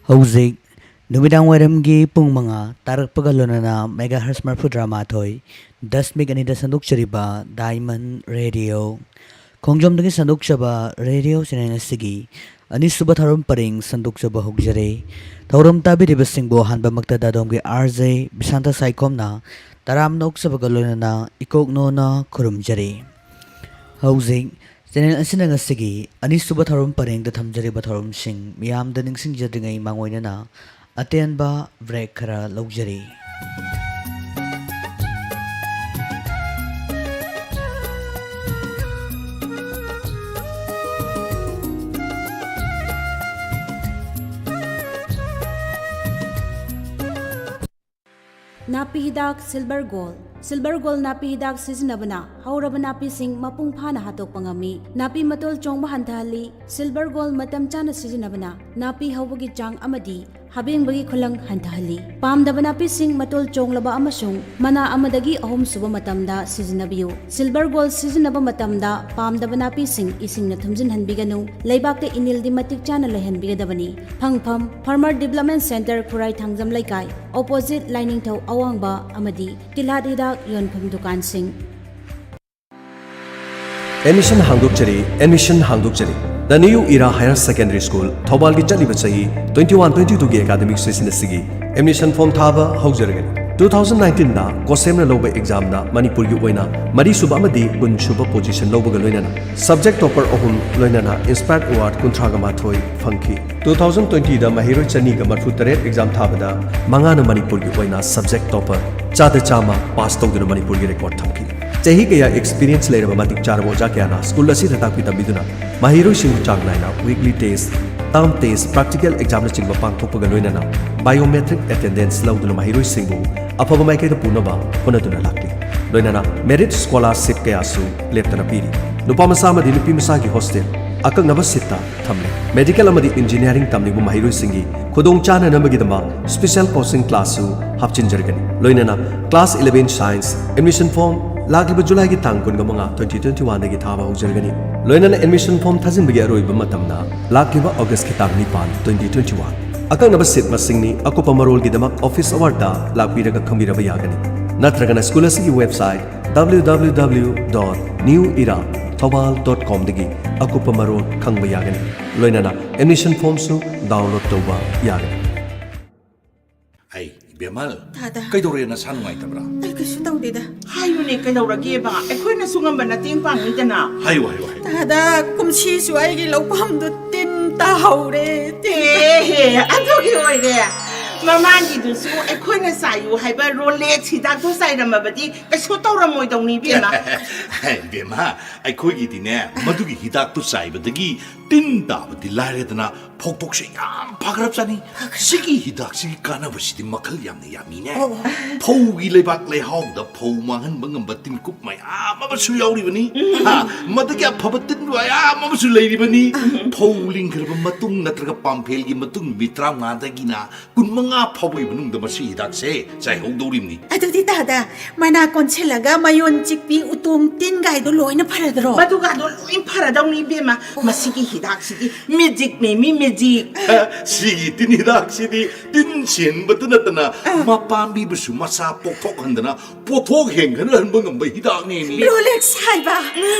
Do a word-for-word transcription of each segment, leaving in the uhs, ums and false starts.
ꯍꯧꯖꯤꯛ ꯅꯨꯃꯤꯗꯥꯡ ꯋꯥꯏꯔꯝꯒꯤ ꯄꯨꯡ ꯃꯉꯥ ꯇꯥꯔꯛꯄꯒ ꯂꯣꯏꯅꯅ megahertz ꯃꯔꯤꯐꯨꯇꯔꯥ ꯃꯥꯊꯣꯏ, ꯗꯁꯃꯤꯛ ꯑꯅꯤꯗ ꯁꯟꯗꯣꯛꯆꯔꯤꯕ Diamond Radio꯫ ꯈꯣꯡꯖꯣꯝꯗꯒꯤ ꯁꯟꯗꯣꯛꯆꯕ ꯔꯦꯗꯤꯑꯣ ꯆꯦꯅꯦꯜ ꯑꯁꯤꯒꯤ ꯑꯅꯤꯁꯨꯕ ꯊꯧꯔꯝ ꯄꯔꯤꯡ ꯁꯟꯗꯣꯛꯆꯕ ꯍꯧꯖꯔꯦ꯫ ꯊꯧꯔꯝ ꯇꯥꯕꯤꯔꯤꯕꯁꯤꯡꯕꯨ ꯑꯍꯥꯟꯕꯃꯛꯇꯗ ꯑꯗꯣꯝꯒꯤ ꯑꯥꯔ ꯖꯦ ꯕꯤꯁꯥꯟꯇ ꯁꯥꯏꯈꯣꯝꯅ ꯇꯔꯥꯝꯅ ꯑꯣꯛꯆꯕꯒ ꯂꯣꯏꯅꯅ ꯏꯀꯣꯛ ꯅꯣꯟꯅ ꯈꯨꯔꯨꯝꯖꯔꯤ꯫ ꯍꯧꯖꯤꯛ ꯆꯦꯅꯦꯜ ꯑꯁꯤꯅ ꯉꯁꯤꯒꯤ ꯑꯅꯤꯁꯨꯕ ꯊꯧꯔꯝ ꯄꯔꯦꯡꯗ ꯊꯝꯖꯔꯤꯕ ꯊꯧꯔꯝꯁꯤꯡ ꯃꯤꯌꯥꯝꯗ ꯅꯤꯡꯁꯤꯡꯖꯗ꯭ꯔꯤꯉꯩ ꯃꯥꯡꯑꯣꯏꯅꯅ ꯑꯇꯦꯟꯕ ꯕ꯭ꯔꯦꯛ ꯈꯔ ꯂꯧꯖꯔꯤ꯫ ꯅꯥꯄꯤ ꯍꯤꯗꯥꯛ ꯁꯤꯜꯚꯔ ꯒꯣꯜ꯫ ꯁꯤꯜꯚꯔ ꯒꯣꯜ ꯅꯥꯄꯤ ꯍꯤꯗꯥꯛ ꯁꯤꯖꯤꯟꯅꯕꯅ ꯍꯧꯔꯕ ꯅꯥꯄꯤꯁꯤꯡ ꯃꯄꯨꯡ ꯐꯥꯅ ꯍꯥꯠꯇꯣꯛꯄ ꯉꯝꯃꯤ꯫ ꯅꯥꯄꯤ ꯃꯇꯣꯜ ꯆꯣꯡꯕ ꯍꯟꯊꯍꯜꯂꯤ꯫ ꯁꯤꯜꯚꯔ ꯒꯣꯜ ꯃꯇꯝ ꯆꯥꯅ ꯁꯤꯖꯤꯟꯅꯕꯅ ꯅꯥꯄꯤ ꯍꯧꯕꯒꯤ ꯆꯥꯡ ꯑꯃꯗꯤ ꯍꯥꯕꯦꯡꯕꯒꯤ ꯈꯨꯂꯪ ꯍꯟꯊꯍꯜꯂꯤ꯫ ꯄꯥꯝꯗꯕ ꯅꯥꯄꯤꯁꯤꯡ ꯃꯇꯣꯜ ꯆꯣꯡꯂꯕ ꯑꯃꯁꯨꯡ ꯃꯅꯥ ꯑꯃꯗꯒꯤ ꯑꯍꯨꯝ ꯁꯨꯕ ꯃꯇꯝꯗ ꯁꯤꯖꯤꯟꯅꯕꯤꯌꯨ꯫ ꯁꯤꯜꯚꯔ ꯒꯣꯜ ꯁꯤꯖꯤꯟꯅꯕ ꯃꯇꯝꯗ ꯄꯥꯝꯗꯕ ꯅꯥꯄꯤꯁꯤꯡ ꯏꯁꯤꯡꯅ ꯊꯨꯝꯖꯤꯟꯍꯟꯕꯤꯒꯅꯨ꯫ ꯂꯩꯕꯥꯛꯇ ꯏꯅꯤꯜꯗꯤ ꯃꯇꯤꯛ ꯆꯥꯅ ꯂꯩꯍꯟꯕꯤꯒꯗꯕꯅꯤ꯫ ꯐꯪꯐꯝ: farmer development centre, Khurai Thangjam Leikai, opposite Lainingthou ꯑꯋꯥꯡꯕ ꯑꯃꯗꯤ ꯇꯤꯜꯍꯥꯠ ꯍꯤꯗꯥꯛ ꯌꯣꯟꯐꯝ ꯗꯨꯀꯥꯟꯁꯤꯡ꯫ ꯑꯦꯗꯃꯤꯁꯟ ꯍꯥꯡꯗꯣꯛꯆꯔꯤ, ꯑꯦꯗꯃꯤꯁꯟ ꯍꯥꯡꯗꯣꯛꯆꯔꯤ꯫ The New Era Higher Secondary School, ꯊꯧꯕꯥꯜꯒꯤ ꯆꯠꯂꯤꯕ ꯆꯍꯤ twenty one twenty two ꯒꯤ academic session ꯑꯁꯤꯒꯤ admission form ꯊꯥꯕ ꯍꯧꯖꯔꯒꯅꯤ꯫ Two thousand nineteen ꯗ COHSEM ꯅ ꯂꯧꯕ exam ꯗ ꯃꯅꯤꯄꯨꯔꯒꯤ ꯑꯣꯏꯅ ꯃꯔꯤꯁꯨꯕ ꯑꯃꯗꯤ ꯀꯨꯟꯁꯨꯕ position ꯂꯧꯕꯒ ꯂꯣꯏꯅꯅ subject topper ꯑꯍꯨꯝ ꯂꯣꯏꯅꯅ Inspired Award ꯀꯨꯟꯊ꯭ꯔꯥꯒ ꯃꯥꯊꯣꯏ ꯐꯪꯈꯤ꯫ Two thousand twenty ꯗ ꯃꯍꯩꯔꯣꯏ ꯆꯅꯤꯒ ꯃꯔꯤꯐꯨꯇꯔꯦꯠ exam ꯊꯥꯕꯗ ꯃꯉꯥꯅ ꯃꯅꯤꯄꯨꯔꯒꯤ ꯑꯣꯏꯅ subject topper ꯆꯥꯗ ꯆꯥꯝꯃ pass ꯇꯧꯗꯨꯅ ꯃꯅꯤꯄꯨꯔꯒꯤ record ꯊꯝꯈꯤ꯫ ꯆꯍꯤ ꯀꯌꯥ experience ꯂꯩꯔꯕ ꯃꯇꯤꯛ ꯆꯥꯔꯕ ꯑꯣꯖꯥ ꯀꯌꯥꯅ school ꯑꯁꯤꯗ ꯇꯥꯛꯄꯤ ꯇꯝꯕꯤꯗꯨꯅ ꯃꯍꯩꯔꯣꯏꯁꯤꯡꯕꯨ ꯆꯥꯡ ꯅꯥꯏꯅ weekly test, term test, practical exam ꯅꯆꯤꯡꯕ ꯄꯥꯡꯊꯣꯛꯄꯒ ꯂꯣꯏꯅꯅ biometric attendance ꯂꯧꯗꯨꯅ ꯃꯍꯩꯔꯣꯏꯁꯤꯡꯕꯨ ꯑꯐꯕ ꯃꯥꯏꯀꯩꯗ ꯄꯨꯅꯕ ꯍꯣꯠꯅꯗꯨꯅ ꯂꯥꯛꯂꯤ꯫ ꯂꯣꯏꯅꯅ merit scholarship ꯀꯌꯥꯁꯨ ꯂꯦꯞꯇꯅ ꯄꯤꯔꯤ꯫ ꯅꯨꯄꯥ ꯃꯆꯥ ꯑꯃꯗꯤ ꯅꯨꯄꯤ ꯃꯆꯥꯒꯤ hostel ꯑꯀꯛꯅꯕ seat ꯇ ꯊꯝꯂꯤ꯫ Medical ꯑꯃꯗꯤ engineering ꯇꯝꯂꯤꯕ ꯃꯍꯩꯔꯣꯏꯁꯤꯡꯒꯤ ꯈꯨꯗꯣꯡ ꯆꯥꯅꯅꯕꯒꯤꯗꯃꯛ special coaching class ꯁꯨ ꯍꯥꯞꯆꯤꯟꯖꯔꯒꯅꯤ꯫ ꯂꯣꯏꯅꯅ class eleven science admission form ꯂꯥꯛꯂꯤꯕ ꯖꯨꯂꯥꯏꯒꯤ ꯇꯥꯡ ꯀꯨꯟꯒ ꯃꯉꯥ, twenty twenty one ꯗꯒꯤ ꯊꯥꯕ ꯍꯧꯖꯔꯒꯅꯤ꯫ ꯂꯣꯏꯅꯅ admission form ꯊꯥꯖꯤꯟꯕꯒꯤ ꯑꯔꯣꯏꯕ ꯃꯇꯝꯅ ꯂꯥꯛꯂꯤꯕ August ꯀꯤ ꯇꯥꯡ ꯅꯤꯄꯥꯟ, twenty twenty one꯫ ꯑꯀꯛꯅꯕ ꯁꯤꯠ ꯃꯁꯤꯡꯅꯤ꯫ ꯑꯀꯨꯞꯄ ꯃꯔꯣꯜꯒꯤꯗꯃꯛ ꯑꯣꯐꯤꯁ ꯑꯋꯥꯔꯗ ꯂꯥꯛꯄꯤꯔꯒ ꯈꯪꯕꯤꯔꯕ ꯌꯥꯒꯅꯤ, ꯅꯠꯇ꯭ꯔꯒꯅ ꯁ꯭ꯀꯨꯜ ꯑꯁꯤꯒꯤ website W W W dot new era thoubal dot com ꯗꯒꯤ ꯑꯀꯨꯞꯄ ꯃꯔꯣꯜ ꯈꯪꯕ ꯌꯥꯒꯅꯤ꯫ ꯂꯣꯏꯅꯅ ꯑꯦꯗꯃꯤꯁꯟ ꯐꯣꯔꯝꯁꯨ ꯗꯥꯎꯟꯂꯣꯗ ꯇꯧꯕ ꯌꯥꯒꯅꯤ꯫ ꯑꯩ ꯕꯦꯃꯜ, ꯇꯥꯗ꯫ ꯀꯩꯗꯧꯔꯦ? ꯅꯁꯥ ꯅꯨꯡꯉꯥꯏꯇꯕ꯭ꯔꯥ? ꯑꯩ ꯀꯩꯁꯨ ꯇꯧꯗꯦꯗ꯫ ꯍꯥꯏꯌꯨꯅꯦ, ꯀꯩꯗꯧꯔꯒꯦꯕ? ꯑꯩꯈꯣꯏꯅꯁꯨ ꯉꯝꯕ ꯃꯇꯦꯡ ꯄꯥꯡꯅꯤꯗꯅ꯫ ꯍꯥꯏꯌꯨ, ꯍꯥꯏꯌꯨ, ꯍꯥꯏꯌꯨ꯫ ꯇꯥꯗ, ꯀꯨꯝꯁꯤꯁꯨ ꯑꯩꯒꯤ ꯂꯧꯐꯝꯗꯨ ꯇꯤꯟ ꯇꯥꯍꯧꯔꯦ꯫ ꯑꯦꯍꯦ, ꯑꯗꯨꯒꯤ ꯑꯣꯏꯔꯦ꯫ ꯃꯃꯥꯡꯒꯤꯗꯨꯁꯨ ꯑꯩꯈꯣꯏꯅ ꯆꯥꯏꯌꯨ ꯍꯥꯏꯕ ꯔꯣꯂꯦꯛꯁ ꯍꯤꯗꯥꯛꯇꯣ ꯆꯥꯏꯔꯝꯃꯕꯗꯤ ꯀꯩꯁꯨ ꯇꯧꯔꯝꯃꯣꯏꯗꯧꯅꯤ, ꯏꯕꯦꯝꯃ꯫ ꯕꯦꯝꯃ, ꯑꯩꯈꯣꯏꯒꯤꯗꯤꯅꯦ, ꯃꯗꯨꯒꯤ ꯍꯤꯗꯥꯛꯇꯨ ꯆꯥꯏꯕꯗꯒꯤ ꯇꯤꯟ ꯇꯥꯕꯗꯤ ꯂꯥꯏꯔꯗꯅ, ꯐꯧꯊꯣꯛꯁꯦ ꯌꯥꯝ ꯐꯈ꯭ꯔꯕꯖꯥꯠꯅꯤ꯫ ꯁꯤꯒꯤ ꯍꯤꯗꯥꯛꯁꯤꯒꯤ ꯀꯥꯟꯅꯕꯁꯤꯗꯤ ꯃꯈꯜ ꯌꯥꯝꯅ ꯌꯥꯝꯃꯤꯅꯦ꯫ ꯐꯧꯒꯤ ꯂꯩꯕꯥꯛ ꯂꯩꯍꯥꯎꯗ ꯐꯧ ꯃꯥꯡꯍꯟꯕ ꯉꯝꯕ ꯇꯤꯟꯀꯨꯞ ꯃꯌꯥꯝ ꯑꯃꯁꯨ ꯌꯥꯎꯔꯤꯕꯅꯤ꯫ ꯍꯥ, ꯃꯗꯨꯒꯤ ꯑꯐꯕ ꯇꯤꯟ ꯃꯌꯥꯝ ꯑꯃꯁꯨ ꯂꯩꯔꯤꯕꯅꯤ꯫ ꯐꯧ ꯂꯤꯡꯈ꯭ꯔꯕ ꯃꯇꯨꯡ ꯅꯠꯇ꯭ꯔꯒ ꯄꯥꯝꯐꯦꯜꯒꯤ ꯃꯇꯨꯡ ꯅꯨꯃꯤꯠ ꯇꯔꯥꯃꯉꯥꯗꯒꯤꯅ ꯀꯨꯟꯃꯉꯥ ꯐꯥꯎꯕꯒꯤ ꯃꯅꯨꯡꯗ ꯃꯁꯤ ꯍꯤꯗꯥꯛꯁꯦ ꯆꯥꯏꯍꯧꯗꯧꯔꯤꯕꯅꯤ꯫ ꯑꯗꯨꯗꯤ ꯇꯥꯗ, ꯃꯅꯥ ꯀꯣꯟꯁꯤꯜꯂꯒ ꯃꯌꯣꯟ ꯆꯤꯛꯄꯤ, ꯎꯇꯣꯡ ꯇꯤꯟꯒꯥꯏꯗꯣ ꯂꯣꯏꯅ ꯐꯔꯗ꯭ꯔꯣ? ꯃꯗꯨꯒꯗꯣ ꯂꯣꯏ ꯐꯔꯗꯧꯅꯤ, ꯏꯕꯦꯝꯃ꯫ ꯃꯁꯤꯒꯤ ꯍꯤꯗꯥꯛꯁꯤꯗꯤ ꯃꯦꯖꯤꯛꯅꯦ, ꯃꯤ ꯃꯦꯖꯤꯛ꯫ ꯁꯤꯒꯤ ꯇꯤꯟ ꯍꯤꯗꯥꯛꯁꯤꯗꯤ ꯇꯤꯟ ꯁꯦꯡꯕꯇ ꯅꯠꯇꯅ ꯃꯄꯥꯝꯕꯤꯕꯨꯁꯨ ꯃꯆꯥ ꯄꯣꯛꯊꯣꯛꯍꯟꯗꯅ ꯄꯣꯠꯊꯣꯛ ꯍꯦꯟꯒꯠꯍꯟꯕ ꯉꯝꯕ ꯍꯤꯗꯥꯛꯅꯦꯃꯤ꯫ ꯔꯣꯂꯦꯛꯁ ꯍꯥꯏꯕ꯫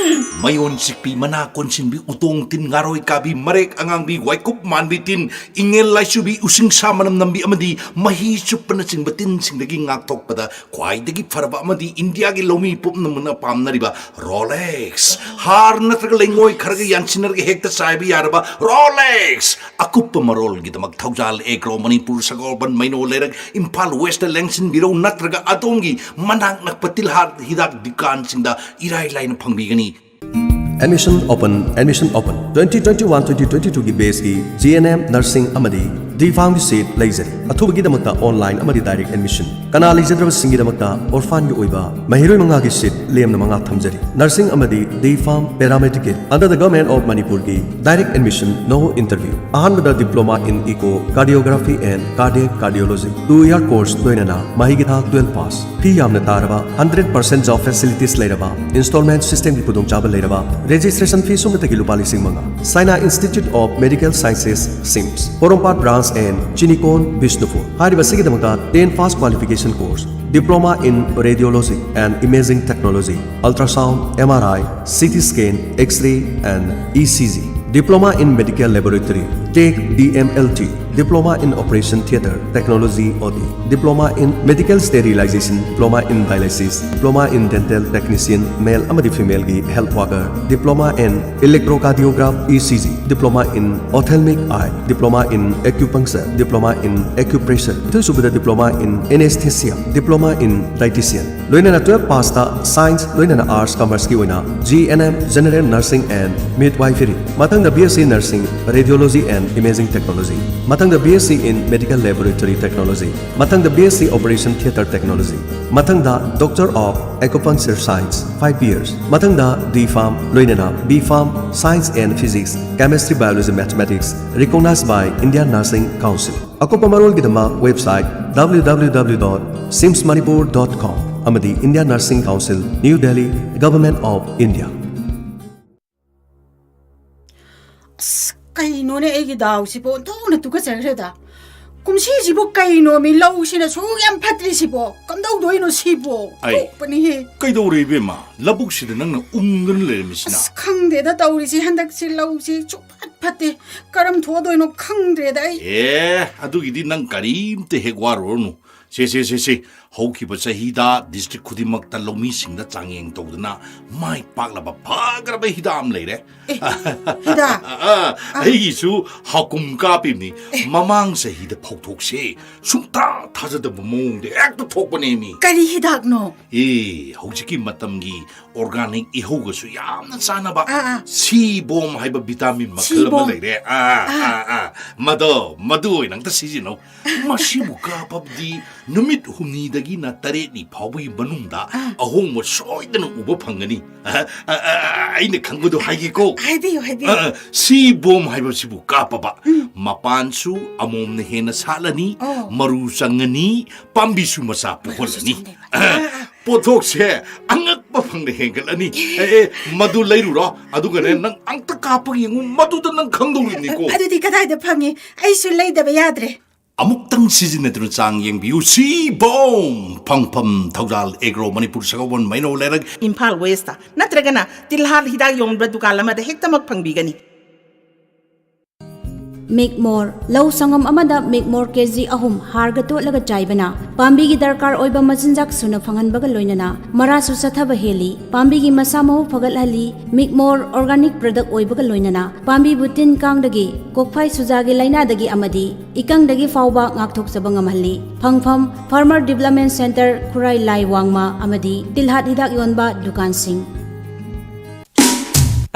ꯃꯌꯣꯟ ꯆꯤꯛꯄꯤ, ꯃꯅꯥ ꯀꯣꯟꯁꯤꯟꯕꯤ, ꯎꯇꯣꯡ ꯇꯤꯟ, ꯉꯥꯔꯣꯏ ꯀꯥꯕꯤ, ꯃꯔꯦꯛ ꯑꯉꯥꯡꯕꯤ, ꯋꯥꯏꯀꯨꯞ ꯃꯥꯟꯕꯤ ꯇꯤꯟ, ꯏꯉꯦꯜ ꯂꯥꯏꯆꯨꯕꯤ, ꯎꯁꯤꯡꯁꯥ ꯃꯅꯝ ꯅꯝꯕꯤ ꯑꯃꯗꯤ ꯃꯍꯤ ꯆꯨꯞꯄꯅꯆꯤꯡꯕ ꯇꯤꯟꯁꯤꯡꯗꯒꯤ ꯉꯥꯛꯊꯣꯛꯄꯗ ꯈ꯭ꯋꯥꯏꯗꯒꯤ ꯐꯔꯕ ꯑꯃꯗꯤ ꯏꯟꯗꯤꯌꯥꯒꯤ ꯂꯧꯃꯤ ꯄꯨꯝꯅꯃꯛꯅ ꯄꯥꯝꯅꯔꯤꯕ ꯔꯣꯂꯦꯛꯁ꯫ ꯍꯥꯔ ꯅꯠꯇ꯭ꯔꯒ ꯂꯩꯉꯣꯏ ꯈꯔꯒ ꯌꯥꯟꯁꯤꯟꯅꯔꯒ ꯍꯦꯛꯇ ꯆꯥꯏꯕ ꯌꯥꯔꯕ ꯔꯣꯂꯦꯛꯁ꯫ ꯑꯀꯨꯞꯄ ꯃꯔꯣꯜꯒꯤꯗꯃꯛ ꯊꯧꯖꯥꯜ ꯑꯦꯒ꯭ꯔꯣ ꯃꯅꯤꯄꯨꯔ ꯁꯒꯣꯜꯕꯟ ꯃꯩꯅꯣ ꯂꯩꯔꯛ ꯏꯝꯐꯥꯜ ꯋꯦꯁꯇ ꯂꯦꯡꯁꯤꯟꯕꯤꯔꯧ, ꯅꯠꯇ꯭ꯔꯒ ꯑꯗꯣꯝꯒꯤ ꯃꯅꯥꯛ ꯅꯛꯄ ꯇꯤꯜꯍꯥꯠ ꯍꯤꯗꯥꯛ ꯗꯨꯀꯥꯟꯁꯤꯡꯗ ꯏꯔꯥꯏ ꯂꯥꯏꯅ ꯐꯪꯕꯤꯒꯅꯤ꯫ Admission open, admission open. Twenty twenty-one twenty twenty-two ꯒꯤ batch ꯀꯤ G N M nursing ꯑꯃꯗꯤ D Pharm ꯒꯤ seat ꯂꯩꯖꯔꯤ꯫ ꯑꯊꯨꯕꯒꯤꯗꯃꯛꯇ online ꯑꯃꯗꯤ direct admission꯫ ꯀꯅꯥ ꯂꯩꯖꯗ꯭ꯔꯕꯁꯤꯡꯒꯤꯗꯃꯛꯇ orphan ꯒꯤ ꯑꯣꯏꯕ ꯃꯍꯩꯔꯣꯏ ꯃꯉꯥꯒꯤ seat ꯂꯦꯝꯅ ꯃꯉꯥ ꯊꯝꯖꯔꯤ꯫ Nursing ꯑꯃꯗꯤ D Pharm Paramedical under the Government of Manipur ꯒꯤ direct admission, no interview꯫ ꯑꯍꯥꯟꯕꯗ Diploma in Echo Cardiography and Cardiac Cardiology, two year course ꯂꯣꯏꯅꯅ ꯃꯍꯩꯒꯤ ꯊꯥꯛ twelve pass꯫ ꯐꯤ ꯌꯥꯝꯅ ꯇꯥꯔꯕ, hundred percent job facilities ꯂꯩꯔꯕ, installment system ꯒꯤ ꯈꯨꯗꯣꯡꯆꯥꯕ ꯂꯩꯔꯕ, registration fee ꯁꯨꯞꯅꯇꯒꯤ ꯂꯨꯄꯥ ꯂꯤꯁꯤꯡ ꯃꯉꯥ꯫ Saina Institute of Medical Sciences, SIMS, Porompat branch and Chinikon Bishnupur꯫ ꯍꯥꯏꯔꯤꯕ ꯑꯁꯤꯒꯤꯗꯃꯛꯇ ten pass qualification course, Diploma in Radiology and Imaging Technology, Ultrasound, M R I, C T scan, X-ray and E C G, Diploma in Medical Laboratory, Tech D M L T, Diploma in Operation Theatre Technology, O T, Diploma in Medical Sterilization, Diploma in Dialysis, Diploma in Dental Technician, male ꯑꯃꯗꯤ female ꯒꯤ health worker, Diploma in Electrocardiograph, E C G, Diploma in Ophthalmic Eye, Diploma in Acupuncture, Diploma in Acupressure, ꯃꯊꯪꯁꯨꯕꯗ Diploma in Anesthesia, Diploma in Dietitian, ꯂꯣꯏꯅꯅ twelve pass ꯇ Science ꯂꯣꯏꯅꯅ Arts Commerce ꯀꯤ ꯑꯣꯏꯅ G N M, General Nursing and Midwifery, ꯃꯊꯪꯗ B S C Nursing, Radiology and Imaging Technology, ꯃꯊꯪꯗ B S C in Medical Laboratory Technology, ꯃꯊꯪꯗ B S C Operation Theatre Technology, ꯃꯊꯪꯗ Doctor of Acupuncture Science, five years, ꯃꯊꯪꯗ D Pharm ꯂꯣꯏꯅꯅ B Pharm, Science and Physics, Chemistry, Biology, Mathematics, recognized by Indian Nursing Council꯫ ꯑꯀꯨꯞꯄ ꯃꯔꯣꯜꯒꯤꯗꯃꯛ website W W W dot simsmanipur dot com ꯑꯃꯗꯤ Indian Nursing Council, New Delhi, Government of India꯫ ꯑꯁ, ꯀꯩꯅꯣꯅꯦ ꯑꯩꯒꯤ ꯗꯥꯎꯁꯤꯕꯣ? ꯑꯣꯟꯊꯣꯛꯅ ꯇꯨꯀꯠꯆꯈ꯭ꯔꯦꯗ꯫ ꯀꯨꯝꯁꯤꯁꯤꯕꯨ ꯀꯩꯅꯣꯃꯤ, ꯂꯧꯁꯤꯅ ꯁꯨꯛ ꯌꯥꯝ ꯐꯠꯇ꯭ꯔꯤꯁꯤꯕꯣ? ꯀꯝꯗꯧꯗꯣꯏꯅꯣ ꯁꯤꯕꯣ? ꯑꯩ ꯊꯣꯛꯄꯅꯤꯍꯦ꯫ ꯀꯩꯗꯧꯔꯦ ꯏꯕꯦꯝꯃ? ꯂꯧꯕꯨꯛꯁꯤꯗ ꯅꯪꯅ ꯎꯪꯗꯅ ꯂꯩꯔꯝꯃꯤꯁꯤꯅ? ꯑꯁ, ꯈꯪꯗꯦꯗ ꯇꯧꯔꯤꯁꯤ, ꯍꯟꯗꯛꯁꯤ ꯂꯧꯁꯤ ꯁꯨꯛꯐꯠ ꯐꯠꯇꯦ꯫ ꯀꯔꯝ ꯊꯣꯛꯑꯗꯣꯏꯅꯣ ꯈꯪꯗ꯭ꯔꯦꯗ ꯑꯩ꯫ ꯑꯦ, ꯑꯗꯨꯒꯤꯗꯤ ꯅꯪ ꯀꯔꯤꯝꯇ ꯍꯦꯛ ꯋꯥꯔꯨꯔꯅꯨ꯫ ꯁꯦ ꯁꯦ ꯁꯦ ꯁꯦ, ꯍꯧꯈꯤꯕ ꯆꯍꯤꯗ district ꯈꯨꯗꯤꯡꯃꯛꯇ ꯂꯧꯃꯤꯁꯤꯡꯗ ꯆꯥꯡꯌꯦꯡ ꯇꯧꯗꯅ ꯃꯥꯏ ꯄꯥꯛꯂꯕ ꯐꯈ꯭ꯔꯕ ꯍꯤꯗꯥꯛ ꯑꯃ ꯂꯩꯔꯦ꯫ ꯍꯤꯗꯥꯛ? ꯑ, ꯑꯩꯒꯤꯁꯨ ꯍꯥꯀꯨꯝ ꯀꯥꯞꯄꯤꯕꯅꯤ꯫ ꯃꯃꯥꯡ ꯆꯍꯤꯗ ꯐꯧꯊꯣꯛꯁꯦ ꯁꯨꯡꯊꯥ ꯊꯥꯖꯗꯕ ꯃꯑꯣꯡꯗ ꯍꯦꯛꯇ ꯊꯣꯛꯄꯅꯦꯃꯤ꯫ ꯀꯔꯤ ꯍꯤꯗꯥꯛꯅꯣ? ꯑꯦ, ꯍꯧꯖꯤꯛꯀꯤ ꯃꯇꯝꯒꯤ organic ꯏꯍꯧꯒꯁꯨ ꯌꯥꯝꯅ ꯆꯥꯟꯅꯕ ꯑꯥ, ꯑꯥ꯫ ꯁꯤ ꯕꯣꯝ ꯍꯥꯏꯕ vitamin ꯃꯈꯜ ꯑꯃ ꯁꯤꯕꯣꯝ? ꯂꯩꯔꯦ꯫ ꯑꯥ, ꯑꯥ, ꯑꯥ꯫ ꯃꯗꯣ, ꯃꯗꯨ ꯑꯣꯏꯅ ꯑꯝꯇ ꯁꯤꯖꯤꯟꯅꯧ꯫ ꯃꯁꯤꯕꯨ ꯀꯥꯞꯄꯕꯗꯤ ꯅꯨꯃꯤꯠ ꯍꯨꯝꯅꯤꯗꯒꯤꯅ ꯇꯔꯦꯠꯅꯤ ꯐꯥꯎꯕꯒꯤ ꯃꯅꯨꯡꯗ ꯑꯍꯣꯡꯕ ꯁꯣꯏꯗꯅ ꯎꯕ ꯐꯪꯒꯅꯤ꯫ ꯑ, ꯑ, ꯑ, ꯑꯩꯅ ꯈꯪꯕꯗꯣ ꯍꯥꯏꯒꯦꯀꯣ꯫ ꯍꯥꯏꯕꯤꯌꯨ, ꯍꯥꯏꯕꯤꯌꯨ꯫ ꯑ, ꯁꯤ ꯕꯣꯝ ꯍꯥꯏꯕꯁꯤꯕꯨ ꯀꯥꯞꯄꯕ ꯃꯄꯥꯟꯁꯨ ꯑꯃꯣꯝꯅ ꯍꯦꯟꯅ ꯁꯥꯠꯂꯅꯤ, ꯑꯣ꯫ ꯃꯔꯨ ꯆꯪꯉꯅꯤ, ꯄꯥꯝꯕꯤꯁꯨ ꯃꯆꯥ ꯄꯣꯛꯍꯜꯂꯅꯤ꯫ ꯆꯪꯗꯣꯏꯕ꯫ ꯑꯥ, ꯑꯥ꯫ ꯄꯣꯠꯊꯣꯛꯁꯦ ꯑꯉꯛꯄ ꯐꯪꯅ ꯍꯦꯟꯒꯠꯂꯅꯤ꯫ ꯑꯦ, ꯑꯦ, ꯃꯗꯨ ꯂꯩꯔꯨꯔꯣ, ꯑꯗꯨꯒꯅꯦ, ꯅꯪ ꯑꯝꯇ ꯀꯥꯞꯄꯒ ꯌꯦꯡꯉꯨ, ꯃꯗꯨꯗ ꯅꯪ ꯈꯪꯗꯧꯔꯤꯕꯅꯤꯀꯣ꯫ ꯑꯗꯨꯗꯤ ꯀꯗꯥꯏꯗ ꯐꯪꯉꯤ? ꯑꯩꯁꯨ ꯂꯩꯗꯕ ꯌꯥꯗ꯭ꯔꯦ꯫ ꯑꯃꯨꯛꯇꯪ ꯁꯤꯖꯤꯟꯅꯗꯨꯅ ꯆꯥꯡ ꯌꯦꯡꯕꯤꯌꯨ꯫ ꯁꯤꯕꯣꯝ! ꯐꯪꯐꯝ: ꯊꯧꯗꯥꯜ ꯑꯦꯒ꯭ꯔꯣ, ꯃꯅꯤꯄꯨꯔ ꯁꯒꯣꯜꯕꯟ, ꯃꯩꯅꯧ ꯂꯩꯔꯛ꯫ ꯏꯝꯐꯥꯜ ꯋꯦꯁꯇ ꯅꯠꯇ꯭ꯔꯒꯅ ꯇꯤꯜꯍꯥꯠ ꯍꯤꯗꯥꯛ ꯌꯣꯟꯕ ꯗꯨꯀꯥꯟ ꯑꯃꯗ ꯍꯦꯛꯇꯃꯛ ꯐꯪꯕꯤꯒꯅꯤ꯫ ꯃꯤꯛꯃꯣꯔ: ꯂꯧ ꯁꯪꯒꯝ ꯑꯃꯗ ꯃꯤꯛꯃꯣꯔ ꯀꯦꯖꯤ ꯑꯍꯨꯝ ꯍꯥꯔꯒ ꯇꯣꯠꯂꯒ ꯆꯥꯏꯕꯅ ꯄꯥꯝꯕꯤꯒꯤ ꯗꯔꯀꯥꯔ ꯑꯣꯏꯕ ꯃꯆꯤꯟꯖꯥꯛ ꯁꯨꯅ ꯐꯪꯍꯟꯕꯒ ꯂꯣꯏꯅꯅ ꯃꯔꯥꯁꯨ ꯆꯠꯊꯕ ꯍꯦꯜꯂꯤ, ꯄꯥꯝꯕꯤꯒꯤ ꯃꯁꯥ ꯃꯎ ꯐꯒꯠꯍꯜꯂꯤ꯫ ꯃꯤꯛꯃꯣꯔ organic product ꯑꯣꯏꯕꯒ ꯂꯣꯏꯅꯅ ꯄꯥꯝꯕꯤꯕꯨ ꯇꯤꯟ ꯀꯥꯡꯗꯒꯤ, ꯀꯣꯛꯐꯥꯏ ꯁꯨꯖꯥꯒꯤ ꯂꯥꯏꯅꯥꯗꯒꯤ ꯑꯃꯗꯤ ꯏꯀꯪꯗꯒꯤ ꯐꯥꯎꯕ ꯉꯥꯛꯊꯣꯛꯆꯕ ꯉꯝꯍꯜꯂꯤ꯫ ꯐꯪꯐꯝ: Farmer Development Centre, ꯈꯨꯔꯥꯏ ꯂꯥꯏ ꯋꯥꯡꯃ ꯑꯃꯗꯤ ꯇꯤꯜꯍꯥꯠ ꯍꯤꯗꯥꯛ ꯌꯣꯟꯕ ꯗꯨꯀꯥꯟꯁꯤꯡ꯫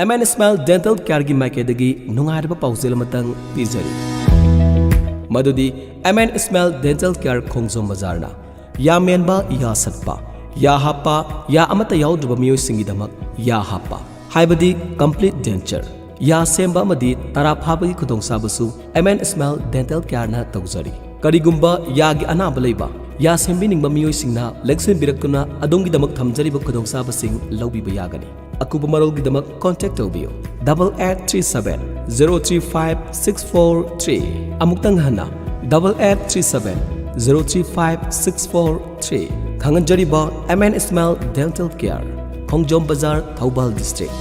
ꯑꯦꯝ ꯑꯦꯟ ꯁ꯭ꯃꯥꯏꯜ ꯗꯦꯟꯇꯦꯜ ꯀꯦꯌꯔꯒꯤ ꯃꯥꯏꯀꯩꯗꯒꯤ ꯅꯨꯡꯉꯥꯏꯔꯕ ꯄꯥꯎꯖꯦꯜ ꯑꯃꯇꯪ ꯄꯤꯖꯔꯤ, ꯃꯗꯨꯗꯤ M N smile dental care ꯈꯣꯡꯖꯣꯝ ꯕꯖꯥꯔꯅ ꯌꯥ ꯃꯦꯟꯕ, ꯌꯥ ꯁꯠꯄ, ꯌꯥ ꯍꯥꯞꯄ, ꯌꯥ ꯑꯃꯠꯇ ꯌꯥꯎꯗ꯭ꯔꯕ ꯃꯤꯑꯣꯏꯁꯤꯡꯒꯤꯗꯃꯛ ꯌꯥ ꯍꯥꯞꯄ, ꯍꯥꯏꯕꯗꯤ complete denture, ꯌꯥ ꯁꯦꯝꯕ ꯑꯃꯗꯤ ꯇꯔꯥ ꯐꯥꯕꯒꯤ ꯈꯨꯗꯣꯡꯆꯥꯕꯁꯨ ꯑꯦꯝ ꯑꯦꯟ ꯁ꯭ꯃꯥꯏꯜ ꯗꯦꯟꯇꯦꯜ ꯀꯦꯌꯔꯅ ꯇꯧꯖꯔꯤ꯫ ꯀꯔꯤꯒꯨꯝꯕ ꯌꯥꯒꯤ ꯑꯅꯥꯕ ꯂꯩꯕ, ꯌꯥ ꯁꯦꯝꯕꯤꯅꯤꯡꯕ ꯃꯤꯑꯣꯏꯁꯤꯡꯅ ꯂꯦꯡꯁꯤꯟꯕꯤꯔꯛꯇꯨꯅ ꯑꯗꯣꯝꯒꯤꯗꯃꯛ ꯊꯝꯖꯔꯤꯕ ꯈꯨꯗꯣꯡꯆꯥꯕꯁꯤꯡ ꯂꯧꯕꯤꯕ ꯌꯥꯒꯅꯤ꯫ ꯑꯀꯨꯞꯄ ꯃꯔꯣꯜꯒꯤꯗꯃꯛ contact ꯇꯧꯕꯤꯌꯨ, double eight three seven zero three five six four three꯫ ꯑꯃꯨꯛꯇꯪ ꯍꯟꯅ, double eight three seven zero three five six four three꯫ ꯈꯪꯍꯟꯖꯔꯤꯕ M N smile dental care, Khongjom Bazar, Thoubal district꯫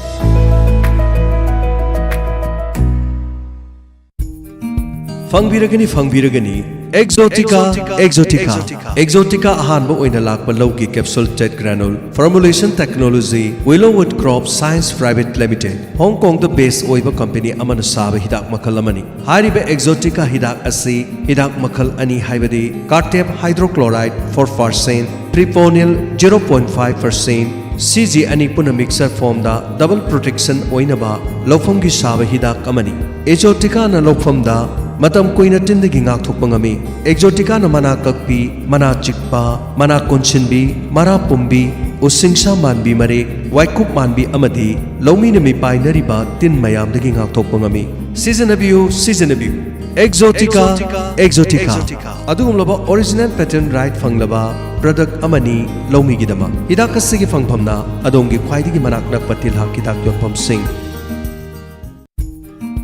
ꯐꯪꯕꯤꯔꯒꯅꯤ, ꯐꯪꯕꯤꯔꯒꯅꯤ꯫ ꯑꯦꯛꯖꯣꯇꯤꯀꯥ, ꯑꯦꯛꯖꯣꯇꯤꯀꯥ꯫ ꯑꯦꯛꯖꯣꯇꯤꯀꯥ ꯑꯍꯥꯟꯕ ꯑꯣꯏꯅ ꯂꯥꯛꯄ ꯂꯧꯒꯤ capsule ꯇꯦꯠ granule formulation technology, Willowwood Crop Science Private Limited, ꯍꯣꯡ ꯀꯣꯡꯗ base ꯑꯣꯏꯕ company ꯑꯃꯅ ꯁꯥꯕ ꯍꯤꯗꯥꯛ ꯃꯈꯜ ꯑꯃꯅꯤ꯫ ꯍꯥꯏꯔꯤꯕ ꯑꯦꯛꯖꯣꯇꯤꯀꯥ ꯍꯤꯗꯥꯛ ꯑꯁꯤ ꯍꯤꯗꯥꯛ ꯃꯈꯜ ꯑꯅꯤ, ꯍꯥꯏꯕꯗꯤ cartep hydrochloride four percent, propionyl zero point five percent, ꯁꯤꯖꯤ ꯑꯅꯤ ꯄꯨꯟꯅ mixture formꯗ double protection ꯑꯣꯏꯅꯕ ꯂꯧꯐꯝꯒꯤ ꯁꯥꯕ ꯍꯤꯗꯥꯛ ꯑꯃꯅꯤ꯫ ꯑꯦꯛꯖꯣꯇꯤꯀꯥꯅ ꯂꯧꯐꯝꯗ ꯃꯇꯝ ꯀꯨꯏꯅ ꯇꯤꯟꯗꯒꯤ ꯉꯥꯛꯊꯣꯛꯄ ꯉꯝꯃꯤ꯫ ꯑꯦꯛꯖꯣꯇꯤꯀꯥꯅ ꯃꯅꯥ ꯀꯛꯄꯤ, ꯃꯅꯥ ꯆꯤꯛꯄ, ꯃꯅꯥ ꯀꯣꯟꯁꯤꯟꯕꯤ, ꯃꯔꯥ ꯄꯨꯝꯕꯤ, ꯎꯁꯤꯡꯁꯥ ꯃꯥꯟꯕꯤ ꯃꯔꯦꯛ, ꯋꯥꯏꯀꯨꯞ ꯃꯥꯟꯕꯤ ꯑꯃꯗꯤ ꯂꯧꯃꯤꯅ ꯃꯤꯄꯥꯏꯅꯔꯤꯕ ꯇꯤꯟ ꯃꯌꯥꯝꯗꯒꯤ ꯉꯥꯛꯊꯣꯛꯄ ꯉꯝꯃꯤ꯫ ꯁꯤꯖꯤꯟꯅꯕꯤꯌꯨ, ꯁꯤꯖꯤꯟꯅꯕꯤꯌꯨ꯫ ꯑꯦꯛꯖꯣꯇꯤꯀꯥ, ꯑꯦꯛꯖꯣꯇꯤꯀꯥ꯫ ꯑꯗꯨꯒꯨꯝꯂꯕ original patent right ꯐꯪꯂꯕ ꯄ꯭ꯔꯗꯛ ꯑꯃꯅꯤ ꯂꯧꯃꯤꯒꯤꯗꯃꯛ꯫ ꯍꯤꯗꯥꯛ ꯑꯁꯤꯒꯤ ꯐꯪꯐꯝꯅ ꯑꯗꯣꯝꯒꯤ ꯈ꯭ꯋꯥꯏꯗꯒꯤ ꯃꯅꯥꯛ ꯅꯛꯄ ꯇꯤꯜꯍꯥꯠ ꯍꯤꯗꯥꯛ ꯌꯣꯟꯐꯝꯁꯤꯡ꯫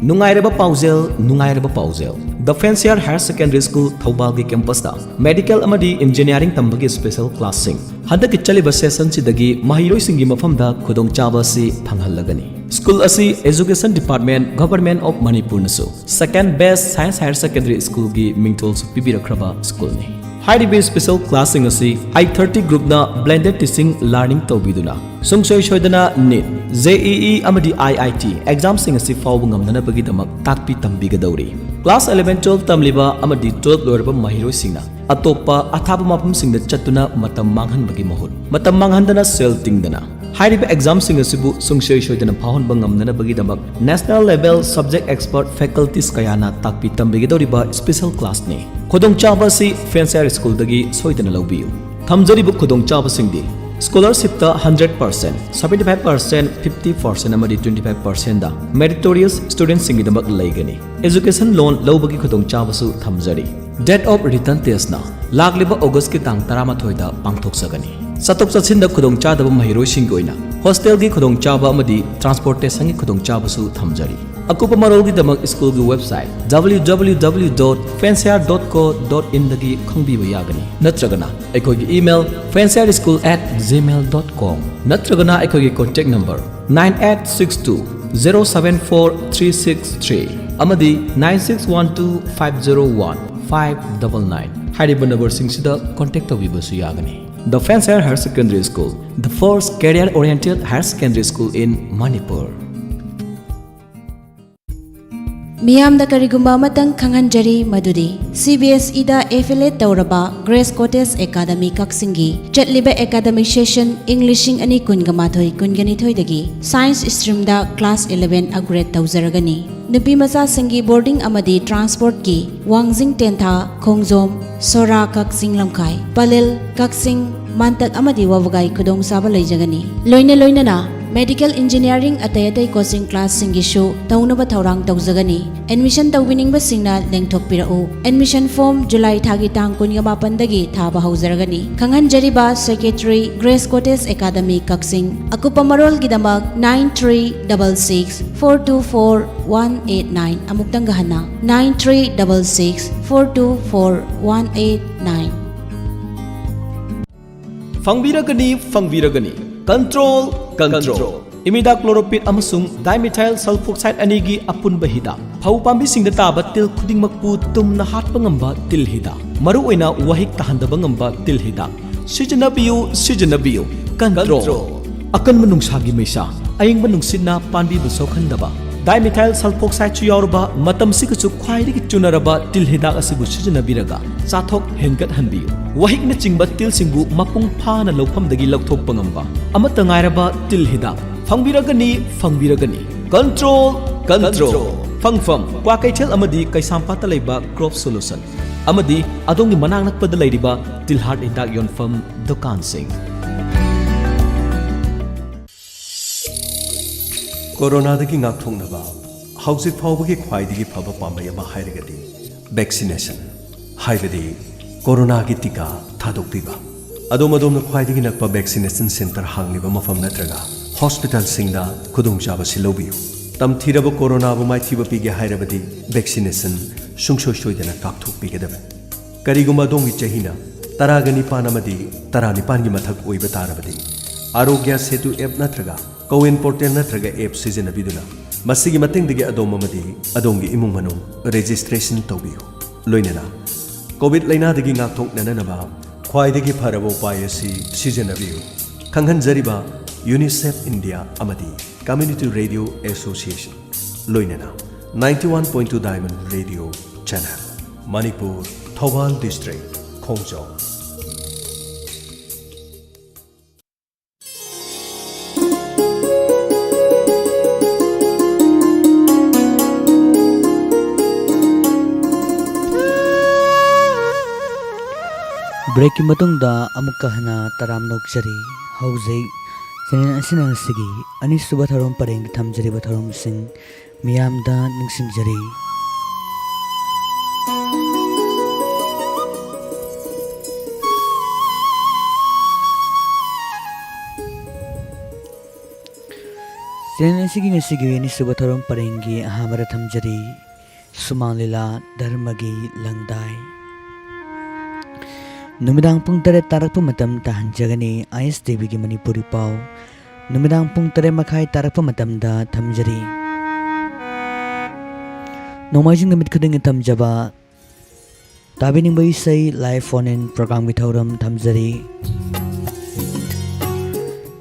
ꯅꯨꯡꯉꯥꯏꯔꯕ ꯄꯥꯎꯖꯦꯜ, ꯅꯨꯡꯉꯥꯏꯔꯕ ꯄꯥꯎꯖꯦꯜ꯫ ꯗ ꯐꯦꯟꯁꯤꯌꯥꯔ ꯍꯥꯌꯔ ꯁꯦꯀꯦꯟꯗꯔꯤ ꯁ꯭ꯀꯨꯜ ꯊꯧꯕꯥꯜꯒꯤ ꯀꯦꯝꯄꯁꯇ ꯃꯦꯗꯤꯀꯦꯜ ꯑꯃꯗꯤ ꯏꯟꯖꯤꯅꯤꯌꯥꯔꯤꯡ ꯇꯝꯕꯒꯤ ꯁ꯭ꯄꯦꯁꯦꯜ ꯀ꯭ꯂꯥꯁꯁꯤꯡ꯫ ꯍꯟꯗꯛꯀꯤ ꯆꯠꯂꯤꯕ ꯁꯦꯁꯟꯁꯤꯗꯒꯤ ꯃꯍꯩꯔꯣꯏꯁꯤꯡꯒꯤ ꯃꯐꯝꯗ ꯈꯨꯗꯣꯡꯆꯥꯕ ꯑꯁꯤ ꯐꯪꯍꯜꯂꯒꯅꯤ꯫ ꯁ꯭ꯀꯨꯜ ꯑꯁꯤ Education Department, Government of ꯃꯅꯤꯄꯨꯔꯅꯁꯨ second best science higher secondary ꯁ꯭ꯀꯨꯜꯒꯤ ꯃꯤꯡꯊꯣꯜꯁꯨ ꯄꯤꯕꯤꯔꯛꯈ꯭ꯔꯕ ꯁ꯭ꯀꯨꯜꯅꯤ꯫ ꯍꯥꯏꯔꯤꯕ ꯁ꯭ꯄꯦꯁꯦꯜ ꯀ꯭ꯂꯥꯁꯁꯤꯡ ꯑꯁꯤ ꯑꯥꯏ ꯊꯥꯔꯇꯤ ꯒ꯭ꯔꯨꯞꯅ ꯕ꯭ꯂꯦꯟꯗꯦꯗ ꯇꯤꯆꯤꯡ ꯂꯔꯅꯤꯡ ꯇꯧꯕꯤꯗꯨꯅ ꯁꯨꯡꯁꯣꯏ ꯁꯣꯏꯗꯅ ꯅꯤꯠ, ꯖꯦ ꯏ ꯏ ꯑꯃꯗꯤ ꯑꯥꯏ ꯑꯥꯏ ꯇꯤ ꯑꯦꯛꯖꯥꯝꯁꯤꯡ ꯑꯁꯤ ꯐꯥꯎꯕ ꯉꯝꯅꯅꯕꯒꯤꯗꯃꯛ ꯇꯥꯛꯄꯤ ꯇꯝꯕꯤꯒꯗꯧꯔꯤ꯫ ꯀ꯭ꯂꯥꯁ eleven, twelve ꯇꯝꯂꯤꯕ ꯑꯃꯗꯤ twelve ꯂꯣꯏꯔꯕ ꯃꯍꯩꯔꯣꯏꯁꯤꯡꯅ ꯑꯇꯣꯞꯄ ꯑꯊꯥꯞꯄ ꯃꯐꯝꯁꯤꯡꯗ ꯆꯠꯇꯨꯅ ꯃꯇꯝ ꯃꯥꯡꯍꯟꯕꯒꯤ ꯃꯍꯨꯠ, ꯃꯇꯝ ꯃꯥꯡꯍꯟꯗꯅ ꯁꯦꯜ ꯇꯤꯡꯗꯅ ꯍꯥꯏꯔꯤꯕ ꯑꯦꯛꯖꯥꯝꯁꯤꯡ ꯑꯁꯤꯕꯨ ꯁꯨꯡꯁꯣꯏ ꯁꯣꯏꯗꯅ ꯐꯥꯎꯍꯟꯕ ꯉꯝꯅꯅꯕꯒꯤꯗꯃꯛ national level subject expert faculties ꯀꯌꯥꯅ ꯇꯥꯛꯄꯤ ꯇꯝꯕꯤꯒꯗꯧꯔꯤꯕ ꯁ꯭ꯄꯦꯁꯦꯜ ꯀ꯭ꯂꯥꯁꯅꯤ꯫ ꯈꯨꯗꯣꯡꯆꯥꯕ ꯑꯁꯤ ꯐꯦꯟꯁꯤꯌꯥꯔ ꯁ꯭ꯀꯨꯜꯗꯒꯤ ꯁꯣꯏꯗꯅ ꯂꯧꯕꯤꯌꯨ꯫ ꯊꯝꯖꯔꯤꯕ ꯈꯨꯗꯣꯡꯆꯥꯕꯁꯤꯡꯗꯤ: ꯁ꯭ꯀꯣꯂꯔꯁꯤꯞꯇ hundred percent, seventy five percent, fifty percent ꯑꯃꯗꯤ ꯇ꯭ꯋꯦꯟꯇꯤ ꯐꯥꯏꯚ ꯄꯥꯔꯁꯦꯟꯗ ꯃꯦꯔꯤꯇꯣꯔꯤꯌꯁ ꯁ꯭ꯇꯨꯗꯦꯟꯠꯁꯤꯡꯒꯤꯗꯃꯛ ꯂꯩꯒꯅꯤ꯫ ꯑꯦꯖꯨꯀꯦꯁꯟ ꯂꯣꯟ ꯂꯧꯕꯒꯤ ꯈꯨꯗꯣꯡꯆꯥꯕꯁꯨ ꯊꯝꯖꯔꯤ꯫ Date of written testꯅ ꯂꯥꯛꯂꯤꯕ ꯑꯣꯒꯁꯀꯤ ꯇꯥꯡ ꯇꯔꯥꯃꯥꯊꯣꯏꯗ ꯄꯥꯡꯊꯣꯛꯆꯒꯅꯤ꯫ ꯆꯠꯊꯣꯛ ꯆꯠꯁꯤꯟꯗ ꯈꯨꯗꯣꯡꯆꯥꯗꯕ ꯃꯍꯩꯔꯣꯏꯁꯤꯡꯒꯤ ꯑꯣꯏꯅ ꯍꯣꯁꯇꯦꯜꯒꯤ ꯈꯨꯗꯣꯡꯆꯥꯕ ꯑꯃꯗꯤ ꯇ꯭ꯔꯥꯟꯁꯄꯣꯔꯇꯦꯁꯟꯒꯤ ꯈꯨꯗꯣꯡꯆꯥꯕꯁꯨ ꯊꯝꯖꯔꯤ꯫ ꯑꯀꯨꯞꯄ ꯃꯔꯣꯜꯒꯤꯗꯃꯛ ꯁ꯭ꯀꯨꯜꯒꯤ website W W W dot fancier dot co dot inꯗꯒꯤ ꯈꯪꯕꯤꯕ ꯌꯥꯒꯅꯤ, ꯅꯠꯇ꯭ꯔꯒꯅ ꯑꯩꯈꯣꯏꯒꯤ email fancierschool at gmail dot com ꯅꯠꯇ꯭ꯔꯒꯅ ꯑꯩꯈꯣꯏꯒꯤ contact number nine eight six two zero seven four three six three ꯑꯃꯗꯤ nine six one two five zero one five double nine ꯍꯥꯏꯔꯤꯕ ꯅꯝꯕꯔꯁꯤꯡꯁꯤꯗ contact ꯇꯧꯕꯤꯕꯁꯨ ꯌꯥꯒꯅꯤ꯫ The Fancier Higher Secondary School, the first career-oriented higher secondary school in Manipur. ꯃꯤꯌꯥꯝꯗ ꯀꯔꯤꯒꯨꯝꯕ ꯑꯃꯇꯪ ꯈꯪꯍꯟꯖꯔꯤ, ꯃꯗꯨꯗꯤ C B ꯑꯦꯁ ꯏꯗ ꯑꯦꯐꯤꯂꯦꯠ ꯇꯧꯔꯕ ꯒ꯭ꯔꯦꯁ ꯀꯣꯇꯦꯖ ꯑꯦꯀꯥꯗꯃꯤ ꯀꯛꯆꯤꯡꯒꯤ ꯆꯠꯂꯤꯕ ꯑꯦꯀꯥꯗꯃꯤꯛ ꯁꯦꯁꯟ ꯏꯪ ꯂꯤꯁꯤꯡ ꯑꯅꯤ ꯀꯨꯟꯒ ꯃꯥꯊꯣꯏ ꯀꯨꯟꯒ ꯅꯤꯊꯣꯏꯗꯒꯤ ꯁꯥꯏꯟꯁ ꯁ꯭ꯇ꯭ꯔꯤꯝꯗ ꯀ꯭ꯂꯥꯁ ꯏꯂꯦꯚꯦꯟ ꯑꯞꯒ꯭ꯔꯦꯗ ꯇꯧꯖꯔꯒꯅꯤ꯫ ꯅꯨꯄꯤ ꯃꯆꯥꯁꯤꯡꯒꯤ ꯕꯣꯔꯗꯤꯡ ꯑꯃꯗꯤ ꯇ꯭ꯔꯥꯟꯁꯄꯣꯔꯠꯀꯤ ꯋꯥꯡꯖꯤꯡ ꯇꯦꯟꯊꯥ, ꯈꯣꯡꯖꯣꯝ, ꯁꯣꯔꯥ, ꯀꯛꯆꯤꯡ ꯂꯝꯈꯥꯏ, ꯄꯂꯦꯜ, ꯀꯛꯆꯤꯡ, ꯃꯥꯟꯇꯛ ꯑꯃꯗꯤ ꯋꯥꯕꯒꯥꯏ ꯈꯨꯗꯣꯡꯆꯥꯕ ꯂꯩꯖꯒꯅꯤ꯫ ꯂꯣꯏꯅ ꯂꯣꯏꯅꯅ ꯃꯦꯗꯤꯀꯦꯜ ꯏꯟꯖꯤꯅꯤꯌꯥꯔꯤꯡ ꯑꯇꯩ ꯑꯇꯩ ꯀꯣꯆꯤꯡ ꯀ꯭ꯂꯥꯁꯁꯤꯡꯒꯤꯁꯨ ꯇꯧꯅꯕ ꯊꯧꯔꯥꯡ ꯇꯧꯖꯒꯅꯤ꯫ ꯑꯦꯗꯃꯤꯁꯟ ꯇꯧꯕꯤꯅꯤꯡꯕꯁꯤꯡꯅ ꯂꯦꯡꯊꯣꯛꯄꯤꯔꯛꯎ꯫ ꯑꯦꯗꯃꯤꯁꯟ ꯐꯣꯔꯝ ꯖꯨꯂꯥꯏ ꯊꯥꯒꯤ ꯇꯥꯡ ꯀꯨꯟꯒ ꯃꯥꯄꯟꯗꯒꯤ ꯊꯥꯕ ꯍꯧꯖꯔꯒꯅꯤ꯫ ꯈꯪꯍꯟꯖꯔꯤꯕ ꯁꯦꯀ꯭ꯔꯦꯇꯔꯤ, ꯒ꯭ꯔꯦꯁ ꯀꯣꯇꯦꯖ ꯑꯦꯀꯥꯗꯃꯤ ꯀꯛꯆꯤꯡ꯫ ꯑꯀꯨꯞꯄ ꯃꯔꯣꯜꯒꯤꯗꯃꯛ nine three double six four two four one eight nine꯫ ꯑꯃꯨꯛꯇꯪꯒ ꯍꯟꯅ, nine three double six four two four one eight nine꯫ ꯐꯪꯕꯤꯔꯒꯅꯤ, ꯐꯪꯕꯤꯔꯒꯅꯤ꯫ Control, control꯫ Imidacloprid ꯑꯃꯁꯨꯡ dimethyl sulfoxide ꯑꯅꯤꯒꯤ ꯑꯄꯨꯟꯕ ꯍꯤꯗꯥꯛ꯫ ꯐꯧ ꯄꯥꯝꯕꯤꯁꯤꯡꯗ ꯇꯥꯕ ꯇꯤꯜ ꯈꯨꯗꯤꯡꯃꯛꯄꯨ ꯇꯨꯝꯅ ꯍꯥꯠꯄ ꯉꯝꯕ ꯇꯤꯜ ꯍꯤꯗꯥꯛ꯫ ꯃꯔꯨꯑꯣꯏꯅ ꯋꯥꯍꯤꯛ ꯇꯥꯍꯟꯗꯕ ꯉꯝꯕ ꯇꯤꯜ ꯍꯤꯗꯥꯛ꯫ ꯁꯤꯖꯤꯟꯅꯕꯤꯌꯨ, ꯁꯤꯖꯤꯟꯅꯕꯤꯌꯨ꯫ Control꯫ Control꯫ ꯑꯀꯟꯕ ꯅꯨꯡꯁꯥꯒꯤ ꯃꯩꯁꯥ, ꯑꯌꯤꯡꯕ ꯅꯨꯡꯁꯤꯠꯅ ꯄꯥꯝꯕꯤꯕꯨ ꯁꯣꯛꯍꯟꯗꯕ꯫ Dimethyl sulfoxideꯁꯨ ꯌꯥꯎꯔꯕ ꯃꯇꯝꯁꯤꯒꯁꯨ ꯈ꯭ꯋꯥꯏꯗꯒꯤ ꯆꯨꯅꯔꯕ ꯇꯤꯜ ꯍꯤꯗꯥꯛ ꯑꯁꯤꯕꯨ ꯁꯤꯖꯤꯟꯅꯕꯤꯔꯒ ꯆꯥꯊꯣꯛ ꯍꯦꯟꯒꯠꯍꯟꯕꯤꯌꯨ꯫ ꯋꯥꯍꯤꯛꯅꯆꯤꯡꯕ ꯇꯤꯜꯁꯤꯡꯕꯨ ꯃꯄꯨꯡ ꯐꯥꯅ ꯂꯧꯐꯝꯗꯒꯤ ꯂꯧꯊꯣꯛꯄ ꯉꯝꯕ ꯑꯃꯠꯇ ꯉꯥꯏꯔꯕ ꯇꯤꯜ ꯍꯤꯗꯥꯛ ꯐꯪꯕꯤꯔꯒꯅꯤ, ꯐꯪꯕꯤꯔꯒꯅꯤ꯫ Control, control꯫ Control꯫ ꯐꯪꯐꯝ: ꯀ꯭ꯋꯥꯀꯩꯊꯦꯜ ꯑꯃꯗꯤ ꯀꯩꯁꯥꯝꯄꯥꯠꯇ ꯂꯩꯕ Crop Solution ꯑꯃꯗꯤ ꯑꯗꯣꯝꯒꯤ ꯃꯅꯥꯛ ꯅꯛꯄꯗ ꯂꯩꯔꯤꯕ ꯇꯤꯜꯍꯥꯠ ꯍꯤꯗꯥꯛ ꯌꯣꯟꯐꯝ ꯗꯨꯀꯥꯟꯁꯤꯡ꯫ ꯀꯣꯔꯣꯅꯥꯗꯒꯤ ꯉꯥꯛꯊꯣꯛꯅꯕ ꯍꯧꯖꯤꯛ ꯐꯥꯎꯕꯒꯤ ꯈ꯭ꯋꯥꯏꯗꯒꯤ ꯐꯕ ꯄꯥꯝꯕꯩ ꯑꯃ ꯍꯥꯏꯔꯒꯗꯤ vaccination, ꯍꯥꯏꯕꯗꯤ ꯀꯣꯔꯣꯅꯥꯒꯤ ꯇꯤꯀꯥ ꯊꯥꯗꯣꯛꯄꯤꯕ꯫ ꯑꯗꯣꯝ ꯑꯗꯣꯝꯅ ꯈ꯭ꯋꯥꯏꯗꯒꯤ ꯅꯛꯄ vaccination center ꯍꯥꯡꯂꯤꯕ ꯃꯐꯝ ꯅꯠꯇ꯭ꯔꯒ ꯍꯣꯁꯄꯤꯇꯥꯜꯁꯤꯡꯗ ꯈꯨꯗꯣꯡꯆꯥꯕꯁꯤ ꯂꯧꯕꯤꯌꯨ꯫ ꯇꯝꯊꯤꯔꯕ ꯀꯣꯔꯣꯅꯥꯕꯨ ꯃꯥꯏꯊꯤꯕ ꯄꯤꯒꯦ ꯍꯥꯏꯔꯕꯗꯤ vaccination ꯁꯨꯡꯁꯣꯏ ꯁꯣꯏꯗꯅ ꯀꯥꯞꯊꯣꯛꯄꯤꯒꯗꯕꯅꯤ꯫ ꯀꯔꯤꯒꯨꯝꯕ ꯑꯗꯣꯝꯒꯤ ꯆꯍꯤꯅ ꯇꯔꯥꯒ ꯅꯤꯄꯥꯟ ꯑꯃꯗꯤ ꯇꯔꯥꯅꯤꯄꯥꯟꯒꯤ ꯃꯊꯛ ꯑꯣꯏꯕ ꯇꯥꯔꯕꯗꯤ, ꯑꯥꯔꯣꯒ꯭ꯌ ꯁꯦꯇꯨ app ꯅꯠꯇ꯭ꯔꯒ CoWIN portal ꯅꯠꯇ꯭ꯔꯒ app ꯁꯤꯖꯤꯟꯅꯕꯤꯗꯨꯅ ꯃꯁꯤꯒꯤ ꯃꯇꯦꯡꯗꯒꯤ ꯑꯗꯣꯝ ꯑꯃꯗꯤ ꯑꯗꯣꯝꯒꯤ ꯏꯃꯨꯡ ꯃꯅꯨꯡ registration ꯇꯧꯕꯤꯌꯨ꯫ ꯂꯣꯏꯅꯅ COVID ꯂꯩꯅꯥꯗꯒꯤ ꯉꯥꯛꯊꯣꯛꯅꯅꯕ ꯈ꯭ꯋꯥꯏꯗꯒꯤ ꯐꯔꯕ ꯎꯄꯥꯏ ꯑꯁꯤ ꯁꯤꯖꯤꯟꯅꯕꯤꯌꯨ꯫ ꯈꯪꯍꯟꯖꯔꯤꯕ UNICEF India ꯑꯃꯗꯤ Community Radio Association, ꯂꯣꯏꯅꯅ ninety one point two Diamond Radio Channel, Manipur, Thoubal district, ꯈꯣꯡꯖꯣꯝ꯫ Breakꯀꯤ ꯃꯇꯨꯡꯗ ꯑꯃꯨꯛꯀ ꯍꯟꯅ ꯇꯔꯥꯝꯅ ꯑꯣꯛꯆꯔꯤ꯫ ꯍꯧꯖꯤꯛ ꯆꯦꯅꯦꯜ ꯑꯁꯤꯅ ꯉꯁꯤꯒꯤ ꯑꯅꯤꯁꯨꯕ ꯊꯧꯔꯝ ꯄꯔꯦꯡꯗ ꯊꯝꯖꯔꯤꯕ ꯊꯧꯔꯝꯁꯤꯡ ꯃꯤꯌꯥꯝꯗ ꯅꯤꯡꯁꯤꯡꯖꯔꯤ꯫ ꯆꯦꯅꯦꯜ ꯑꯁꯤꯒꯤ ꯉꯁꯤꯒꯤ ꯑꯅꯤꯁꯨꯕ ꯊꯧꯔꯝ ꯄꯔꯦꯡꯒꯤ ꯑꯍꯥꯟꯕꯗ ꯊꯝꯖꯔꯤ ꯁꯨꯃꯥꯡ ꯂꯤꯂꯥ ꯙꯔꯃꯒꯤ ꯂꯪꯗꯥꯏ꯫ ꯅꯨꯃꯤꯗꯥꯡ ꯄꯨꯡ ꯇꯔꯦꯠ ꯇꯥꯔꯛꯄ ꯃꯇꯝ ꯇꯥꯍꯟꯖꯒꯅꯤ ꯑꯥꯏ ꯑꯦꯁ ꯇꯤ ꯚꯤꯒꯤ ꯃꯅꯤꯄꯨꯔꯤ ꯄꯥꯎ꯫ ꯅꯨꯃꯤꯗꯥꯡ ꯄꯨꯡ ꯇꯔꯦꯠ ꯃꯈꯥꯏ ꯇꯥꯔꯛꯄ ꯃꯇꯝꯗ ꯊꯝꯖꯔꯤ꯫ ꯅꯣꯡꯃꯥꯏꯖꯤꯡ ꯅꯨꯃꯤꯠ ꯈꯨꯗꯤꯡꯒꯤ ꯊꯝꯖꯕ ꯇꯥꯕꯤꯅꯤꯡꯕ ꯏꯁꯩ live phone in programꯒꯤ ꯊꯧꯔꯝ ꯊꯝꯖꯔꯤ꯫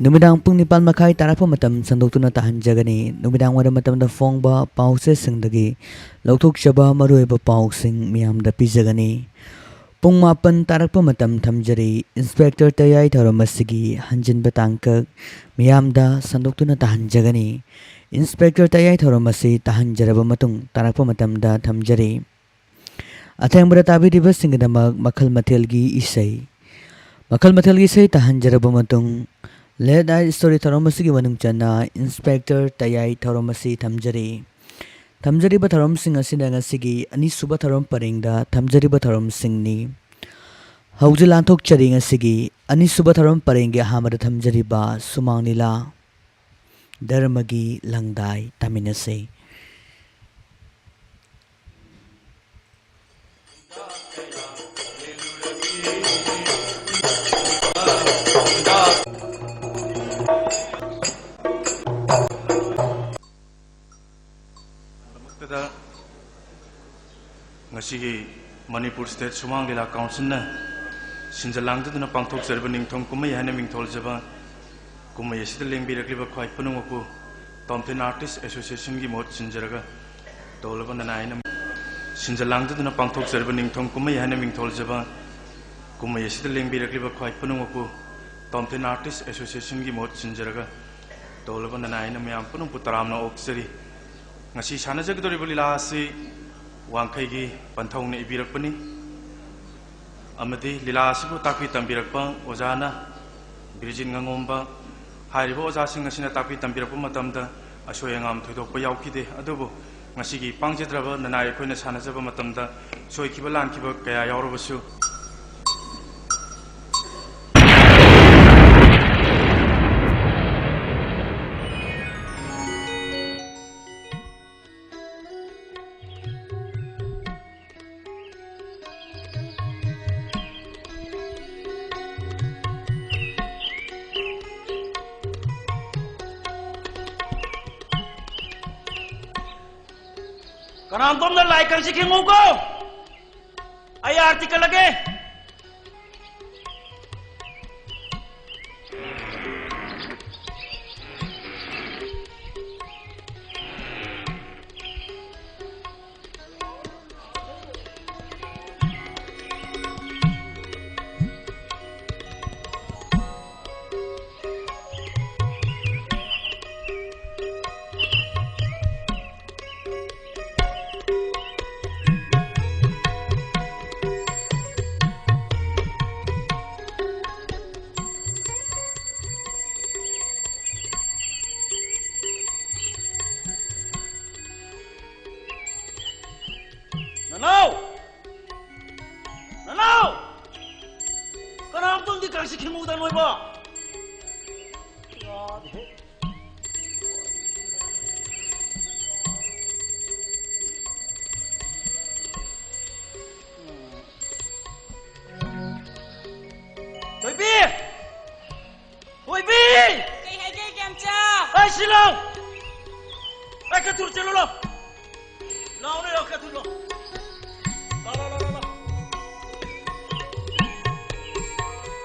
ꯅꯨꯃꯤꯗꯥꯡ ꯄꯨꯡ ꯅꯤꯄꯥꯟ ꯃꯈꯥꯏ ꯇꯥꯔꯛꯄ ꯃꯇꯝ ꯁꯟꯗꯣꯛꯇꯨꯅ ꯇꯥꯍꯟꯖꯒꯅꯤ꯫ ꯅꯨꯃꯤꯗꯥꯡ ꯋꯥꯏꯔꯝ ꯃꯇꯝꯗ ꯐꯣꯡꯕ ꯄꯥꯎꯆꯦꯁꯤꯡꯗꯒꯤ ꯂꯧꯊꯣꯛꯆꯕ ꯃꯔꯨꯑꯣꯏꯕ ꯄꯥꯎꯁꯤꯡ ꯃꯤꯌꯥꯝꯗ ꯄꯤꯖꯒꯅꯤ꯫ ꯄꯨꯡ ꯃꯥꯄꯟ ꯇꯥꯔꯛꯄ ꯃꯇꯝ ꯊꯝꯖꯔꯤ꯫ ꯏꯟꯁꯄꯦꯛꯇꯔ ꯇꯌꯥꯏ ꯊꯧꯔꯝ ꯑꯁꯤꯒꯤ ꯍꯟꯖꯤꯟꯕ ꯇꯥꯡꯀꯛ ꯃꯤꯌꯥꯝꯗ ꯁꯟꯗꯣꯛꯇꯨꯅ ꯇꯥꯍꯟꯖꯒꯅꯤ꯫ ꯏꯟꯁꯄꯦꯛꯇꯔ ꯇꯌꯥꯏ ꯊꯧꯔꯝ ꯑꯁꯤ ꯇꯥꯍꯟꯖꯔꯕ ꯃꯇꯨꯡ ꯇꯥꯔꯛꯄ ꯃꯇꯝꯗ ꯊꯝꯖꯔꯤ꯫ ꯑꯊꯦꯡꯕꯗ ꯇꯥꯕꯤꯔꯤꯕꯁꯤꯡꯒꯤꯗꯃꯛ ꯃꯈꯜ ꯃꯊꯦꯜꯒꯤ ꯏꯁꯩ꯫ ꯃꯈꯜ ꯃꯊꯦꯜꯒꯤ ꯏꯁꯩ ꯇꯥꯍꯟꯖꯔꯕ ꯃꯇꯨꯡ, late night story ꯊꯧꯔꯝ ꯑꯁꯤꯒꯤ ꯃꯅꯨꯡ ꯆꯟꯅ ꯏꯟꯁꯄꯦꯛꯇꯔ ꯇꯌꯥꯏ ꯊꯧꯔꯝ ꯑꯁꯤ ꯊꯝꯖꯔꯤ꯫ ꯊꯝꯖꯔꯤꯕ ꯊꯧꯔꯝꯁꯤꯡ ꯑꯁꯤꯅ ꯉꯁꯤꯒꯤ ꯑꯅꯤꯁꯨꯕ ꯊꯧꯔꯝ ꯄꯔꯦꯡꯗ ꯊꯝꯖꯔꯤꯕ ꯊꯧꯔꯝꯁꯤꯡꯅꯤ꯫ ꯍꯧꯖꯤꯛ ꯂꯥꯟꯊꯣꯛꯆꯔꯤ ꯉꯁꯤꯒꯤ ꯑꯅꯤꯁꯨꯕ ꯊꯧꯔꯝ ꯄꯔꯦꯡꯒꯤ ꯑꯍꯥꯟꯕꯗ ꯊꯝꯖꯔꯤꯕ ꯁꯨꯃꯥꯡ ꯂꯤꯂꯥ ꯙꯔꯃꯒꯤ ꯂꯪꯗꯥꯏ ꯇꯥꯃꯤꯟꯅꯁꯤ꯫ ꯗꯃꯛꯇꯗ ꯉꯁꯤꯒꯤ ꯃꯅꯤꯄꯨꯔ ꯁ꯭ꯇꯦꯠ ꯁꯨꯃꯥꯡ ꯂꯤꯂꯥ ꯀꯥꯎꯟꯁꯤꯜꯅ ꯁꯤꯟꯖ ꯂꯥꯡꯖꯗꯨꯅ ꯄꯥꯡꯊꯣꯛꯆꯔꯤꯕ ꯅꯤꯡꯊꯧ ꯀꯨꯝꯍꯩ ꯍꯥꯏꯅ ꯃꯤꯡꯊꯣꯜꯖꯕ ꯀꯨꯝꯍꯩ ꯑꯁꯤꯗ ꯂꯦꯡꯕꯤꯔꯛꯂꯤꯕ ꯈ꯭ꯋꯥꯏ ꯄꯨꯝꯅꯃꯛꯄꯨ ꯇꯣꯝꯊꯤꯟ ꯑꯥꯔꯇꯤꯁ ꯑꯦꯁꯣꯁꯤꯌꯦꯁꯟꯒꯤ ꯃꯍꯨꯠ ꯁꯤꯟꯖꯔꯒ ꯇꯧꯂꯕ ꯅꯅꯥꯏꯅ ꯁꯤꯟꯖ ꯂꯥꯡꯖꯗꯨꯅ ꯄꯥꯡꯊꯣꯛꯆꯔꯤꯕ ꯅꯤꯡꯊꯧ ꯀꯨꯝꯍꯩ ꯍꯥꯏꯅ ꯃꯤꯡꯊꯣꯜꯖꯕ ꯀꯨꯝꯍꯩ ꯑꯁꯤꯗ ꯂꯦꯡꯕꯤꯔꯛꯂꯤꯕ ꯈ꯭ꯋꯥꯏ ꯄꯨꯝꯅꯃꯛꯄꯨ ꯇꯣꯝꯊꯤꯟ ꯑꯥꯔꯇꯤꯁ ꯑꯦꯁꯣꯁꯤꯌꯦꯁꯟꯒꯤ ꯃꯍꯨꯠ ꯁꯤꯟꯖꯔꯒ ꯇꯧꯂꯕ ꯅꯅꯥꯏꯅ ꯃꯌꯥꯝ ꯄꯨꯝꯅꯃꯛꯄꯨ ꯇꯔꯥꯝꯅ ꯑꯣꯛꯆꯔꯤ꯫ ꯉꯁꯤ ꯁꯥꯟꯅꯖꯒꯗꯧꯔꯤꯕ ꯂꯤꯂꯥ ꯑꯁꯤ ꯋꯥꯡꯈꯩꯒꯤ ꯄꯟꯊꯧꯅ ꯏꯕꯤꯔꯛꯄꯅꯤ ꯑꯃꯗꯤ ꯂꯤꯂꯥ ꯑꯁꯤꯕꯨ ꯇꯥꯛꯄꯤ ꯇꯝꯕꯤꯔꯛꯄ ꯑꯣꯖꯥꯅ ꯕꯤꯔꯖꯤꯠ ꯉꯥꯉꯣꯝꯕ, ꯍꯥꯏꯔꯤꯕ ꯑꯣꯖꯥꯁꯤꯡ ꯑꯁꯤꯅ ꯇꯥꯛꯄꯤ ꯇꯝꯕꯤꯔꯛꯄ ꯃꯇꯝꯗ ꯑꯁꯣꯏ ꯑꯉꯥꯝ ꯊꯣꯏꯗꯣꯛꯄ ꯌꯥꯎꯈꯤꯗꯦ꯫ ꯑꯗꯨꯕꯨ ꯉꯁꯤꯒꯤ ꯄꯥꯡꯖꯗ꯭ꯔꯕ ꯅꯅꯥꯏ ꯑꯩꯈꯣꯏꯅ ꯁꯥꯟꯅꯖꯕ ꯃꯇꯝꯗ ꯁꯣꯏꯈꯤꯕ ꯂꯥꯟꯈꯤꯕ ꯀꯌꯥ ꯌꯥꯎꯔꯕꯁꯨ, ꯀꯅꯥꯝꯇꯣꯝꯗ ꯂꯥꯏ ꯀꯪꯁꯤ ꯈꯤꯡꯉꯨꯀꯣ꯫ ꯑꯩ ꯑꯥꯔꯇꯤ ꯀꯜꯂꯒꯦ꯫ ꯅꯅꯥꯎ! ꯅꯅꯥꯎ! ꯀꯅꯥꯝꯇꯪꯗꯤ ꯀꯥꯡꯁꯤ ꯈꯤꯡꯉꯨꯗ ꯅꯣꯏꯕꯣ? ꯌꯥꯗꯦꯍꯦ꯫ ꯊꯣꯏꯕꯤ! ꯊꯣꯏꯕꯤ! ꯀꯩ ꯍꯥꯏꯒꯦ, ꯏꯕꯦꯝꯆꯥ? ꯑꯩ ꯁꯤ ꯂꯥꯎ! ꯑꯩ ꯈꯔ ꯊꯨꯅ ꯆꯦꯜꯂꯨ ꯂꯥꯎ! ꯂꯥꯎꯅꯦ, ꯂꯥꯎ, ꯈꯔ ꯊꯨꯅ ꯂꯥꯎ! ꯂꯥꯎ, ꯂꯥꯎ, ꯂꯥꯎ, ꯂꯥꯎ, ꯂꯥꯎ!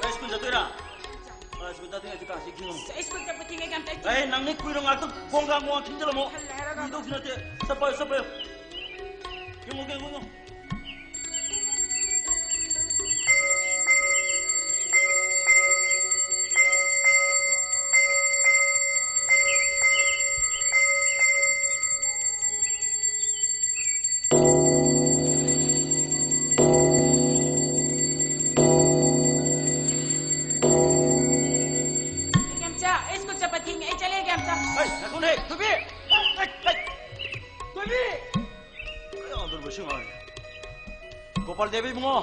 ꯅꯪ ꯁ꯭ꯀꯨꯜ ꯆꯠꯇꯣꯏꯔꯥ? ꯑ, ꯁ꯭ꯀꯨꯜ ꯆꯠꯇꯣꯏ ꯉꯁꯤ ꯀꯥꯡꯁꯤ ꯈꯤꯡꯉꯝꯃꯣ꯫ ꯑꯩ ꯁ꯭ꯀꯨꯜ ꯆꯠꯄ ꯊꯦꯡꯉꯦ, ꯌꯥꯝ ꯇꯩ-, ꯑꯦ, ꯅꯪ ꯃꯤꯠ ꯀꯨꯏꯔꯣ, ꯉꯥꯛꯇꯪ ꯈꯣꯡ ꯈꯥꯡ ꯈꯣꯡ ꯈꯥꯡ ꯈꯤꯡꯖꯤꯜꯂꯝꯃꯣ꯫ ꯍꯜꯂꯦ ꯍꯥꯏꯔꯒ꯫ ꯀꯨꯏꯗꯧꯁꯨ ꯅꯠꯇꯦ꯫ ꯆꯠꯄ, ꯆꯠꯄ꯫ ꯈꯤꯡꯉꯣ, ꯈꯤꯡꯉꯣ, ꯈꯤꯡꯉꯣ꯫ ꯏꯕꯦꯝꯆꯥ, ꯑꯩ ꯒꯣꯄꯥꯜ ꯗꯦꯕ ꯏꯕꯨꯡꯉꯣ,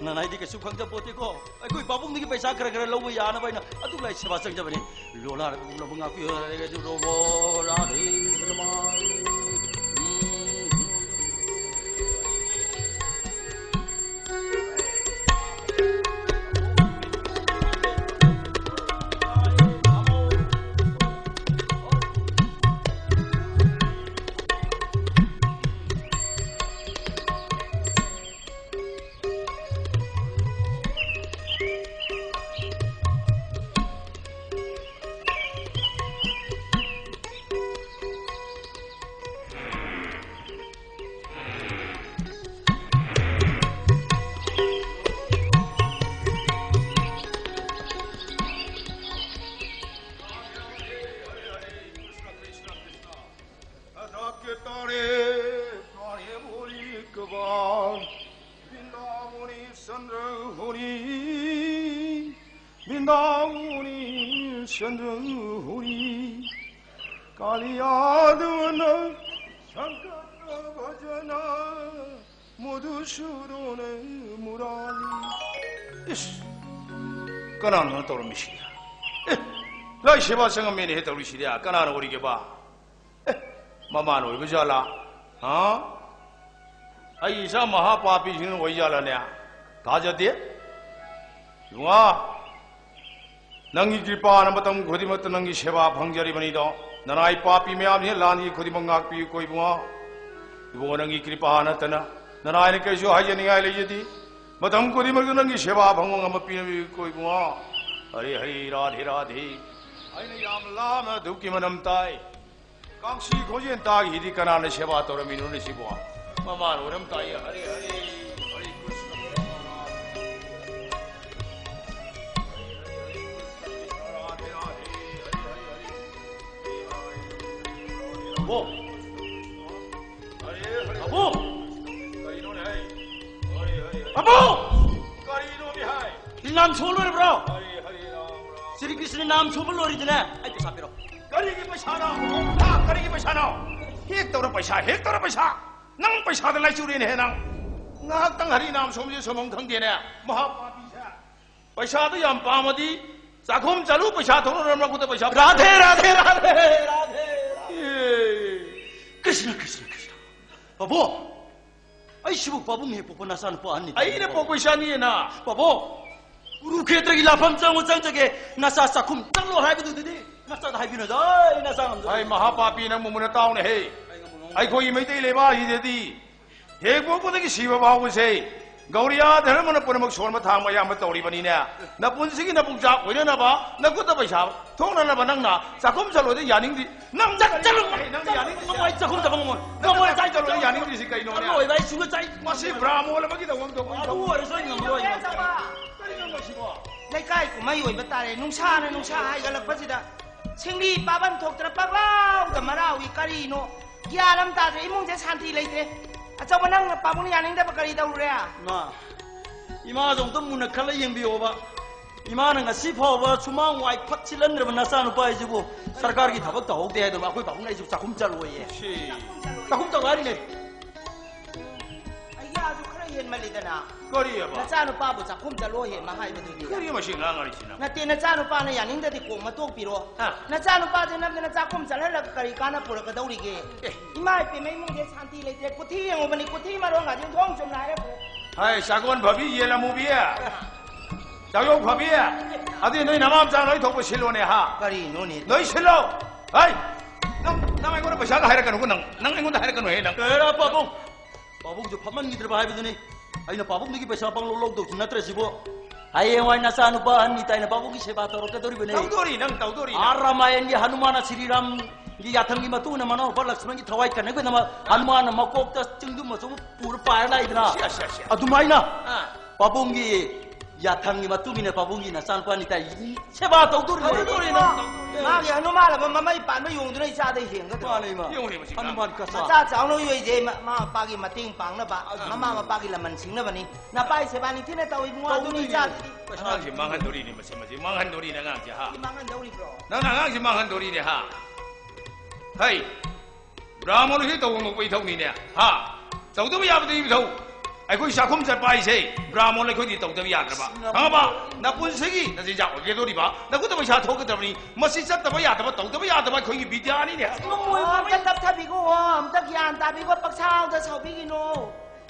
ꯅꯅꯥꯏꯗꯤ ꯀꯩꯁꯨ ꯈꯪꯖꯄꯣꯠꯇꯦꯀꯣ꯫ ꯑꯩꯈꯣꯏ ꯄꯥꯕꯨꯡꯗꯒꯤ ꯄꯩꯁꯥ ꯈꯔ ꯈꯔ ꯂꯧꯕ ꯌꯥꯅꯕ ꯑꯩꯅ ꯑꯗꯨꯛ ꯂꯥꯏ ꯁꯦꯕꯥ ꯆꯪꯖꯕꯅꯤ꯫ ꯂꯣꯂꯥꯔꯕ ꯏꯕꯨꯡꯉꯣꯕꯨ ꯉꯥꯛꯄꯤꯌꯨ꯫ ꯔꯥꯙꯦ ꯀ꯭ꯔꯤꯁꯅ꯫ अदा के ताणे, ताणे बोली एक बार। वृंदावनी चंद्र होरी, वृंदावनी चंद्र होरी। कालियादवन शंकर भजन मधुसूदन मुरारी। ꯏꯁ, ꯀꯅꯥꯅꯣ ꯇꯧꯔꯝꯃꯤꯁꯤ? ꯑꯦ, ꯂꯥꯏ ꯁꯦꯕꯥ ꯆꯪꯉꯝꯃꯦꯅꯦꯍꯦ ꯇꯧꯔꯤꯁꯤꯗꯤ꯫ ꯀꯅꯥꯅ ꯑꯣꯏꯔꯤꯒꯦꯕ? ꯑꯦ, ꯃꯃꯥꯅ ꯑꯣꯏꯕ ꯖꯥꯠꯂꯥ? ꯍꯥ? ꯑꯩ ꯏꯆꯥ ꯃꯍꯥꯄꯥꯄꯤꯁꯤꯡꯅ ꯑꯣꯏ ꯖꯥꯠꯂꯅꯦ? ꯊꯥꯖꯗꯦ꯫ ꯏꯕꯨꯡꯉꯣ, ꯅꯪꯒꯤ ꯀ꯭ꯔꯤꯄꯥꯅ ꯃꯇꯝ ꯈꯨꯗꯤꯡꯃꯛꯇ ꯅꯪꯒꯤ ꯁꯦꯕꯥ ꯐꯪꯖꯔꯤꯕꯅꯤꯗꯣ꯫ ꯅꯅꯥꯏ ꯄꯥꯄꯤ ꯃꯌꯥꯝꯁꯤꯅ ꯂꯥꯟꯒꯤ ꯈꯨꯗꯤꯡꯃꯛ ꯉꯥꯛꯄꯤꯌꯨꯀꯣ ꯏꯕꯨꯡꯉꯣ꯫ ꯏꯕꯨꯡꯉꯣ, ꯅꯪꯒꯤ ꯀ꯭ꯔꯤꯄꯥ ꯅꯠꯇꯅ ꯅꯅꯥꯏꯅ ꯀꯩꯁꯨ ꯍꯥꯏꯖꯅꯤꯡꯉꯥꯏ ꯂꯩꯖꯗꯦ꯫ ꯃꯇꯝ ꯈꯨꯗꯤꯡꯃꯛꯇ ꯅꯪꯒꯤ ꯁꯦꯕꯥ ꯐꯪꯕ ꯉꯝꯕ ꯄꯤꯅꯕꯤꯌꯨꯀꯣ ꯏꯕꯨꯡꯉꯣ꯫ ꯍꯔꯦ ꯍꯔꯦ, ꯔꯥꯙꯦ ꯔꯥꯙꯦ꯫ ꯑꯩꯅ ꯌꯥꯝ ꯂꯥꯞꯅ ꯙꯨꯞꯀꯤ ꯃꯅꯝ ꯇꯥꯏ꯫ ꯀꯥꯡꯁꯤ ꯈꯣꯟꯖꯦꯜ ꯇꯥꯈꯤꯗꯤ ꯀꯅꯥꯅ ꯁꯦꯕꯥ ꯇꯧꯔꯝꯃꯤꯅꯣꯅꯦ ꯁꯤꯕꯣ? ꯃꯃꯥꯅ ꯑꯣꯏꯔꯝ ꯇꯥꯏꯌꯦ꯫ ꯍꯔꯦ ꯍꯔꯦ, ꯍꯔꯦ ꯀ꯭ꯔꯤꯁꯅ, ꯍꯔꯦ ꯀ꯭ꯔꯤꯁꯅ, ꯔꯥꯙꯦ ꯔꯥꯙꯦ, ꯍꯔꯦ ꯍꯔꯦ, ꯍꯔꯦ꯫ ꯑꯕꯣ! ꯍꯔꯦ ꯍꯔꯦ꯫ ꯑꯕꯣ! ꯀꯔꯤꯅꯣꯅꯦ ꯍꯥꯏ? ꯍꯔꯦ ꯍꯔꯦ, ꯍꯔꯦ꯫ ꯑꯕꯣ! ꯀꯔꯤꯅꯣꯅꯦ ꯍꯥꯏ? ꯅꯤꯂꯥꯝ ꯁꯣ ꯂꯣꯏꯔꯕ꯭ꯔꯣ? ꯍꯔꯦ ꯍꯔꯦ ꯔꯥꯝ ꯔꯥꯝ꯫ ꯁ꯭ꯔꯤ ꯀ꯭ꯔꯤꯁꯅ ꯅꯥꯝ ꯁꯣꯟꯕ ꯂꯣꯏꯔꯤꯗꯅꯦ꯫ ꯑꯩ ꯄꯩꯁꯥ ꯄꯤꯔꯣ꯫ ꯀꯔꯤꯒꯤ ꯄꯩꯁꯥꯅꯣ? ꯍꯥ, ꯀꯔꯤꯒꯤ ꯄꯩꯁꯥꯅꯣ? ꯍꯦꯛ ꯇꯧꯔ ꯄꯩꯁꯥ, ꯍꯦꯛ ꯇꯧꯔ ꯄꯩꯁꯥ꯫ ꯅꯪ ꯄꯩꯁꯥꯗ ꯂꯥꯏꯆꯨꯔꯦꯅꯦꯍꯦ ꯅꯪ꯫ ꯉꯥꯏꯍꯥꯛꯇꯪ ꯍꯔꯤꯅꯥꯝ ꯁꯣꯝꯁꯦ ꯁꯣꯝꯐꯝ ꯈꯪꯗꯦꯅꯦ꯫ ꯃꯍꯥ ꯄꯥꯄꯤꯁꯦ꯫ ꯄꯩꯁꯥꯗꯨ ꯌꯥꯝ ꯄꯥꯝꯃꯗꯤ ꯆꯥꯛꯈꯨꯝ ꯆꯠꯂꯨ, ꯄꯩꯁꯥ ꯊꯣꯛꯅꯅꯕ ꯅꯈꯨꯠꯇ ꯄꯩꯁꯥ ꯔꯥꯙꯦ, ꯔꯥꯙꯦ, ꯔꯥꯙꯦ, ꯔꯥꯙꯦ꯫ ꯑꯦ꯫ ꯀ꯭ꯔꯤꯁꯅ, ꯀ꯭ꯔꯤꯁꯅ, ꯀ꯭ꯔꯤꯁꯅ꯫ ꯄꯥꯕꯨꯡ, ꯑꯩꯁꯤꯕꯨ ꯄꯥꯕꯨꯡ ꯍꯦꯛ ꯄꯣꯛꯄ ꯅꯆꯥꯅꯨꯄꯥ ꯑꯍꯟꯅꯤ꯫ ꯑꯩꯅ ꯄꯣꯛꯄ ꯏꯆꯥꯅꯤꯅ꯫ ꯄꯥꯕꯨꯡ, ꯀꯨꯔꯨꯈꯦꯇ꯭ꯔꯒꯤ ꯂꯥꯐꯝ ꯆꯪꯉꯨ ꯆꯪꯖꯒꯦ, ꯅꯆꯥ ꯆꯥꯛꯈꯨꯝ ꯆꯪꯂꯣ ꯍꯥꯏꯕꯗꯨꯗꯤ ꯅꯆꯥꯗ ꯍꯥꯏꯕꯤꯅꯨꯗ, ꯑꯩ ꯅꯆꯥ ꯉꯝꯖꯔꯣꯏ꯫ ꯑꯩ ꯃꯍꯥꯄꯥꯄꯤ ꯅꯪꯕꯨ ꯃꯨꯟꯅ ꯇꯥꯎꯅꯦꯍꯦ꯫ ꯑꯩ ꯉꯝꯃꯨ ꯉꯝꯃꯨ꯫ ꯑꯩꯈꯣꯏꯒꯤ ꯃꯩꯇꯩ ꯂꯩꯕꯥꯛ ꯑꯁꯤꯗꯗꯤ ꯍꯦꯛ ꯄꯣꯛꯄꯗꯒꯤ ꯁꯤꯕ ꯐꯥꯎꯕꯁꯦ ꯒꯧꯔꯤꯌꯥ ꯙꯔꯃꯅ ꯄꯨꯝꯅꯃꯛ ꯁꯣꯟꯕ ꯊꯥꯡꯕ ꯑꯌꯥꯝꯕ ꯇꯧꯔꯤꯕꯅꯤꯅꯦ꯫ ꯅꯄꯨꯟꯁꯤꯒꯤ ꯅꯄꯨꯛꯆꯥꯛ ꯑꯣꯏꯅꯅꯕ, ꯅꯈꯨꯠꯇ ꯄꯩꯁꯥ ꯊꯣꯛꯅꯅꯕ ꯅꯪꯅ ꯆꯥꯛꯈꯨꯝ ꯆꯠꯂꯣꯗꯤ ꯌꯥꯅꯤꯡꯗꯦ꯫ ꯅꯪ ꯆꯠ-, ꯆꯠꯂꯨ꯫ ꯅꯪ ꯌꯥꯅꯤꯡꯗꯦ꯫ ꯉꯝꯃꯣꯏ, ꯆꯥꯛꯈꯨꯝ ꯆꯠꯄ ꯉꯝꯃꯣꯏ꯫ ꯉꯝꯃꯣꯏ, ꯆꯥꯛꯈꯨꯝ ꯆꯠꯂꯣꯗꯤ ꯌꯥꯅꯤꯡꯗ꯭ꯔꯤꯁꯤ ꯀꯩꯅꯣꯅꯦ? ꯉꯝꯃꯣꯏ, ꯚꯥꯏ, ꯁꯨꯡꯆꯠ ꯆꯥꯏ-, ꯃꯁꯤ ꯕ꯭ꯔꯥꯍꯃꯣꯟ ꯑꯃꯒꯤꯗꯃꯛ ꯇꯧꯕ ꯑꯗꯨ ꯑꯣꯏꯔꯁꯨ ꯑꯩ ꯉꯝꯃꯔꯣꯏ꯫ ꯀꯔꯤꯅꯣ ꯃꯁꯤꯕꯣ? ꯂꯩꯀꯥꯏ ꯀꯨꯝꯍꯩ ꯑꯣꯏꯕ ꯇꯥꯔꯦ꯫ ꯅꯨꯡꯁꯥꯅ ꯅꯨꯡꯁꯥ ꯍꯥꯏꯒꯠꯂꯛꯄꯁꯤꯗ ꯁꯤꯡꯂꯤ ꯄꯥꯐꯝ ꯊꯣꯛꯇꯅ ꯄꯪꯂꯥꯎꯗ ꯃꯔꯥꯎꯏ꯫ ꯀꯔꯤꯅꯣ? ꯒ꯭ꯌꯥꯟ ꯑꯃ ꯇꯥꯗ꯭ꯔꯦ꯫ ꯏꯃꯨꯡꯁꯦ ꯁꯥꯟꯇꯤ ꯂꯩꯇ꯭ꯔꯦ꯫ ꯑꯆꯧꯕ ꯅꯪꯅ ꯄꯥꯕꯨꯡ ꯌꯥꯅꯤꯡꯗꯕ ꯀꯔꯤ ꯇꯧꯔꯨꯔꯦ? ꯏꯃꯥ, ꯏꯃꯥꯁꯨ ꯑꯝꯇ ꯃꯨꯟꯅ ꯈꯜꯂ ꯌꯦꯡꯕꯤꯌꯣꯕ꯫ ꯏꯃꯥꯅ ꯉꯁꯤ ꯐꯥꯎꯕ ꯁꯨꯃꯥꯡ ꯋꯥꯏ ꯐꯠ ꯁꯤꯠꯍꯟꯗ꯭ꯔꯕ ꯅꯆꯥꯅꯨꯄꯥ ꯍꯥꯏꯁꯤꯕꯨ ꯁꯔꯀꯥꯔꯒꯤ ꯊꯕꯛ ꯇꯧꯍꯧꯗꯦ ꯍꯥꯏꯗꯕ ꯑꯩꯈꯣꯏ ꯄꯥꯕꯨꯡꯅ ꯑꯩꯁꯨ ꯆꯥꯛꯈꯨꯝ ꯆꯠꯂꯣꯏꯌꯦ꯫ ꯁꯤ꯫ ꯆꯥꯛꯈꯨꯝ ꯆꯠꯂꯣꯏ꯫ ꯆꯥꯛꯈꯨꯝ ꯆꯠꯂꯣ ꯍꯥꯏꯔꯤꯅꯦ꯫ ꯑꯩꯌꯥꯁꯨ ꯈꯔ ꯍꯦꯟꯃꯜꯂꯤꯗꯅ꯫ ꯀꯔꯤꯑꯕ? ꯅꯆꯥꯅꯨꯄꯥꯕꯨ ꯆꯥꯛꯈꯨꯝ ꯆꯠꯂꯣ ꯍꯦꯟꯕ ꯍꯥꯏꯕꯗꯨꯗꯤ꯫ ꯀꯔꯤ ꯃꯁꯤ ꯉꯥꯡꯉꯔꯤꯁꯤꯅ? ꯅꯠꯇꯦ, ꯅꯆꯥꯅꯨꯄꯥꯅ ꯌꯥꯅꯤꯡꯗꯗꯤ ꯀꯣꯛ ꯃꯇꯣꯛꯄꯤꯔꯣ꯫ ꯍꯥ? ꯅꯆꯥꯅꯨꯄꯥꯁꯦ ꯅꯝꯗꯅ ꯆꯥꯛꯈꯨꯝ ꯆꯠꯍꯜꯂꯒ ꯀꯔꯤ ꯀꯥꯟꯅ ꯄꯨꯔꯛꯀꯗꯧꯔꯤꯒꯦ? ꯑꯦ꯫ ꯏꯃꯥ ꯏꯄꯦꯝꯃ ꯏꯃꯨꯡꯁꯦ ꯁꯥꯟꯇꯤ ꯂꯩꯇ꯭ꯔꯦ꯫ ꯀꯨꯊꯤ ꯌꯦꯡꯉꯨꯕꯅꯤ, ꯀꯨꯊꯤ ꯃꯔꯣꯟꯒꯁꯦ ꯊꯣꯡ ꯆꯨꯝꯅ ꯍꯥꯏꯔꯛꯇ꯭ꯔꯦ꯫ ꯍꯥꯏ, ꯆꯥꯒꯣꯟ ꯐꯕꯤ, ꯌꯦꯟ ꯑꯃꯨꯕꯤ, ꯆꯥꯌꯣꯛ ꯐꯕꯤ, ꯑꯗꯨꯗꯤ ꯅꯣꯏ ꯅꯃꯥ ꯃꯆꯥ ꯂꯣꯏ ꯊꯣꯛꯄ ꯁꯤꯜꯂꯣꯅꯦ, ꯍꯥ? ꯀꯔꯤꯅꯣꯅꯦ? ꯂꯣꯏ ꯁꯤꯜꯂꯣ꯫ ꯍꯥꯏ, ꯅꯪ, ꯅꯪ ꯑꯩꯉꯣꯟꯗ ꯄꯩꯁꯥꯒ ꯍꯥꯏꯔꯛꯀꯅꯨꯀꯣ, ꯅꯪ, ꯅꯪ ꯑꯩꯉꯣꯟꯗ ꯍꯥꯏꯔꯛꯀꯅꯨꯍꯦ, ꯅꯪ꯫ ꯀꯩꯔꯥ ꯄꯥꯕꯨꯡ? ꯄꯥꯕꯨꯡꯁꯨ ꯐꯝꯍꯟꯈꯤꯗ꯭ꯔꯕ ꯍꯥꯏꯕꯗꯨꯅꯤ꯫ ꯑꯩꯅ ꯄꯥꯕꯨꯡꯗꯒꯤ ꯄꯩꯁꯥ ꯄꯪꯂꯧ ꯂꯧꯗꯧꯁꯨ ꯅꯠꯇ꯭ꯔ ꯁꯤꯕꯨ꯫ ꯍꯌꯦꯡꯋꯥꯏ ꯅꯆꯥꯅꯨꯄꯥ ꯑꯍꯟꯅꯤ ꯇꯥꯏꯅ ꯄꯥꯕꯨꯡꯒꯤ ꯁꯦꯕꯥ ꯇꯧꯔꯛꯀꯗꯧꯔꯤꯕꯅꯤ꯫ ꯇꯧꯗꯣꯔꯤ, ꯅꯪ ꯇꯧꯗꯣꯔꯤ, ꯅꯪ꯫ ꯑꯥ, ꯔꯥꯃꯥꯌꯟꯒꯤ ꯍꯅꯨꯃꯥꯟꯅ ꯁ꯭ꯔꯤꯔꯥꯝꯒꯤ ꯌꯥꯊꯪꯒꯤ ꯃꯇꯨꯡ ꯏꯟꯅ ꯃꯅꯥꯎ ꯅꯨꯄꯥ ꯂꯛꯁꯃꯟꯒꯤ ꯊꯋꯥꯏ ꯀꯟꯅꯕꯒꯤꯗꯃꯛ ꯍꯅꯨꯃꯥꯟꯅ ꯃꯀꯣꯛꯇ ꯆꯤꯡꯗꯨꯝ ꯃꯆꯨ ꯄꯨꯔ ꯄꯥꯏꯔ ꯂꯥꯛꯏꯗꯅ꯫ ꯁꯤ, ꯁꯤ, ꯁꯤ꯫ ꯑꯗꯨꯃꯥꯏꯅ ꯑꯥ꯫ ꯄꯥꯕꯨꯡꯒꯤ ꯌꯥꯊꯪꯒꯤ ꯃꯇꯨꯡ ꯏꯟꯅ ꯄꯥꯕꯨꯡꯒꯤ ꯅꯆꯥꯅꯨꯄꯥꯅꯤ ꯇꯥꯏ ꯁꯦꯕꯥ ꯇꯧꯗꯣꯔꯤꯕꯅꯤ꯫ ꯇꯧꯗꯣꯔꯤ, ꯅꯪ ꯇꯧꯗꯣꯔꯤ꯫ ꯃꯥꯒꯤ ꯍꯅꯨꯃꯥꯟ ꯑꯃ ꯃꯃꯩ ꯄꯥꯟꯕ ꯌꯣꯡꯗꯨꯅ ꯏꯆꯥꯗ ꯍꯦꯟꯒꯗ꯭ꯔꯣ? ꯃꯥꯅꯦ, ꯏꯃꯥ꯫ ꯌꯦꯡꯉꯨꯅꯦ ꯃꯁꯤ ꯍꯅꯨꯃꯥꯟ ꯀꯆꯥ꯫ ꯃꯆꯥ ꯆꯥꯎꯅ ꯌꯣꯏꯁꯦ ꯃ-, ꯃꯃꯥ ꯃꯄꯥꯒꯤ ꯃꯇꯦꯡ ꯄꯥꯡꯅꯕ, ꯑꯗꯨꯅꯤ꯫ ꯃꯃꯥ ꯃꯄꯥꯒꯤ ꯂꯃꯟ ꯁꯤꯡꯅꯕꯅꯤ꯫ ꯅꯄꯥꯒꯤ ꯁꯦꯕꯥ ꯅꯤꯡꯊꯤꯅ ꯇꯧꯏꯕꯨꯡꯉꯣ, ꯑꯗꯨꯅꯤ ꯇꯧꯗꯣꯏꯅꯤ꯫ ꯏꯆꯥꯁꯤꯗꯤ꯫ ꯑꯉꯥꯡꯁꯤ ꯃꯥꯡꯍꯟꯗꯣꯔꯤꯅꯦ ꯃꯁꯤ, ꯃꯁꯤ ꯃꯥꯡꯍꯟꯗꯣꯔꯤꯅꯦ ꯑꯉꯥꯡꯁꯦ, ꯍꯥ? ꯁꯤ ꯃꯥꯡꯍꯟꯗꯧꯔꯤꯕ꯭ꯔꯣ? ꯅꯪꯅ ꯑꯉꯥꯡꯁꯤ ꯃꯥꯡꯍꯟꯗꯣꯔꯤꯅꯦ, ꯍꯥ? ꯍꯩ! ꯕ꯭ꯔꯥꯍꯃꯣꯟꯁꯤ ꯇꯧꯕ ꯉꯛꯄ ꯏꯊꯧꯅꯤꯅꯦ, ꯍꯥ? ꯇꯧꯗꯕ ꯌꯥꯕꯗꯤ ꯏꯊꯧ꯫ ꯑꯩꯈꯣꯏ ꯆꯥꯛꯈꯨꯝ ꯆꯠꯄ ꯍꯥꯏꯁꯦ ꯕ꯭ꯔꯥꯍꯃꯣꯟ ꯑꯩꯈꯣꯏꯗꯤ ꯇꯧꯗꯕ ꯌꯥꯗ꯭ꯔꯕ, ꯈꯪꯉꯕ? ꯅꯄꯨꯟꯁꯤꯒꯤ ꯅꯆꯤꯟꯖꯥꯛ ꯑꯣꯏꯒꯗꯧꯔꯤꯕ, ꯅꯈꯨꯠꯇ ꯄꯩꯁꯥ ꯊꯣꯛꯀꯗꯕꯅꯤ꯫ ꯃꯁꯤ ꯆꯠꯇꯕ ꯌꯥꯗꯕ, ꯇꯧꯗꯕ ꯌꯥꯗꯕ ꯑꯩꯈꯣꯏꯒꯤ ꯕꯤꯗ꯭ꯌꯥꯅꯤꯅꯦ꯫ ꯏꯕꯨꯡꯉꯣ, ꯑꯝꯇ ꯇꯞꯊꯕꯤꯈꯣ, ꯑꯝꯇ ꯒ꯭ꯌꯥꯟ ꯇꯥꯕꯤꯈꯣ, ꯄꯛꯁꯥꯎꯗ ꯁꯥꯎꯕꯤꯈꯤꯅꯣ꯫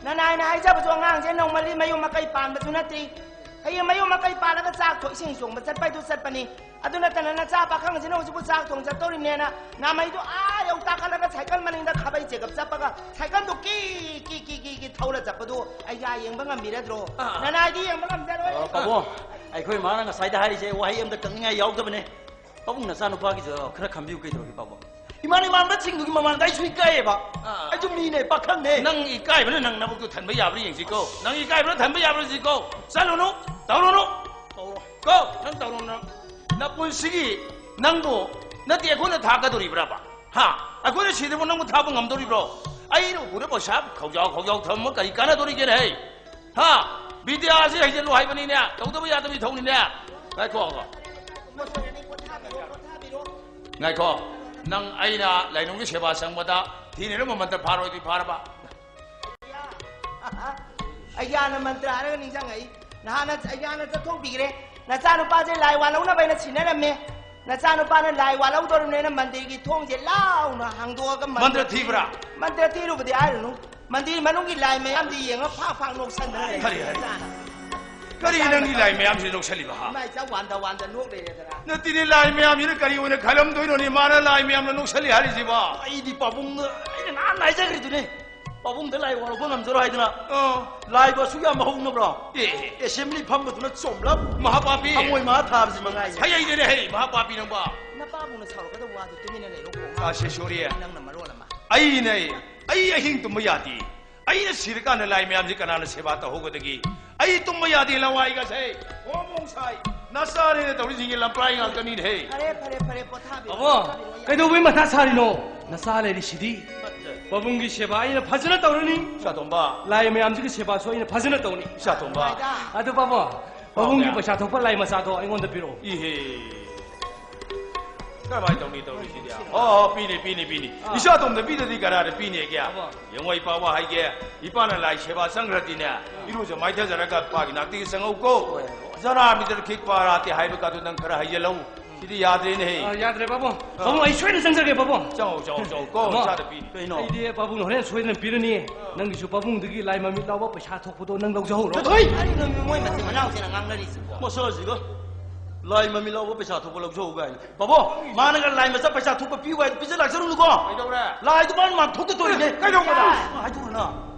ꯅꯅꯥꯏꯅ ꯍꯥꯏꯖꯕꯁꯨ ꯑꯉꯥꯡꯁꯦ ꯅꯣꯡꯃꯜꯂꯤ ꯃꯌꯨꯝ ꯃꯀꯩ ꯄꯥꯟꯕꯁꯨ ꯅꯠꯇ꯭ꯔꯤ꯫ ꯍꯌꯦꯡ ꯃꯌꯨꯝ ꯃꯀꯩ ꯄꯥꯜꯂꯒ ꯆꯥꯛ ꯊꯣꯛ ꯏꯁꯤꯡ ꯁꯣꯡꯕ ꯆꯠꯄ ꯍꯥꯏꯗꯨ ꯆꯠꯄꯅꯤ꯫ ꯑꯗꯨ ꯅꯠꯇꯅ ꯅꯆꯥ ꯄꯥꯈꯪꯁꯤꯅ ꯍꯧꯖꯤꯛꯄꯨ ꯆꯥꯛ ꯊꯣꯡ ꯆꯠꯇꯧꯔꯤꯕꯅꯦꯅ ꯅꯥꯃꯩꯗꯨ ꯑꯥ ꯌꯧ ꯇꯥꯈꯠꯂꯒ ꯁꯥꯏꯀꯜ ꯃꯅꯤꯡꯗ ꯈꯥꯕꯩ ꯆꯦꯒꯞ ꯆꯞꯄꯒ ꯁꯥꯏꯀꯜꯗꯨ ꯀꯤ ꯀꯤ ꯀꯤ ꯀꯤ ꯀꯤ ꯊꯧꯔ ꯆꯠꯄꯗꯨ ꯑꯩꯒ ꯌꯦꯡꯕ ꯉꯝꯕꯤꯔꯗ꯭ꯔꯣ? ꯑꯥ꯫ ꯅꯅꯥꯏꯗꯤ ꯌꯦꯡꯕ ꯉꯝꯖꯔꯣꯏ꯫ ꯑꯣ, ꯄꯥꯕꯨꯡ, ꯑꯩꯈꯣꯏ ꯏꯃꯥꯅ ꯉꯁꯥꯏꯗ ꯍꯥꯏꯔꯤꯁꯦ ꯋꯥꯍꯩ ꯑꯝꯇ ꯀꯛꯅꯤꯡꯉꯥꯏ ꯌꯥꯎꯗꯕꯅꯦ꯫ ꯄꯥꯕꯨꯡ, ꯅꯆꯥꯅꯨꯄꯥꯒꯤꯁꯨ ꯈꯔ ꯈꯟꯕꯤꯌꯨ ꯀꯩꯗꯧꯔꯒꯦ, ꯄꯥꯕꯨꯡ? ꯏꯃꯥꯅ ꯏꯃꯥꯟꯅꯕꯁꯤꯡꯗꯨꯒꯤ ꯃꯃꯥꯡꯗ ꯑꯩꯁꯨ ꯏꯀꯥꯏꯌꯦꯕ꯫ ꯑꯥ꯫ ꯑꯩꯁꯨ ꯃꯤꯅꯦ, ꯄꯥꯈꯪꯅꯦ꯫ ꯅꯪ ꯏꯀꯥꯏꯕꯅ ꯅꯪ ꯅꯕꯨꯛꯇꯨ ꯊꯟꯕ ꯌꯥꯕ꯭ꯔꯥ ꯌꯦꯡꯁꯤꯀꯣ꯫ ꯅꯪ ꯏꯀꯥꯏꯕ꯭ꯔꯥ ꯊꯟꯕ ꯌꯥꯕ꯭ꯔꯥ ꯌꯦꯡꯁꯤꯀꯣ꯫ ꯆꯠꯂꯨꯅꯨ, ꯇꯧꯔꯨꯅꯨ꯫ ꯀꯧꯔꯣ꯫ ꯀꯣ, ꯅꯪ ꯇꯧꯔꯨꯅꯨ ꯅꯪ꯫ ꯅꯄꯨꯟꯁꯤꯒꯤ ꯅꯪꯕꯨ ꯅꯠꯇꯦ ꯑꯩꯈꯣꯏꯅ ꯊꯥꯛꯀꯗꯧꯔꯤꯕ꯭ꯔꯕ? ꯍꯥ? ꯑꯩꯈꯣꯏꯅ ꯁꯤꯗꯕꯨ ꯅꯪꯕꯨ ꯊꯥꯕ ꯉꯝꯗꯧꯔꯤꯕ꯭ꯔꯣ? ꯑꯩꯅ ꯎꯄꯨꯗ ꯄꯩꯁꯥ ꯈꯧꯖꯥꯎ ꯈꯧꯖꯥꯎ ꯊꯝꯃ ꯀꯔꯤ ꯀꯥꯟꯅꯗꯧꯔꯤꯒꯦꯅꯦ, ꯍꯩ? ꯍꯥ? ꯕꯤꯗ꯭ꯌꯥꯁꯤ ꯍꯩꯖꯤꯜꯂꯨ ꯍꯥꯏꯕꯅꯤꯅꯦ, ꯇꯧꯗꯕ ꯌꯥꯗꯕ ꯏꯊꯧꯅꯤꯅꯦ꯫ ꯉꯥꯏꯈꯣ, ꯉꯥꯏꯈꯣ꯫ ꯉꯥꯏꯈꯣ꯫ ꯅꯪ ꯑꯩꯅ ꯂꯥꯏꯅꯨꯡꯒꯤ ꯁꯦꯕꯥ ꯆꯪꯕꯗ ꯊꯤꯅꯔꯝꯕ ꯃꯟꯇ꯭ꯔ ꯐꯥꯔꯣꯏꯗꯤ ꯐꯥꯔꯕ? ꯑꯩꯌꯥꯅ ꯃꯟꯇ꯭ꯔ ꯍꯥꯏꯔꯒ ꯅꯤꯡꯁꯤꯡꯉꯛꯏ꯫ ꯅꯍꯥꯟꯅ ꯑꯩꯌꯥꯅ ꯆꯠꯊꯣꯛꯄꯤꯈ꯭ꯔꯦ꯫ ꯅꯆꯥꯅꯨꯄꯥꯁꯦ ꯂꯥꯏ ꯋꯥ ꯂꯧꯅꯕ ꯍꯥꯏꯅ ꯁꯤꯟꯅꯔꯝꯃꯦ꯫ ꯅꯆꯥꯅꯨꯄꯥꯅ ꯂꯥꯏ ꯋꯥ ꯂꯧꯗꯧꯔꯤꯕꯅꯦꯅ ꯃꯟꯗꯤꯔꯒꯤ ꯊꯣꯡꯁꯦ ꯂꯥꯎꯅ ꯍꯥꯡꯗꯣꯛꯑꯒ ꯃꯟꯇ꯭ꯔ ꯊꯤꯕ꯭ꯔꯥ? ꯃꯟꯇ꯭ꯔ ꯊꯤꯔꯨꯕꯗꯤ ꯍꯥꯏꯔꯨꯅꯨ꯫ ꯃꯟꯗꯤꯔ ꯃꯅꯨꯡꯒꯤ ꯂꯥꯏ ꯃꯌꯥꯝꯗꯤ ꯌꯦꯡꯉ ꯐꯥꯛ ꯐꯥꯛ ꯅꯣꯛꯁꯟꯗꯅ ꯂꯩ꯫ ꯀꯔꯤ ꯍꯥꯏ? ꯀꯔꯤ ꯅꯪꯒꯤ ꯂꯥꯏ ꯃꯌꯥꯝꯁꯤ ꯅꯣꯛꯁꯜꯂꯤꯕ, ꯍꯥ? ꯏꯃꯥ ꯏꯆꯥ ꯋꯥꯟꯗ ꯋꯥꯟꯗ ꯅꯣꯛ ꯂꯩꯔꯦꯗꯅ꯫ ꯅꯠꯇꯦꯅꯦ, ꯂꯥꯏ ꯃꯌꯥꯝꯁꯤꯅ ꯀꯔꯤ ꯑꯣꯏꯅ ꯈꯜꯂꯝꯗꯣꯏꯅꯣꯅꯦ? ꯃꯥꯅ ꯂꯥꯏ ꯃꯌꯥꯝꯅ ꯅꯣꯛꯁꯜꯂꯤ ꯍꯥꯏꯔꯤꯁꯤꯕꯣ? ꯑꯩꯗꯤ ꯄꯥꯕꯨꯡꯗ ꯑꯩꯅ ꯅꯍꯥꯟ ꯍꯥꯏꯖꯈ꯭ꯔꯤꯗꯨꯅꯦ꯫ ꯄꯥꯕꯨꯡꯗ ꯂꯥꯏ ꯋꯥꯔꯧꯕ ꯉꯝꯖꯔꯣꯏ ꯍꯥꯏꯗꯅ꯫ ꯑꯥ꯫ ꯂꯥꯏꯕꯨ ꯑꯁꯨꯛ ꯌꯥꯝ ꯍꯧꯅꯕ꯭ꯔꯣ? ꯑꯦ꯫ ꯑꯦꯁꯦꯝꯕ꯭ꯂꯤ ꯐꯝꯕꯗꯨꯅ ꯆꯣꯝꯂꯞ꯫ ꯃꯍꯥꯄꯥꯄꯤ꯫ ꯍꯪꯉꯣꯏ ꯃꯥ ꯊꯥꯕꯁꯤ ꯃꯉꯥꯏ꯫ ꯍꯩ ꯍꯩꯗꯦꯅꯦ, ꯍꯩ, ꯃꯍꯥꯄꯥꯄꯤ ꯅꯪꯕ꯫ ꯅꯄꯥꯕꯨꯡꯅ ꯁꯥꯎꯔꯛꯀꯗꯕ ꯋꯥꯗꯨ ꯇꯨꯃꯤꯟꯅ ꯂꯩꯔꯣ, ꯀꯣꯛ ꯉꯥꯎ꯫ ꯑꯥ, ꯁꯦꯁꯣꯔꯤ꯫ ꯅꯪꯅ ꯃꯔꯣꯜ ꯑꯃ꯫ ꯑꯩꯅꯦ, ꯑꯩ ꯑꯍꯤꯡ ꯇꯨꯝꯕ ꯌꯥꯗꯦ꯫ ꯑꯩꯅ ꯁꯤꯔꯀꯥꯟꯗ ꯂꯥꯏ ꯃꯌꯥꯝꯁꯤ ꯀꯅꯥꯅ ꯁꯦꯕꯥ ꯇꯧꯍꯧꯒꯗꯒꯦ? ꯑꯩ ꯇꯨꯝꯕ ꯌꯥꯗꯦ, ꯂꯋꯥꯏꯒꯁꯦ꯫ ꯍꯣ, ꯃꯣꯡꯁꯥꯏ, ꯅꯆꯥꯅꯦꯅ ꯇꯧꯔꯤꯁꯤꯡꯁꯦ ꯂꯝꯄ꯭ꯔꯥꯏ ꯉꯥꯛꯇꯅꯤꯅꯦꯍꯦ꯫ ꯐꯔꯦ, ꯐꯔꯦ, ꯐꯔꯦ, ꯄꯣꯊꯥꯕꯤꯔꯣ, ꯑꯕꯣ, ꯄꯣꯊꯥꯕꯤꯔꯣ꯫ ꯀꯩꯗꯧꯕꯩ ꯃꯊꯥ ꯁꯥꯔꯤꯅꯣ? ꯅꯆꯥ ꯂꯩꯔꯤꯁꯤꯗꯤ꯫ ꯄꯥꯕꯨꯡꯒꯤ ꯁꯦꯕꯥ ꯑꯩꯅ ꯐꯖꯅ ꯇꯧꯔꯅꯤ꯫ ꯏꯆꯥꯇꯣꯝꯕ꯫ ꯂꯥꯏ ꯃꯌꯥꯝꯁꯤꯒꯤ ꯁꯦꯕꯥꯁꯨ ꯑꯩꯅ ꯐꯖꯅ ꯇꯧꯅꯤ꯫ ꯏꯆꯥꯇꯣꯝꯕ꯫ ꯑꯗꯨ ꯄꯥꯕꯨꯡ, ꯄꯥꯕꯨꯡꯒꯤ ꯄꯥꯕꯨꯡ꯫ ꯄꯩꯁꯥ ꯊꯣꯛꯄ ꯂꯥꯏ ꯃꯆꯥꯗꯣ ꯑꯩꯉꯣꯟꯗ ꯄꯤꯔꯛꯑꯣ꯫ ꯏꯍꯦ꯫ ꯀꯃꯥꯏꯅ ꯇꯧꯅꯤ ꯇꯧꯔꯤꯁꯤꯗꯤ? ꯑꯣ, ꯑꯣ, ꯄꯤꯅꯤ, ꯄꯤꯅꯤ, ꯄꯤꯅꯤ꯫ ꯏꯆꯥ ꯑꯇꯣꯝꯗ ꯄꯤꯗꯗꯤ ꯀꯅꯥꯗ ꯄꯤꯅꯦꯒꯦ? ꯌꯦꯡꯉꯣ, ꯏꯄꯥ, ꯋꯥ ꯍꯥꯏꯒꯦ꯫ ꯏꯄꯥꯅ ꯂꯥꯏ ꯁꯦꯕꯥ ꯆꯪꯈ꯭ꯔꯗꯤꯅꯦ, ꯏꯔꯨꯖ ꯃꯥꯏꯊꯖꯔꯒ ꯏꯄꯥꯒꯤ ꯅꯥꯛꯇꯒꯤ ꯆꯪꯉꯧꯀꯣ꯫ ꯍꯣꯏ, ꯍꯣꯏ꯫ ꯖꯔꯥ ꯃꯤꯗꯔ ꯈꯤꯛ ꯄꯥꯔꯥꯇꯤ ꯍꯥꯏꯕꯒꯗꯣ ꯅꯪ ꯈꯔ ꯍꯩꯖꯜꯍꯧ꯫ ꯁꯤꯗꯤ ꯌꯥꯗ꯭ꯔꯦꯅꯦꯍꯦ꯫ ꯑ, ꯌꯥꯗ꯭ꯔꯦ, ꯄꯥꯕꯨꯡ꯫ ꯑ꯫ ꯄꯥꯕꯨꯡ, ꯑꯩ ꯁꯣꯏꯗꯅ ꯆꯪꯖꯒꯦ, ꯄꯥꯕꯨꯡ꯫ ꯆꯪꯉꯧ, ꯆꯪꯉꯧ, ꯆꯪꯉꯧ ꯀꯣ, ꯄꯥꯕꯨꯡ, ꯏꯆꯥꯗ ꯄꯤꯅꯤ꯫ ꯀꯩꯅꯣ? ꯑꯩꯗꯤ ꯄꯥꯕꯨꯡꯅ ꯍꯣꯔꯦꯟ ꯁꯣꯏꯗꯅ ꯄꯤꯔꯅꯤ꯫ ꯅꯪꯒꯤꯁꯨ ꯄꯥꯕꯨꯡꯗꯒꯤ ꯂꯥꯏ ꯃꯃꯤꯠ ꯂꯥꯎꯕ ꯄꯩꯁꯥ ꯊꯣꯛꯄꯗꯣ ꯅꯪ ꯂꯧꯖꯍꯧꯔꯣ꯫ ꯆꯠꯊꯣꯛ! ꯀꯔꯤꯅꯣ ꯃꯣꯏ ꯃꯆꯤꯟ ꯃꯅꯥꯎꯁꯤꯅ ꯉꯥꯡꯅꯔꯤꯁꯤꯕꯣ? ꯃꯁꯥꯁꯤꯒ ꯂꯥꯏ ꯃꯃꯤꯠ ꯂꯥꯎꯕ ꯄꯩꯁꯥ ꯊꯣꯛꯄ ꯂꯧꯖꯍꯧ ꯀꯥꯏꯅ꯫ ꯄꯥꯕꯣ, ꯃꯥꯅꯒ ꯂꯥꯏ ꯃꯆꯥ ꯄꯩꯁꯥ ꯊꯣꯛꯄ ꯄꯤꯌꯨ ꯍꯥꯏꯗꯤ ꯄꯤꯖ ꯂꯥꯛꯆꯔꯨꯅꯨꯀꯣ꯫ ꯀꯩꯗꯧꯔꯦ? ꯂꯥꯏꯗꯨ ꯃꯥꯅ ꯃꯥꯟꯊꯣꯛꯀꯗꯧꯔꯤꯅꯦ꯫ ꯀꯩꯗꯧꯕꯅꯣ? ꯍꯥꯏꯗꯣꯛꯎꯅ꯫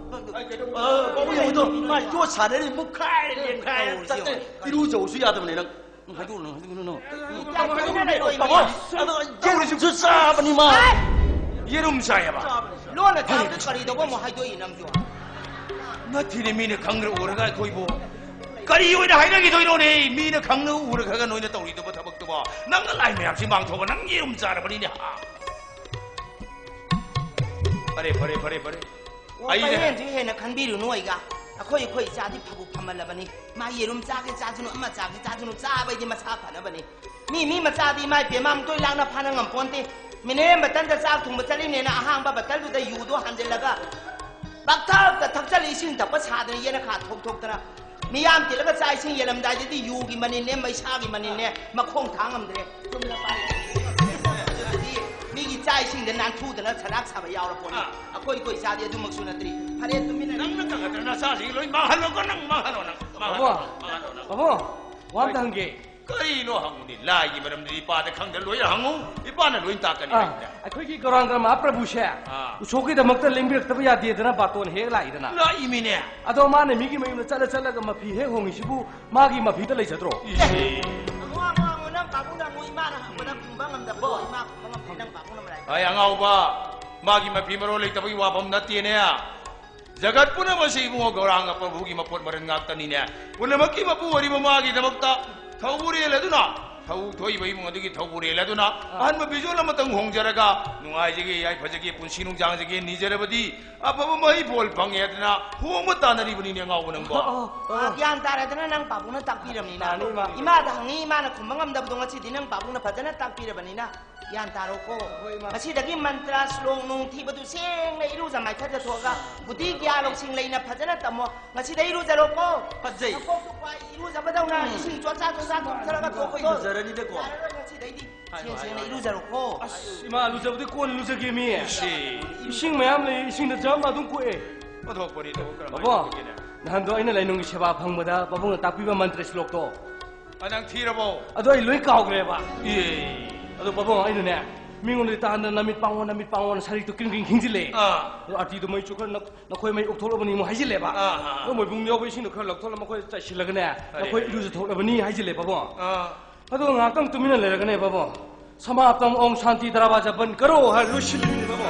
ꯑꯩ ꯀꯩꯗꯧꯕꯅꯣ? ꯑ, ꯄꯥꯕꯨꯡ ꯌꯦꯡꯉꯨꯗꯣ, ꯃꯥ ꯌꯣꯠ ꯁꯥꯟꯅꯔꯤ, ꯃꯨꯛꯈꯥꯏꯔꯦ, ꯂꯦꯡꯈꯥꯏꯔꯦ, ꯇꯧꯔꯤꯁꯦ ꯆꯠꯇꯦ꯫ ꯌꯦꯡꯉꯣ꯫ ꯏꯔꯨꯖꯧꯁꯨ ꯌꯥꯗꯕꯅꯦ ꯅꯪ꯫ ꯍꯥꯏꯗꯣꯛꯎꯅꯨ, ꯍꯥꯏꯗꯣꯛꯎꯅꯨ, ꯅꯪ꯫ ꯄꯥꯕꯣ, ꯑꯗꯣ ꯌꯦꯔꯨꯝꯁꯨ ꯆꯥꯕꯅꯤ ꯃꯥ꯫ ꯌꯦꯔꯨꯝ ꯆꯥꯏꯌꯦꯕ? ꯂꯣꯟꯅ ꯆꯥꯕꯗ ꯀꯔꯤꯗꯧꯕ ꯑꯃꯨꯛ ꯍꯥꯏꯗꯣꯛꯏ ꯅꯪꯁꯨ? ꯅꯠꯇꯦꯅꯦ, ꯃꯤꯅ ꯈꯪꯗ꯭ꯔ ꯎꯔꯒ ꯑꯩꯈꯣꯏꯕꯨ ꯀꯔꯤ ꯑꯣꯏꯅ ꯍꯥꯏꯅꯈꯤꯗꯣꯏꯅꯣꯅꯦ? ꯃꯤꯅ ꯈꯪꯅ ꯎꯔꯒ ꯅꯣꯏꯅ ꯇꯧꯔꯤꯗꯨꯕ ꯊꯕꯛꯇꯨꯕꯣ? ꯅꯪꯅ ꯂꯥꯏ ꯃꯌꯥꯝꯁꯤ ꯃꯥꯡꯊꯣꯛꯑꯒ ꯅꯪ ꯌꯦꯔꯨꯝ ꯆꯥꯔꯕꯅꯤꯅꯦ, ꯍꯥ? ꯐꯔꯦ, ꯐꯔꯦ, ꯐꯔꯦ, ꯐꯔꯦ꯫ ꯑꯣ, ꯑꯩꯅ ꯄꯩꯔꯦꯟꯁꯨ ꯍꯦꯟꯅ ꯈꯟꯕꯤꯔꯨꯅꯨ ꯑꯩꯒ꯫ ꯑꯩꯈꯣꯏ, ꯑꯩꯈꯣꯏ ꯏꯆꯥꯗꯤ ꯐꯕꯨ ꯐꯃꯜꯂꯕꯅꯤ꯫ ꯃꯥ ꯌꯦꯔꯨꯝ ꯆꯥꯒꯦ ꯆꯥꯁꯅꯨ, ꯑꯃ ꯆꯥꯒꯦ ꯆꯥꯁꯅꯨ, ꯆꯥꯕꯩꯗꯤ ꯃꯁꯥ ꯐꯅꯕꯅꯤ꯫ ꯃꯤ, ꯃꯤ ꯃꯆꯥꯗꯤ ꯏꯃꯥ ꯏꯄꯦꯝꯃ ꯑꯃꯨꯛꯇꯣꯏ ꯂꯥꯛꯅ ꯐꯥꯅ ꯉꯝꯄꯣꯟꯇꯦ꯫ ꯃꯤꯅꯔꯦꯜ ꯕꯇꯟꯗ ꯆꯥꯛ ꯊꯣꯡꯕ ꯆꯠꯂꯤꯅꯦꯅ ꯑꯍꯥꯡꯕ ꯕꯇꯜꯗꯨꯗ ꯌꯨꯗꯣ ꯍꯥꯟꯖꯤꯜꯂꯒ ꯄꯪꯊꯛꯇ ꯊꯛꯆꯜꯂꯤ, ꯏꯁꯤꯡ ꯊꯛꯄ ꯁꯥꯗꯅ ꯌꯦꯅꯈꯥ ꯊꯣꯛ ꯊꯣꯛꯇꯅ꯫ ꯃꯤꯌꯥꯝ ꯇꯤꯜꯂꯒ ꯆꯥꯛ ꯏꯁꯤꯡ ꯌꯦꯜꯂꯝꯗꯥꯏꯗꯗꯤ ꯌꯨꯒꯤ ꯃꯅꯤꯟꯅꯦ, ꯃꯩꯁꯥꯒꯤ ꯃꯅꯤꯟꯅꯦ, ꯃꯈꯣꯡ ꯊꯥꯡ ꯉꯝꯗ꯭ꯔꯦ꯫ ꯆꯨꯝꯅ ꯄꯥꯏ꯫ ꯑꯗꯨꯗꯤ ꯃꯤꯒꯤ ꯆꯥꯛ ꯏꯁꯤꯡꯗ ꯅꯥꯟꯊꯨꯗꯅ ꯁꯂꯥꯛ ꯁꯥꯕ ꯌꯥꯎꯔꯄꯣꯠꯅꯤ꯫ ꯑꯥ꯫ ꯑꯩꯈꯣꯏ, ꯑꯩꯈꯣꯏ ꯆꯥꯗꯤ ꯑꯗꯨꯃꯛꯁꯨ ꯅꯠꯇ꯭ꯔꯤ꯫ ꯐꯔꯦ, ꯇꯨꯃꯤꯟꯅ ꯅꯪꯅ ꯀꯪꯉꯛꯇꯅ ꯅꯆꯥꯁꯤꯡ ꯂꯣꯏ ꯃꯥꯡꯍꯜꯂꯣꯀꯣ, ꯅꯪ ꯃꯥꯡꯍꯜꯂꯣ, ꯅꯪ ꯃꯥꯡꯍꯜꯂꯣ, ꯕꯥꯕꯥ꯫ ꯃꯥꯡꯍꯜꯂꯣ, ꯅꯪ꯫ ꯕꯥꯕꯥ, ꯋꯥ ꯑꯝꯇ ꯍꯪꯒꯦ꯫ ꯀꯔꯤꯅꯣ ꯍꯪꯉꯨꯅꯦ? ꯂꯥꯏꯒꯤ ꯃꯔꯝꯗꯤ ꯏꯄꯥꯗ ꯈꯪꯗ ꯂꯣꯏꯅ ꯍꯪꯉꯨ꯫ ꯏꯄꯥꯅ ꯂꯣꯏ ꯇꯥꯛꯀꯅꯤ ꯑꯥ, ꯍꯥꯏꯕꯗ꯫ ꯑꯩꯈꯣꯏꯒꯤ ꯒꯧꯔꯥꯡꯒ ꯃꯍꯥꯄ꯭ꯔꯚꯨꯁꯦ ꯑꯥ꯫ ꯎꯁꯣꯞꯀꯤꯗꯃꯛꯇ ꯂꯦꯡꯕꯤꯔꯛꯇꯕ ꯌꯥꯗꯦꯗꯅ ꯕꯥꯇꯣꯟ ꯍꯦꯛ ꯂꯥꯛꯏꯗꯅ꯫ ꯂꯥꯛꯏꯃꯤꯅꯦ꯫ ꯑꯗꯣ ꯃꯥꯅ ꯃꯤꯒꯤ ꯃꯌꯨꯝꯗ ꯆꯠꯂ ꯆꯠꯂꯒ ꯃꯐꯤ ꯍꯦꯛ ꯍꯣꯡꯉꯤꯁꯤꯕꯨ ꯃꯥꯒꯤ ꯃꯐꯤꯗ ꯂꯩꯖꯗ꯭ꯔꯣ? ꯏꯍꯦ꯫ ꯍꯪꯉꯨ, ꯍꯪꯉꯨ, ꯍꯪꯉꯨ, ꯅꯪ ꯄꯥꯕꯨꯡꯗ ꯍꯪꯉꯨ, ꯏꯃꯥꯅ ꯍꯪꯕꯗ ꯈꯨꯝꯕ ꯉꯝꯗꯕꯗꯣ, ꯏꯃꯥ ꯈꯨꯝꯕ ꯉꯝꯗꯦ, ꯅꯪ ꯄꯥꯕꯨꯡꯅ ꯃꯔꯥꯏ꯫ ꯑꯩ ꯑꯉꯥꯎꯕ, ꯃꯥꯒꯤ ꯃꯐꯤ ꯃꯔꯣꯜ ꯂꯩꯇꯕꯒꯤ ꯋꯥꯐꯝ ꯅꯠꯇꯦꯅꯦ꯫ ꯖꯒꯠ ꯄꯨꯝꯅꯃꯛꯁꯤ ꯏꯕꯨꯡꯉꯣ ꯒꯧꯔꯥꯡꯒ ꯄ꯭ꯔꯚꯨꯒꯤ ꯃꯄꯣꯠ ꯃꯔꯜ ꯉꯥꯛꯇꯅꯤꯅꯦ꯫ ꯄꯨꯝꯅꯃꯛꯀꯤ ꯃꯄꯨ ꯑꯣꯏꯔꯤꯕ ꯃꯥꯒꯤꯗꯃꯛꯇ ꯊꯧꯕꯨꯔꯦꯜ ꯑꯗꯨꯅ ꯊꯧ ꯊꯣꯛꯏꯕ ꯏꯃꯨꯡ ꯑꯗꯨꯒꯤ ꯊꯧꯕꯨꯔꯦꯜ ꯑꯗꯨꯅ ꯑꯍꯟꯕ ꯕꯤꯖꯣꯜ ꯑꯃꯇꯪ ꯍꯣꯡꯖꯔꯒ ꯅꯨꯡꯉꯥꯏꯖꯒꯦ, ꯌꯥꯏꯐꯖꯒꯦ, ꯄꯨꯟꯁꯤ ꯅꯨꯡꯖꯥꯡꯖꯒꯦ ꯅꯤꯖꯔꯕꯗꯤ ꯑꯐꯕ ꯃꯍꯩ ꯐꯣꯜ ꯐꯪꯉꯦ ꯍꯥꯏꯗꯅ ꯍꯣꯡꯕ ꯇꯥꯅꯔꯤꯕꯅꯤꯅꯦ, ꯑꯉꯥꯎꯕ ꯅꯪꯕꯣ꯫ ꯑꯣ, ꯑꯣ, ꯑꯣ, ꯒ꯭ꯌꯥꯟ ꯇꯥꯔꯦꯗꯅ ꯅꯪ ꯄꯥꯕꯨꯡꯅ ꯇꯥꯛꯄꯤꯔꯕꯅꯤꯅ꯫ ꯇꯥꯅꯤ, ꯏꯃꯥ꯫ ꯏꯃꯥꯗ ꯍꯪꯉꯤ, ꯏꯃꯥꯅ ꯈꯨꯝꯕ ꯉꯝꯗꯕꯗꯣ ꯉꯁꯤꯗꯤ ꯅꯪ ꯄꯥꯕꯨꯡꯅ ꯐꯖꯅ ꯇꯥꯛꯄꯤꯔꯕꯅꯤꯅ ꯒ꯭ꯌꯥꯟ ꯇꯥꯔꯣꯀꯣ꯫ ꯍꯣꯏ, ꯏꯃꯥ꯫ ꯉꯁꯤꯗꯒꯤ ꯃꯟꯇ꯭ꯔ ꯁ꯭ꯂꯣꯛ ꯅꯨꯡ ꯊꯤꯕꯗꯨ ꯁꯦꯡꯅ ꯏꯔꯨꯖ ꯃꯥꯏꯊꯖ ꯊꯣꯛꯑꯒ ꯕꯨꯙꯤ ꯒ꯭ꯌꯥꯟ ꯂꯧꯁꯤꯡ ꯂꯩꯅ ꯐꯖꯅ ꯇꯝꯃꯣ꯫ ꯉꯁꯤꯗ ꯏꯔꯨꯖꯔꯣꯀꯣ꯫ ꯐꯖꯩ꯫ ꯅꯀꯣꯛꯇꯨ ꯈ꯭ꯋꯥꯏ ꯏꯔꯨꯖꯕꯗꯧꯅ ꯎꯝ꯫ ꯏꯁꯤꯡ ꯆꯣꯠꯆꯥ ꯆꯣꯠꯆꯥ ꯊꯣꯛꯆꯔꯒ ꯊꯣꯛꯄꯗꯣ꯫ ꯏꯔꯨꯖꯔꯅꯤꯗꯀꯣ꯫ ꯌꯥꯔꯔꯣꯏ ꯉꯁꯤꯗꯩꯗꯤ꯫ ꯍꯥꯏꯌꯣ, ꯁꯦꯡ ꯍꯥꯏꯌꯣ, ꯁꯦꯡꯅ ꯍꯥꯏꯌꯣ꯫ ꯏꯔꯨꯖꯔꯣꯀꯣ꯫ ꯑꯁ, ꯏꯃꯥ, ꯂꯨꯖꯕꯗꯤ ꯀꯣꯟꯅ ꯂꯨꯖꯒꯦꯃꯤ꯫ ꯏꯁꯤ꯫ ꯏꯁꯤꯡ ꯃꯌꯥꯝ ꯂꯩ, ꯏꯁꯤꯡꯗ ꯖꯝ ꯑꯗꯨꯝ ꯀꯣꯛꯑꯦ꯫ ꯑꯣꯟꯊꯣꯛꯄꯅꯤꯗꯣ, ꯀꯔꯝꯍꯥꯏꯅ ꯕꯥꯕꯣ, ꯇꯧꯒꯦꯅꯦ? ꯅꯍꯥꯟꯗꯣ ꯑꯩꯅ ꯂꯥꯏꯅꯨꯡꯒꯤ ꯁꯦꯕꯥ ꯐꯪꯕꯗ ꯄꯥꯕꯨꯡꯅ ꯇꯥꯛꯄꯤꯕ ꯃꯟꯇ꯭ꯔ ꯁ꯭ꯂꯣꯛꯇꯣ꯫ ꯑ, ꯅꯪ ꯊꯤꯔꯕꯣ? ꯑꯗꯣ ꯑꯩ ꯂꯣꯏ ꯀꯥꯎꯈ꯭ꯔꯦꯕ꯫ ꯑꯦ꯫ ꯑꯗꯣ ꯄꯥꯕꯨꯡ, ꯑꯩꯅꯅꯦ, ꯃꯤꯉꯣꯟꯗꯗꯤ ꯇꯥꯍꯟꯗꯅ "ꯅꯃꯤꯠ ꯄꯥꯡꯉꯣ, ꯅꯃꯤꯠ ꯄꯥꯡꯉꯣꯅ" ꯁꯔꯤꯛꯇꯣ ꯀ꯭ꯔꯤꯡ ꯀ꯭ꯔꯤꯡ ꯈꯤꯡꯖꯤꯜꯂꯦ꯫ ꯑꯥ꯫ ꯑꯗꯣ ꯑꯥꯔꯇꯤꯗꯨ ꯃꯩꯁꯨ ꯈꯔ ꯅꯛ-, ꯅꯈꯣꯏ ꯃꯩ ꯑꯣꯛꯊꯣꯛꯂꯕꯅꯤ ꯑꯃꯨꯛ ꯍꯥꯏꯖꯤꯜꯂꯦꯕ꯫ ꯑꯥ, ꯑꯥ, ꯑꯥ꯫ ꯑꯗꯣ ꯃꯣꯏꯕꯨꯡ ꯌꯥꯎꯕ ꯏꯁꯤꯡꯗꯣ ꯈꯔ ꯂꯧꯊꯣꯛꯂꯒ ꯃꯈꯣꯏ ꯆꯥꯏꯁꯤꯜꯂꯒꯅꯦ, ꯐꯔꯦ, ꯅꯈꯣꯏ ꯐꯔꯦ꯫ ꯏꯔꯨꯖꯊꯣꯛꯂꯕꯅꯤ ꯍꯥꯏꯖꯤꯜꯂꯦ ꯄꯥꯕꯨꯡ꯫ ꯑꯥ꯫ ꯑꯗꯣ ꯉꯥꯏꯍꯥꯛꯇꯪ ꯇꯨꯃꯤꯟꯅ ꯂꯩꯔꯒꯅꯦ ꯄꯥꯕꯨꯡ, "ꯁꯃꯥꯞꯇꯝ ꯑꯣꯝ ꯁꯥꯟꯇꯤ ꯗꯔꯕꯥꯖꯥ ꯕꯟ ꯀꯔꯣ" ꯍꯥꯏꯔ ꯂꯣꯏꯁꯤꯜꯂꯤꯅꯦ ꯄꯥꯕꯨꯡ꯫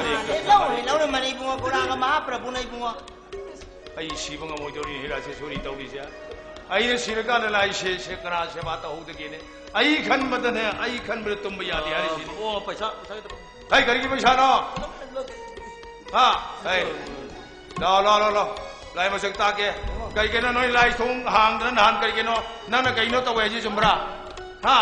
ꯂꯧꯔꯦ, ꯂꯧꯔꯦ, ꯃꯅꯤꯄꯨꯔ ꯒꯣꯔꯥꯒ ꯃꯍꯥꯄ꯭ꯔꯚꯨꯅ ꯏꯕꯨꯡꯉꯣ꯫ ꯑꯩ ꯁꯤꯕ ꯉꯝꯃꯣꯏꯗꯧꯔꯤꯅꯦ ꯍꯦ ꯔꯥꯖꯦꯁꯣꯔꯤ ꯇꯧꯔꯤꯁꯦ꯫ ꯑꯩꯅ ꯁꯤꯔꯀꯥꯟꯗ ꯂꯥꯏ ꯁꯦ-, ꯁꯦ-, ꯀꯅꯥ ꯁꯦꯕꯥ ꯇꯧꯍꯧꯗꯒꯦꯅꯦ? ꯑꯩ ꯈꯟꯕꯗꯅꯦ, ꯑꯩ ꯈꯟꯕꯗ ꯇꯨꯝꯕ ꯌꯥꯗꯦ ꯍꯥꯏꯔꯤꯁꯤꯅꯦ꯫ ꯑꯣ, ꯄꯩꯁꯥ, ꯄꯩꯁꯥꯒꯤ ꯊꯕꯛ꯫ ꯀꯩ ꯀꯔꯤꯒꯤ ꯄꯩꯁꯥꯅꯣ? ꯍꯥ? ꯀꯩ? ꯂꯥꯎ, ꯂꯥꯎ, ꯂꯥꯎ, ꯂꯥꯎ꯫ ꯂꯥꯏ ꯃꯁꯛ ꯇꯥꯛꯀꯦ꯫ ꯀꯩꯒꯤꯅꯣ ꯅꯣꯏ ꯂꯥꯏ ꯊꯣꯡ ꯍꯥꯡꯗꯅ ꯅꯍꯥꯟ ꯀꯩꯒꯤꯅꯣ? ꯅꯪꯅ ꯀꯩꯅꯣ ꯇꯧꯋꯦ ꯍꯥꯏꯁꯤ ꯆꯨꯝꯕ꯭ꯔꯥ? ꯍꯥ?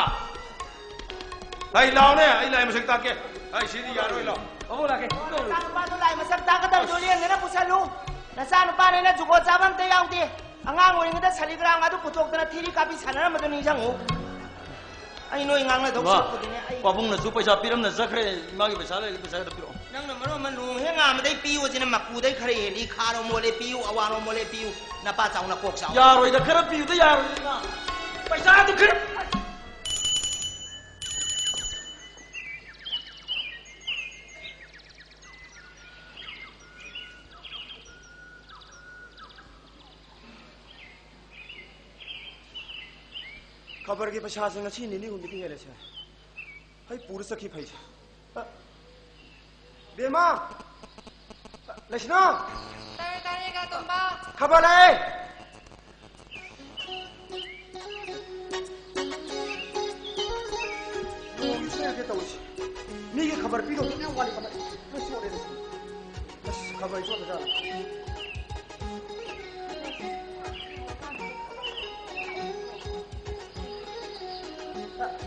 ꯑꯩ ꯂꯥꯎꯅꯦ, ꯑꯩ ꯂꯥꯏ ꯃꯁꯛ ꯇꯥꯛꯀꯦ꯫ ꯑꯩ ꯁꯤꯗꯤ ꯌꯥꯔꯣꯏ, ꯂꯥꯎ꯫ ꯄꯥꯕꯨꯡ ꯂꯥꯛꯀꯦ꯫ ꯅꯆꯥꯅꯨꯄꯥꯗꯣ ꯂꯥꯏ ꯃꯁꯛ ꯇꯥꯛꯀꯗꯕꯗꯣ ꯂꯦꯡꯗꯅ ꯄꯨꯁꯜꯂꯨ꯫ ꯅꯆꯥꯅꯨꯄꯥꯅꯦꯅ ꯖꯨꯒꯣꯠ ꯆꯥꯕ ꯑꯝꯇ ꯌꯥꯎꯗꯦ꯫ ꯑꯉꯥꯡ ꯑꯣꯏꯔꯤꯉꯩꯗ ꯁꯂꯤꯒ꯭ꯔꯥꯝ ꯑꯗꯨ ꯄꯨꯊꯣꯛꯇꯅ ꯊꯤꯔꯤ ꯀꯥꯕꯤ ꯁꯥꯟꯅꯔꯝꯕꯗꯣ ꯅꯤꯡꯁꯤꯡꯉꯨ꯫ ꯑꯩ ꯅꯣꯏ ꯉꯥꯡꯅꯗꯧ ꯏꯃꯥ, ꯁꯔꯨꯛꯄꯨꯗꯤꯅꯦ, ꯑꯩ ꯄꯥꯕꯨꯡꯅꯁꯨ ꯄꯩꯁꯥ ꯄꯤꯔꯝꯅ ꯆꯠꯈ꯭ꯔꯦ꯫ ꯏꯃꯥꯒꯤ ꯄꯩꯁꯥ ꯂꯩꯔꯗꯤ ꯄꯩꯁꯥ ꯈꯤꯇ ꯄꯤꯔꯛꯑꯣ꯫ ꯅꯪꯅ ꯃꯔꯣꯟ ꯑꯃ ꯅꯣꯡ ꯍꯦꯛ ꯉꯥꯝꯕꯗꯩ ꯄꯤꯌꯨꯁꯤꯅ ꯃꯀꯨꯗꯩ ꯈꯔ ꯍꯦꯜꯂꯤ, ꯈꯥꯔꯣ ꯃꯣꯜꯂꯦ ꯄꯤꯌꯨ, ꯑꯋꯥꯔꯣ ꯃꯣꯜꯂꯦ ꯄꯤꯌꯨ, ꯅꯄꯥ ꯆꯥꯎꯅ ꯀꯣꯛ ꯆꯥꯎ꯫ ꯌꯥꯔꯣꯏꯗ, ꯈꯔ ꯄꯤꯌꯨꯗ ꯌꯥꯔꯣꯏꯗ, ꯏꯃꯥ꯫ ꯄꯩꯁꯥꯗꯨ ꯈꯔ ꯈꯕꯔꯒꯤ ꯄꯩꯁꯥꯁꯦ ꯉꯁꯤ ꯅꯤꯅꯤ ꯍꯨꯝꯅꯤꯗꯤ ꯍꯦꯜꯂꯦꯁꯦ꯫ ꯑꯩ ꯄꯨꯔ ꯆꯠꯈꯤ ꯐꯩꯁꯦ꯫ ꯑ, ꯕꯦꯝꯃ! ꯂꯩꯁꯅꯥ! ꯇꯥꯔꯦ, ꯇꯥꯔꯦ, ꯀꯥ ꯇꯣꯝꯕ꯫ ꯈꯕꯔ ꯂꯥꯛꯑꯦ!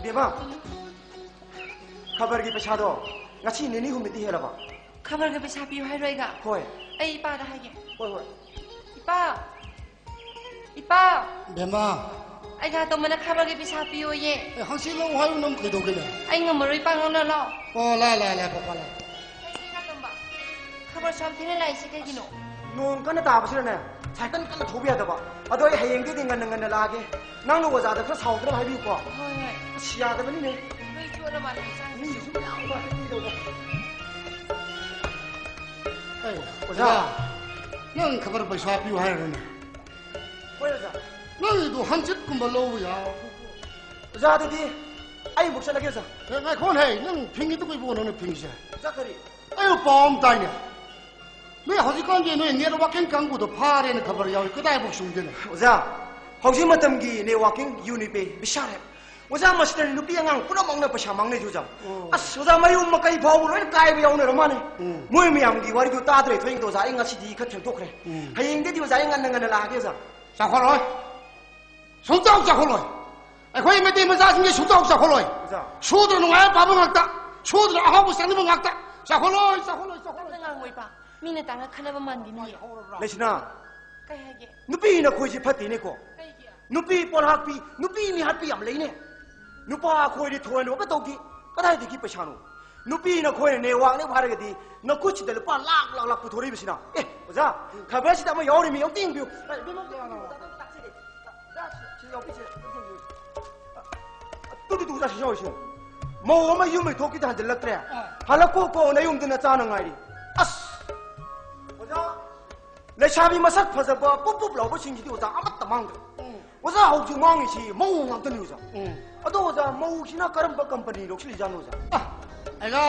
ꯏꯃꯥ, ꯈꯕꯔꯒꯤ ꯄꯩꯁꯥꯗꯣ ꯉꯁꯤ ꯅꯤꯅꯤ ꯍꯨꯝꯅꯤꯗꯤ ꯍꯦꯜꯂꯕ? ꯈꯕꯔꯒꯤ ꯄꯩꯁꯥ ꯄꯤꯌꯨ ꯍꯥꯏꯔꯣ ꯑꯩꯒ? ꯍꯣꯏ꯫ ꯑꯩ ꯏꯄꯥꯗ ꯍꯥꯏꯒꯦ꯫ ꯍꯣꯏ, ꯍꯣꯏ꯫ ꯏꯄꯥ! ꯏꯄꯥ! ꯕꯦꯝꯃ! ꯑꯩꯒ ꯇꯣꯝꯕꯅ ꯈꯕꯔꯒꯤ ꯄꯩꯁꯥ ꯄꯤꯌꯣꯌꯦ꯫ ꯑꯦ, ꯍꯪꯆꯤꯠ ꯂꯧ ꯍꯥꯏꯌꯨ, ꯅꯪ ꯀꯩꯗꯧꯒꯦꯅꯦ? ꯑꯩ ꯉꯝꯃꯔꯣꯏ, ꯏꯄꯥ, ꯉꯝꯅ ꯂꯥꯛꯑꯣ꯫ ꯑꯣ, ꯂꯥꯛꯑꯦ, ꯂꯥꯛꯑꯦ, ꯂꯥꯛꯑꯦ, ꯄꯄꯥ, ꯂꯥꯛꯑꯦ꯫ ꯏꯄꯥ ꯇꯣꯝꯕ, ꯈꯕꯔ ꯁꯨꯌꯥꯝ ꯊꯦꯡꯅ ꯂꯥꯛꯏꯁꯦ ꯀꯩꯒꯤꯅꯣ? ꯅꯣꯡ ꯀꯟꯅ ꯇꯥꯕꯁꯤꯗꯅꯦ, ꯁꯥꯏꯀꯜ ꯀꯟꯅ ꯊꯧꯕ ꯌꯥꯗꯕ꯫ ꯑꯗꯣ ꯑꯩ ꯍꯌꯦꯡꯗꯩꯗꯤ ꯉꯟꯅ ꯉꯟꯅ ꯂꯥꯛꯑꯒꯦ꯫ ꯅꯪꯅ ꯑꯣꯖꯥꯗ ꯈꯔ ꯁꯥꯎꯗꯅꯕ ꯍꯥꯏꯕꯤꯌꯨꯀꯣ꯫ ꯍꯣꯏ, ꯍꯣꯏ꯫ ꯑꯁ, ꯌꯥꯗꯕꯅꯤꯅꯦ꯫ ꯂꯣꯏ ꯆꯣꯠꯂ ꯃꯥꯜꯂꯦ ꯍꯛꯆꯥꯡꯁꯤꯁꯨ꯫ ꯃꯤꯁꯨ ꯃꯌꯥꯝ ꯑꯃ ꯀꯩꯗꯧꯕ꯫ ꯑꯩ, ꯑꯣꯖꯥ꯫ ꯑꯣꯖꯥ, ꯅꯪ ꯈꯕꯔ ꯄꯩꯁꯥ ꯄꯤꯌꯨ ꯍꯥꯏꯔꯅꯦ? ꯍꯣꯏ, ꯑꯣꯖꯥ꯫ ꯅꯪꯒꯤꯗꯣ ꯍꯪꯆꯤꯠꯀꯨꯝꯕ ꯂꯧꯕ ꯌꯥ꯫ ꯑꯣꯖꯥ, ꯑꯗꯨꯗꯤ ꯑꯩ ꯑꯃꯨꯛ ꯆꯠꯂꯒꯦ, ꯑꯣꯖꯥ꯫ ꯑꯦ, ꯉꯥꯏꯈꯣꯅꯦ, ꯅꯪ ꯐꯤꯡꯉꯤꯗꯨ ꯀꯩꯕꯣ ꯅꯪꯅ ꯐꯤꯡꯉꯤꯁꯦ? ꯑꯣꯖꯥ, ꯀꯔꯤ? ꯑꯩ ꯄꯥꯎ ꯑꯃ ꯇꯥꯏꯅꯦ꯫ ꯅꯣꯏ ꯍꯧꯖꯤꯛꯀꯥꯟꯒꯤ ꯅꯣꯏ networking ꯀꯥꯡꯕꯨꯗꯣ ꯐꯥꯔꯦꯅ ꯈꯕꯔ ꯌꯥꯎꯏ꯫ ꯀꯗꯥꯏꯐꯥꯎ ꯆꯨꯝꯗꯣꯏꯅꯣ? ꯑꯣꯖꯥ, ꯍꯧꯖꯤꯛ ꯃꯇꯝꯒꯤ networking, UniPay, ꯕꯤꯁꯥꯔꯦ꯫ ꯑꯣꯖꯥ, ꯃꯁꯤꯗꯅꯤ ꯅꯨꯄꯤ ꯑꯉꯥꯡ ꯄꯨꯝꯅꯃꯛꯅ ꯄꯩꯁꯥ ꯃꯥꯡꯅꯩꯁꯦ, ꯑꯣꯖꯥ꯫ ꯑꯣ꯫ ꯑꯁ, ꯑꯣꯖꯥ, ꯃꯌꯨꯝ ꯃꯀꯩ ꯐꯥꯎꯕ ꯂꯣꯏꯅ ꯀꯥꯏꯕ ꯌꯥꯎꯅꯔ ꯃꯥꯅꯦ꯫ ꯎꯝ꯫ ꯃꯣꯏ ꯃꯌꯥꯝꯒꯤ ꯋꯥꯔꯤꯗꯨ ꯇꯥꯗ꯭ꯔꯦ ꯊꯣꯏꯅ, ꯑꯣꯖꯥ꯫ ꯑꯩ ꯉꯁꯤꯗꯤ ꯈꯔ ꯊꯦꯡꯗꯣꯛꯈ꯭ꯔꯦ꯫ ꯎꯝ꯫ ꯍꯌꯦꯡꯗꯩꯗꯤ, ꯑꯣꯖꯥ, ꯑꯩ ꯉꯟꯅ ꯉꯟꯅ ꯂꯥꯛꯑꯒꯦ, ꯑꯣꯖꯥ꯫ ꯆꯥꯎꯈꯠꯂꯣꯏ꯫ ꯁꯨꯡꯆꯥꯎ ꯆꯥꯎꯈꯠꯂꯣꯏ꯫ ꯑꯩꯈꯣꯏ ꯃꯩꯇꯩ ꯃꯆꯥꯁꯤꯡꯁꯦ ꯁꯨꯡꯆꯥꯎ ꯆꯥꯎꯈꯠꯂꯣꯏ꯫ ꯑꯣꯖꯥ꯫ ꯁꯨꯗꯅ ꯅꯨꯡꯉꯥꯏꯕ ꯄꯥꯝꯕ ꯉꯥꯛꯇ, ꯁꯨꯗꯅ ꯑꯍꯥꯎꯕ ꯆꯥꯅꯤꯡꯕ ꯉꯥꯛꯇ꯫ ꯆꯥꯎꯈꯠꯂꯣꯏ, ꯆꯥꯎꯈꯠꯂꯣꯏ, ꯆꯥꯎꯈꯠꯂꯣꯏ꯫ ꯇꯞꯅ ꯉꯥꯡꯉꯣ, ꯏꯄꯥ꯫ ꯃꯤꯅ ꯇꯥꯔꯒ ꯈꯟꯅꯕ ꯃꯥꯟꯈꯤꯅꯤꯌꯦ꯫ ꯂꯩꯁꯅꯥ꯫ ꯀꯩ ꯍꯥꯏꯒꯦ? ꯅꯨꯄꯤꯅ ꯑꯩꯈꯣꯏꯁꯦ ꯐꯠꯇꯦꯅꯦꯀꯣ꯫ ꯀꯩꯒꯤ? ꯅꯨꯄꯤ ꯄꯣꯠꯍꯥꯠꯄꯤ, ꯅꯨꯄꯤ ꯃꯤꯍꯥꯠꯄꯤ ꯌꯥꯝ ꯂꯩꯅꯦ꯫ ꯅꯨꯄꯥ ꯑꯩꯈꯣꯏꯗꯤ ꯊꯣꯏꯅ ꯑꯃ ꯇꯧꯗꯦ꯫ ꯀꯗꯥꯏꯗꯒꯤ ꯄꯩꯁꯥꯅꯣ? ꯅꯨꯄꯤꯅ ꯑꯩꯈꯣꯏꯅ networkꯅꯦꯕꯨ ꯍꯥꯏꯔꯒꯗꯤ ꯅꯈꯨꯠꯁꯤꯗ ꯂꯨꯄꯥ ꯂꯥꯛ, ꯂꯥꯛ, ꯂꯥꯛ ꯄꯨꯊꯣꯔꯛꯏꯕꯁꯤꯅ꯫ ꯑꯦ, ꯑꯣꯖꯥ, ꯈꯕꯔꯁꯤꯗ ꯑꯃ ꯌꯥꯎꯔꯤꯃꯤ, ꯑꯝꯇ ꯌꯦꯡꯕꯤꯌꯨ꯫ ꯑꯦ, ꯏꯕꯦꯝꯃ, ꯑꯝꯇ ꯌꯦꯡꯕꯤꯌꯨ, ꯑꯣꯖꯥ, ꯑꯝꯇ ꯇꯥꯛꯆꯒꯦ꯫ ꯑꯣꯖꯥ, ꯁꯤ, ꯁꯤ ꯌꯥꯎꯕꯤꯁꯦ, ꯑꯝꯇ ꯌꯦꯡꯕꯤꯌꯨ꯫ ꯇꯨ, ꯇꯨ, ꯇꯨ, ꯑꯣꯖꯥ, ꯁꯤ ꯌꯥꯎꯔꯤꯁꯦ꯫ ꯃꯧ ꯑꯃ ꯌꯨꯝ ꯂꯩꯊꯣꯛꯈꯤꯗ ꯍꯟꯖꯤꯜꯂꯛꯇ꯭ꯔꯦ꯫ ꯑꯥ꯫ ꯍꯜꯂꯛꯀꯣ ꯀꯣ ꯅꯌꯨꯝꯗ ꯅꯆꯥꯅ ꯉꯥꯏꯔꯤ꯫ ꯑꯁ! ꯑꯣꯖꯥ, ꯂꯩꯁꯥꯕꯤ ꯃꯁꯛ ꯐꯖꯕ ꯄꯨꯞ ꯄꯨꯞ ꯂꯥꯎꯕꯁꯤꯡꯁꯤꯗꯤ, ꯑꯣꯖꯥ, ꯑꯃꯠꯇ ꯃꯥꯡꯗ꯭ꯔꯦ꯫ ꯎꯝ꯫ ꯑꯣꯖꯥ, ꯍꯧꯖꯤꯛ ꯃꯥꯡꯉꯤꯁꯤ ꯃꯧ ꯉꯥꯛꯇꯅꯤ, ꯑꯣꯖꯥ꯫ ꯎꯝ꯫ ꯑꯗꯣ, ꯑꯣꯖꯥ, ꯃꯧꯁꯤꯅ ꯀꯔꯝꯕ ꯀꯝꯄꯅꯤ ꯂꯧꯁꯤꯜꯂꯤꯖꯥꯠꯅꯣ, ꯑꯣꯖꯥ? ꯑ, ꯑꯩꯒ,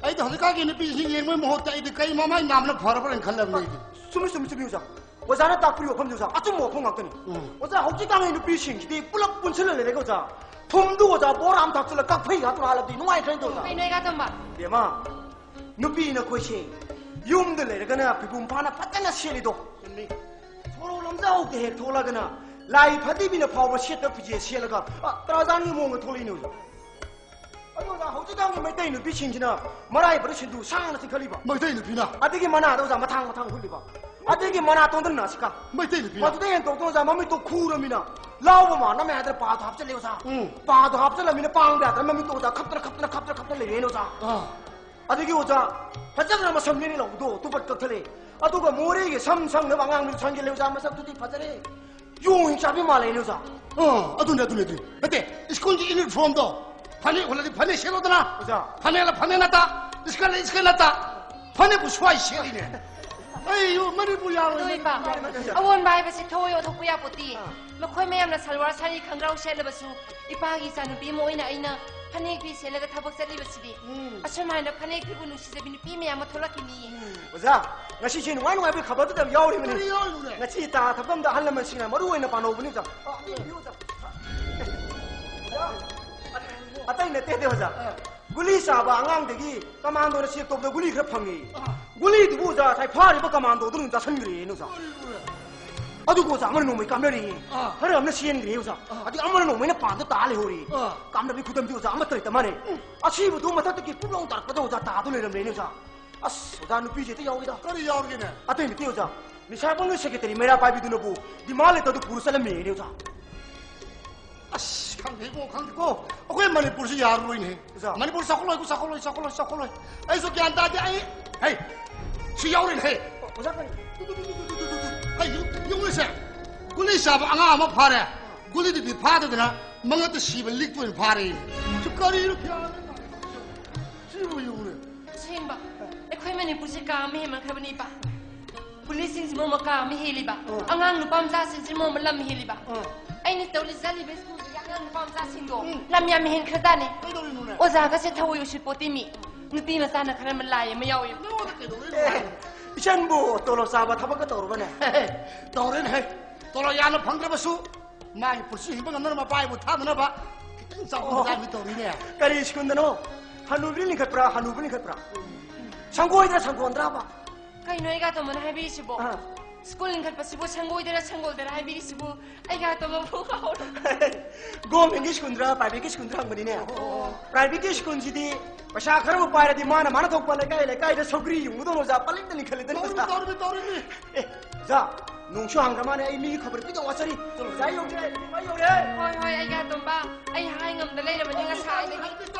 ꯑꯩꯗꯤ ꯍꯧꯖꯤꯛꯀꯥꯟꯒꯤ ꯅꯨꯄꯤꯁꯤꯡ ꯌꯦꯡꯕꯒꯤ ꯃꯍꯨꯠꯇ ꯑꯩꯗꯤ ꯀꯩ ꯃꯃꯥꯏ ꯅꯥꯝꯅ ꯐꯔꯕ꯭ꯔꯥ ꯍꯥꯏꯅ ꯈꯜꯂꯕꯅꯤ ꯑꯩꯗꯤ꯫ ꯆꯨꯝꯃꯤ, ꯆꯨꯝꯃꯤ, ꯆꯨꯝꯃꯤ, ꯑꯣꯖꯥ꯫ ꯑꯣꯖꯥꯅ ꯇꯥꯛꯄꯤꯔꯤꯕ ꯋꯥꯐꯝꯁꯦ, ꯑꯣꯖꯥ, ꯑꯆꯨꯝꯕ ꯋꯥꯐꯝ ꯉꯥꯛꯇꯅꯤ꯫ ꯎꯝ꯫ ꯑꯣꯖꯥ, ꯍꯧꯖꯤꯛꯀꯥꯟꯒꯤ ꯅꯨꯄꯤꯁꯤꯡꯁꯤꯗꯤ ꯄꯨꯂꯞ ꯄꯨꯟꯁꯤꯜꯂ ꯂꯩꯔꯦꯀꯣ, ꯑꯣꯖꯥ꯫ ꯊꯨꯝꯗꯨ, ꯑꯣꯖꯥ, ꯕꯣꯔꯥ ꯑꯃ ꯊꯥꯛꯆꯤꯜꯂ ꯀꯛꯐꯩ ꯍꯥꯠꯇꯨꯅ ꯍꯥꯜꯂꯕꯗꯤ ꯅꯨꯡꯉꯥꯏꯈ꯭ꯔꯦ, ꯑꯣꯖꯥ꯫ ꯀꯩꯅꯣ, ꯑꯩꯒ ꯇꯝꯕ? ꯕꯦꯝꯃ, ꯅꯨꯄꯤꯅ ꯑꯩꯈꯣꯏꯁꯦ ꯌꯨꯝꯗ ꯂꯩꯔꯒꯅ ꯐꯤꯕꯨꯝ ꯐꯥꯅ ꯐꯖꯅ ꯁꯦꯠꯂꯤꯗꯣ꯫ ꯆꯨꯝꯃꯤ꯫ ꯁꯣꯔꯣꯛ ꯂꯝꯖꯥꯎꯗ ꯍꯦꯛ ꯊꯣꯛꯂꯒꯅ ꯂꯥꯏ ꯐꯗꯤꯕꯤꯅ ꯐꯥꯎꯕ ꯁꯦꯠꯇ ꯐꯤꯖꯦ ꯁꯦꯠꯂꯒ, ꯑ, ꯇꯔꯥꯖꯥꯟꯒꯤ ꯃꯑꯣꯡꯗ ꯊꯣꯛꯂꯛꯏꯅꯦ ꯑꯣꯖꯥ꯫ ꯑꯗꯣ ꯑꯣꯖꯥ, ꯍꯧꯖꯤꯛꯀꯥꯟꯒꯤ ꯃꯩꯇꯩ ꯅꯨꯄꯤꯁꯤꯡꯁꯤꯅ ꯃꯔꯥꯏꯕꯛꯇ ꯁꯤꯟꯗꯨ ꯁꯥꯡꯅ ꯆꯤꯡꯈꯠꯂꯤꯕ꯫ ꯃꯩꯇꯩ ꯅꯨꯄꯤꯅ? ꯑꯗꯒꯤ ꯃꯅꯥꯗ ꯑꯣꯖꯥ ꯃꯊꯥꯡ ꯃꯊꯥꯡ ꯍꯨꯠꯂꯤꯕ꯫ ꯑꯗꯒꯤ ꯃꯅꯥꯇꯣꯟꯗ ꯅꯥꯁꯤꯀꯥ꯫ ꯃꯩꯇꯩ ꯅꯨꯄꯤꯅ? ꯃꯗꯨꯗ ꯍꯦꯟꯗꯣꯛꯇꯅ ꯑꯣꯖꯥ ꯃꯃꯤꯠꯇꯣ ꯈꯨꯔꯃꯤꯅ ꯂꯥꯎꯕ ꯃꯥꯟꯅꯕ ꯌꯥꯗ꯭ꯔꯦ, ꯄꯥꯗꯣ ꯍꯥꯞꯆꯜꯂꯦ ꯑꯣꯖꯥ꯫ ꯎꯝ꯫ ꯄꯥꯗꯣ ꯍꯥꯞꯆꯜꯂꯃꯤꯅ ꯄꯥꯡꯕ ꯌꯥꯗ꯭ꯔꯦ, ꯃꯃꯤꯠꯇꯣ ꯑꯣꯖꯥ ꯈꯞꯇꯅ ꯈꯞꯇꯅ ꯈꯞꯇꯅ ꯈꯞꯇꯅ ꯂꯩꯔꯦꯅꯦ ꯑꯣꯖꯥ꯫ ꯑꯥ꯫ ꯑꯗꯒꯤ ꯑꯣꯖꯥ, ꯐꯖꯈ꯭ꯔ ꯃꯁꯝ ꯂꯦꯟ ꯂꯥꯎꯕꯗꯣ ꯇꯨꯕꯠ ꯀꯛꯊꯠꯂꯦ꯫ ꯑꯗꯨꯒ ꯃꯣꯔꯦꯒꯤ ꯁꯝ ꯁꯪꯅꯕ ꯑꯉꯥꯡꯗꯨ ꯁꯪꯖꯤꯜꯂꯦ ꯑꯣꯖꯥ, ꯃꯁꯛꯇꯨꯗꯤ ꯐꯖꯔꯦ꯫ ꯌꯣꯡ ꯍꯤꯡ ꯆꯥꯕꯤ ꯃꯥꯜꯂꯦꯅꯦ ꯑꯣꯖꯥ꯫ ꯑ, ꯑꯗꯨꯅꯦ, ꯑꯗꯨꯅꯦ, ꯑꯗꯨꯅꯦ꯫ ꯅꯠꯇꯦ, ꯁ꯭ꯀꯨꯜꯒꯤ ꯌꯨꯅꯤꯐꯣꯔꯝꯗꯣ, ꯐꯅꯦꯛ ꯍꯣꯜꯂꯗꯤ ꯐꯅꯦꯛ ꯁꯦꯠꯂꯣꯗꯅ꯫ ꯑꯣꯖꯥ꯫ ꯐꯅꯦꯛꯂ ꯐꯅꯦꯛ ꯅꯠꯇ, ꯁ꯭ꯀꯔꯠꯂ ꯁ꯭ꯀꯔꯠ ꯅꯠꯇ, ꯐꯅꯦꯛꯄꯨ ꯁ꯭ꯋꯥꯏ ꯁꯦꯠꯂꯤꯅꯦ꯫ ꯑꯩ ꯌꯨ-, ꯃꯅꯤꯄꯨꯔ ꯌꯥꯔꯣꯏ, ꯑꯗꯣ ꯏꯄꯥ, ꯃꯅꯤꯄꯨꯔ ꯌꯥꯔꯣꯏ꯫ ꯑꯑꯣꯟꯕ ꯍꯥꯏꯕꯁꯤ ꯊꯧꯑꯣꯏ ꯑꯣꯟꯊꯣꯛꯄ ꯌꯥꯄꯣꯠꯇꯤ꯫ ꯑꯥ꯫ ꯃꯈꯣꯏ ꯃꯌꯥꯝꯅ ꯁꯜꯋꯥꯔ ꯁꯥꯔꯤ ꯈꯪꯒ꯭ꯔꯥꯎ ꯁꯦꯠꯂꯕꯁꯨ, ꯏꯄꯥꯒꯤ ꯏꯆꯥꯅꯨꯄꯤ ꯑꯃ ꯑꯣꯏꯅ ꯑꯩꯅ ꯐꯅꯦꯛ ꯐꯤ ꯁꯦꯠꯂꯒ ꯊꯕꯛ ꯆꯠꯂꯤꯕꯁꯤꯗꯤ꯫ ꯎꯝ꯫ ꯑꯁꯨꯃꯥꯏꯅ ꯐꯅꯦꯛ ꯐꯤꯕꯨ ꯅꯨꯡꯁꯤꯖꯕꯤ ꯅꯨꯄꯤ ꯃꯌꯥꯝ ꯑꯃ ꯊꯣꯛꯂꯛꯈꯤꯅꯤ꯫ ꯎꯝ꯫ ꯑꯣꯖꯥ, ꯉꯁꯤꯁꯦ ꯅꯨꯡꯉꯥꯏ ꯅꯨꯡꯉꯥꯏꯕꯒꯤ ꯈꯕꯔꯗꯨꯗ ꯌꯥꯎꯔꯤꯕꯅꯤ꯫ ꯀꯔꯤ ꯌꯥꯎꯔꯤꯕꯅꯦ? ꯉꯁꯤ ꯇꯥ ꯊꯛꯐꯝꯗ ꯑꯍꯜ ꯂꯃꯟꯁꯤꯡꯅ ꯃꯔꯨ ꯑꯣꯏꯅ ꯄꯥꯅꯧꯕꯅꯤ ꯑꯣꯖꯥ꯫ ꯑ, ꯑꯇꯩ ꯅꯠꯇꯦ, ꯑꯣꯖꯥ꯫ ꯑ꯫ ꯒꯨꯂꯤ ꯆꯥꯕ ꯑꯉꯥꯡꯗꯒꯤ ꯀꯃꯥꯟꯗꯣꯅ ꯆꯦꯛ ꯇꯧꯕꯗ ꯒꯨꯂꯤ ꯈꯔ ꯐꯪꯉꯤ꯫ ꯑ꯫ ꯒꯨꯂꯤꯗꯨꯕꯨ ꯑꯣꯖꯥ ꯉꯁꯥꯏ ꯐꯥꯔꯤꯕ ꯀꯃꯥꯟꯗꯣꯗꯨꯅ ꯑꯗꯨꯝ ꯆꯥꯁꯤꯟꯈ꯭ꯔꯦꯅꯦ ꯑꯣꯖꯥ꯫ ꯀꯔꯤꯅꯣꯅꯦ? ꯑꯗꯨꯒ ꯑꯣꯖꯥ ꯑꯃꯅ ꯅꯣꯡꯃꯩ ꯀꯥꯞꯅꯔꯦꯌꯦ꯫ ꯑ꯫ ꯈꯔ ꯑꯃꯅ ꯆꯦꯟꯈ꯭ꯔꯦ ꯑꯣꯖꯥ꯫ ꯑ꯫ ꯑꯗꯨꯒ ꯑꯃꯅ ꯅꯣꯡꯃꯩꯅ ꯄꯥꯟꯗ ꯇꯥ ꯂꯩꯍꯧꯔꯦ꯫ ꯑ꯫ ꯀꯥꯞꯅꯕꯤ ꯈꯨꯗꯝꯗꯤ ꯑꯣꯖꯥ ꯑꯃꯠꯇ ꯂꯩꯇ ꯃꯥꯜꯂꯦ꯫ ꯎꯝ꯫ ꯑꯁꯤꯕꯗꯨ ꯃꯊꯛꯇꯒꯤ ꯄꯨꯛ ꯂꯥꯎ ꯇꯥꯔꯛꯄꯗ ꯑꯣꯖꯥ ꯇꯥꯗꯨ ꯂꯩꯔꯝꯃꯦꯅꯦ ꯑꯣꯖꯥ꯫ ꯑꯁ, ꯑꯣꯖꯥ, ꯅꯨꯄꯤꯁꯦ ꯍꯦꯛꯇ ꯌꯥꯎꯏꯗ꯫ ꯀꯔꯤ ꯌꯥꯎꯔꯒꯦꯅꯦ? ꯑꯇꯩ ꯅꯠꯇꯦ ꯑꯣꯖꯥ, ꯅꯤꯁꯥꯕꯪꯒꯤ ꯁꯦꯀ꯭ꯔꯦꯇꯔꯤ ꯃꯩꯔꯥ ꯄꯥꯏꯕꯤꯗꯨꯅꯕꯨ ꯗꯤꯃꯥꯟ ꯂꯦꯇꯔꯗꯨ ꯄꯨꯔ ꯆꯠꯂꯝꯃꯦꯅꯦ ꯑꯣꯖꯥ꯫ ꯑꯁ, ꯈꯪꯗꯦꯀꯣ, ꯈꯪꯗꯦꯀꯣ꯫ ꯑꯩꯈꯣꯏ ꯃꯅꯤꯄꯨꯔꯁꯤ ꯌꯥꯔꯔꯣꯏꯅꯦ꯫ ꯑꯣꯖꯥ꯫ ꯃꯅꯤꯄꯨꯔ ꯆꯥꯎꯈꯠꯂꯣꯏꯀꯣ, ꯆꯥꯎꯈꯠꯂꯣꯏ, ꯆꯥꯎꯈꯠꯂꯣꯏ, ꯆꯥꯎꯈꯠꯂꯣꯏ꯫ ꯑꯩꯁꯨ ꯒ꯭ꯌꯥꯟ ꯇꯥꯗꯦ꯫ ꯑꯩ, ꯍꯩ, ꯁꯤ ꯌꯥꯎꯔꯦꯅꯦ, ꯍꯩ꯫ ꯑꯣꯖꯥ, ꯀꯔꯤ? ꯍꯩ, ꯌꯦꯡꯉꯨꯅꯦꯁꯦ꯫ ꯒꯨꯂꯤ ꯆꯥꯕ ꯑꯉꯥꯡ ꯑꯃ ꯐꯥꯔꯦ꯫ ꯒꯨꯂꯤꯗꯨꯗꯤ ꯐꯥꯗꯗꯅ ꯃꯉꯛꯇ ꯁꯤꯕ ꯂꯤꯛꯇ ꯑꯣꯏꯅ ꯐꯥꯔꯦ꯫ ꯁꯤ ꯀꯔꯤꯅꯣ? ꯁꯤꯕꯨ ꯌꯦꯡꯉꯨꯅꯦ꯫ ꯑꯁꯦꯡꯕ, ꯑꯩꯈꯣꯏ ꯃꯅꯤꯄꯨꯔꯁꯦ ꯀꯥ ꯑꯃ ꯍꯦꯟꯃꯟꯈ꯭ꯔꯕꯅꯤ, ꯏꯄꯥ꯫ ꯄꯨꯂꯤꯁꯁꯤꯡꯁꯤ ꯃꯔꯣꯝ ꯑꯃ ꯀꯥ ꯑꯃ ꯍꯦꯜꯂꯤꯕ, ꯑꯣ꯫ ꯑꯉꯥꯡ ꯅꯨꯄꯥ ꯃꯆꯥꯁꯤꯡꯁꯤ ꯃꯔꯣꯝ ꯑꯃ ꯂꯝ ꯍꯦꯜꯂꯤꯕ꯫ ꯑꯣ꯫ ꯑꯩꯅ ꯇꯧꯔꯤ ꯆꯠꯂꯤꯕ ꯁ꯭ꯀꯨꯜꯗꯨꯒꯤ ꯑꯉꯥꯡ ꯅꯨꯄꯥ ꯃꯆꯥꯁꯤꯡꯗꯣ ꯎꯝ꯫ ꯂꯝ ꯌꯥꯝ ꯍꯦꯟꯈ꯭ꯔꯖꯥꯠꯅꯤ꯫ ꯀꯩꯗꯧꯔꯤꯅꯣꯅꯦ? ꯑꯣꯖꯥꯒꯁꯦ ꯊꯑꯣꯏ ꯎꯁꯤꯠꯄꯣꯠꯇꯦ ꯃꯤ꯫ ꯅꯨꯄꯤ ꯃꯆꯥꯅ ꯈꯔ ꯑꯃ ꯂꯥꯏ ꯑꯃ ꯌꯥꯎꯋꯦ꯫ ꯅꯉꯣꯟꯗ ꯀꯩꯗꯧꯔꯤꯅꯣ? ꯑꯦ, ꯏꯆꯟꯕꯨ ꯇꯣꯂꯣꯞ ꯆꯥꯕ ꯊꯕꯛꯀ ꯇꯧꯔꯕꯅꯦ? ꯇꯧꯔꯦꯅꯦ꯫ ꯇꯣꯂꯣꯞ ꯌꯥꯝꯅ ꯐꯪꯗ꯭ꯔꯕꯁꯨ ꯃꯥꯒꯤ ꯄꯨꯟꯁꯤ ꯍꯤꯡꯕ ꯉꯝꯅꯅꯕ ꯃꯄꯥ ꯏꯕꯨ ꯊꯥꯗꯅꯕ ꯈꯤꯇꯪ ꯆꯥꯎꯕ ꯑꯣ꯫ ꯃꯆꯥ ꯑꯃ ꯇꯧꯔꯤꯅꯦ꯫ ꯀꯔꯤ ꯁ꯭ꯀꯨꯜꯗꯅꯣ? ꯍꯅꯨꯕꯤ ꯂꯤꯡꯈꯠꯄ꯭ꯔꯥ, ꯍꯅꯨꯕ ꯂꯤꯡꯈꯠꯄ꯭ꯔꯥ? ꯁꯪꯒꯣꯏꯗ꯭ꯔꯥ, ꯁꯪꯒꯣꯟꯗ꯭ꯔꯥꯕ? ꯀꯩꯅꯣ ꯑꯩꯒ ꯑꯇꯣꯝꯕꯅ ꯍꯥꯏꯕꯤꯔꯤꯁꯤꯕꯣ? ꯑꯥ꯫ ꯁ꯭ꯀꯨꯜ ꯂꯤꯡꯈꯠꯄꯁꯤꯕꯨ ꯁꯪꯒꯣꯏꯗꯔ ꯁꯪꯒꯣꯜꯗꯔ ꯍꯥꯏꯕꯤꯔꯤꯁꯤꯕꯨ ꯑꯩꯒ ꯇꯣꯝꯕꯕꯨ ꯀꯥꯎꯔꯦ꯫ ꯒꯣꯔꯃꯦꯟꯒꯤ ꯁ꯭ꯀꯨꯜꯗꯔ ꯄ꯭ꯔꯥꯏꯚꯦꯠꯀꯤ ꯁ꯭ꯀꯨꯜꯗꯔ ꯍꯪꯕꯅꯤꯅꯦ꯫ ꯄ꯭ꯔꯥꯏꯚꯦꯠꯀꯤ ꯁ꯭ꯀꯨꯜꯁꯤꯗꯤ ꯄꯩꯁꯥ ꯈꯔꯕꯨ ꯄꯥꯏꯔꯗꯤ ꯃꯥꯅ ꯃꯥꯅ ꯊꯣꯛꯄ ꯂꯩꯀꯥꯏ ꯂꯩꯀꯥꯏꯗ ꯁꯧꯒ꯭ꯔꯤ ꯌꯨꯡꯕꯗꯧꯅ ꯑꯣꯖꯥ ꯄꯂꯤꯛꯇ ꯂꯤꯡꯈꯠꯂꯤꯗꯅ ꯑꯣꯖꯥ꯫ ꯇꯧꯔꯤꯃꯤ, ꯇꯧꯔꯤꯃꯤ꯫ ꯑꯦ, ꯑꯣꯖꯥ, ꯅꯣꯡꯁꯨ ꯍꯥꯡꯈ꯭ꯔ ꯃꯥꯅꯦ, ꯑꯩ ꯃꯤꯒꯤ ꯈꯕꯔ ꯄꯤꯗꯧ ꯋꯥꯠꯆꯔꯤ꯫ ꯑꯣꯖꯥ ꯌꯧꯔꯦ, ꯑꯩ ꯌꯧꯔꯦ꯫ ꯍꯣꯏ, ꯍꯣꯏ, ꯑꯩꯒ ꯇꯣꯝꯕ, ꯑꯩ ꯍꯥꯏ ꯉꯝꯗ ꯂꯩꯔꯕꯅꯤ ꯉꯁꯥꯏꯗꯒꯤ꯫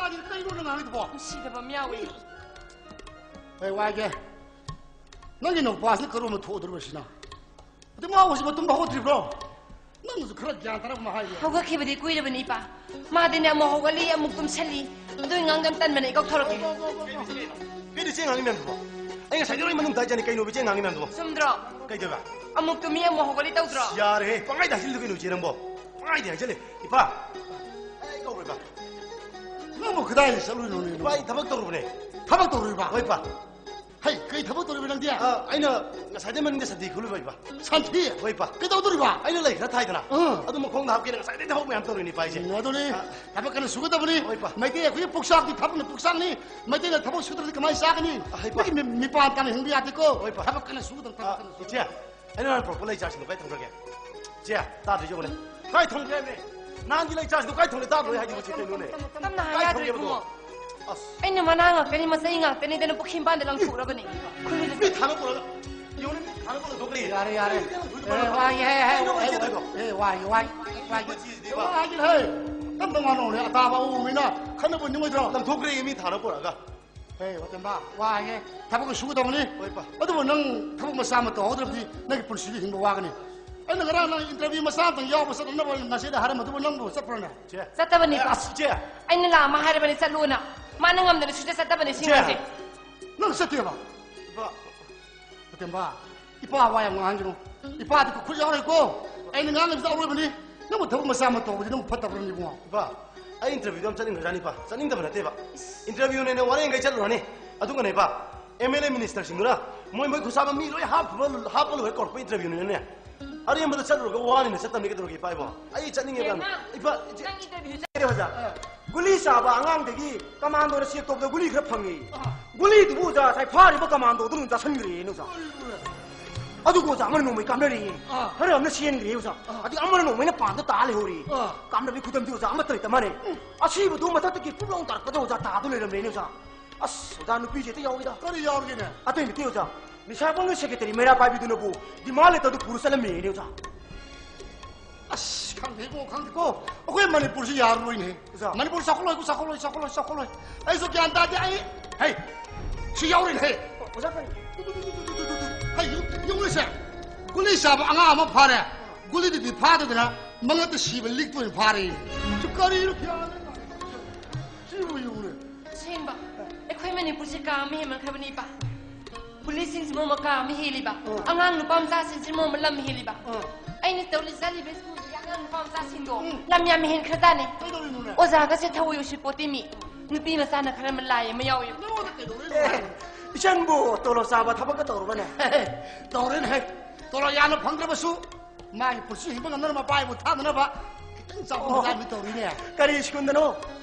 ꯀꯩꯅꯣ ꯅꯪ ꯍꯥꯏꯗꯨꯕꯣ? ꯅꯨꯡꯁꯤꯗꯕ ꯑꯃ ꯌꯥꯎꯏ꯫ ꯑꯩ ꯋꯥꯏꯒꯦ꯫ ꯅꯪꯒꯤ ꯅꯨꯄꯥꯁꯤꯅ ꯀꯔꯣꯝꯗ ꯊꯣꯛꯑꯗꯧꯔꯤꯕ ꯁꯤꯅ? ꯑꯗꯨ ꯃꯥ ꯍꯧꯖꯤꯛ ꯃꯇꯨꯝ ꯍꯧꯒꯠꯇ꯭ꯔꯤꯕ꯭ꯔꯣ? ꯅꯪꯅꯁꯨ ꯈꯔ ꯒ꯭ꯌꯥꯟ ꯇꯥꯔꯛꯄ ꯑꯃ ꯍꯥꯏꯌꯨ꯫ ꯍꯧꯒꯠꯈꯤꯕꯗꯤ ꯀꯨꯏꯔꯕꯅꯤ, ꯏꯄꯥ꯫ ꯃꯥꯗꯤꯅꯦ ꯑꯃꯨꯛ ꯍꯧꯒꯠꯂꯤ, ꯑꯃꯨꯛ ꯇꯨꯝꯁꯜꯂꯤ꯫ ꯑꯗꯨꯏ ꯉꯥꯡꯗ ꯇꯟꯕꯅꯦ, ꯑꯩ ꯀꯧꯊꯣꯔꯛꯀꯦ꯫ ꯀꯩꯅꯣ ꯏꯆꯦ ꯉꯥꯡꯉꯤ ꯃꯌꯥꯝꯗꯨꯕꯣ? ꯑꯩ ꯉꯁꯥꯏꯗꯩ ꯂꯣꯏ ꯃꯅꯨꯡ ꯇꯥꯏꯖꯥꯅꯤ, ꯀꯩꯅꯣꯕ ꯏꯆꯦ ꯉꯥꯡꯉꯤ ꯃꯌꯥꯝꯗꯨꯕꯣ? ꯆꯨꯝꯗ꯭ꯔꯣ? ꯀꯩꯗꯧꯕ? ꯑꯃꯨꯛ ꯇꯨꯝꯃꯤ, ꯑꯃꯨꯛ ꯍꯧꯒꯠꯂꯤ ꯇꯧꯗ꯭ꯔꯣ? ꯌꯥꯔꯦꯍꯦ, ꯄꯪꯍꯥꯏꯗ ꯍꯥꯏꯖꯤꯜꯂꯤꯗꯣ ꯀꯩꯅꯣ ꯏꯆꯦ ꯅꯪꯕꯣ? ꯄꯪꯍꯥꯏꯗ ꯍꯥꯏꯖꯤꯜꯂꯦ꯫ ꯏꯄꯥ, ꯑꯩ ꯀꯧꯔꯣꯏꯕ꯫ ꯅꯪꯕꯨ ꯀꯗꯥꯏꯗ ꯆꯠꯂꯨꯏꯅꯣꯅꯦ? ꯏꯄꯥ, ꯑꯩ ꯊꯕꯛ ꯇꯧꯔꯨꯕꯅꯦ꯫ ꯊꯕꯛ ꯇꯧꯔꯨꯏꯕ? ꯍꯣꯏ, ꯏꯄꯥ꯫ ꯍꯩ, ꯀꯩ ꯊꯕꯛ ꯇꯧꯔꯤꯕ ꯅꯪꯗꯤ? ꯑ, ꯑꯩꯅ ꯉꯁꯥꯏꯗꯩ ꯃꯅꯤꯡꯗ ꯁꯟꯊꯤ ꯈꯨꯜꯂꯨꯕ, ꯏꯄꯥ꯫ ꯁꯟꯊꯤ? ꯍꯣꯏ, ꯏꯄꯥ꯫ ꯀꯩꯗꯧꯗꯣꯔꯤꯕ? ꯑꯩꯅ ꯂꯩ ꯈꯔ ꯊꯥꯏꯗꯅ꯫ ꯑꯥ꯫ ꯑꯗꯨ ꯃꯈꯣꯡꯗ ꯍꯥꯞꯀꯦꯅ ꯉꯁꯥꯏꯗꯩ ꯊꯕꯛ ꯃꯌꯥꯝ ꯇꯧꯔꯤꯅꯤ, ꯏꯄꯥ, ꯑꯩꯁꯦ꯫ ꯎꯝ, ꯑꯗꯨꯅꯤ꯫ ꯑ꯫ ꯊꯕꯛ ꯀꯟꯅ ꯁꯨꯒꯗꯕꯅꯤ꯫ ꯍꯣꯏ, ꯏꯄꯥ꯫ ꯃꯩꯇꯩ ꯑꯩꯈꯣꯏꯒꯤ ꯄꯨꯛꯆꯥꯛꯇꯤ ꯊꯕꯛꯅ ꯄꯨꯛꯆꯥꯛꯅꯤ꯫ ꯃꯩꯇꯩꯅ ꯊꯕꯛ ꯁꯨꯗ꯭ꯔꯗꯤ ꯀꯃꯥꯏꯅ ꯆꯥꯒꯅꯤ? ꯍꯣꯏ, ꯏꯄꯥ꯫ ꯃꯤꯒꯤ ꯃꯤ-, ꯃꯤꯄꯥꯟ ꯇꯥꯅ ꯍꯤꯡꯕ ꯌꯥꯗꯦꯀꯣ꯫ ꯍꯣꯏ, ꯏꯄꯥ꯫ ꯊꯕꯛ ꯀꯟꯅ ꯁꯨꯒꯗꯕꯅꯤ, ꯊꯕꯛ ꯑ, ꯀꯟꯅ ꯁꯨꯒꯗꯕꯅꯤ꯫ ꯏꯆꯦ, ꯑꯩꯅ ꯅꯍꯥꯟ ꯄꯨꯔꯛꯄ ꯂꯩ ꯆꯥꯔꯁꯤꯡꯗꯣ ꯀꯥꯏ ꯊꯝꯈ꯭ꯔꯒꯦ? ꯆꯦ, ꯇꯥꯗ꯭ꯔꯤ ꯌꯦꯡꯉꯨꯅꯦ꯫ ꯀꯥꯏ ꯊꯝꯈ꯭ꯔꯦ ꯍꯥꯏꯕꯅꯦ? ꯅꯍꯥꯟꯒꯤ ꯂꯩ ꯆꯥꯔꯁꯤꯡꯗꯣ ꯀꯥꯏ ꯊꯝꯈ꯭ꯔꯦ? ꯇꯥꯗ꯭ꯔꯣ ꯑꯩ ꯍꯥꯏꯗꯨꯕꯨ ꯆꯦ ꯀꯩꯅꯣꯅꯦ? ꯇꯞꯅ ꯍꯥꯏ ꯀꯥꯏ ꯌꯥꯗ꯭ꯔꯣ ꯊꯝꯈ꯭ꯔꯦꯕꯗꯣ? ꯏꯕꯨꯡꯉꯣ? ꯑꯁ꯫ ꯑꯩꯅ ꯃꯅꯥ ꯉꯥꯛꯇꯅꯤ, ꯃꯆꯩ ꯉꯥꯛꯇꯅꯤꯗꯅ ꯄꯨꯈ꯭ꯔꯤ ꯃꯄꯥꯟꯗ ꯂꯪꯊꯣꯛꯎꯔꯕꯅꯤ꯫ ꯃꯤ ꯊꯥꯅ ꯄꯨꯔꯒ, ꯌꯦꯡꯉꯨꯅꯦ, ꯃꯤ ꯊꯥꯅ ꯄꯨꯔꯒ ꯂꯪꯊꯣꯛꯈ꯭ꯔꯦ꯫ ꯌꯥꯔꯦ, ꯌꯥꯔꯦ꯫ ꯀꯩꯅꯣ ꯑꯦ, ꯋꯥꯏ, ꯍꯦ, ꯍꯦ, ꯀꯩꯅꯣ ꯍꯦ, ꯆꯦ ꯇꯧꯔꯤꯗꯣ? ꯑꯦ, ꯋꯥꯏ, ꯋꯥꯏ, ꯋꯥꯏ꯫ ꯀꯩꯅꯣ ꯆꯦ ꯇꯧꯔꯤꯗꯣ? ꯋꯥꯏ, ꯍꯦ꯫ ꯀꯔꯝꯕ ꯉꯥꯅꯨꯅꯦ? ꯑꯇꯥꯕ ꯑꯎꯕ ꯃꯤꯅ ꯈꯠꯅꯕ ꯅꯤꯡꯉꯣꯏꯗ꯭ꯔꯣ? ꯂꯪꯊꯣꯛꯈ꯭ꯔꯦ ꯃꯤ ꯊꯥꯅ ꯄꯨꯔꯒ꯫ ꯍꯦ, ꯋꯥꯇꯦꯝꯕ, ꯋꯥꯏꯍꯦ꯫ ꯊꯕꯛ ꯁꯨꯒꯗꯕꯅꯤ꯫ ꯍꯣꯏ, ꯄꯥ꯫ ꯑꯗꯨꯕꯨ ꯅꯪ ꯊꯕꯛ ꯃꯆꯥ ꯑꯃ ꯇꯧꯍꯧꯗ꯭ꯔꯕꯗꯤ ꯅꯪꯒꯤ ꯄꯨꯟꯁꯤꯗꯤ ꯍꯤꯡꯕ ꯋꯥꯒꯅꯤ꯫ ꯑꯩꯅ ꯉꯔꯥꯡ ꯅꯪ interview ꯃꯆꯥ ꯑꯃꯇꯪ ꯌꯥꯎꯕ ꯆꯠꯅꯅꯕ ꯅꯆꯦꯗ ꯍꯥꯏꯔꯝꯕꯗꯨꯕꯨ ꯅꯪꯕꯨ ꯆꯠꯄ꯭ꯔꯅꯦ? ꯆꯦ꯫ ꯆꯠꯇꯕꯅꯤ, ꯑꯦ, ꯄꯥ꯫ ꯑꯁ, ꯆꯦ꯫ ꯑꯩꯅ ꯂꯥꯛ ꯑꯃ ꯍꯥꯏꯔꯕꯅꯤ ꯆꯠꯂꯨꯅ꯫ ꯃꯥꯅ ꯉꯝꯗꯅ ꯁꯨꯡꯆꯠ ꯆꯠꯇꯕꯅꯤ ꯁꯤ ꯆꯦ꯫ ꯑꯉꯥꯡꯁꯦ꯫ ꯅꯪ ꯆꯠꯇꯦꯕ? ꯄꯥ꯫ ꯐꯇꯦꯝꯕ, ꯏꯄꯥ ꯋꯥ ꯌꯥꯝ ꯉꯥꯡꯍꯟꯒꯅꯨ꯫ ꯏꯄꯥꯗꯤ ꯈꯨꯠ ꯌꯥꯎꯔꯣꯏꯀꯣ꯫ ꯑꯩꯅ ꯉꯥꯡꯉꯤꯕꯁꯤꯗ ꯑꯔꯣꯏꯕꯅꯤ꯫ ꯅꯪꯕꯨ ꯊꯕꯛ ꯃꯆꯥ ꯑꯃ ꯇꯧꯕꯗꯤ ꯅꯪꯕꯨ ꯐꯠꯇꯕ꯭ꯔꯅꯦ ꯏꯕꯨꯡꯉꯣ? ꯏꯄꯥ, ꯑꯩ interview ꯗꯣ ꯑꯃ ꯆꯠꯅꯤꯡꯈ꯭ꯔꯖꯥꯠꯅꯤ, ꯏꯄꯥ꯫ ꯆꯠꯅꯤꯡꯗꯕ ꯅꯠꯇꯦꯕ꯫ Interview ꯅꯦꯅ ꯋꯥꯔꯦꯡꯈꯩ ꯆꯠꯂꯨꯔꯅꯤ꯫ ꯑꯗꯨꯒꯅꯦ, ꯏꯄꯥ, MLA minister ꯁꯤꯡꯗꯨꯅ ꯃꯣꯏ, ꯃꯣꯏ ꯈꯨꯠꯁꯥꯕ ꯃꯤ ꯂꯣꯏ ꯍꯥꯞꯄ, ꯍꯥꯞꯄ ꯂꯣꯏꯔ ꯀꯧꯔꯛꯄ interview ꯅꯤꯅꯅꯦ꯫ ꯑꯔꯦꯝꯕꯗ ꯆꯠꯂꯨꯔꯒ ꯋꯥꯅꯤꯅ ꯆꯠꯇꯕꯅꯤ ꯀꯩꯗꯧꯔꯒꯦ, ꯏꯄꯥ ꯏꯕꯣ? ꯑꯩ ꯆꯠꯅꯤꯡꯉꯦꯕ ꯌꯥꯝꯅ꯫ ꯏꯃꯥ! ꯏꯄꯥ, ꯏꯆꯦ꯫ ꯅꯪ interview ꯆꯠ- ꯏꯆꯦ ꯑꯣꯖꯥ, ꯒꯨꯂꯤ ꯆꯥꯕ ꯑꯉꯥꯡꯗꯒꯤ ꯀꯃꯥꯟꯗꯣꯅ ꯆꯦꯛ ꯇꯧꯕꯗ ꯒꯨꯂꯤ ꯈꯔ ꯐꯪꯉꯤ꯫ ꯑꯥ꯫ ꯒꯨꯂꯤꯗꯨꯕꯨ ꯑꯣꯖꯥ ꯉꯁꯥꯏ ꯐꯥꯔꯤꯕ ꯀꯃꯥꯟꯗꯣꯗꯨꯅ ꯆꯥꯁꯤꯟꯈ꯭ꯔꯦꯅꯦ ꯑꯣꯖꯥ꯫ ꯑꯗꯨꯒ ꯑꯣꯖꯥ, ꯑꯃꯅ ꯅꯣꯡꯃꯩ ꯀꯥꯞꯅꯔꯦꯌꯦ꯫ ꯑꯥ꯫ ꯈꯔ ꯑꯃꯅ ꯆꯦꯟꯈ꯭ꯔꯦ ꯑꯣꯖꯥ꯫ ꯑꯥ꯫ ꯑꯗꯨꯒ ꯑꯃꯅ ꯅꯣꯡꯃꯩꯅ ꯄꯥꯟꯗ ꯇꯥ ꯂꯩꯍꯧꯔꯦ꯫ ꯑꯥ꯫ ꯀꯥꯞꯅꯕꯒꯤ ꯈꯨꯗꯝꯗꯤ ꯑꯣꯖꯥ ꯑꯃꯠꯇ ꯂꯩꯇ ꯃꯥꯜꯂꯦ꯫ ꯎꯝ꯫ ꯑꯁꯤꯕꯗꯨ ꯃꯊꯛꯇꯒꯤ ꯄꯨꯛ ꯂꯥꯎ ꯇꯥꯔꯛꯄꯗ ꯑꯣꯖꯥ ꯇꯥꯗꯨ ꯂꯩꯔꯝꯂꯦꯅꯦ ꯑꯣꯖꯥ꯫ ꯑꯁ ꯑꯣꯖꯥ, ꯅꯨꯄꯤꯁꯦ ꯍꯦꯛꯇ ꯌꯥꯎꯏꯗ꯫ ꯀꯔꯤ ꯌꯥꯎꯔꯤꯒꯦꯅꯦ? ꯑꯇꯩ ꯅꯠꯇꯦ ꯑꯣꯖꯥ, ꯅꯤꯁꯥꯕꯪꯒꯤ ꯁꯦꯀ꯭ꯔꯦꯇꯔꯤ ꯃꯩꯔꯥ ꯄꯥꯏꯕꯤꯗꯨꯅꯕꯨ demand letterꯗꯨ ꯄꯨꯔ ꯆꯠꯂꯝꯃꯦꯅꯦ ꯑꯣꯖꯥ꯫ ꯑꯁ, ꯈꯪꯗꯦꯀꯣ, ꯈꯪꯗꯦꯀꯣ꯫ ꯑꯩꯈꯣꯏ ꯃꯅꯤꯄꯨꯔꯁꯤ ꯌꯥꯔꯔꯣꯏꯅꯦ꯫ ꯑꯣꯖꯥ꯫ ꯃꯅꯤꯄꯨꯔ ꯆꯥꯎꯈꯠꯂꯣꯏ, ꯆꯥꯎꯈꯠꯂꯣꯏ, ꯆꯥꯎꯈꯠꯂꯣꯏ, ꯆꯥꯎꯈꯠꯂꯣꯏ꯫ ꯑꯩꯁꯨ ꯒ꯭ꯌꯥꯟ ꯇꯥꯗꯦ꯫ ꯑꯩ, ꯍꯩ, ꯁꯤ ꯌꯥꯎꯔꯤꯅꯦ, ꯍꯩ꯫ ꯑꯣꯖꯥ, ꯀꯔꯤ? ꯍꯩ, ꯌꯦꯡꯉꯨꯅꯦꯁꯦ꯫ ꯒꯨꯂꯤ ꯆꯥꯕ ꯑꯉꯥꯡ ꯑꯃ ꯐꯥꯔꯦ꯫ ꯒꯨꯂꯤꯗꯨꯗꯤ ꯐꯥꯗꯗꯅ ꯃꯉꯛꯇ ꯁꯤꯕ ꯂꯤꯛꯇ ꯑꯣꯏꯅ ꯐꯥꯔꯦ꯫ ꯁꯤ ꯀꯔꯤꯅꯣ ꯒ꯭ꯌꯥꯟ ꯃꯦꯟ ꯇꯥꯗꯦ꯫ ꯁꯤꯕꯨ ꯌꯦꯡꯉꯨꯅꯦ꯫ ꯑꯁꯦꯡꯕ, ꯑꯩꯈꯣꯏ ꯃꯅꯤꯄꯨꯔꯁꯦ ꯀꯥ ꯑꯃ ꯍꯦꯟꯃꯟꯈ꯭ꯔꯕꯅꯤ, ꯏꯄꯥ꯫ ꯄꯨꯂꯤꯁꯁꯤꯡꯁꯤ ꯃꯔꯣꯝ ꯑꯃ ꯀꯥ ꯑꯃ ꯍꯦꯜꯂꯤꯕ, ꯎꯝ꯫ ꯑꯉꯥꯡ ꯅꯨꯄꯥ ꯃꯆꯥꯁꯤꯡꯁꯤ ꯃꯔꯣꯝ ꯑꯃ ꯂꯝ ꯍꯦꯜꯂꯤꯕ꯫ ꯎꯝ꯫ ꯑꯩꯅ ꯇꯧꯔꯤ ꯆꯠꯂꯤꯕ ꯁ꯭ꯀꯨꯜꯗꯨꯒꯤ ꯑꯉꯥꯡ ꯅꯨꯄꯥ ꯃꯆꯥꯁꯤꯡꯗꯣ, ꯎꯝ꯫ ꯂꯝ ꯌꯥꯝ ꯍꯦꯟꯈ꯭ꯔꯖꯥꯠꯅꯤ꯫ ꯀꯩꯗꯧꯔꯤꯅꯣꯅꯦ? ꯑꯣꯖꯥꯒꯁꯦ ꯊꯑꯣꯏ ꯎꯁꯤꯠꯄꯣꯠꯇꯦ ꯃꯤ꯫ ꯅꯨꯄꯤ ꯃꯆꯥꯅ ꯈꯔ ꯑꯃ ꯂꯥꯏ ꯑꯃ ꯌꯥꯎꯋꯦ꯫ ꯅꯉꯣꯟꯗ ꯀꯩꯗꯧꯔꯤꯅꯣ? ꯑꯦ, ꯏꯆꯟꯕꯨ ꯇꯣꯂꯣꯞ ꯆꯥꯕ ꯊꯕꯛꯀ ꯇꯧꯔꯕꯅꯦ? ꯇꯧꯔꯦꯅꯦ꯫ ꯇꯣꯂꯣꯞ ꯌꯥꯝꯅ ꯐꯪꯗ꯭ꯔꯕꯁꯨ ꯃꯥꯒꯤ ꯄꯨꯟꯁꯤ ꯍꯤꯡꯕ ꯉꯝꯅꯅꯕ ꯃꯄꯥ ꯏꯕꯨ ꯊꯥꯅꯅꯕ ꯈꯤꯇꯪ ꯆꯥꯎꯕ ꯑꯣ꯫ ꯃꯆꯥ ꯑꯃ ꯇꯧꯔꯤꯅꯦ꯫ ꯀꯔꯤ ꯁ꯭ꯀꯨꯜꯗꯅꯣ?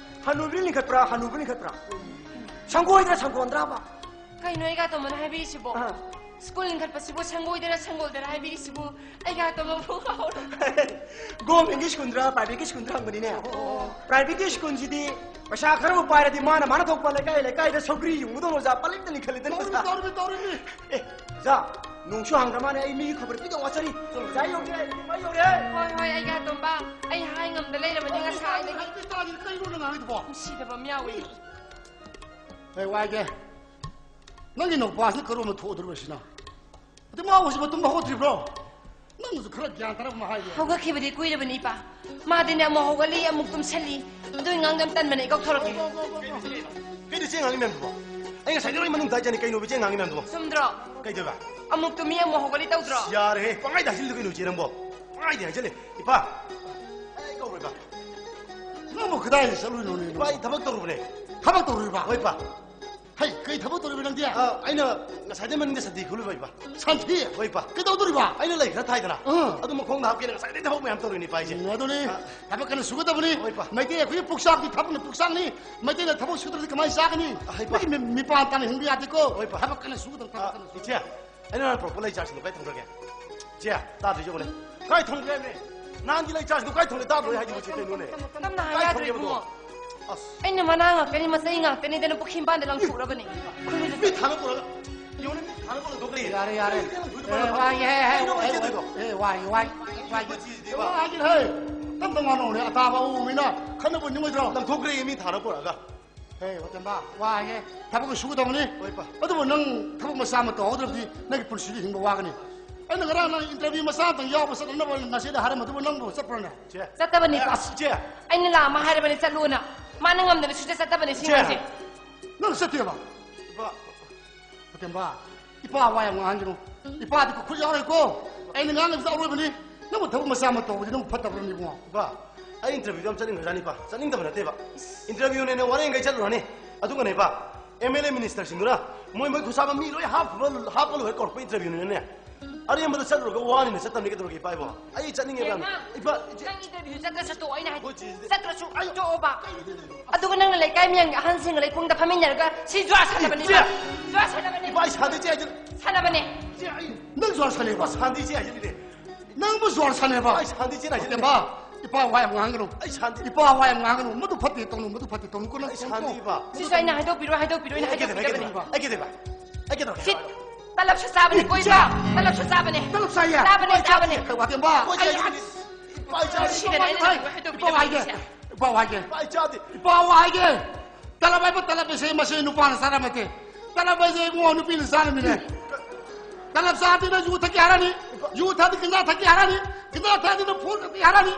ꯍꯅꯨꯕꯤꯅ ꯂꯤꯡꯈꯠꯄ꯭ꯔꯥ, ꯍꯅꯨꯕ ꯂꯤꯡꯈꯠꯄ꯭ꯔꯥ? ꯁꯪꯒꯣꯏꯗ꯭ꯔꯥ, ꯁꯪꯒꯣꯟꯗ꯭ꯔꯥꯕ? ꯀꯩꯅꯣ ꯑꯩꯒ ꯑꯇꯣꯝꯕꯅ ꯍꯥꯏꯕꯤꯔꯤꯁꯤꯕꯣ? ꯑꯥ꯫ ꯁ꯭ꯀꯨꯜ ꯂꯤꯡꯈꯠꯄꯁꯤꯕꯨ ꯁꯪꯒꯣꯏꯗꯔ ꯁꯪꯒꯣꯜꯗꯔ ꯍꯥꯏꯕꯤꯔꯤꯁꯤꯕꯨ? ꯑꯩꯒ ꯑꯇꯣꯝꯕꯕꯨ ꯀꯥꯎꯔꯣ꯫ ꯒꯣꯔꯃꯦꯟꯒꯤ ꯁ꯭ꯀꯨꯜꯗꯔ, ꯄ꯭ꯔꯥꯏꯚꯦꯠꯀꯤ ꯁ꯭ꯀꯨꯜꯗꯔ ꯍꯪꯕꯅꯤꯅꯦ꯫ ꯑꯣ꯫ ꯄ꯭ꯔꯥꯏꯚꯦꯠꯀꯤ ꯁ꯭ꯀꯨꯜꯁꯤꯗꯤ ꯄꯩꯁꯥ ꯈꯔꯕꯨ ꯄꯥꯏꯔꯗꯤ ꯃꯥꯅ ꯃꯥꯅ ꯊꯣꯛꯄ ꯂꯩꯀꯥꯏ ꯂꯩꯀꯥꯏꯗ ꯁꯧꯒ꯭ꯔꯤ ꯌꯨꯡꯉꯨꯗꯧꯅ ꯑꯣꯖꯥ ꯄꯂꯤꯛꯇ ꯂꯤꯡꯈꯠꯂꯤꯗꯅ ꯇꯧꯔꯤꯃꯤ, ꯑꯣꯖꯥ꯫ ꯇꯧꯔꯤꯃꯤ, ꯇꯧꯔꯤꯃꯤ꯫ ꯑꯦ, ꯑꯣꯖꯥ, ꯅꯣꯡꯁꯨ ꯍꯥꯡꯗ꯭ꯔ ꯃꯥꯅꯦ, ꯑꯩ ꯃꯤꯒꯤ ꯈꯕꯔ ꯄꯤꯗꯧ ꯋꯥꯠꯆꯔꯤ꯫ ꯑꯣꯖꯥ ꯌꯧꯔꯦ, ꯑꯩ ꯌꯧꯔꯦ꯫ ꯍꯣꯏ, ꯍꯣꯏ, ꯑꯩꯒ ꯑꯇꯣꯝꯕ, ꯑꯩ ꯍꯥꯏ ꯉꯝꯗ ꯂꯩꯔꯕꯅꯤ ꯉꯁꯥꯏꯗꯒꯤ꯫ ꯀꯩꯅꯣ ꯅꯪ ꯍꯥꯏꯗꯨꯕꯣ? ꯅꯨꯡꯁꯤꯗꯕ ꯑꯃ ꯌꯥꯎꯏ꯫ ꯑꯩ ꯋꯥꯏꯒꯦ꯫ ꯅꯪꯒꯤ ꯅꯨꯄꯥꯁꯤꯅ ꯀꯔꯣꯝꯗ ꯊꯣꯛꯑꯗꯧꯔꯤꯕ ꯁꯤꯅ? ꯑꯗꯨ ꯃꯥ ꯍꯧꯖꯤꯛ ꯃꯇꯨꯝ ꯍꯧꯒꯠꯇ꯭ꯔꯤꯕ꯭ꯔꯣ? ꯅꯪꯅꯁꯨ ꯈꯔ ꯒ꯭ꯌꯥꯟ ꯇꯥꯔꯛꯄ ꯑꯃ ꯍꯥꯏꯒꯦ꯫ ꯍꯧꯒꯠꯈꯤꯕꯗꯤ ꯀꯨꯏꯔꯕꯅꯤ, ꯏꯄꯥ꯫ ꯃꯥꯗꯤꯅꯦ, ꯑꯃꯨꯛ ꯍꯧꯒꯠꯂꯤ, ꯑꯃꯨꯛ ꯇꯨꯝꯁꯜꯂꯤ꯫ ꯑꯗꯨꯏ ꯉꯥꯡꯗ ꯌꯥꯝ ꯇꯟꯕꯅꯦ, ꯑꯩ ꯀꯧꯊꯣꯔꯛꯀꯦ꯫ ꯀꯩꯅꯣ ꯏꯆꯦ ꯉꯥꯡꯉꯤ ꯃꯌꯥꯝꯗꯨꯕꯣ? ꯑꯩ ꯉꯁꯥꯏꯗꯩ ꯂꯣꯏ ꯃꯅꯨꯡ ꯇꯥꯏ ꯆꯠꯅꯤ, ꯀꯩꯅꯣꯕ ꯏꯆꯦ ꯉꯥꯡꯉꯤ ꯃꯌꯥꯝꯗꯨꯕꯣ? ꯆꯨꯝꯗ꯭ꯔꯣ? ꯀꯩꯗꯧꯕ? ꯑꯃꯨꯛ ꯇꯨꯝꯃꯤ, ꯑꯃꯨꯛ ꯍꯧꯒꯠꯂꯤ ꯇꯧꯗ꯭ꯔꯣ? ꯌꯥꯔꯦꯍꯦ, ꯄꯪꯍꯥꯏꯗ ꯍꯥꯏꯖꯤꯜꯂꯨ ꯀꯩꯅꯣ ꯏꯆꯦ ꯅꯪꯕꯣ? ꯄꯪꯍꯥꯏꯗ ꯍꯥꯏꯖꯤꯜꯂꯦ꯫ ꯏꯄꯥ, ꯑꯩ ꯀꯧꯔꯣꯏꯕ꯫ ꯅꯪꯕꯨ ꯀꯗꯥꯏꯗ ꯆꯠꯂꯨꯏꯅꯣꯅꯦ? ꯏꯄꯥ, ꯑꯩ ꯊꯕꯛ ꯇꯧꯔꯨꯕꯅꯦ꯫ ꯊꯕꯛ ꯇꯧꯔꯨꯔꯤꯕ? ꯍꯣꯏ, ꯏꯄꯥ꯫ ꯍꯩ, ꯀꯩ ꯊꯕꯛ ꯇꯧꯔꯤꯕ ꯅꯪꯗꯤ? ꯑ, ꯑꯩꯅ ꯉꯁꯥꯏꯗꯩ ꯃꯅꯤꯡꯗ ꯁꯟꯊꯤ ꯈꯨꯜꯂꯨꯕ, ꯏꯄꯥ꯫ ꯁꯟꯊꯤ? ꯍꯣꯏ, ꯏꯄꯥ꯫ ꯀꯩꯗꯧꯗꯣꯔꯤꯕ? ꯑꯩꯅ ꯂꯩ ꯈꯔ ꯊꯥꯏꯗꯅ꯫ ꯑꯥ꯫ ꯑꯗꯨ ꯃꯈꯣꯡꯗ ꯍꯥꯞꯀꯦꯅ ꯉꯁꯥꯏꯗꯩ ꯊꯕꯛ ꯃꯌꯥꯝ ꯇꯧꯔꯤꯅꯤ, ꯏꯄꯥ, ꯑꯩꯁꯦ꯫ ꯎꯝ, ꯑꯗꯨꯅꯤ꯫ ꯑ꯫ ꯊꯕꯛ ꯀꯟꯅ ꯁꯨꯒꯗꯕꯅꯤ꯫ ꯍꯣꯏ, ꯏꯄꯥ꯫ ꯃꯩꯇꯩ ꯑꯩꯈꯣꯏꯒꯤ ꯄꯨꯛꯆꯥꯛꯇꯤ ꯊꯕꯛꯅ ꯄꯨꯛꯆꯥꯛꯅꯤ꯫ ꯃꯩꯇꯩꯅ ꯊꯕꯛ ꯁꯨꯗ꯭ꯔꯗꯤ ꯀꯃꯥꯏꯅ ꯆꯥꯒꯅꯤ? ꯑ, ꯍꯣꯏ, ꯏꯄꯥ꯫ ꯃꯤ, ꯃꯤ, ꯃꯤꯄꯥꯟ ꯇꯥꯅ ꯍꯤꯡꯕ ꯌꯥꯗꯦꯀꯣ꯫ ꯍꯣꯏ, ꯏꯄꯥ꯫ ꯊꯕꯛ ꯀꯟꯅ ꯁꯨꯒꯗꯕꯅꯤ, ꯊꯕꯛ ꯑ, ꯀꯟꯅ ꯁꯨꯒꯗꯕꯅꯤ꯫ ꯏꯆꯦ, ꯑꯩꯅ ꯅꯍꯥꯟ ꯄꯨꯔꯛꯄ ꯂꯩ ꯆꯥꯔꯁꯤꯡꯗꯣ ꯀꯥꯏ ꯊꯝꯈ꯭ꯔꯒꯦ? ꯆꯦ, ꯇꯥꯗ꯭ꯔꯤ ꯌꯦꯡꯉꯨꯅꯦ꯫ ꯀꯥꯏ ꯊꯝꯈ꯭ꯔꯦ ꯍꯥꯏꯕꯅꯦ? ꯅꯍꯥꯟꯒꯤ ꯂꯩ ꯆꯥꯔꯁꯤꯡꯗꯣ ꯀꯥꯏ ꯊꯝꯈ꯭ꯔꯦ? ꯇꯥꯗ꯭ꯔꯣ ꯑꯩ ꯍꯥꯏꯁꯤꯕꯨ ꯆꯦ, ꯀꯩꯅꯣꯅꯦ? ꯇꯞꯅ ꯍꯥꯏ ꯀꯥꯏ ꯌꯥꯗ꯭ꯔꯣ, ꯊꯝꯈ꯭ꯔꯦꯕꯗꯣ? ꯏꯕꯨꯡꯉꯣ? ꯑꯁ꯫ ꯑꯩꯅ ꯃꯅꯥ ꯉꯥꯛꯇꯅꯤ, ꯃꯆꯩ ꯉꯥꯛꯇꯅꯤꯗꯅ ꯄꯨꯈ꯭ꯔꯤ ꯃꯄꯥꯟꯗ ꯂꯪꯊꯣꯛꯔꯕꯅꯤ꯫ ꯃꯤ ꯊꯥꯅ ꯄꯨꯔꯛꯑꯒ, ꯌꯦꯡꯉꯨꯅꯦ, ꯃꯤ ꯊꯥꯅ ꯄꯨꯔꯛꯑꯒ ꯊꯣꯛꯈ꯭ꯔꯦ꯫ ꯌꯥꯔꯦ, ꯌꯥꯔꯦ꯫ ꯑꯩ ꯂꯪꯊꯣꯛꯏꯗꯣ ꯑꯦ, ꯃꯥꯅ ꯋꯥꯏ, ꯍꯦ, ꯍꯦ, ꯀꯩꯅꯣ ꯑꯦ, ꯂꯪꯊꯣꯛꯏꯗꯣ? ꯑꯦ, ꯋꯥꯏ, ꯋꯥꯏ, ꯋꯥꯏ꯫ ꯑꯩꯈꯣꯏ ꯆꯦꯁꯤꯗꯤ ꯏꯕ꯫ ꯋꯥꯏ, ꯍꯦ, ꯇꯞꯅ ꯉꯥꯡꯅꯧꯅꯦ, ꯑꯇꯥꯕ ꯎꯕ ꯃꯤꯅ ꯈꯟꯅꯕ ꯅꯤꯡꯉꯣꯏꯗ꯭ꯔꯣ? ꯂꯪꯊꯣꯛꯈ꯭ꯔꯦ ꯃꯤ ꯊꯥꯅ ꯄꯨꯔꯛꯑꯒ꯫ ꯍꯦ, ꯋꯥꯇꯦꯝꯕ, ꯋꯥ ꯍꯥꯏꯒꯦ꯫ ꯊꯕꯛ ꯁꯨꯒꯗꯧꯕꯅꯤ꯫ ꯍꯣꯏ, ꯄꯥ꯫ ꯑꯗꯨꯕꯨ ꯅꯪ ꯊꯕꯛ ꯃꯆꯥ ꯑꯃ ꯇꯧꯍꯧꯗ꯭ꯔꯕꯗꯤ ꯅꯪꯒꯤ ꯄꯨꯟꯁꯤꯗ ꯍꯤꯡꯕ ꯋꯥꯒꯅꯤ꯫ ꯑꯩꯅ ꯉꯔꯥꯡ ꯅꯪ interview ꯃꯆꯥ ꯑꯃꯇꯪ ꯌꯥꯎꯕ ꯆꯠꯅꯅꯕ ꯉꯁꯤꯗ ꯍꯥꯏꯔꯝꯕꯗꯨꯕꯨ ꯅꯪꯕꯨ ꯆꯠꯄ꯭ꯔꯅꯦ? ꯆꯦ꯫ ꯆꯠꯇꯕꯅꯤꯀꯣ꯫ ꯑꯁ, ꯆꯦ꯫ ꯑꯩꯅ ꯂꯥꯛ ꯑꯃ ꯍꯥꯏꯔꯕꯅꯤ ꯆꯠꯂꯨꯅ꯫ ꯃꯥꯅ ꯉꯝꯗꯅ ꯁꯨꯡꯆꯠ ꯆꯠꯇꯕꯅꯤ ꯁꯤ ꯆꯦ꯫ ꯉꯥꯡꯁꯦ꯫ ꯅꯪ ꯆꯠꯇꯦꯕ? ꯏꯄꯥ꯫ ꯐꯇꯦꯝꯕ, ꯏꯄꯥ ꯋꯥ ꯌꯥꯝ ꯉꯥꯡꯍꯟꯒꯅꯨ꯫ ꯏꯄꯥꯗꯤ ꯈꯨꯠ ꯌꯥꯎꯔꯣꯏꯀꯣ꯫ ꯑꯩꯅ ꯉꯥꯡꯉꯤꯕꯁꯦ ꯑꯔꯣꯏꯕꯅꯤ꯫ ꯅꯪꯕꯨ ꯊꯕꯛ ꯃꯆꯥ ꯑꯃ ꯇꯧꯕꯗꯤ ꯅꯪꯕꯨ ꯐꯠꯇꯕ꯭ꯔꯅꯦ ꯏꯕꯨꯡꯉꯣ? ꯏꯄꯥ, ꯑꯩ interviewꯗꯣ ꯌꯥꯝ ꯆꯠꯅꯤꯡꯈ꯭ꯔꯖꯥꯠꯅꯤ ꯏꯄꯥ꯫ ꯆꯠꯅꯤꯡꯗꯕ ꯅꯠꯇꯦꯕ꯫ Interviewꯅꯦꯅ ꯋꯥꯔꯦꯡꯈꯩ ꯆꯠꯂꯨꯔꯅꯤ꯫ ꯑꯗꯨꯒꯅꯦ ꯏꯄꯥ, MLA ministerꯁꯤꯡꯗꯨꯅ ꯃꯣꯏ ꯃꯣꯏ ꯈꯨꯠꯁꯥꯕ ꯃꯤ ꯂꯣꯏ ꯍꯥꯞꯄ, ꯍꯥꯞꯄ ꯂꯣꯏꯔ ꯀꯧꯔꯛꯄ interviewꯅꯤꯅꯅꯦ꯫ ꯑꯔꯦꯝꯕꯗ ꯆꯠꯂꯨꯔꯒ ꯋꯥꯅꯤꯅ ꯆꯠꯇꯕꯅꯤ ꯀꯩꯗꯧꯔꯒꯦ ꯏꯄꯥ ꯏꯕꯣ? ꯑꯩ ꯆꯠꯅꯤꯡꯉꯦ ꯏꯄꯥ꯫ ꯕꯦꯝꯃ, ꯏꯄꯥ, ꯏꯆꯦ꯫ ꯅꯪ interview ꯆꯠꯇ꯭ꯔꯁꯨ ꯇꯣꯛꯑꯣ ꯑꯩꯅ ꯍꯥꯏꯗꯤ꯫ ꯍꯣꯏ, ꯆꯦ, ꯆꯦ꯫ ꯆꯠꯇ꯭ꯔꯁꯨ ꯑꯩ ꯇꯣꯛꯑꯣꯕ꯫ ꯀꯩꯅꯣ, ꯆꯦ, ꯆꯦ, ꯆꯦ꯫ ꯑꯗꯨꯒ ꯅꯪꯅ ꯂꯩꯀꯥꯏ ꯃꯤꯌꯥꯝꯒꯤ ꯑꯍꯟꯁꯤꯡꯒ ꯂꯩꯄꯨꯡꯗ ꯐꯝꯃꯤꯟꯅꯔꯒ ꯁꯤ ꯖꯨꯋꯥꯔ ꯁꯥꯟꯅꯕꯅꯤ꯫ ꯏꯆꯦ! ꯖꯨꯋꯥꯔ ꯁꯥꯟꯅꯕꯅꯤ꯫ ꯏꯄꯥ, ꯑꯩ ꯁꯥꯟꯅꯗꯦ, ꯏꯆꯦ, ꯍꯥꯏꯖꯤꯜ-, ꯁꯥꯟꯅꯕꯅꯤ꯫ ꯏꯆꯦ, ꯑꯩ ꯅꯪ ꯖꯨꯋꯥꯔ ꯁꯥꯟꯅꯩꯕ? ꯏꯄꯥ, ꯁꯥꯟꯅꯗꯦ, ꯏꯆꯦ, ꯍꯥꯏꯖꯤꯜꯂꯤꯅꯦ꯫ ꯅꯪꯕꯨ ꯖꯨꯋꯥꯔ ꯁꯥꯟꯅꯩꯕ? ꯏꯄꯥ, ꯑꯩ ꯁꯥꯟꯅꯗꯦ, ꯏꯆꯦ, ꯍꯥꯏꯖꯤꯜꯂꯤꯅꯦ꯫ ꯏꯄꯥ, ꯏꯄꯥ ꯋꯥ ꯌꯥꯝ ꯉꯥꯡꯒꯅꯨ꯫ ꯑꯩ ꯁꯥꯟꯅꯗꯦ꯫ ꯏꯄꯥ ꯋꯥ ꯌꯥꯝ ꯉꯥꯡꯒꯅꯨ꯫ ꯃꯗꯨ ꯐꯠꯇꯦ ꯇꯧꯅꯨ, ꯃꯗꯨ ꯐꯠꯇꯦ ꯇꯧꯅꯨ꯫ ꯀꯣ ꯅꯪ ꯑꯩ ꯁꯥꯟꯅꯗꯦ, ꯏꯄꯥ꯫ ꯁꯤꯁꯨ ꯑꯩꯅ ꯍꯥꯏꯗꯣꯛꯄꯤꯔꯣ, ꯍꯥꯏꯗꯣꯛꯄꯤꯔꯣ, ꯑꯩꯅ ꯑꯩ ꯀꯩꯗꯧꯕ, ꯑꯩ ꯍꯥꯏꯗꯣꯛꯄꯤꯔꯕꯅꯤ꯫ ꯀꯩꯗꯧꯕ, ꯑꯩ ꯀꯩꯗꯧꯕ? ꯑꯩ ꯀꯩꯗꯧꯕ? ꯁꯤ ꯇꯂꯞꯁꯨ ꯆꯥꯕꯅꯤ, ꯀꯣꯏꯕ꯫ ꯇꯂꯞꯁꯨ ꯆꯥꯕꯅꯦ꯫ ꯇꯂꯞ ꯆꯥꯏꯌꯦ? ꯆꯥꯕꯅꯦ, ꯆꯥꯕꯅꯦ꯫ ꯀꯩ ꯋꯥꯇꯦꯝꯕ? ꯀꯣꯏ ꯑꯩ ꯆꯥꯏꯌꯦ꯫ ꯏꯄꯥ, ꯏꯆꯥ, ꯁꯤꯗꯅꯦ ꯑꯩꯅ ꯏꯄꯥ, ꯅꯪꯕꯨ ꯍꯥꯏꯗꯣꯛꯄꯤꯔꯕꯅꯤ ꯏꯄꯥ ꯍꯥꯏꯒꯦ꯫ ꯁꯦ꯫ ꯏꯄꯥ ꯍꯥꯏꯒꯦ꯫ ꯏꯄꯥ, ꯏꯆꯥꯗꯤ꯫ ꯏꯄꯥ ꯍꯥꯏꯒꯦ꯫ ꯇꯂꯞ ꯍꯥꯏꯕ ꯇꯂꯞ ꯑꯁꯦ ꯃꯁꯤ ꯅꯨꯄꯥꯅ ꯆꯥꯔꯝꯃꯗꯦ꯫ ꯇꯂꯞ ꯍꯥꯏꯁꯦ ꯏꯕꯨꯡꯉꯣ ꯅꯨꯄꯤꯅ ꯆꯥꯔꯝꯃꯤꯅꯦ꯫ ꯇꯂꯞ ꯆꯥꯗꯤ ꯅꯪ ꯌꯨ ꯊꯛꯀꯦ ꯍꯥꯏꯔꯅꯤ꯫ ꯌꯨ ꯊꯛꯑꯗꯤ ꯒꯟꯖꯥ ꯊꯛꯀꯦ ꯍꯥꯏꯔꯅꯤ꯫ ꯒꯟꯖꯥ ꯊꯛꯑꯗꯤ ꯅꯪ ꯐꯨꯔ ꯀꯛꯀꯦ ꯍꯥꯏꯔꯅꯤ꯫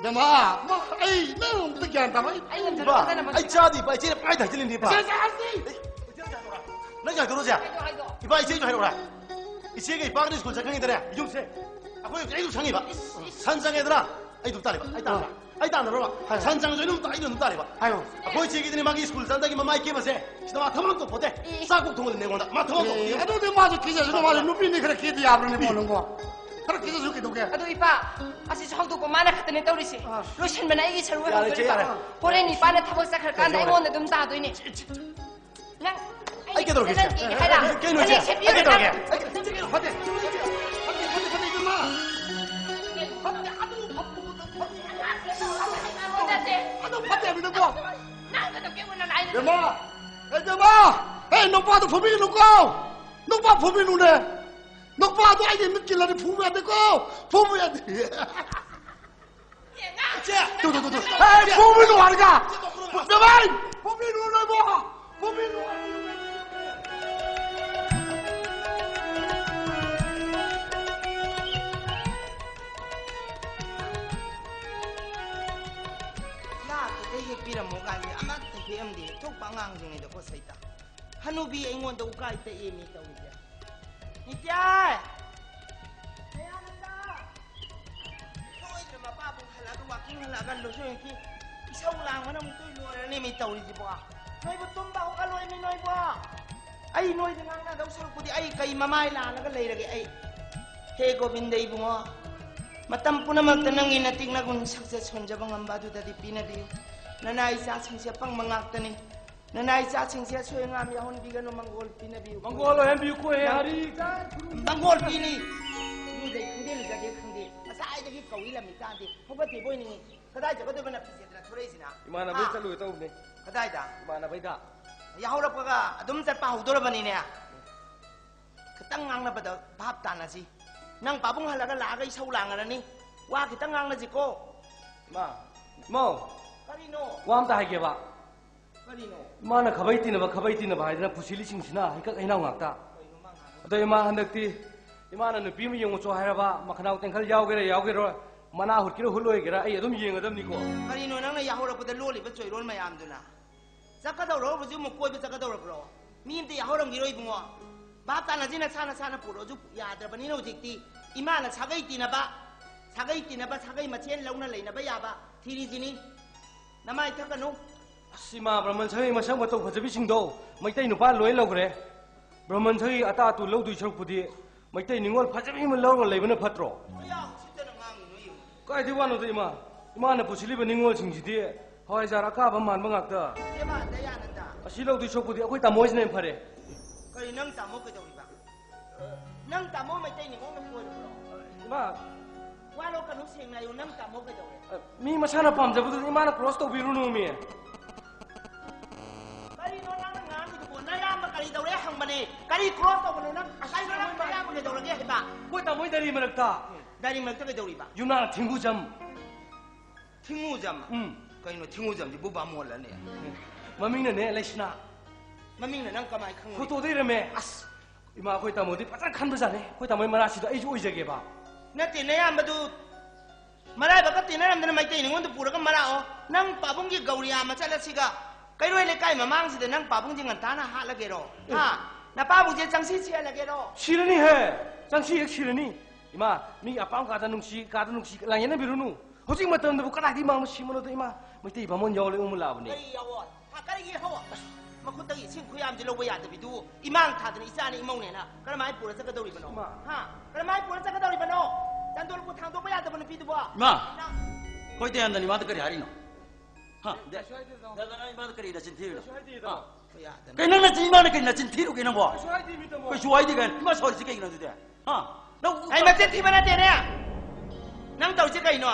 ꯕꯦꯝꯃ, ꯃꯥ, ꯑꯩ ꯅꯪ ꯑꯝꯇ ꯒ꯭ꯌꯥꯟ ꯇꯥꯕ ꯑꯩ ꯑꯩ ꯉꯝꯖꯔꯣꯏ ꯏꯄꯥ, ꯊꯥꯖꯅꯕ꯫ ꯑꯩ ꯆꯥꯗꯦ, ꯏꯄꯥ, ꯏꯆꯦꯅ ꯄꯪꯍꯥꯏꯗ ꯍꯥꯏꯖꯤꯜꯂꯤꯅꯦ, ꯏꯄꯥ꯫ ꯏꯆꯦ, ꯏꯆꯦ, ꯍꯥꯏꯔꯁꯤ꯫ ꯅꯪ ꯀꯩ ꯍꯥꯏꯗꯣꯔꯣ, ꯏꯆꯦ? ꯍꯥꯏꯗꯣ, ꯍꯥꯏꯗꯣ꯫ ꯏꯄꯥ, ꯏꯆꯦꯁꯨ ꯍꯥꯏꯔꯛꯑꯣꯔꯥ? ꯏꯆꯦꯒ ꯏꯄꯥꯒꯅ ꯁ꯭ꯀꯨꯜ ꯆꯠꯈ꯭ꯔꯤꯉꯩꯗꯅꯦ, ꯌꯨꯝꯁꯦ, ꯑꯩꯈꯣꯏ ꯌꯨꯝꯁꯦ ꯑꯩ ꯑꯗꯨꯝ ꯁꯪꯉꯤꯕ꯫ ꯏꯁ, ꯏꯁ꯫ ꯁꯟ ꯆꯪꯉꯦꯗꯅ, ꯑꯩ ꯑꯗꯨꯝ ꯇꯥꯜꯂꯤꯕ꯫ ꯑꯩ ꯇꯥꯟꯗ꯭ꯔꯥ? ꯑꯥ꯫ ꯑꯩ ꯇꯥꯟꯗ꯭ꯔꯕ? ꯍꯥꯏꯌꯣ꯫ ꯁꯟ ꯆꯪꯉꯁꯨ ꯑꯩ ꯑꯗꯨꯝ, ꯑꯩ ꯑꯗꯨꯝ ꯇꯥꯜꯂꯤꯕ꯫ ꯍꯥꯏꯌꯣ꯫ ꯑꯩꯈꯣꯏ ꯏꯆꯦꯒꯤꯗꯤꯅꯦ, ꯃꯥꯒꯤ ꯁ꯭ꯀꯨꯜ ꯆꯠꯂꯝꯗꯥꯏꯒꯤ ꯃꯃꯥꯏ ꯀꯦꯕꯁꯦ, ꯁꯤꯗ ꯃꯥ ꯊꯕꯛ ꯑꯝꯇ ꯇꯧꯄꯣꯠꯇꯦ꯫ ꯏ꯫ ꯆꯥꯛ ꯀꯣꯛ ꯊꯣꯡꯍꯜꯂꯤꯅꯦ ꯑꯩꯉꯣꯟꯗ꯫ ꯃꯥ ꯊꯕꯛ ꯑꯝꯇ ꯑꯦ, ꯇꯧꯄꯣꯠꯇꯦ꯫ ꯑꯗꯨꯗꯤ ꯃꯥꯁꯨ ꯀꯦꯖꯁꯅꯨ, ꯃꯥꯁꯨ ꯅꯨꯄꯤꯅꯤ, ꯈꯔ ꯀꯦꯗ ꯌꯥꯕ꯭ꯔꯅꯦ, ꯏ꯫ ꯃꯣ ꯅꯪꯕꯣ? ꯈꯔ ꯀꯦꯖꯁꯨ ꯀꯩꯗꯧꯒꯦ? ꯑꯗꯨ ꯏꯄꯥ, ꯑꯁꯤꯁꯨ ꯍꯧꯗꯣꯛꯄ ꯃꯥꯅ ꯈꯛꯇꯅꯦ ꯇꯧꯔꯤꯁꯦ꯫ ꯑꯥ꯫ ꯂꯣꯏꯁꯟꯕꯅ ꯑꯩꯒꯤ ꯁꯔꯨ ꯌꯥꯔꯦ, ꯏꯆꯦ, ꯑꯣꯏꯍꯧꯗꯣꯏꯅꯦ ꯏꯄꯥ꯫ ꯌꯥꯔꯦ꯫ ꯍꯣꯔꯦꯟ ꯏꯄꯥꯅ ꯊꯕꯛ ꯆꯠꯈ꯭ꯔꯀꯥꯟꯗ ꯏꯆꯦ, ꯌꯥꯔꯦ꯫ ꯑꯩꯉꯣꯟꯗ ꯑꯗꯨꯝ ꯇꯥꯗꯣꯏꯅꯦ꯫ ꯏꯆꯦ, ꯏꯆꯦ, ꯏꯆꯦ꯫ ꯅꯪ, ꯑꯩ ꯑꯩ ꯀꯩꯗꯧꯔꯒꯦ, ꯏꯆꯦ? ꯅꯪ ꯀꯤꯒꯦ ꯍꯥꯏꯔ? ꯑꯩ ꯀꯩꯅꯣ, ꯏꯆꯦ? ꯐꯅꯦꯛ ꯁꯦꯠꯄꯤꯌꯨ ꯑꯩ ꯀꯩꯗꯧꯔꯒꯦ? ꯍꯥꯏꯔ? ꯑꯩ ꯀꯩꯗꯧꯔꯒꯦ? ꯐꯠꯇꯦ, ꯐꯠꯇꯦ, ꯐꯠꯇꯦ, ꯏꯕꯦꯝꯃ꯫ ꯐꯠꯇꯦ, ꯑꯗꯨ ꯐꯠꯇꯦ, ꯐꯠꯇꯦ, ꯐꯠꯇꯦ, ꯏꯕꯦꯝꯃ꯫ ꯅꯠꯇꯦ꯫ ꯑꯗꯨ ꯐꯠꯇꯦ ꯍꯥꯏꯕꯅꯤꯀꯣ꯫ ꯅꯪ ꯀꯩꯗꯧꯒꯦ? ꯏꯕꯦꯝꯃ, ꯑꯦ, ꯏꯕꯦꯝꯃ, ꯑꯦ, ꯅꯨꯄꯥꯗꯣ ꯐꯨꯕꯤꯒꯅꯨꯀꯣ꯫ ꯅꯨꯄꯥ ꯐꯨꯕꯤꯅꯨꯅꯦ꯫ ꯅꯨꯄꯥꯗꯣ ꯑꯩꯒꯤ ꯃꯤꯠꯀꯤ ꯂꯥꯏꯅ ꯐꯨꯕ ꯌꯥꯗꯦꯀꯣ꯫ ꯐꯨꯕ ꯌꯥꯗꯦ꯫ ꯏꯆꯦ! ꯇꯨ, ꯇꯨ, ꯇꯨ, ꯇꯨ꯫ ꯑꯦ, ꯐꯨꯕꯤꯅꯨ ꯍꯥꯏꯔꯒ! ꯕꯦꯝꯃ! ꯐꯨꯕꯤꯅꯨ ꯅꯣꯏꯕꯣ! ꯐꯨꯕꯤꯅꯨ! ꯂꯥꯛꯇꯨꯗ ꯍꯦꯛꯄꯤꯔꯝꯃꯣ ꯀꯥꯏꯁꯦ ꯑꯃꯠꯇ ꯍꯦꯛꯑꯝꯗꯦ꯫ ꯊꯣꯛꯄ ꯑꯉꯥꯡꯁꯤꯡꯉꯩꯗ ꯄꯣꯠ ꯆꯩ ꯇ-, ꯍꯅꯨꯕꯤ ꯑꯩꯉꯣꯟꯗ ꯎꯀꯥꯏ ꯇꯛꯑꯦ ꯃꯤ ꯇꯧꯔꯤꯁꯦ꯫ ꯅꯤꯇꯥꯏ! ꯗꯌꯥꯅꯟꯗ! ꯁꯣꯏꯗꯅ ꯃꯄꯥꯕꯨ ꯍꯜꯂꯛꯑꯒ, ꯋꯥꯀꯤꯡ ꯍꯜꯂꯛꯑꯒ ꯂꯣꯏꯁꯤꯟꯈꯤ꯫ ꯏꯁꯧ ꯂꯥꯡꯕꯅ ꯑꯃꯨꯛ ꯇꯣꯏ ꯂꯣꯏꯔꯅꯤ ꯃꯤ ꯇꯧꯔꯤꯁꯤꯕꯣ꯫ ꯅꯣꯏꯕꯨ ꯇꯨꯝꯕ ꯍꯧꯒꯠꯂꯣꯏ ꯃꯤ ꯅꯣꯏꯕꯣ꯫ ꯑꯩ ꯅꯣꯏꯗ ꯉꯥꯡꯅꯗꯧ ꯁꯔꯨꯛꯄꯨꯗꯤ ꯑꯩ ꯀꯩ ꯃꯃꯥꯏ ꯂꯥꯜꯂꯒ ꯂꯩꯔꯒꯦ ꯑꯩ? ꯍꯦ ꯒꯣꯕꯤꯟꯗ ꯏꯕꯨꯡꯉꯣ, ꯃꯇꯝ ꯄꯨꯝꯅꯃꯛꯇ ꯅꯪꯒꯤ ꯅꯇꯤꯛ ꯅꯒꯨꯟ ꯁꯛꯆꯦ ꯁꯣꯟꯖꯕ ꯉꯝꯕ ꯑꯗꯨꯗꯗꯤ ꯄꯤꯅꯕꯤꯌꯨ꯫ ꯅꯅꯥ ꯏꯆꯥꯁꯤꯡꯁꯦ ꯑꯄꯪꯕ ꯉꯥꯛꯇꯅꯤ꯫ ꯅꯅꯥ ꯏꯆꯥꯁꯤꯡꯁꯦ ꯑꯁꯣꯏ ꯑꯉꯥꯝ ꯌꯥꯎꯍꯟꯕꯤꯒꯅꯨ, ꯃꯪꯒꯣꯜ ꯄꯤꯅꯕꯤꯌꯨ꯫ ꯃꯪꯒꯣꯜ ꯑꯣꯏꯍꯟꯕꯤꯌꯨꯀꯣ, ꯍꯦ ꯍꯔꯤ꯫ ꯃꯪꯒꯣꯜ ꯄꯤꯅꯤ꯫ ꯏꯔꯨꯖꯩ ꯈꯪꯗꯦ, ꯂꯨꯖꯒꯦ ꯈꯪꯗꯦ꯫ ꯉꯁꯥꯏꯗꯒꯤ ꯀꯧꯏ ꯂꯝꯃꯤ ꯇꯥꯗꯦ꯫ ꯍꯧꯒꯠꯇꯦꯕꯣ ꯏꯅꯤꯡꯉꯤ꯫ ꯀꯗꯥꯏ ꯆꯠꯀꯗꯣꯏꯕ ꯅꯐꯤꯁꯦꯠꯇꯅ ꯊꯣꯔꯛꯏꯁꯤꯅ? ꯏꯃꯥꯟꯅꯕꯩ ꯍꯥ? ꯆꯠꯂꯨꯒꯦ ꯇꯧꯕꯅꯦ꯫ ꯀꯗꯥꯏꯗ? ꯏꯃꯥꯟꯅꯕꯩꯗ꯫ ꯌꯥꯍꯧꯔꯛꯄꯒ ꯑꯗꯨꯝ ꯆꯠꯄ ꯍꯧꯗꯣꯔꯕꯅꯤꯅꯦ꯫ ꯈꯤꯇꯪ ꯉꯥꯡꯅꯕꯗ ꯚꯥꯞ ꯇꯥꯅꯁꯤ꯫ ꯅꯪ ꯄꯥꯕꯨꯡ ꯍꯜꯂꯒ ꯂꯥꯛꯑꯒ ꯏꯁꯧ ꯂꯥꯡꯉꯔꯅꯤ꯫ ꯋꯥ ꯈꯤꯇꯪ ꯉꯥꯡꯅꯁꯤꯀꯣ꯫ ꯏꯃꯥ, ꯏꯃꯧ, ꯀꯔꯤꯅꯣ? ꯋꯥ ꯑꯝꯇ ꯍꯥꯏꯒꯦꯕ꯫ ꯀꯔꯤꯅꯣ? ꯏꯃꯥꯅ ꯈꯥꯕꯩ ꯇꯤꯟꯅꯕ, ꯈꯥꯕꯩ ꯇꯤꯟꯅꯕ ꯍꯥꯏꯗꯅ ꯄꯨꯁꯤꯜꯂꯤꯁꯤꯡꯁꯤꯅ ꯍꯩꯀꯛ ꯍꯩꯅꯥꯎ ꯉꯥꯛꯇ꯫ ꯀꯩꯅꯣ ꯃꯥ ꯉꯥꯡꯉꯤꯁꯦ? ꯑꯗꯣ ꯏꯃꯥ, ꯍꯟꯗꯛꯇꯤ ꯏꯃꯥꯅ ꯅꯨꯄꯤ ꯑꯃ ꯌꯦꯡꯉꯨꯆꯣ ꯍꯥꯏꯔꯕ, ꯃꯈꯅꯥꯎ ꯇꯦꯡꯈꯜ ꯌꯥꯎꯒꯦꯔꯥ ꯌꯥꯎꯒꯦꯔꯣꯏ, ꯃꯅꯥ ꯍꯨꯠꯀꯦꯔꯥ ꯍꯨꯠꯂꯣꯏꯒꯦꯔꯥ, ꯑꯩ ꯑꯗꯨꯝ ꯌꯦꯡꯒꯗꯕꯅꯤꯀꯣ꯫ ꯀꯔꯤꯅꯣ ꯅꯪꯅ ꯌꯥꯍꯧꯔꯛꯄꯗ ꯂꯣꯜꯂꯤꯕ ꯆꯣꯏꯔꯣꯜ ꯃꯌꯥꯝꯗꯨꯅ? ꯆꯠꯀꯗꯧꯔꯕꯁꯨ ꯑꯃꯨꯛ ꯀꯣꯏꯕ ꯆꯠꯀꯗꯧꯔꯕ꯭ꯔꯣ? ꯃꯤ ꯑꯝꯇ ꯌꯥꯍꯧꯔꯝꯈꯤꯔꯣꯏ ꯏꯕꯨꯡꯉꯣ꯫ ꯚꯥꯞ ꯇꯥꯅꯁꯤ, ꯅꯁꯥ ꯅꯁꯥꯅ ꯄꯨꯔꯛꯑꯁꯨ ꯌꯥꯗ꯭ꯔꯕꯅꯤꯅ ꯍꯧꯖꯤꯛꯇꯤ ꯏꯃꯥꯅ ꯁꯥꯒꯩ ꯇꯤꯟꯅꯕ, ꯁꯥꯒꯩ ꯇꯤꯟꯅꯕ, ꯁꯥꯒꯩ ꯃꯁꯦꯟ ꯂꯧꯅ ꯂꯩꯅꯕ ꯌꯥꯕ ꯊꯤꯔꯤꯁꯤꯅꯤ꯫ ꯅꯃꯥꯏ ꯊꯛꯀꯅꯨ꯫ ꯑꯁ, ꯏꯃꯥ, ꯕ꯭ꯔꯍꯃꯟ ꯁꯥꯒꯩ ꯃꯁꯛ ꯃꯇꯧ ꯐꯖꯕꯤꯁꯤꯡꯗꯣ ꯃꯩꯇꯩ ꯅꯨꯄꯥ ꯂꯣꯏ ꯂꯧꯈ꯭ꯔꯦ꯫ ꯕ꯭ꯔꯍꯃꯟ ꯁꯥꯒꯩ ꯑꯇꯥ ꯑꯇꯨ ꯂꯧꯗꯣꯏ ꯁꯔꯨꯛꯄꯨꯗꯤ ꯃꯩꯇꯩ ꯅꯤꯉꯣꯜ ꯐꯖꯕꯤ ꯑꯃ ꯂꯧꯔꯒ ꯂꯩꯕꯅ ꯐꯠꯇ꯭ꯔꯣ? ꯑꯌꯥ, ꯎꯁꯤꯠꯇꯅ ꯉꯥꯡꯉꯤꯅꯣ ꯌꯦꯡꯉꯨ꯫ ꯀꯥꯏꯗꯩ ꯋꯥꯅꯣꯗ, ꯏꯃꯥ? ꯏꯃꯥꯅ ꯄꯨꯁꯤꯜꯂꯤꯕ ꯅꯤꯉꯣꯜꯁꯤꯡꯁꯤꯗꯤ ꯍꯋꯥꯏꯖꯥꯔ ꯑꯀꯥꯕ ꯃꯥꯟꯕ ꯉꯥꯛꯇ꯫ ꯏꯕꯦꯝꯃ ꯗꯌꯥꯅꯟꯗ, ꯁꯤ ꯂꯧꯗꯣꯏ ꯁꯔꯨꯛꯄꯨꯗꯤ ꯑꯩꯈꯣꯏ ꯇꯥꯃꯣ ꯍꯣꯏꯁꯤꯅ ꯍꯦꯟꯅ ꯐꯔꯦ꯫ ꯀꯔꯤ, ꯅꯪ ꯇꯥꯃꯣ ꯀꯩꯗꯧꯔꯤꯕ? ꯅꯪ ꯇꯥꯃꯣ ꯃꯩꯇꯩ ꯅꯤꯉꯣꯜꯅ ꯀꯣꯏꯔꯕ꯭ꯔꯣ? ꯏꯃꯥ꯫ ꯋꯥ ꯂꯣꯠꯀꯅꯨ, ꯁꯦꯡꯅ ꯍꯥꯏꯌꯨ, ꯅꯪ ꯇꯥꯃꯣ ꯀꯩꯗꯧꯔꯦ? ꯃꯤ ꯃꯁꯥꯅ ꯄꯥꯝꯖꯕꯗꯨꯗꯤ ꯏꯃꯥꯅ ꯀ꯭ꯔꯣꯁ ꯇꯧꯕꯤꯔꯨꯅꯨ, ꯃꯤ꯫ ꯀꯔꯤꯅꯣ ꯅꯪꯅ ꯉꯥꯡꯉꯤꯗꯨꯕꯣ? ꯅꯌꯥꯝꯕ ꯀꯔꯤ ꯇꯧꯔꯦ ꯍꯪꯕꯅꯦ꯫ ꯀꯔꯤ ꯀ꯭ꯔꯣꯁ ꯇꯧꯕꯅꯣ ꯅꯪ? ꯀꯔꯤꯅꯣ ꯅꯪ ꯅꯌꯥꯝꯕ ꯀꯩꯗꯧꯔꯒꯦ ꯍꯥꯏꯕ? ꯑꯩꯈꯣꯏ ꯇꯥꯃꯣ ꯍꯣꯏ ꯗꯥꯏꯔꯤ ꯃꯔꯛꯇ꯫ ꯗꯥꯏꯔꯤ ꯃꯔꯛꯇ ꯀꯩꯗꯧꯔꯤꯕ? ꯌꯨꯝꯅꯥꯛ ꯊꯤꯡꯒꯨꯖꯝ꯫ ꯊꯤꯡꯉꯨꯖꯝ? ꯎꯝ꯫ ꯀꯩꯅꯣ ꯊꯤꯡꯉꯨꯖꯝꯁꯤꯕꯨ ꯕꯥꯃꯣꯟꯂꯅꯦ? ꯃꯃꯤꯡꯅꯅꯦ ꯂꯩꯁꯅꯥ꯫ ꯃꯃꯤꯡꯅ ꯅꯪ ꯀꯃꯥꯏ ꯈꯪꯉꯨꯔꯤꯕ? ꯐꯣꯇꯣꯗ ꯏꯔꯝꯃꯦ꯫ ꯑꯁ, ꯏꯃꯥ, ꯑꯩꯈꯣꯏ ꯇꯥꯃꯣꯗꯤ ꯐꯖꯅ ꯈꯟꯕꯖꯥꯠꯅꯦ꯫ ꯑꯩꯈꯣꯏ ꯇꯥꯃꯣꯒꯤ ꯃꯔꯥꯁꯤꯗꯣ ꯑꯩꯁꯨ ꯑꯣꯏꯖꯒꯦꯕ꯫ ꯅꯠꯇꯦ, ꯅꯌꯥꯝꯕꯗꯨ ꯃꯔꯥꯏꯕꯛꯀ ꯇꯤꯟꯅꯔꯝꯗꯅ ꯃꯩꯇꯩ ꯅꯤꯉꯣꯟꯗ ꯄꯨꯔꯒ ꯃꯔꯥꯛꯑꯣ꯫ ꯅꯪ ꯄꯥꯕꯨꯡꯒꯤ ꯒꯧꯔꯤꯌꯥ ꯃꯆꯠ ꯑꯁꯤꯒ ꯀꯩꯔꯣꯏ ꯂꯩꯀꯥꯏ ꯃꯃꯥꯡꯁꯤꯗ ꯅꯪ ꯄꯥꯕꯨꯡꯁꯦ ꯉꯟꯇꯥꯅ ꯍꯥꯠꯂꯒꯦꯔꯣ? ꯑꯦ꯫ ꯍꯥ? ꯅꯄꯥꯕꯨꯡꯁꯦ ꯆꯪꯁꯤ ꯁꯤꯍꯜꯂꯒꯦꯔꯣ? ꯁꯤꯔꯅꯤꯍꯦ! ꯆꯪꯁꯤ ꯍꯦꯛ ꯁꯤꯔꯅꯤ꯫ ꯏꯃꯥ, ꯃꯤꯒꯤ ꯑꯄꯥꯝ ꯀꯥꯗ ꯅꯨꯡꯁꯤ, ꯀꯥꯗ ꯅꯨꯡꯁꯤ ꯂꯥꯡꯌꯦꯠꯅꯕꯤꯔꯨꯅꯨ꯫ ꯍꯧꯖꯤꯛ ꯃꯇꯝꯗꯕꯨ ꯀꯗꯥꯏꯗꯒꯤ ꯃꯥꯡꯕ ꯁꯤꯃꯅꯣꯗ, ꯏꯃꯥ? ꯃꯩꯇꯩ ꯕꯥꯃꯣꯟ ꯌꯥꯎ ꯂꯩ ꯎꯃꯨ ꯂꯥꯛꯑꯕꯅꯦ꯫ ꯀꯔꯤ ꯌꯥꯎꯑꯣ? ꯍꯥ, ꯀꯔꯤꯒꯤ ꯍꯣ? ꯃꯈꯨꯠꯇꯒꯤ ꯏꯁꯤꯡ ꯈꯨꯌꯥꯝꯁꯤ ꯂꯧꯕ ꯌꯥꯗꯕꯤꯗꯨ, ꯏꯃꯥꯡ ꯊꯥꯗꯅ ꯏꯆꯥꯅꯤ ꯏꯃꯧꯅꯦꯅ ꯀꯔꯝꯍꯥꯏꯅ ꯄꯨꯔ ꯆꯠꯀꯗꯧꯔꯤꯕꯅꯣ? ꯏꯃꯥ꯫ ꯍꯥ? ꯀꯔꯝꯍꯥꯏꯅ ꯄꯨꯔ ꯆꯠꯀꯗꯧꯔꯤꯕꯅꯣ? ꯆꯟꯗꯣꯜꯕꯨ ꯊꯥꯡꯗꯣꯛꯄ ꯌꯥꯗꯕ ꯅꯨꯄꯤꯗꯨꯕꯣ? ꯏꯃꯥ! ꯅꯪ ꯑꯩꯈꯣꯏ ꯇꯌꯥꯟꯗꯅ ꯏꯃꯥꯗ ꯀꯔꯤ ꯍꯥꯏꯔꯤꯅꯣ? ꯍꯥ? ꯀꯩꯁꯨ ꯍꯥꯏꯗꯦ, ꯇꯥꯃꯣ꯫ ꯇꯌꯥꯟꯗꯅ ꯏꯃꯥꯗ ꯀꯔꯤ ꯅꯆꯤꯟ ꯊꯤꯔꯤꯅꯣ? ꯀꯩꯁꯨ ꯍꯥꯏꯗꯦ, ꯍꯥ? ꯇꯥꯃꯣ꯫ ꯌꯥꯗꯅ꯫ ꯀꯩ ꯅꯪ ꯅꯆꯤꯟ ꯏꯃꯥꯅ ꯀꯔꯤ ꯅꯆꯤꯟ ꯊꯤꯔꯨꯒꯦ ꯅꯪꯕꯣ? ꯀꯩꯁꯨ ꯍꯥꯏꯗꯦ, ꯃꯤ ꯇꯥꯃꯣ꯫ ꯀꯩꯁꯨ ꯍꯥꯏꯗꯦ ꯀꯥꯏꯅ ꯏꯃꯥ ꯁꯥꯎꯔꯤꯁꯤ ꯀꯩꯒꯤꯅꯣ ꯑꯗꯨꯗꯤ? ꯍꯥ? ꯅꯪ ꯑꯩ ꯃꯆꯤꯟ ꯊꯤꯕ ꯅꯠꯇꯦꯅꯦ꯫ ꯅꯪ ꯇꯧꯔꯤꯁꯦ ꯀꯩꯅꯣ?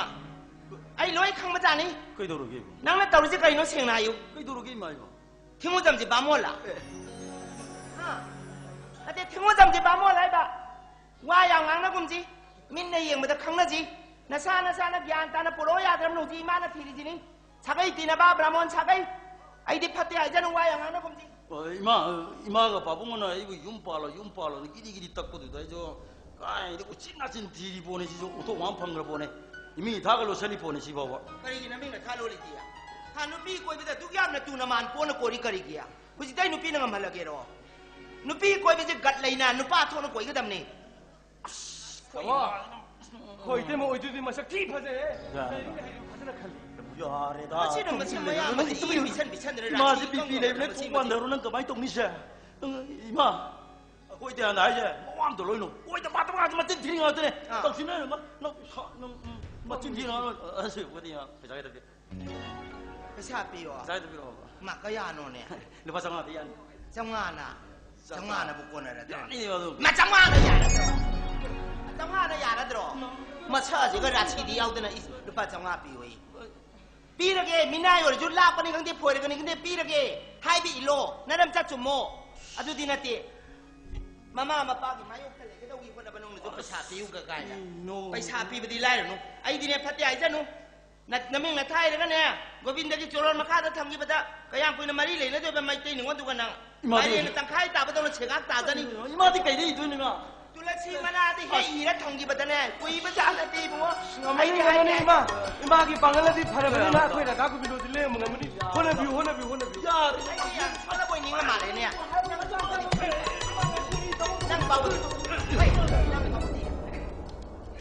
ꯑꯩ ꯂꯣꯏ ꯈꯪꯕꯖꯥꯠꯅꯤ꯫ ꯀꯩꯗꯧꯔꯒꯦ ꯏꯕꯨꯡ? ꯅꯪꯅ ꯇꯧꯔꯤꯁꯦ ꯀꯩꯅꯣ ꯁꯦꯡꯅ ꯍꯥꯏꯌꯨ꯫ ꯀꯩꯗꯧꯔꯒꯦ ꯏꯃꯥ ꯏꯕꯨꯡ? ꯊꯤꯡꯉꯨꯖꯝꯁꯦ ꯕꯥꯃꯣꯟꯂ? ꯑꯦ꯫ ꯍꯥ? ꯅꯠꯇꯦ, ꯊꯤꯡꯉꯨꯖꯝꯁꯦ ꯕꯥꯃꯣꯟꯂ ꯍꯥꯏꯕ? ꯋꯥ ꯌꯥꯝ ꯉꯥꯡꯅꯒꯨꯝꯁꯤ, ꯃꯤꯠꯅ ꯌꯦꯡꯕꯗ ꯈꯪꯅꯁꯤ꯫ ꯅꯁꯥ ꯅꯁꯥꯅ ꯒ꯭ꯌꯥꯟ ꯇꯥꯅ ꯄꯨꯔꯛꯑꯣ ꯌꯥꯗ꯭ꯔꯕꯅ ꯍꯧꯖꯤꯛ ꯏꯃꯥꯅ ꯊꯤꯔꯤꯁꯤꯅꯤ꯫ ꯁꯥꯒꯩ ꯇꯤꯟꯅꯕ ꯕ꯭ꯔꯥꯃꯣꯟ ꯁꯥꯒꯩ꯫ ꯑꯩꯗꯤ ꯐꯠꯇꯦ ꯍꯥꯏꯖꯅꯨ, ꯋꯥ ꯌꯥꯝ ꯉꯥꯡꯅꯒꯨꯝꯁꯤ꯫ ꯑꯣ, ꯏꯃꯥ, ꯏꯃꯥꯒ ꯄꯥꯕꯨꯡꯒꯅ ꯑꯩꯕꯨ ꯌꯨꯝ ꯄꯥꯜꯂꯣ, ꯌꯨꯝ ꯄꯥꯜꯂꯣꯅ ꯒꯤꯔꯤ ꯒꯤꯔꯤ ꯇꯛꯄꯗꯨꯗ ꯑꯩꯁꯨ ꯀꯥꯏꯗ ꯎꯆꯤꯟ ꯅꯥꯆꯤꯟ ꯊꯤꯔꯤ ꯄꯣꯠꯅꯤ, ꯁꯤꯁꯨ ꯎꯊꯣꯛ ꯋꯥꯝ ꯐꯪꯈ꯭ꯔ ꯄꯣꯠꯅꯤ꯫ ꯏꯃꯤ ꯏꯊꯥꯒ ꯂꯣꯠꯁꯜꯂꯤ ꯄꯣꯠꯅꯤ ꯁꯤꯐꯥꯎꯕ꯫ ꯀꯔꯤꯒꯤ ꯅꯃꯤꯡ ꯅꯊꯥ ꯂꯣꯜꯂꯤꯗꯤ? ꯍꯥ, ꯅꯨꯄꯤ ꯀꯣꯏꯕꯗ ꯑꯗꯨꯛ ꯌꯥꯝꯅ ꯇꯨꯅ ꯃꯥꯟ ꯄꯣꯟꯅ ꯀꯣꯏꯔꯤ ꯀꯔꯤꯒꯤ? ꯍꯧꯖꯤꯛꯇ ꯑꯩ ꯅꯨꯄꯤꯅ ꯉꯝꯍꯜꯂꯒꯦꯔꯣ? ꯅꯨꯄꯤ ꯀꯣꯏꯕꯁꯦ ꯒꯠ ꯂꯩꯅ ꯅꯨꯄꯥ ꯊꯣꯛꯅ ꯀꯣꯏꯒꯗꯕꯅꯤ꯫ ꯑꯁ, ꯇꯥꯃꯣ, ꯑꯩꯈꯣꯏ ꯏꯇꯩꯃ ꯑꯣꯏꯗꯣꯏꯗꯤ ꯃꯁꯛ ꯊꯤ ꯐꯖꯩꯍꯦ꯫ ꯌꯥꯔꯦ꯫ ꯂꯥꯏꯔꯤꯛ ꯍꯩꯕ ꯐꯖꯅ ꯈꯜꯂꯤ꯫ ꯌꯥꯔꯦꯗ꯫ ꯃꯁꯤꯅ ꯃꯁꯤ ꯃꯌꯥꯝ ꯑꯁꯤ ꯄꯤꯁꯟ ꯄꯤꯁꯟꯗꯅ ꯏꯃꯥꯁꯤ ꯔꯥꯁꯤ ꯕꯤ ꯄꯤ ꯀꯪꯗꯅ ꯂꯩꯕꯅꯦ, ꯃꯁꯤ ꯊꯣꯡ ꯄꯥꯟꯊꯔꯣ, ꯅꯪ ꯀꯃꯥꯏꯅ ꯇꯧꯅꯤ ꯁꯦ? ꯏꯃꯥ, ꯑꯩꯈꯣꯏ ꯇꯌꯥꯟꯗ ꯍꯥꯏꯁꯦ ꯃꯋꯥ ꯑꯝꯇ ꯂꯣꯏꯅꯣ꯫ ꯑꯣꯏꯗ ꯄꯥꯗꯕ ꯉꯥꯛꯇ, ꯃꯆꯤꯟ ꯊꯤꯔꯤ ꯉꯥꯛꯇꯅꯦ꯫ ꯑꯥ꯫ ꯇꯧꯁꯤꯟꯅꯔꯦ, ꯃꯥ, ꯅꯪ, ꯅꯪ, ꯎꯝ, ꯃꯆꯤꯟ ꯊꯤꯔꯤ ꯉꯥꯛꯇ꯫ ꯑꯁꯤ, ꯄꯩꯁꯥ ꯈꯤꯇꯪ ꯄꯤ꯫ ꯄꯩꯁꯥ ꯄꯤꯌꯣ꯫ ꯉꯁꯥꯏꯗꯣ ꯄꯤꯔꯛꯑꯣꯕ꯫ ꯃꯥ ꯀꯌꯥꯅꯣꯅꯦ? ꯂꯨꯄꯥ ꯆꯥꯝꯃꯉꯥ ꯄꯤ ꯌꯥꯅꯤ꯫ ꯆꯥꯝꯃꯉꯥꯅ ꯆꯥꯝꯃꯉꯥꯅꯕꯨ ꯀꯣꯟꯅꯔꯗ꯭ꯔꯣ? ꯌꯥꯅꯤꯅꯦ ꯑꯗꯨ꯫ ꯃꯥ ꯆꯥꯝꯃꯉꯥꯅ ꯌꯥꯔꯗ꯭ꯔꯣ? ꯆꯥꯝꯃꯉꯥꯅ ꯌꯥꯔꯗ꯭ꯔꯣ? ꯃꯁꯛꯁꯤꯒ ꯔꯥꯁꯤꯗꯤ ꯌꯥꯎꯗꯅ ꯏꯁ, ꯂꯨꯄꯥ ꯆꯥꯝꯃꯉꯥ ꯄꯤꯌꯣꯌꯦ꯫ ꯄꯤꯔꯒꯦ, ꯃꯤꯅꯥꯏ ꯑꯣꯏꯔꯁꯨ ꯂꯥꯛꯄꯅꯤ ꯈꯪꯗꯦ, ꯐꯣꯏꯔꯒꯅꯤ ꯈꯪꯗꯦ, ꯄꯤꯔꯒꯦ꯫ ꯍꯥꯏꯕ ꯏꯜꯂꯣ, ꯅꯔꯝ ꯆꯠ ꯆꯨꯝꯃꯣ꯫ ꯑꯗꯨꯗꯤ ꯅꯠꯇꯦ꯫ ꯃꯃꯥ ꯃꯄꯥꯒꯤ ꯃꯥꯌꯣꯛꯇ ꯂꯩꯒꯗꯧꯒꯤ ꯍꯣꯠꯅꯕ ꯅꯪꯅꯁꯨ ꯄꯩꯁꯥ ꯄꯤꯌꯨꯒ ꯀꯥꯏꯅ꯫ ꯀꯩꯅꯣ? ꯄꯩꯁꯥ ꯄꯤꯕꯗꯤ ꯂꯥꯏꯔꯅꯨ꯫ ꯑꯩꯗꯤꯅꯦ ꯐꯠꯇꯦ ꯍꯥꯏꯖꯅꯨ꯫ ꯅ-, ꯅꯃꯤꯡ ꯅꯊꯥ ꯍꯩꯔꯒꯅꯦ, ꯒꯣꯕꯤꯟꯗꯒꯤ ꯆꯣꯔꯣꯟ ꯃꯈꯥꯗ ꯊꯝꯈꯤꯕꯗ ꯀꯌꯥꯝ ꯀꯨꯏꯅ ꯃꯔꯤ ꯂꯩꯅꯗꯣꯏꯕ ꯃꯩꯇꯩ ꯅꯤꯉꯣꯟꯗꯨꯒ ꯅꯪ? ꯏꯃꯥꯗꯤ? ꯃꯥꯏꯔꯦꯟꯅ ꯇꯪꯈꯥꯏ ꯇꯥꯕꯗꯧꯅ ꯁꯦꯒꯥꯛ ꯇꯥꯖꯅꯤ꯫ ꯏꯃꯥꯗꯤ ꯀꯩꯗ ꯏꯗꯣꯏꯅꯣ ꯏꯃꯥ? ꯇꯨꯂꯁꯤ ꯃꯅꯥꯗ ꯍꯦꯛ ꯏꯔ ꯊꯝꯈꯤꯕꯗꯅꯦ, ꯀꯨꯏꯕ ꯖꯥꯠ ꯅꯠꯇꯦ ꯏꯕꯨꯡꯉꯣ꯫ ꯉꯝꯃꯅꯤ, ꯑꯩꯗꯤ ꯉꯝꯃꯅꯤ ꯍꯥꯏꯔꯦ꯫ ꯏꯃꯥ꯫ ꯏꯃꯥꯒꯤ ꯄꯥꯡꯒꯜ ꯑꯗꯤ ꯐꯔꯕꯅꯤꯅ ꯑꯩꯈꯣꯏ ꯔꯥꯙꯥ ꯒꯣꯕꯤꯟꯗꯣꯗꯤ ꯂꯦꯡꯕ ꯉꯝꯃꯅꯤ꯫ ꯍꯣꯠꯅꯕꯤꯌꯨ, ꯍꯣꯠꯅꯕꯤꯌꯨ, ꯍꯣꯠꯅꯕꯤꯌꯨ꯫ ꯑꯩꯗꯤ ꯌꯥꯝ ꯁꯣꯜꯂꯕꯣꯏ ꯅꯤꯡꯉ ꯃꯥꯜꯂꯦꯅꯦ꯫ ꯅꯪ ꯄꯥꯎꯗꯤ, ꯍꯩ, ꯅꯪ ꯄꯥꯎꯗꯤ꯫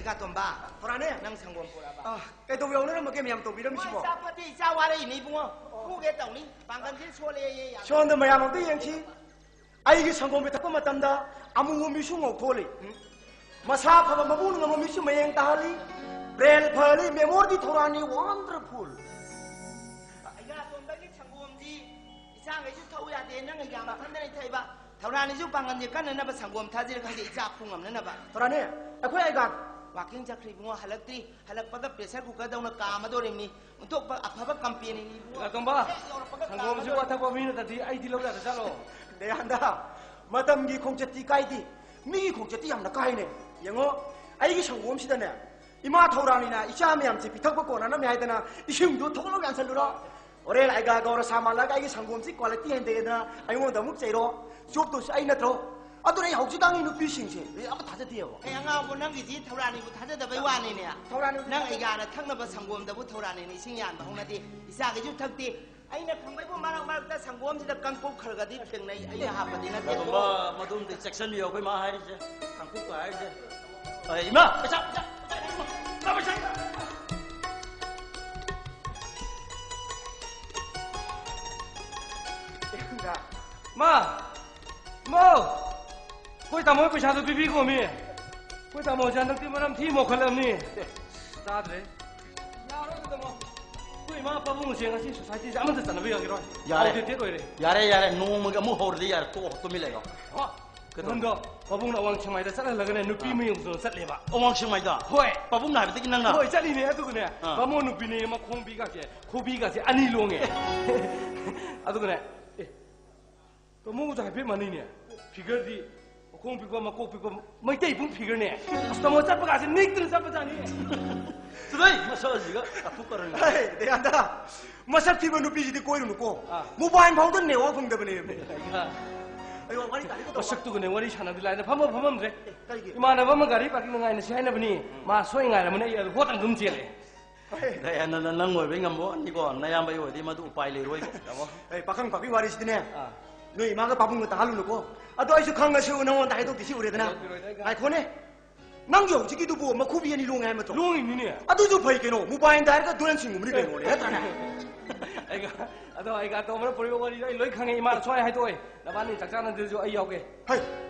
ꯏꯒꯥꯇꯣꯝꯕ, ꯊꯧꯔꯥꯅꯦ꯫ ꯅꯪ ꯁꯪꯒꯣꯝ ꯄꯨꯔꯛꯑꯕ? ꯑ, ꯀꯩꯗꯧꯕ ꯌꯥꯎꯅꯔꯝꯃꯒꯦ ꯃꯌꯥꯝ ꯇꯧꯕꯤꯔꯝꯃꯤꯁꯤꯕꯣ? ꯏꯆꯥ ꯐꯠꯇꯦ, ꯏꯆꯥ ꯋꯥꯔꯛꯏꯅꯦ ꯏꯕꯨꯡꯉꯣ꯫ ꯐꯨꯒꯦ ꯇꯧꯅꯤ꯫ ꯄꯥꯡꯒꯜꯁꯦ ꯁꯣꯜꯂꯦꯌꯦ, ꯌꯥꯗꯦ꯫ ꯁꯣꯝꯗ ꯃꯌꯥꯝ ꯑꯝꯇ ꯌꯦꯡꯁꯤ꯫ ꯑꯩꯒꯤ ꯁꯪꯒꯣꯝ ꯄꯤꯊꯛꯄ ꯃꯇꯝꯗ ꯑꯃꯨꯕ ꯃꯤꯁꯨ ꯉꯧꯊꯣꯛꯂꯤ꯫ ꯃꯁꯥ ꯐꯕ ꯃꯕꯨꯡꯅ ꯉꯝꯕ ꯃꯤꯁꯨ ꯃꯌꯦꯡ ꯇꯥꯍꯜꯂꯤ꯫ ꯕ꯭ꯔꯦꯟ ꯐꯍꯜꯂꯤ꯫ ꯃꯦꯃꯣꯔꯤꯗꯤ ꯊꯧꯔꯥꯅꯤ ꯋꯥꯟꯗꯔꯐꯨꯜ꯫ ꯑꯩꯒꯥꯇꯣꯝꯕꯒꯤ ꯁꯪꯒꯣꯝꯗꯤ ꯏꯆꯥꯈꯩꯁꯨ ꯊꯛꯎ ꯌꯥꯗꯦ, ꯅꯪ ꯑꯩꯒꯥ ꯃꯊꯟꯗꯅ ꯊꯛꯏꯕ꯫ ꯊꯧꯔꯥꯅꯤꯁꯨ ꯄꯥꯡꯒꯜꯁꯦ ꯀꯟꯅꯅꯕ ꯁꯪꯒꯣꯝ ꯊꯥꯖꯤꯔ ꯈꯪꯗꯦ, ꯏꯆꯥ ꯐꯨ ꯉꯝꯅꯅꯕ꯫ ꯊꯧꯔꯥꯅꯤ, ꯑꯩꯈꯣꯏ ꯑꯩꯒꯥ꯫ ꯋꯥꯀꯤꯡ ꯆꯠꯈ꯭ꯔꯦ ꯏꯕꯨꯡꯉꯣ, ꯍꯜꯂꯛꯇ꯭ꯔꯤ꯫ ꯍꯜꯂꯛꯄꯗ ꯄ꯭ꯔꯦꯁꯔ ꯀꯨꯀꯔꯗꯧꯅ ꯀꯥꯝꯃꯗꯧꯔꯤꯕꯅꯤ꯫ ꯑꯣꯟꯊꯣꯛꯄ ꯑꯐꯕ ꯀꯝꯄꯦꯅꯤꯅꯤ ꯏꯕꯨꯡꯉꯣ꯫ ꯏꯒꯥꯇꯣꯝꯕ, ꯍꯦꯛ ꯌꯧꯔꯛꯄꯒ ꯁꯪꯒꯣꯝꯁꯤꯕꯨ ꯀꯥꯝꯃꯗꯧꯔꯤꯕꯅꯤ꯫ ꯑꯊꯛꯄ ꯃꯤ ꯅꯠꯇꯗꯤ ꯑꯩꯗꯤ ꯂꯧ ꯌꯥꯗ ꯆꯠꯂꯣ꯫ ꯗꯌꯥꯟꯗ, ꯃꯇꯝꯒꯤ ꯈꯣꯡꯆꯠꯇꯤ ꯀꯥꯏꯗꯦ, ꯃꯤꯒꯤ ꯈꯣꯡꯆꯠꯇꯤ ꯌꯥꯝꯅ ꯀꯥꯏꯅꯦ꯫ ꯌꯦꯡꯉꯣ, ꯑꯩꯒꯤ ꯁꯪꯒꯣꯝꯁꯤꯗꯅꯦ, ꯏꯃꯥ ꯊꯧꯔꯥꯅꯤꯅ ꯏꯆꯥ ꯃꯌꯥꯝꯁꯦ ꯄꯤꯊꯛꯄ ꯀꯣꯟꯅꯅꯕꯅꯦ ꯍꯥꯏꯗꯅ ꯏꯁꯤꯡꯗꯣ ꯊꯣꯛꯂꯥꯎ ꯌꯥꯟꯁꯜꯂꯨꯔꯣ꯫ ꯍꯣꯔꯦꯟ ꯑꯩꯒꯥ ꯒꯧꯔ ꯁꯥ ꯃꯥꯜꯂꯒ ꯑꯩꯒꯤ ꯁꯪꯒꯣꯝꯁꯤ ꯀ꯭ꯋꯥꯂꯤꯇꯤ ꯍꯟꯊꯩꯑꯅ ꯑꯩꯉꯣꯟꯗ ꯑꯃꯨꯛ ꯆꯩꯔꯣ꯫ ꯆꯣꯞꯇꯣꯏꯁꯤ ꯑꯩ ꯅꯠꯇ꯭ꯔꯣ? ꯑꯗꯨꯅ ꯑꯩ ꯍꯧꯖꯤꯛꯀꯥꯟꯒꯤ ꯅꯨꯄꯤꯁꯤꯡꯁꯦ ꯑꯩ ꯑꯃ ꯊꯥꯖꯗꯦꯕ꯫ ꯑꯦ ꯑꯉꯥꯎꯕ, ꯅꯪꯒꯤꯁꯤ ꯊꯧꯔꯥꯅꯤꯕꯨ ꯊꯥꯖꯗꯕꯩ ꯋꯥꯅꯤꯅꯦ꯫ ꯊꯧꯔꯥꯅꯤꯕꯨ ꯅꯪ ꯑꯩꯒꯥꯅ ꯊꯛꯅꯕ ꯁꯪꯒꯣꯝꯗꯕꯨ ꯊꯧꯔꯥꯅꯤꯅ ꯏꯁꯤꯡ ꯌꯥꯟꯕ ꯍꯧꯅꯗꯦ꯫ ꯏꯆꯥꯒꯤꯁꯨ ꯊꯛꯇꯦ꯫ ꯑꯩꯅ ꯈꯪꯕꯩꯕꯨ ꯃꯔꯛ ꯃꯔꯛꯇ ꯁꯪꯒꯣꯝꯁꯤꯗ ꯀꯪꯀꯨꯞ ꯈꯔꯒꯗꯤ ꯊꯦꯡꯅꯩ꯫ ꯑꯩꯅ ꯍꯥꯞꯄꯗꯤ ꯅꯠꯇꯦꯀꯣ꯫ ꯀꯩꯒꯨꯝꯕ ꯃꯗꯨꯝꯗꯤ ꯆꯦꯛꯁꯤꯟꯕꯤꯌꯨ, ꯑꯩꯈꯣꯏ ꯃꯥ ꯍꯥꯏꯔꯤꯁꯦ꯫ ꯀꯥꯡꯀꯨꯞꯀ ꯍꯥꯏꯔꯤꯁꯦ꯫ ꯑꯦ, ꯏꯃꯥ, ꯄꯩꯁꯥ, ꯄꯩꯁꯥ, ꯄꯩꯁꯥ, ꯄꯩꯁꯥ, ꯄꯩꯁꯥ꯫ ꯃꯥ! ꯃꯥ! ꯑꯩꯈꯣꯏ ꯇꯥꯃꯣ ꯄꯩꯁꯥꯗꯣ ꯄꯤꯕꯤꯈꯣꯃꯤ꯫ ꯑꯩꯈꯣꯏ ꯇꯥꯃꯣꯁꯦ ꯍꯟꯗꯛꯇꯤ ꯃꯔꯝ ꯊꯤ ꯃꯣꯛꯈꯠꯂꯝꯅꯤ꯫ ꯇꯥꯗ꯭ꯔꯦ꯫ ꯌꯥꯔꯣꯏ ꯇꯥꯃꯣ꯫ ꯑꯩꯈꯣꯏ ꯏꯃꯥ ꯄꯥꯕꯨꯡꯁꯦ ꯉꯁꯤ ꯁꯣꯁꯥꯏꯇꯤꯁꯦ ꯑꯃꯠꯇ ꯆꯠꯅꯕ ꯌꯥꯈꯤꯔꯣꯏ꯫ ꯌꯥꯔꯦ꯫ ꯑꯥꯎꯠꯗꯦꯇꯦꯠ ꯑꯣꯏꯔꯦ꯫ ꯌꯥꯔꯦ, ꯌꯥꯔꯦ, ꯅꯣꯡꯃꯒꯤ ꯑꯃꯨꯛ ꯍꯧꯔꯗꯤ ꯌꯥꯔꯦ, ꯇꯣꯛꯑꯣ, ꯇꯨꯃꯤꯟ ꯂꯩꯔꯣ꯫ ꯍꯣ꯫ ꯀꯩꯗꯧꯔꯦ? ꯅꯪꯗꯣ ꯄꯥꯕꯨꯡꯅ ꯑꯋꯥꯡ ꯁꯦꯛꯃꯥꯏꯗ ꯆꯠꯍꯜꯂꯒꯅꯦ, ꯅꯨꯄꯤ ꯑꯥ꯫ ꯃꯌꯨꯝꯗ ꯆꯠꯂꯦꯕ꯫ ꯑꯋꯥꯡ ꯁꯦꯛꯃꯥꯏꯗ? ꯍꯣꯏ꯫ ꯄꯥꯕꯨꯡꯅ ꯍꯥꯏꯕꯗꯒꯤ ꯅꯪꯅ? ꯍꯣꯏ, ꯆꯠꯂꯤꯅꯦ꯫ ꯑꯗꯨꯒꯅꯦ, ꯑꯥ꯫ ꯕꯥꯃꯣꯟ ꯅꯨꯄꯤꯅꯦ, ꯃꯈꯣꯡꯕꯤꯒꯁꯦ, ꯈꯨꯕꯤꯒꯁꯦ ꯑꯅꯤ ꯂꯣꯡꯉꯦ꯫ ꯑꯗꯨꯒꯅꯦ, ꯑꯦ, ꯇꯥꯃꯣꯒꯁꯨ ꯍꯥꯏꯐꯦꯠ ꯃꯥꯟꯅꯩꯅꯦ꯫ ꯐꯤꯒꯔꯗꯤ ꯃꯈꯣꯡ ꯄꯤꯛꯄ, ꯃꯀꯣꯛ ꯄꯤꯛꯄ, ꯃꯩꯇꯩ ꯏꯕꯨꯡ ꯐꯤꯒꯔꯅꯦ꯫ ꯑꯁ, ꯇꯥꯃꯣ ꯆꯠꯄ ꯀꯥꯁꯦ ꯅꯤꯛꯇꯅ ꯆꯠꯄꯖꯥꯠꯅꯤ꯫ ꯆꯠꯂꯣꯍꯦ, ꯃꯁꯛ ꯑꯁꯤꯒ ꯀꯥꯇꯨ ꯀꯥꯔꯟꯒ꯫ ꯍꯦ, ꯗꯌꯥꯟꯗ, ꯃꯁꯛ ꯊꯤꯕ ꯅꯨꯄꯤꯁꯤꯗꯤ ꯀꯣꯏꯔꯨꯅꯨꯀꯣ꯫ ꯑꯥ꯫ ꯃꯣꯕꯥꯏꯜ ꯐꯥꯎꯗ ꯅꯦꯠꯋꯥꯛ ꯐꯪꯗꯕꯅꯦ꯫ ꯑꯩ ꯋꯥꯔꯤ ꯇꯥꯔꯤ ꯀꯩꯗꯧꯕ? ꯃꯁꯛꯇꯨꯒꯅꯦ ꯋꯥꯔꯤ ꯁꯥꯟꯅꯕꯗꯤ ꯂꯥꯏꯅ ꯐꯝꯕ ꯐꯝꯃꯝꯗ꯭ꯔꯦ꯫ ꯀꯩꯒꯤ? ꯏꯃꯥꯟꯅꯕ ꯑꯃ ꯒꯥꯔꯤ ꯄꯥꯔꯀꯤꯡꯗ ꯉꯥꯏꯅꯁꯤ ꯍꯥꯏꯅꯕꯅꯤ꯫ ꯃꯥ ꯁꯣꯏ ꯉꯥꯏꯔꯝꯃꯅꯤ, ꯑꯩ ꯑꯗꯨ ꯍꯣꯠꯅ ꯑꯗꯨꯝ ꯆꯦꯜꯂꯦ꯫ ꯍꯣꯏ꯫ ꯅ-, ꯅ-, ꯅ-, ꯅꯪ ꯑꯣꯏꯕꯩ ꯉꯝꯕ ꯋꯥꯅꯤꯀꯣ, ꯅꯌꯥꯝꯕꯩ ꯑꯣꯏꯔꯗꯤ ꯃꯗꯨ ꯎꯄꯥꯏ ꯂꯩꯔꯣꯏꯕ꯫ ꯇꯥꯃꯣ꯫ ꯑꯩ ꯄꯥꯈꯪ ꯄꯥꯛꯄꯤ ꯋꯥꯔꯤꯁꯤꯗꯤꯅꯦ, ꯑꯥ꯫ ꯅꯣꯏ ꯏꯃꯥꯒ ꯄꯥꯕꯨꯡꯒ ꯇꯥꯍꯜꯂꯨꯅꯨꯀꯣ꯫ ꯑꯗꯣ ꯑꯩꯁꯨ ꯈꯪꯉꯁꯨ ꯅꯉꯣꯟꯗ ꯍꯥꯏꯗꯣꯛꯇꯦ, ꯁꯤ ꯎꯔꯦꯗꯅ꯫ ꯍꯥꯏꯗꯣꯛꯄꯤꯔꯣꯏꯗ ꯑꯩ ꯈꯪꯉꯦ꯫ ꯉꯥꯏꯈꯣꯅꯦ, ꯅꯪꯒꯤ ꯍꯧꯖꯤꯛꯀꯤꯗꯨꯕꯨ ꯃꯈꯨꯕꯤ ꯑꯅꯤ ꯂꯣꯡꯉꯦ ꯍꯥꯏ ꯅꯠꯇ꯭ꯔꯣ? ꯂꯣꯡꯉꯤꯅꯤꯅꯦ꯫ ꯑꯗꯨꯁꯨ ꯐꯩ ꯀꯩꯅꯣ, ꯃꯣꯕꯥꯏꯜꯗ ꯍꯥꯏꯔꯒ ꯗꯣꯂꯟ ꯁꯤꯡꯒꯨꯝꯕꯅꯤ ꯀꯩꯅꯣꯅꯦ, ꯅꯠꯇ꯭ꯔꯅꯦ? ꯑꯩꯒ, ꯑꯗꯣ ꯑꯩꯒ ꯑꯇꯣꯝꯕꯅ ꯄꯨꯔꯛꯏꯕ ꯋꯥꯔꯤꯗꯣ ꯑꯩ ꯂꯣꯏ ꯈꯪꯉꯦ, ꯏꯃꯥꯅ ꯁꯨꯃꯥꯏꯅ ꯍꯥꯏꯗꯣꯛꯑꯦ, "ꯅꯕꯥꯅꯤ ꯆꯥꯛ ꯆꯥꯅꯗ꯭ꯔꯁꯨ ꯑꯩ ꯌꯥꯎꯒꯦ"꯫ ꯍꯩ,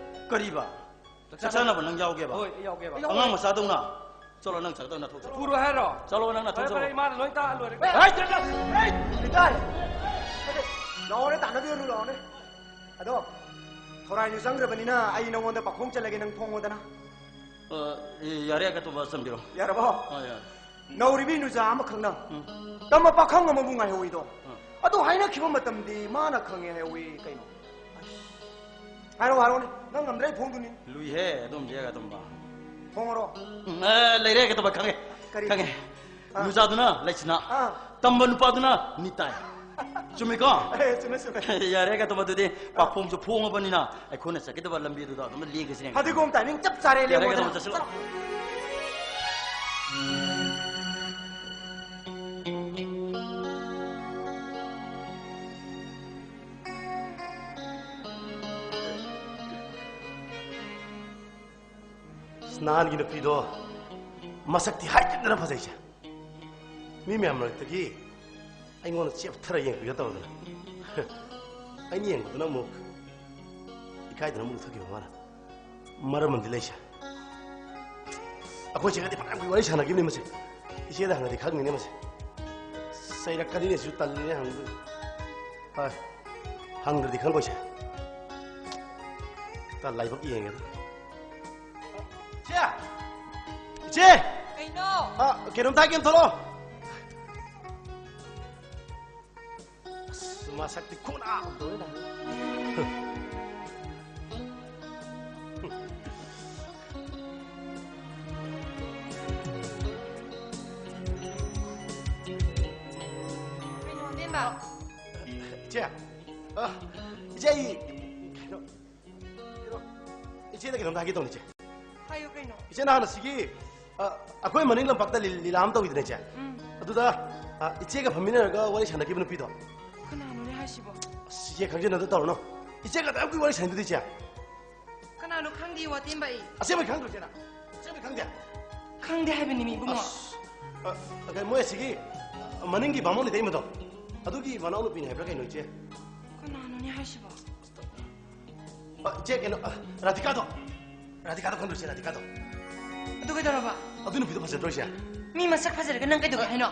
ꯀꯔꯤꯕ? ꯆꯥꯛ ꯆꯥꯅꯕ ꯅꯪ ꯌꯥꯎꯒꯦꯕ? ꯍꯣꯏ, ꯑꯩ ꯌꯥꯎꯒꯦꯕ꯫ ꯑꯉꯥꯡ ꯃꯆꯥꯗꯧꯅ? ꯆꯠꯂꯣ, ꯅꯪ ꯆꯠꯀꯗꯧ ꯅꯊꯧ ꯆꯠꯂꯣ꯫ ꯄꯨꯔꯣ ꯍꯥꯏꯔꯣ? ꯆꯠꯂꯣ, ꯅꯪ ꯅꯊꯧ ꯐꯔꯦ, ꯆꯠꯂꯣ꯫ ꯐꯔꯦ, ꯏꯃꯥꯅ ꯂꯣꯏ ꯇꯥꯛꯑ ꯂꯣꯏꯔꯦ꯫ ꯍꯦ! ꯍꯦ! ꯍꯦ! ꯏꯇꯥꯏ! ꯂꯥꯛꯑꯣꯅꯦ, ꯇꯥꯟꯅꯕꯤꯔꯨꯅꯨ, ꯂꯥꯛꯑꯣꯅꯦ꯫ ꯑꯗꯣ, ꯊꯧꯔꯥꯏꯁꯨ ꯆꯪꯈ꯭ꯔꯕꯅꯤꯅ ꯑꯩ ꯅꯉꯣꯟꯗ ꯄꯥꯈꯣꯡ ꯆꯜꯂꯒꯦ, ꯅꯪ ꯐꯣꯡꯉꯣꯗꯅ꯫ ꯑ, ꯌꯥꯔꯦ, ꯑꯀꯇꯣꯝꯕ, ꯆꯟꯕꯤꯔꯣ꯫ ꯌꯥꯔꯕꯣ? ꯑ, ꯌꯥꯔꯦ꯫ ꯅꯧꯔꯤꯕꯤ ꯅꯨꯖꯥ ꯑꯃꯈꯛꯅ ꯎꯝ꯫ ꯇꯝꯕ ꯄꯥꯈꯪ ꯑꯃꯕꯨ ꯉꯥꯏꯍꯧꯋꯤꯗꯣ꯫ ꯎꯝ꯫ ꯑꯗꯨ ꯍꯥꯏꯅꯈꯤꯕ ꯃꯇꯝꯗꯤ ꯃꯥꯅ ꯈꯪꯉꯦ ꯍꯥꯏꯍꯧꯋꯤ ꯀꯩꯅꯣ? ꯍꯥꯏꯔꯣ, ꯍꯥꯏꯔꯣꯅꯦ꯫ ꯅꯪ ꯉꯝꯗ꯭ꯔꯦ, ꯑꯩ ꯐꯣꯡꯗꯨꯅꯤ꯫ ꯂꯨꯏꯍꯦ, ꯑꯗꯨꯝꯗꯤ, ꯑꯀꯇꯣꯝꯕ꯫ ꯐꯣꯡꯉꯔꯣ? ꯎꯝ, ꯑ, ꯂꯩꯔꯦ, ꯑꯀꯇꯣꯝꯕ, ꯈꯪꯉꯦ꯫ ꯀꯔꯤ? ꯈꯪꯉꯦ꯫ ꯑꯥ꯫ ꯅꯨꯖꯥꯗꯨꯅ ꯂꯩꯁꯅꯥ, ꯑꯥ꯫ ꯇꯝꯕ ꯅꯨꯄꯥꯗꯨꯅ ꯅꯤꯇꯥꯏ꯫ ꯆꯨꯝꯃꯤꯀꯣ? ꯑꯦ, ꯆꯨꯝꯃꯦ, ꯆꯨꯝꯃꯦ꯫ ꯌꯥꯔꯦ, ꯑꯀꯇꯣꯝꯕ, ꯑꯗꯨꯗꯤ ꯄꯥꯈꯣꯡꯁꯨ ꯐꯣꯡꯉꯕꯅꯤꯅ ꯑꯩꯈꯣꯏꯅ ꯆꯠꯀꯗꯕ ꯂꯝꯕꯤꯗꯨꯗ ꯑꯗꯨꯝ ꯂꯦꯡꯒꯦꯁꯤꯅꯦ꯫ ꯐꯗꯤꯒꯣꯝ ꯇꯥꯏꯃꯤꯡ ꯆꯞ ꯆꯥꯔꯦ, ꯌꯥꯔꯦ, ꯂꯦꯡꯉꯣꯗꯅ꯫ ꯑꯀꯇꯣꯝꯕ, ꯆꯠꯁꯤꯜꯂꯣ꯫ ꯆꯠꯂꯣ꯫ ꯑꯁ, ꯅꯍꯥꯟꯒꯤ ꯅꯨꯄꯤꯗꯣ ꯃꯁꯛꯇꯤ ꯍꯥꯏꯖꯤꯟꯗꯅ ꯐꯖꯩꯁꯦ꯫ ꯃꯤ ꯃꯌꯥꯝ ꯃꯔꯛꯇꯒꯤ ꯑꯩꯉꯣꯟꯗ ꯆꯦꯞꯊꯔ ꯌꯦꯡꯕꯤꯒ ꯇꯧꯗꯅ꯫ ꯑꯩꯅ ꯌꯦꯡꯕꯗꯨꯅ ꯑꯃꯨꯛ ꯏꯀꯥꯏꯗꯅ ꯑꯃꯨꯛ ꯂꯨꯞꯊꯈꯤꯕ ꯃꯥꯅ꯫ ꯃꯔꯝ ꯑꯃꯗꯤ ꯂꯩꯁꯦ꯫ ꯑꯩꯈꯣꯏ ꯆꯦꯒꯗꯤ ꯐꯅꯌꯥꯝ ꯀꯨꯏ ꯋꯥꯔꯤ ꯁꯥꯟꯅꯈꯤꯕꯅꯤ ꯃꯁꯦ꯫ ꯏꯆꯦꯗ ꯍꯪꯉꯗꯤ ꯈꯪꯅꯤꯅꯦ ꯃꯁꯦ꯫ ꯆꯩꯔꯛꯀꯅꯤꯅꯦ, ꯁꯤꯁꯨ ꯇꯜꯂꯤꯅꯦ ꯍꯪꯕ꯫ ꯍꯣꯏ, ꯍꯪꯗ꯭ꯔꯗꯤ ꯈꯪꯉꯣꯏꯁꯦ꯫ ꯇ ꯂꯥꯏꯕꯛ ꯌꯦꯡꯒꯦ꯫ ꯏꯆꯦ! ꯏꯆꯦ! ꯀꯩꯅꯣ? ꯑ, ꯀꯩꯅꯣꯝꯇ ꯍꯥꯏꯒꯦ, ꯊꯣꯛꯂꯛꯑꯣ꯫ ꯑꯁ, ꯃꯁꯛꯇꯤ ꯈꯨꯅꯥ ꯑꯃ ꯇꯧꯋꯦꯗ꯫ ꯀꯩꯅꯣ, ꯑꯕꯦꯝꯃ? ꯏꯆꯦ, ꯑ, ꯏꯆꯦ, ꯑꯩ ꯀꯩꯅꯣ, ꯀꯩꯅꯣ, ꯏꯆꯦꯗ ꯀꯩꯅꯣꯝꯇ ꯍꯥꯏꯒꯦ ꯇꯧꯅꯤ, ꯏꯆꯦ꯫ ꯍꯥꯏꯌꯨ ꯀꯩꯅꯣ꯫ ꯏꯆꯦ, ꯅꯍꯥꯟ ꯑꯁꯤꯒꯤ, ꯑ, ꯑꯩꯈꯣꯏ ꯃꯅꯤꯡ ꯂꯝꯄꯥꯛꯇ ꯂꯤ-, ꯂꯤꯂꯥ ꯑꯃ ꯇꯧꯋꯤꯗꯅ, ꯏꯆꯦ? ꯎꯝ꯫ ꯑꯗꯨꯗ, ꯑ, ꯏꯆꯦꯒ ꯐꯝꯃꯤꯟꯅꯔꯒ ꯋꯥꯔꯤ ꯁꯥꯟꯅꯈꯤꯕ ꯅꯨꯄꯤꯗꯣ꯫ ꯀꯅꯥꯅꯣꯅꯦ ꯍꯥꯏꯁꯤꯕꯣ? ꯑꯁ, ꯏꯆꯦ ꯈꯪꯖꯟꯅꯗ ꯇꯧꯔꯨꯅꯨ꯫ ꯏꯆꯦꯒ ꯑꯗꯨꯛ ꯀꯨꯏ ꯋꯥꯔꯤ ꯁꯥꯟꯅꯗꯨꯗꯤ, ꯏꯆꯦ꯫ ꯀꯅꯥꯅꯣ ꯈꯪꯗꯦ, ꯋꯥꯇꯦꯝꯕ ꯑꯩ꯫ ꯑꯁꯦꯡꯕꯩ ꯈꯪꯗ꯭ꯔꯣ, ꯏꯆꯦꯅ? ꯑꯁꯦꯡꯕꯩ ꯈꯪꯗꯦ? ꯈꯪꯗꯦ ꯍꯥꯏꯕꯅꯤ ꯃꯤ, ꯏꯕꯨꯡꯉꯣ꯫ ꯑꯁ, ꯑ, ꯑ, ꯃꯣꯏ ꯑꯁꯤꯒꯤ ꯃꯅꯤꯡꯒꯤ ꯕꯥꯃꯣꯟ ꯂꯩꯇꯩꯃꯗꯣ, ꯑꯗꯨꯒꯤ ꯃꯅꯥꯎꯅꯨꯄꯤꯅꯤ ꯍꯥꯏꯕ꯭ꯔꯥ ꯀꯩꯅꯣ, ꯏꯆꯦ? ꯀꯅꯥꯅꯣꯅꯦ ꯍꯥꯏꯁꯤꯕꯣ? ꯑ, ꯏꯆꯦ, ꯀꯩꯅꯣ, ꯑ, ꯔꯥꯙꯤꯀꯥꯗꯣ꯫ ꯔꯥꯙꯤꯀꯥꯗꯣ ꯈꯪꯗ꯭ꯔꯣ, ꯏꯆꯦ, ꯔꯥꯙꯤꯀꯥꯗꯣ? ꯑꯗꯨ ꯀꯩꯗꯧꯔꯕ? ꯑꯗꯨ ꯅꯨꯄꯤꯗꯣ ꯐꯖꯗ꯭ꯔꯣ, ꯏꯆꯦ? ꯃꯤ ꯃꯁꯛ ꯐꯖꯔꯒ ꯅꯪ ꯀꯩꯗꯧꯒꯦ ꯍꯥꯏꯅꯣ?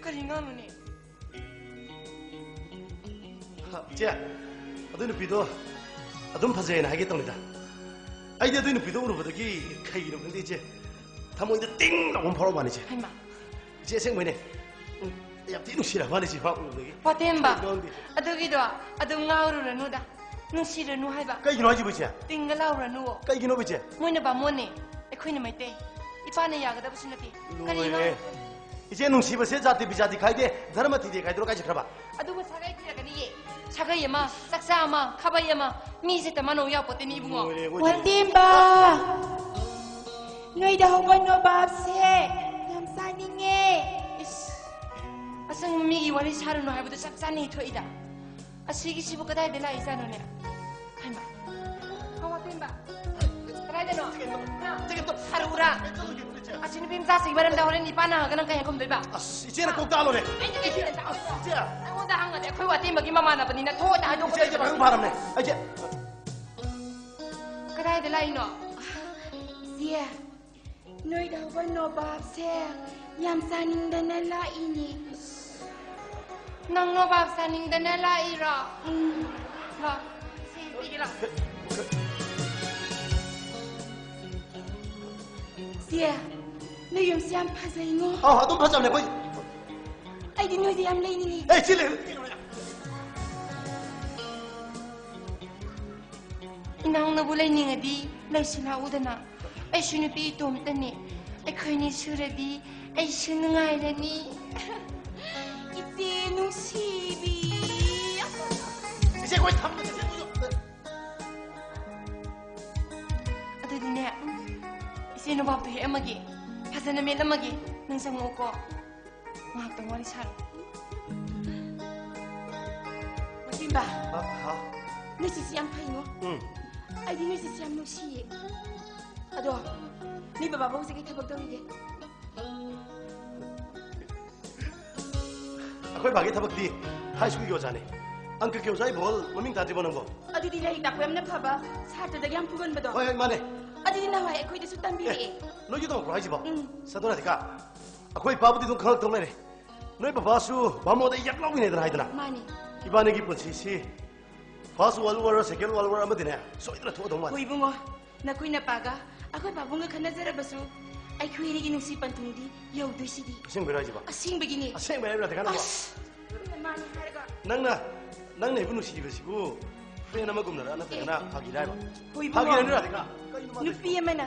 ꯀꯔꯤ ꯉꯥꯡꯅꯨꯅꯦ? ꯍ, ꯏꯆꯦ, ꯑꯗꯨ ꯅꯨꯄꯤꯗꯣ ꯑꯗꯨꯝ ꯐꯖꯩꯌꯦꯅ ꯍꯥꯏꯒꯦ ꯇꯧꯅꯤꯗ꯫ ꯑꯩꯗꯤ ꯑꯗꯨ ꯅꯨꯄꯤꯗꯣ ꯎꯔꯨꯕꯗꯒꯤ ꯀꯩꯒꯤꯅꯣ ꯈꯪꯗꯦ, ꯏꯆꯦ, ꯊꯃꯣꯏꯗ ꯇꯤꯡ ꯂꯥꯎꯕ ꯑꯃ ꯐꯥꯎꯔꯛꯄ ꯋꯥꯅꯤ, ꯏꯆꯦ꯫ ꯍꯩꯃꯥ꯫ ꯏꯆꯦ, ꯑꯁꯦꯡꯕꯩꯅꯦ꯫ ꯎꯝ, ꯌꯥꯝ ꯊꯤ ꯅꯨꯡꯁꯤꯔꯛꯄ ꯋꯥꯅꯤ, ꯏꯆꯦ, ꯃꯥ ꯎꯕꯗꯒꯤ꯫ ꯋꯥꯇꯦꯝꯕ, ꯀꯩꯒꯤꯅꯣ ꯈꯪꯗꯦ꯫ ꯑꯗꯨꯒꯤꯗꯣ ꯑꯗꯨꯝ ꯉꯥꯎꯔꯨꯔꯅꯨꯗ, ꯅꯨꯡꯁꯤꯔꯅꯨ ꯍꯥꯏꯕ꯫ ꯀꯩꯒꯤꯅꯣ ꯍꯥꯏꯁꯤꯕꯨ, ꯏꯆꯦ? ꯇꯤꯡꯒ ꯂꯥꯎꯔꯅꯨꯋꯣ꯫ ꯀꯩꯒꯤꯅꯣꯕ, ꯏꯆꯦ? ꯃꯣꯏꯅ ꯕꯥꯃꯣꯟꯅꯦ, ꯑꯩꯈꯣꯏꯅ ꯃꯩꯇꯩ꯫ ꯏꯄꯥꯅ ꯌꯥꯒꯗꯕꯁꯨ ꯅꯠꯇꯦ꯫ ꯀꯔꯤꯅꯣ? ꯂꯣꯏꯔꯦ꯫ ꯏꯆꯦ, ꯅꯨꯡꯁꯤꯕꯁꯦ ꯖꯥꯇꯤ ꯕꯤꯖꯥꯇꯤ ꯈꯥꯏꯗꯦ, ꯙꯔꯃ ꯊꯤꯗꯦ ꯈꯥꯏꯗꯣꯔꯣ ꯀꯥꯏ ꯆꯠꯈ꯭ꯔꯕ? ꯑꯗꯨꯕꯨ ꯁꯥꯒꯩ ꯊꯤꯔꯛꯀꯅꯤꯌꯦ꯫ ꯁꯥꯒꯩ ꯑꯃ, ꯆꯥꯛꯆꯥ ꯑꯃ, ꯈꯥꯕꯩ ꯑꯃ, ꯃꯤꯁꯦ ꯇ ꯃꯥꯟꯅꯧ ꯌꯥꯄꯣꯠꯇꯦꯅꯦ, ꯏꯕꯨꯡꯉꯣ꯫ ꯂꯣꯏꯔꯦ, ꯑꯩꯈꯣꯏꯗꯤ꯫ ꯋꯥꯇꯦꯝꯕ! ꯅꯣꯏꯗ ꯍꯧꯕ ꯅꯣꯕꯥꯞꯁꯦ ꯌꯥꯝ ꯆꯥꯅꯤꯡꯉꯦ꯫ ꯏꯁ, ꯑꯁꯪꯕ ꯃꯤꯒꯤ ꯋꯥꯔꯤ ꯁꯥꯔꯨꯅꯨ ꯍꯥꯏꯕꯗꯨ ꯆꯞ ꯆꯥꯅ ꯊꯣꯛꯏꯗ꯫ ꯑꯁꯤꯒꯤꯁꯤꯕꯨ ꯀꯗꯥꯏꯗ ꯂꯥꯛꯏꯖꯥꯠꯅꯣꯅꯦ? ꯍꯩꯃꯥ! ꯍꯥ, ꯋꯥꯇꯦꯝꯕ! ꯀꯗꯥꯏꯗꯅꯣ? ꯍꯥ? ꯁꯥꯔꯛꯎꯔꯥ? ꯑꯁꯤ ꯅꯨꯄꯤ ꯃꯆꯥꯁꯤꯒꯤ ꯃꯔꯝꯗ ꯍꯣꯔꯦꯟ ꯏꯄꯥꯅ ꯍꯪꯉꯒ ꯅꯪ ꯀꯩ ꯍꯥꯏ ꯈꯨꯝꯗꯣꯏꯕ? ꯑꯁ, ꯏꯆꯦꯅ ꯀꯣꯛ ꯇꯥꯛꯂꯣꯔꯦ꯫ ꯑꯩꯅ ꯀꯩ ꯈꯨꯝꯗꯣꯏꯕ? ꯑꯁ, ꯏꯆꯦ꯫ ꯑꯩꯉꯣꯟꯗ ꯍꯪꯉꯗꯤ ꯑꯩꯈꯣꯏ ꯋꯥꯇꯦꯝꯕꯒꯤ ꯃꯃꯥꯟꯅꯕꯅꯤꯅ ꯊꯣꯛꯑꯣꯗ ꯍꯥꯏꯗꯣꯛꯄ ꯏꯆꯦ, ꯑꯩꯁꯦ ꯄꯥꯈꯪ ꯐꯥꯔꯝꯅꯦ꯫ ꯏꯆꯦ꯫ ꯀꯗꯥꯏꯗ ꯂꯥꯛꯏꯅꯣ? ꯏꯆꯦ, ꯅꯣꯏꯗ ꯍꯧꯕ ꯅꯣꯕꯥꯞꯁꯦ ꯌꯥꯝ ꯆꯥꯅꯤꯡꯗꯅ ꯂꯥꯛꯏꯅꯦ꯫ ꯅꯪ ꯅꯣꯕꯥꯞ ꯆꯥꯅꯤꯡꯗꯅ ꯂꯥꯛꯏꯔꯣ? ꯎꯝ, ꯂꯥꯛ꯫ ꯁꯦ, ꯄꯤꯒꯦ, ꯂꯥꯛ꯫ ꯆꯦ, ꯅꯣꯏ ꯌꯨꯝꯁꯦ ꯌꯥꯝ ꯐꯖꯩꯉꯣ꯫ ꯑꯧ, ꯑꯗꯨꯝ ꯐꯖꯕꯅꯦ ꯑꯩꯈꯣꯏ꯫ ꯑꯩꯗꯤ ꯅꯣꯏꯗ ꯌꯥꯝ ꯂꯩꯅꯤꯡꯉꯤ꯫ ꯑꯦ, ꯁꯤ ꯂꯩ꯫ ꯏꯅꯥꯎꯅꯕꯨ ꯂꯩꯅꯤꯡꯉꯗꯤ ꯂꯩꯁꯤ ꯂꯥꯛꯎꯗꯅ꯫ ꯑꯩꯁꯨ ꯅꯨꯄꯤ ꯏꯇꯣꯝꯇꯅꯤ꯫ ꯑꯩꯈꯣꯏꯅꯤ ꯁꯨꯔꯗꯤ ꯑꯩꯁꯨ ꯅꯨꯡꯉꯥꯏꯔꯅꯤ꯫ ꯏꯆꯦ ꯅꯨꯡꯁꯤꯕꯤ꯫ ꯏꯆꯦ, ꯑꯩꯈꯣꯏ ꯊꯝꯃꯒꯦ, ꯏꯆꯦ, ꯑꯩꯈꯣꯏꯁꯨ꯫ ꯑꯗꯨꯗꯤꯅꯦ, ꯏꯆꯦ ꯅꯣꯕꯥꯞꯇꯣ ꯍꯦꯛꯑꯝꯃꯒꯦ꯫ ꯐꯖꯅ ꯃꯦꯠꯂꯝꯃꯒꯦ꯫ ꯅꯪ ꯆꯪꯉꯛꯎꯀꯣ꯫ ꯉꯥꯏꯍꯥꯛꯇꯪ ꯋꯥꯔꯤ ꯁꯥꯔꯣ꯫ ꯃꯇꯤꯝꯕ, ꯑ, ꯍꯥꯎ꯫ ꯅꯣꯏ ꯆꯤꯆꯦ ꯌꯥꯝ ꯐꯩꯉꯣ꯫ ꯎꯝ꯫ ꯑꯩꯗꯤ ꯅꯣꯏ ꯆꯤꯆꯦ ꯌꯥꯝ ꯅꯨꯡꯁꯤꯌꯦ꯫ ꯑꯗꯣ, ꯅꯣꯏ ꯕꯕꯥꯕꯨ ꯍꯧꯖꯤꯛ ꯀꯩ ꯊꯕꯛ ꯇꯧꯔꯤꯒꯦ? ꯑꯩꯈꯣꯏ ꯕꯥꯒꯤ ꯊꯕꯛꯇꯤ ꯍꯥꯏ ꯁ꯭ꯀꯨꯜꯒꯤ ꯑꯣꯖꯥꯅꯤ꯫ ꯑꯪꯀꯒꯤ ꯑꯣꯖꯥ ꯏꯕꯣꯍꯜ ꯃꯃꯤꯡ ꯇꯥꯗ꯭ꯔꯤꯕꯣ ꯅꯪꯕꯣ? ꯑꯗꯨꯗꯤ ꯂꯥꯏꯔꯤꯛ ꯇꯥꯛꯄ ꯌꯥꯝꯅ ꯐꯕ, ꯁꯥꯇ꯭ꯔꯗꯒꯤ ꯌꯥꯝ ꯐꯨꯒꯟꯕꯗꯣ꯫ ꯍꯣꯏ, ꯍꯣꯏ, ꯃꯥꯅꯦ꯫ ꯑꯗꯨꯗꯤ ꯅꯍꯥꯟꯋꯥꯏ ꯑꯩꯈꯣꯏꯗꯁꯨ ꯇꯝꯕꯤꯔꯛꯑꯦ꯫ ꯑꯦ, ꯅꯣꯏꯒꯤ ꯇꯧꯔꯛꯄ꯭ꯔꯣ ꯍꯥꯏꯁꯤꯕꯣ? ꯎꯝ꯫ ꯁꯗꯣ ꯔꯥꯙꯤꯀꯥ, ꯑꯩꯈꯣꯏ ꯏꯄꯥꯕꯨꯗꯤ ꯑꯗꯨꯝ ꯈꯪꯉꯛꯇꯧ ꯂꯩꯔꯦ꯫ ꯅꯣꯏ ꯕꯕꯥꯁꯨ ꯚꯥꯃꯣꯗ ꯌꯦꯛꯂꯥꯎꯕꯤꯅꯦꯗꯅ ꯍꯥꯏꯗꯅ꯫ ꯃꯥꯅꯤ꯫ ꯏꯕꯥꯅꯤꯒꯤ ꯄꯨꯟꯁꯤꯁꯤ First World War, Second World War ꯑꯃꯗꯤꯅꯦ ꯁꯣꯏꯗꯅ ꯊꯣꯛꯑꯗꯧ ꯃꯥꯜꯂꯤ꯫ ꯍꯣꯏ ꯏꯕꯨꯡꯉꯣ, ꯅꯈꯣꯏ ꯅꯄꯥꯒ ꯑꯩꯈꯣꯏ ꯄꯥꯕꯨꯡꯒ ꯈꯠꯅꯖꯔꯕꯁꯨ ꯑꯩꯈꯣꯏ ꯑꯅꯤꯒꯤ ꯅꯨꯡꯁꯤ ꯄꯟꯊꯨꯡꯗꯤ ꯌꯧꯗꯣꯏꯁꯤꯗꯤ꯫ ꯑꯁꯦꯡꯕꯩꯔꯣ ꯍꯥꯏꯁꯤꯕꯣ? ꯑꯁꯦꯡꯕꯒꯤꯅꯤ꯫ ꯑꯁꯦꯡꯕꯩ ꯍꯥꯏꯕ ꯅꯠꯇꯦ ꯀꯥꯟꯗ꯫ ꯑꯁ! ꯃꯥꯅꯤ ꯍꯥꯏꯔꯒ꯫ ꯅꯪꯅ, ꯅꯪꯅ ꯑꯩꯕꯨ ꯅꯨꯡꯁꯤꯕꯁꯤꯕꯨ friend ꯑꯃꯒꯨꯝꯅꯔ ꯅꯠꯇ꯭ꯔꯒꯅ ꯑꯦ꯫ ꯐꯥꯒꯤꯔ ꯍꯥꯏꯕ? ꯍꯣꯏ ꯏꯕꯨꯡꯉꯣ꯫ ꯐꯥꯒꯤꯔꯅꯤ ꯔꯥꯙꯤꯀꯥ? ꯀꯩꯅꯣ ꯃꯥ ꯅꯨꯄꯤ ꯇꯧꯔꯤꯁꯤꯕꯣ? ꯑꯃꯅ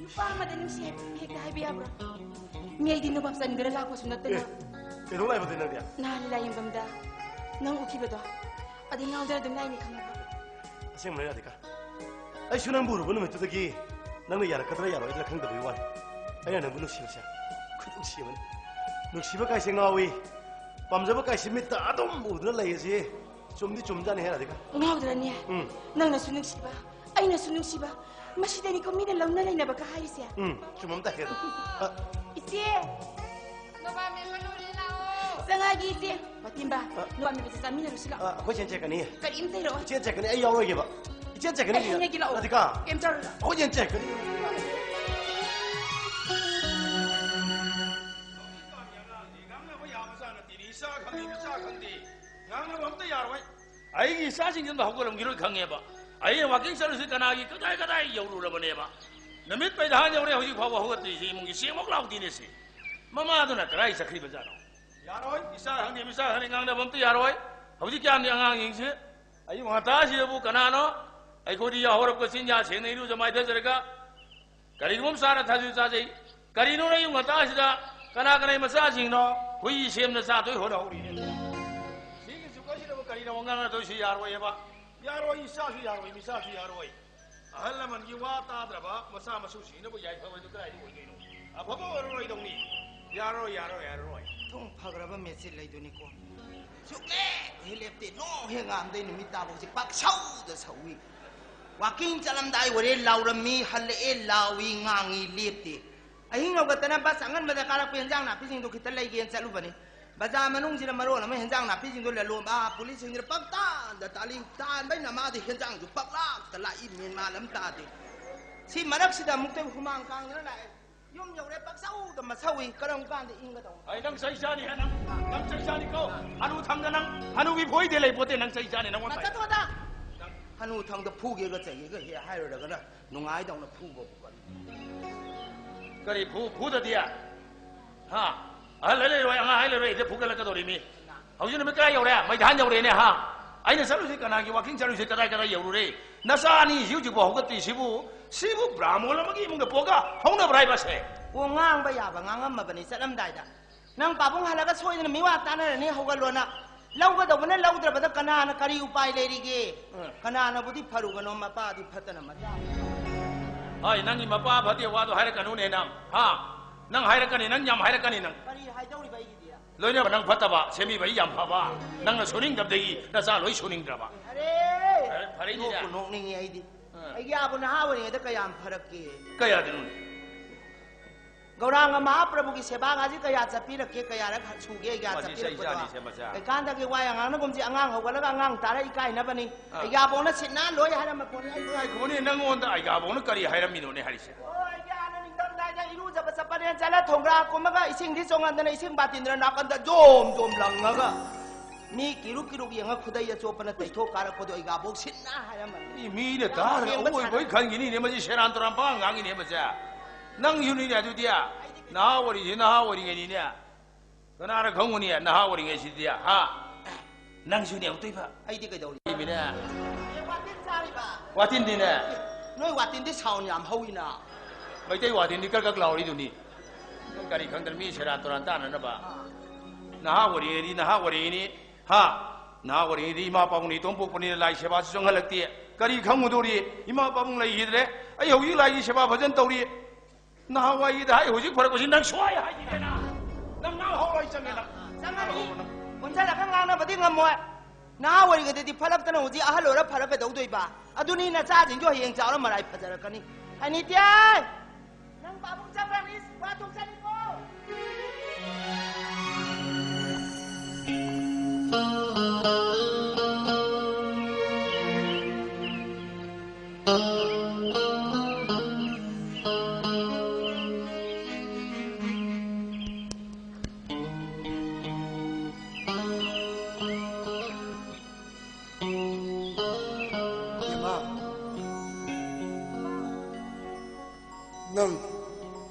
ꯅꯨꯄꯥ ꯑꯃꯗ ꯅꯨꯡꯁꯤ ꯍꯦꯛ-, ꯍꯦꯛꯇ ꯍꯥꯏꯕ ꯌꯥꯕ꯭ꯔꯣ? ꯃꯤ ꯑꯩꯗꯤ ꯅꯣꯕꯥꯞ ꯆꯥꯅꯤꯡꯗꯅ ꯂꯥꯛꯄꯁꯨ ꯅꯠꯇꯅ꯫ ꯑꯦ, ꯀꯩꯗꯧ ꯂꯥꯛꯏꯕ ꯑꯗꯨꯗꯤ ꯅꯪꯗꯤ? ꯅꯍꯥꯟ ꯂꯤꯂꯥ ꯌꯦꯡꯐꯝꯗ ꯅꯪ ꯎꯈꯤꯕꯗꯣ, ꯑꯗꯨ ꯉꯥꯎꯗꯅ ꯑꯗꯨꯝ ꯂꯥꯛꯏꯅꯤ ꯈꯪꯉꯕ? ꯑꯁꯦꯡꯕꯅꯦ ꯔꯥꯙꯤꯀꯥ, ꯑꯩꯁꯨ ꯅꯪꯕꯨ ꯎꯔꯨꯕ ꯅꯨꯃꯤꯠꯇꯨꯗꯒꯤ ꯅꯪꯅ ꯌꯥꯔꯛꯀꯗ꯭ꯔꯥ ꯌꯥꯔꯣꯏꯗ꯭ꯔꯥ ꯈꯪꯗꯕꯒꯤ ꯋꯥꯅꯤ꯫ ꯑꯩꯅ ꯅꯪꯕꯨ ꯅꯨꯡꯁꯤꯕꯁꯦ ꯈꯨꯅꯨꯡꯁꯤ ꯑꯃꯅꯤ꯫ ꯅꯨꯡꯁꯤꯕ ꯀꯥꯏꯁꯦ ꯉꯥꯎꯏ, ꯄꯥꯝꯖꯕ ꯀꯥꯏꯁꯦ ꯃꯤꯠꯇ ꯑꯗꯨꯝ ꯎꯗꯨꯅ ꯂꯩ ꯑꯁꯤ꯫ ꯆꯨꯝꯗꯤ ꯆꯨꯝꯖꯥꯠꯅꯤꯍꯦ, ꯔꯥꯙꯤꯀꯥ꯫ ꯉꯥꯎꯗ꯭ꯔꯅꯦ? ꯎꯝ꯫ ꯅꯪꯅꯁꯨ ꯅꯨꯡꯁꯤꯕ, ꯑꯩꯅꯁꯨ ꯅꯨꯡꯁꯤꯕ꯫ ꯃꯁꯤꯗꯅꯤꯀꯣ ꯃꯤꯅ ꯂꯧꯅ ꯂꯩꯅꯕꯒ ꯍꯥꯏꯔꯤꯁꯦ꯫ ꯎꯝ, ꯆꯨꯝꯃꯝꯗꯥꯏ ꯑꯗꯣ꯫ ꯑ꯫ ꯏꯆꯦ! ꯅꯣꯕꯥꯞ ꯃꯦꯠꯄ ꯂꯣꯏꯔꯦ, ꯂꯥꯛꯑꯣ꯫ ꯆꯪꯉꯛꯑꯒꯦ, ꯏꯆꯦ꯫ ꯃꯇꯤꯝꯕ, ꯑ꯫ ꯅꯣꯕꯥꯞ ꯃꯦꯠꯄꯁꯦ ꯆꯥꯃꯤꯟꯅꯔꯨꯁꯤ ꯂꯥꯛꯑꯣ꯫ ꯑ, ꯑꯩꯈꯣꯏ ꯆꯦꯅ ꯆꯦꯛꯀꯅꯤ꯫ ꯀꯔꯤꯝꯇ ꯏꯔꯛꯑꯣ꯫ ꯏꯆꯦꯅ ꯆꯦꯛꯀꯅꯤ, ꯑꯩ ꯌꯥꯎꯔꯣꯏꯒꯦꯕ꯫ ꯏꯆꯦꯅ ꯆꯦꯛꯀꯅꯤ, ꯑꯩ ꯍꯥꯏꯅꯒꯦ ꯂꯥꯛꯑꯣ꯫ ꯔꯥꯙꯤꯀꯥ꯫ ꯀꯩꯝ ꯇꯧꯔꯣꯏ ꯂꯥꯛꯑꯣ꯫ ꯑꯩꯈꯣꯏ ꯆꯦꯅ ꯆꯦꯛꯀꯅꯤ꯫ ꯅꯣꯕꯥꯞ ꯃꯦꯠꯄ ꯌꯥꯝ ꯂꯥꯛꯑꯗꯤ ꯉꯥꯡꯅꯕ ꯌꯥꯕꯖꯥꯠ ꯅꯠꯇꯦꯅꯦ, ꯏꯆꯥ꯫ ꯈꯪꯗꯦ, ꯃꯆꯥ ꯈꯪꯗꯦ, ꯉꯥꯡꯅꯕ ꯑꯝꯇ ꯌꯥꯔꯣꯏ꯫ ꯑꯩꯒꯤ ꯏꯆꯥꯁꯤꯡꯁꯤꯅ ꯍꯧꯒꯠꯂꯝꯈꯤꯔꯣꯏ ꯈꯪꯉꯦꯕ꯫ ꯑꯩꯅ ꯋꯥꯀꯤꯡ ꯆꯠꯂꯨꯁꯤ ꯀꯅꯥꯒꯤ ꯀꯗꯥꯏ ꯀꯗꯥꯏ ꯌꯧꯔꯨꯔꯕꯅꯦꯕ꯫ ꯅꯨꯃꯤꯠ ꯄꯩꯗꯥꯟ ꯌꯧꯔꯦ, ꯍꯧꯖꯤꯛ ꯐꯥꯎꯕ ꯍꯧꯒꯠꯇ꯭ꯔꯤꯁꯤ ꯏꯃꯨꯡꯒꯤ ꯆꯦꯡꯃꯛ ꯂꯥꯎꯗꯦꯅꯦ ꯁꯤ꯫ ꯃꯃꯥꯗꯨꯅ ꯀꯗꯥꯏ ꯆꯠꯈ꯭ꯔꯤꯕꯖꯥꯠꯅꯣ? ꯌꯥꯔꯣꯏ, ꯏꯆꯥ ꯈꯪꯗꯦ, ꯃꯆꯥ ꯈꯪꯗꯦ, ꯉꯥꯡꯅꯕ ꯑꯝꯇ ꯌꯥꯔꯣꯏ꯫ ꯍꯧꯖꯤꯛꯀꯥꯟꯗꯤ ꯑꯉꯥꯡꯁꯤꯡꯁꯦ ꯑꯌꯨꯛ ꯉꯟꯇꯥꯁꯤꯗꯕꯨ ꯀꯅꯥꯅꯣ? ꯑꯩꯈꯣꯏꯗꯤ ꯌꯥꯍꯧꯔꯛꯄ ꯆꯤꯟꯖꯥꯛ ꯁꯦꯡꯅ ꯏꯔꯨꯖ ꯃꯥꯏꯊꯖꯔꯒ ꯀꯔꯤꯒꯨꯝꯕ ꯆꯥꯅ ꯊꯛꯁꯨ ꯆꯥꯖꯩ꯫ ꯀꯔꯤꯅꯣ ꯑꯌꯨꯛ ꯉꯟꯇꯥꯁꯤꯗ ꯀꯅꯥ ꯀꯅꯥꯒꯤ ꯃꯆꯥꯁꯤꯡꯅꯣ ꯍꯨꯏ ꯁꯦꯝꯅ ꯆꯥꯗꯣꯏ ꯍꯣꯠꯅꯍꯧꯔꯤꯅꯦ? ꯁꯤꯒꯤ ꯖꯨꯒꯁꯤꯗꯕꯨ ꯀꯔꯤꯅꯣ ꯉꯥꯡꯅꯗꯣꯏꯁꯤ? ꯌꯥꯔꯣꯏꯑꯕ꯫ ꯌꯥꯔꯣꯏ, ꯏꯆꯥꯁꯨ ꯌꯥꯔꯣꯏ, ꯃꯤꯆꯥꯁꯨ ꯌꯥꯔꯣꯏ꯫ ꯑꯍꯜ ꯂꯃꯟꯒꯤ ꯋꯥ ꯇꯥꯗ꯭ꯔꯕ ꯃꯆꯥ ꯃꯁꯨꯁꯤꯡꯅꯕꯨ ꯌꯥꯏꯐꯕꯗꯨ ꯀꯗꯥꯏꯗ ꯑꯣꯏꯗꯣꯏꯅꯣ? ꯑꯐꯕ ꯑꯣꯏꯔꯔꯣꯏꯗꯧꯅꯤ꯫ ꯌꯥꯔꯣꯏ, ꯌꯥꯔꯣꯏ, ꯌꯥꯔꯔꯣꯏ꯫ ꯊꯣꯡ ꯐꯈ꯭ꯔꯕ ꯃꯦꯆꯤꯟ ꯂꯩꯗꯨꯅꯤꯀꯣ꯫ ꯁꯨꯛꯂꯦꯞ ꯍꯦꯛ ꯂꯦꯞꯇꯦ, ꯅꯣꯡ ꯍꯦꯛ ꯉꯥꯝꯗꯩ ꯅꯨꯃꯤꯠ ꯇꯥꯐꯥꯎꯁꯦ ꯄꯥꯛꯁꯧꯗ ꯁꯧꯏ꯫ ꯋꯥꯀꯤꯡ ꯆꯠꯂꯝꯗꯥꯏ ꯑꯣꯏꯔꯦ, ꯂꯥꯎꯔꯝꯃꯤ, ꯍꯜꯂꯛꯑꯦ, ꯂꯥꯎꯏ, ꯉꯥꯡꯉꯤ, ꯂꯦꯞꯇꯦ꯫ ꯑꯍꯤꯡ ꯍꯧꯒꯠꯇꯅ ꯕꯁ ꯑꯉꯟꯕꯗ ꯀꯥꯔꯛꯄ ꯍꯦꯟꯖꯥꯡ ꯅꯥꯄꯤꯁꯤꯡꯗꯣ ꯈꯤꯇ ꯂꯩꯒꯦꯅ ꯆꯠꯂꯨꯕꯅꯤ꯫ ꯕꯖꯥꯔ ꯃꯅꯨꯡꯁꯤꯗ ꯃꯔꯣꯟ ꯑꯃ ꯍꯦꯟꯖꯥꯡ ꯅꯥꯄꯤꯁꯤꯡꯗꯣ ꯂꯂꯣꯟꯕ, ꯑꯥ, ꯄꯨꯂꯤꯁꯁꯤꯡꯁꯤꯅ ꯄꯪꯇꯥꯟꯗ ꯇꯥꯜꯂꯤ, ꯇꯥꯟꯕꯩ ꯅꯃꯥꯗꯤ ꯍꯦꯟꯖꯥꯡꯁꯨ ꯄꯪꯂꯥꯛꯇ ꯂꯥꯛꯏ, ꯃꯦꯟ ꯃꯥꯟ ꯑꯃ ꯇꯥꯗꯦ꯫ ꯁꯤ ꯃꯔꯛꯁꯤꯗ ꯑꯃꯨꯛꯇ ꯍꯨꯃꯥꯡ ꯀꯥꯡꯗꯅ ꯂꯥꯛꯑꯦ꯫ ꯌꯨꯝ ꯌꯧꯔꯦ, ꯄꯪꯁꯧꯗ ꯃꯁꯧꯏ, ꯀꯔꯝ ꯀꯥꯟꯗ ꯏꯪꯒꯗꯧꯅꯣ? ꯑꯩ ꯅꯪ ꯆꯩ ꯆꯥꯅꯤ ꯍꯦ, ꯅꯪ, ꯅꯪ ꯆꯩ ꯆꯥꯅꯤꯀꯣ꯫ ꯍꯅꯨ ꯊꯪꯗ ꯅꯪ, ꯍꯅꯨꯒꯤ ꯐꯣꯏꯗꯦ ꯂꯩ ꯄꯣꯠꯇꯦ, ꯅꯪ ꯆꯩ ꯆꯥꯅꯤ, ꯅꯪꯉꯣꯟꯗ꯫ ꯅꯆꯠꯇꯣꯗ꯫ ꯍꯅꯨ ꯊꯪꯗ ꯐꯨꯒꯦꯒ ꯆꯩꯒꯦꯒ ꯍꯦꯛ ꯍꯥꯏꯔꯨꯔꯒꯅ ꯅꯨꯡꯉꯥꯏꯗꯧꯅ ꯐꯨꯕꯕꯨ ꯀꯔꯤ? ꯀꯔꯤ ꯐꯨ-, ꯐꯨꯗꯗꯤ? ꯍꯥ? ꯑꯍꯜ ꯍꯥꯏ ꯂꯩꯔꯣꯏ, ꯑꯉꯥꯡ ꯍꯥꯏ ꯂꯩꯔꯣꯏ, ꯏꯗ ꯐꯨꯒꯠꯂꯛꯀꯗꯧꯔꯤꯃꯤ꯫ ꯍꯧꯖꯤꯛ ꯅꯨꯃꯤꯠ ꯀꯗꯥꯏ ꯌꯧꯔꯦ? ꯃꯩꯙꯥꯟ ꯌꯧꯔꯦꯅꯦ, ꯍꯥ? ꯑꯩꯅ ꯆꯠꯂꯨꯁꯤ ꯀꯅꯥꯒꯤ ꯋꯥꯀꯤꯡ ꯆꯠꯂꯨꯁꯤ ꯀꯗꯥꯏ ꯀꯗꯥꯏ ꯌꯧꯔꯨꯔꯦ? ꯅꯆꯥ ꯑꯅꯤ ꯍꯧꯖꯤꯛ ꯍꯧꯖꯤꯛꯐꯥꯎ ꯍꯧꯒꯠꯇ꯭ꯔꯤꯁꯤꯕꯨ, ꯁꯤꯕꯨ ꯕ꯭ꯔꯥꯍꯃꯣꯟ ꯑꯃꯒꯤ ꯏꯃꯨꯡꯗ ꯄꯣꯛꯑꯒ ꯍꯧꯅꯕ꯭ꯔꯥ ꯍꯥꯏꯕꯁꯦ? ꯑꯣ, ꯉꯥꯡꯕ ꯌꯥꯕ ꯉꯥꯡꯉꯝꯃꯕꯅꯤ ꯆꯠꯂꯝꯗꯥꯏꯗ꯫ ꯅꯪ ꯄꯥꯕꯨꯡ ꯍꯜꯂꯒ ꯁꯣꯏꯗꯅ ꯃꯤꯋꯥ ꯇꯥꯅꯔꯅꯤ, ꯍꯧꯒꯠꯂꯣꯅ꯫ ꯂꯧꯒꯗꯧꯕꯅ ꯂꯧꯗ꯭ꯔꯕꯗ ꯀꯅꯥꯅ ꯀꯔꯤ ꯎꯄꯥꯏ ꯂꯩꯔꯤꯒꯦ? ꯎꯝ꯫ ꯀꯅꯥꯅꯕꯨꯗꯤ ꯐꯔꯨꯕꯅꯣ, ꯃꯄꯥꯗꯤ ꯐꯠꯇꯅ ꯃꯆꯥ꯫ ꯍꯣꯏ, ꯅꯪꯒꯤ ꯃꯄꯥ ꯐꯠꯇꯦ ꯋꯥꯗꯣ ꯍꯥꯏꯔꯛꯀꯅꯨꯅꯦ ꯅꯪ, ꯍꯥ? ꯅꯪ ꯍꯥꯏꯔꯛꯀꯅꯤ, ꯅꯪ ꯌꯥꯝ ꯍꯥꯏꯔꯛꯀꯅꯤ ꯅꯪ꯫ ꯀꯔꯤ ꯍꯥꯏꯗꯧꯔꯤꯕ ꯑꯩꯒꯤꯗꯤ? ꯂꯣꯏꯅꯕ ꯅꯪ ꯐꯠꯇꯕ, ꯁꯦꯝꯕꯤꯕ ꯑꯩ ꯌꯥꯝ ꯐꯕ꯫ ꯅꯪꯅ ꯁꯨꯅꯤꯡꯗꯕꯗꯒꯤ ꯅꯆꯥ ꯂꯣꯏ ꯁꯨꯅꯤꯡꯗ꯭ꯔꯕ꯫ ꯑꯔꯦ! ꯐꯔꯦ, ꯐꯔꯦ, ꯅꯣꯛꯄꯨ ꯏꯅꯦ꯫ ꯅꯣꯛꯅꯤꯡꯉꯤ ꯑꯩꯗꯤ꯫ ꯑꯥ꯫ ꯑꯩꯒꯤ ꯑꯥꯕꯨ ꯅꯍꯥ ꯑꯣꯏꯔꯤꯉꯩꯗ ꯀꯌꯥꯝ ꯐꯔꯛꯀꯦ꯫ ꯀꯌꯥꯗꯅꯣꯅꯦ? ꯒꯧꯔꯥꯡꯒ ꯃꯍꯥꯄ꯭ꯔꯚꯨꯒꯤ ꯁꯦꯕꯥꯒꯁꯤ ꯀꯌꯥ ꯆꯠꯄꯤꯔꯛꯀꯦ, ꯀꯌꯥꯔꯛ ꯁꯨꯒꯦ ꯑꯩꯒ ꯃꯁꯤ ꯆꯠꯄꯤꯔꯛꯄꯗꯣ? ꯆꯩ ꯆꯥꯅꯤꯁꯦ, ꯃꯆꯥ꯫ ꯀꯩꯀꯥꯟꯗꯒꯤ ꯋꯥ ꯌꯥꯝ ꯉꯥꯡꯅꯒꯨꯝꯁꯤ, ꯑꯉꯥꯡ ꯍꯧꯒꯠꯂꯒ ꯑꯉꯥꯡ ꯇꯥꯔ ꯏꯀꯥꯏꯅꯕꯅꯤ꯫ ꯑꯥ꯫ ꯑꯩꯒꯤ ꯑꯥꯕꯣꯛꯅ ꯁꯤꯠ ꯅꯥꯟ ꯂꯣꯏ ꯍꯥꯏꯔꯝꯕ ꯄꯣꯠꯅꯤ꯫ ꯑꯩ ꯉꯥꯏꯈꯣꯅꯦ, ꯅꯪꯉꯣꯟꯗ ꯑꯩꯒꯤ ꯑꯥꯕꯣꯛꯅ ꯀꯔꯤ ꯍꯥꯏꯔꯝꯃꯤꯅꯣꯅꯦ ꯍꯥꯏꯔꯤꯁꯦ? ꯑꯣ, ꯑꯩꯒꯤ ꯑꯥꯅ ꯅꯤꯡꯊꯝꯗꯥꯏꯗ ꯏꯔꯨꯖꯕ ꯆꯠꯄꯅꯦꯅ ꯆꯠꯂ ꯊꯣꯡꯒ꯭ꯔꯥ ꯀꯨꯝꯃꯒ ꯏꯁꯤꯡꯗꯤ ꯆꯣꯡꯍꯟꯗꯅ ꯏꯁꯤꯡ ꯕꯥꯇꯤꯟꯗꯨꯅ ꯅꯥꯀꯟꯗ ꯖꯣꯝ ꯖꯣꯝ ꯂꯪꯉꯒ ꯃꯤ ꯀꯤꯔꯨꯛ ꯀꯤꯔꯨꯛ ꯌꯦꯡꯉ ꯈꯨꯗꯩ ꯑꯆꯣꯠꯄꯅ ꯇꯩꯊꯣꯛ ꯀꯥꯔꯛꯄꯗꯣ ꯑꯩꯒꯥꯕꯣꯛ ꯁꯤꯟꯅ ꯍꯥꯏꯔꯝꯕꯅꯤ꯫ ꯃꯤ, ꯃꯤꯅ ꯇꯥꯔꯒ ꯌꯦꯡꯕ ꯑꯋꯣꯏꯕꯣꯏ ꯁꯥꯟꯅ- ꯈꯟꯈꯤꯅꯤꯅꯦ, ꯃꯁꯤ ꯁꯦꯔꯥꯟ ꯇꯨꯔꯥꯟ ꯄꯉꯥꯡ ꯉꯥꯡꯉꯤꯅꯦ ꯃꯁꯦ꯫ ꯅꯪꯁꯨꯅꯤꯅꯦ ꯑꯗꯨꯗꯤ, ꯅꯍꯥ ꯑꯣꯏꯔꯤꯁꯦ ꯅꯍꯥ ꯑꯣꯏꯔꯤꯉꯩꯅꯤꯅꯦ꯫ ꯀꯅꯥꯅ ꯈꯪꯉꯨꯅꯤ ꯅꯍꯥ ꯑꯣꯏꯔꯤꯉꯩꯁꯤꯗꯤ, ꯍꯥ? ꯅꯪꯁꯨꯅꯦ ꯑꯃꯨꯛꯇꯣꯏꯕ꯫ ꯑꯩꯗꯤ ꯀꯩꯗꯧꯔꯤ? ꯃꯤꯅꯦ꯫ ꯑꯦ, ꯋꯥꯇꯤꯟ ꯆꯥꯔꯤꯕ? ꯋꯥꯇꯤꯟꯗꯤꯅꯦ꯫ ꯅꯣꯏ ꯋꯥꯇꯤꯟꯗꯤ sound ꯌꯥꯝ ꯍꯧꯏꯅ꯫ ꯃꯩꯇꯩ ꯋꯥꯇꯤꯟꯗꯤ ꯀꯔꯛ ꯀꯔꯛ ꯂꯥꯎꯔꯤꯗꯨꯅꯤ꯫ ꯅꯪ ꯀꯔꯤ ꯈꯪꯗꯅ ꯃꯤ ꯁꯦꯔꯥꯟ ꯇꯨꯔꯥꯟ ꯇꯥꯅꯅꯕ? ꯅꯍꯥ ꯑꯣꯏꯔꯤꯉꯩꯗꯤ ꯅꯍꯥ ꯑꯣꯏꯔꯤꯉꯩꯅꯤ, ꯍꯥ? ꯅꯍꯥ ꯑꯣꯏꯔꯤꯉꯩꯗꯤ ꯏꯃꯥ ꯄꯥꯕꯨꯡꯅ ꯏꯇꯣꯝ ꯄꯣꯛꯄꯅꯤꯅ ꯂꯥꯏ ꯁꯦꯕꯥꯁꯨ ꯆꯪꯍꯜꯂꯛꯇꯦ꯫ ꯀꯔꯤ ꯈꯪꯉꯨꯗꯣꯔꯤ? ꯏꯃꯥ ꯄꯥꯕꯨꯡ ꯂꯩꯈꯤꯗ꯭ꯔꯦ꯫ ꯑꯩ ꯍꯧꯖꯤꯛ ꯂꯥꯏꯒꯤ ꯁꯦꯕꯥ ꯐꯖꯅ ꯇꯧꯔꯤ꯫ ꯅꯍꯥꯟꯋꯥꯏꯒꯤꯗ ꯍꯥꯏ ꯍꯧꯖꯤꯛ ꯐꯔꯛꯄꯁꯤ ꯅꯪ ꯁꯣꯏ ꯍꯥꯏꯈꯤꯗꯅ꯫ ꯅꯪ ꯉꯥꯎꯍꯧꯔꯣꯏ ꯆꯪꯉꯦ ꯅꯪ꯫ ꯆꯪꯉꯅꯤ꯫ ꯑꯣꯟꯁꯤꯜꯂꯒ ꯉꯥꯡꯅꯕꯗꯤ ꯉꯝꯃꯣꯏ꯫ ꯅꯍꯥ ꯑꯣꯏꯔꯤꯉꯩꯗꯗꯤ ꯐꯠꯂꯛꯇꯅ ꯍꯧꯖꯤꯛ ꯑꯍꯜ ꯑꯣꯏꯔ ꯐꯔ ꯀꯩꯗꯧꯗꯣꯏꯕ? ꯑꯗꯨꯅꯤ ꯅꯆꯥꯁꯤꯡꯁꯨ ꯍꯌꯦꯡ ꯆꯥꯎꯔ ꯃꯔꯥꯏ ꯐꯖꯔꯛꯀꯅꯤ꯫ ꯍꯥꯏꯅꯤꯇꯦ! ꯅꯪ ꯄꯥꯕꯨꯡ ꯆꯪꯈ꯭ꯔꯅꯤ, ꯋꯥ ꯊꯣꯛꯆꯅꯤꯀꯣ꯫ ꯏꯃꯥ, ꯅꯪ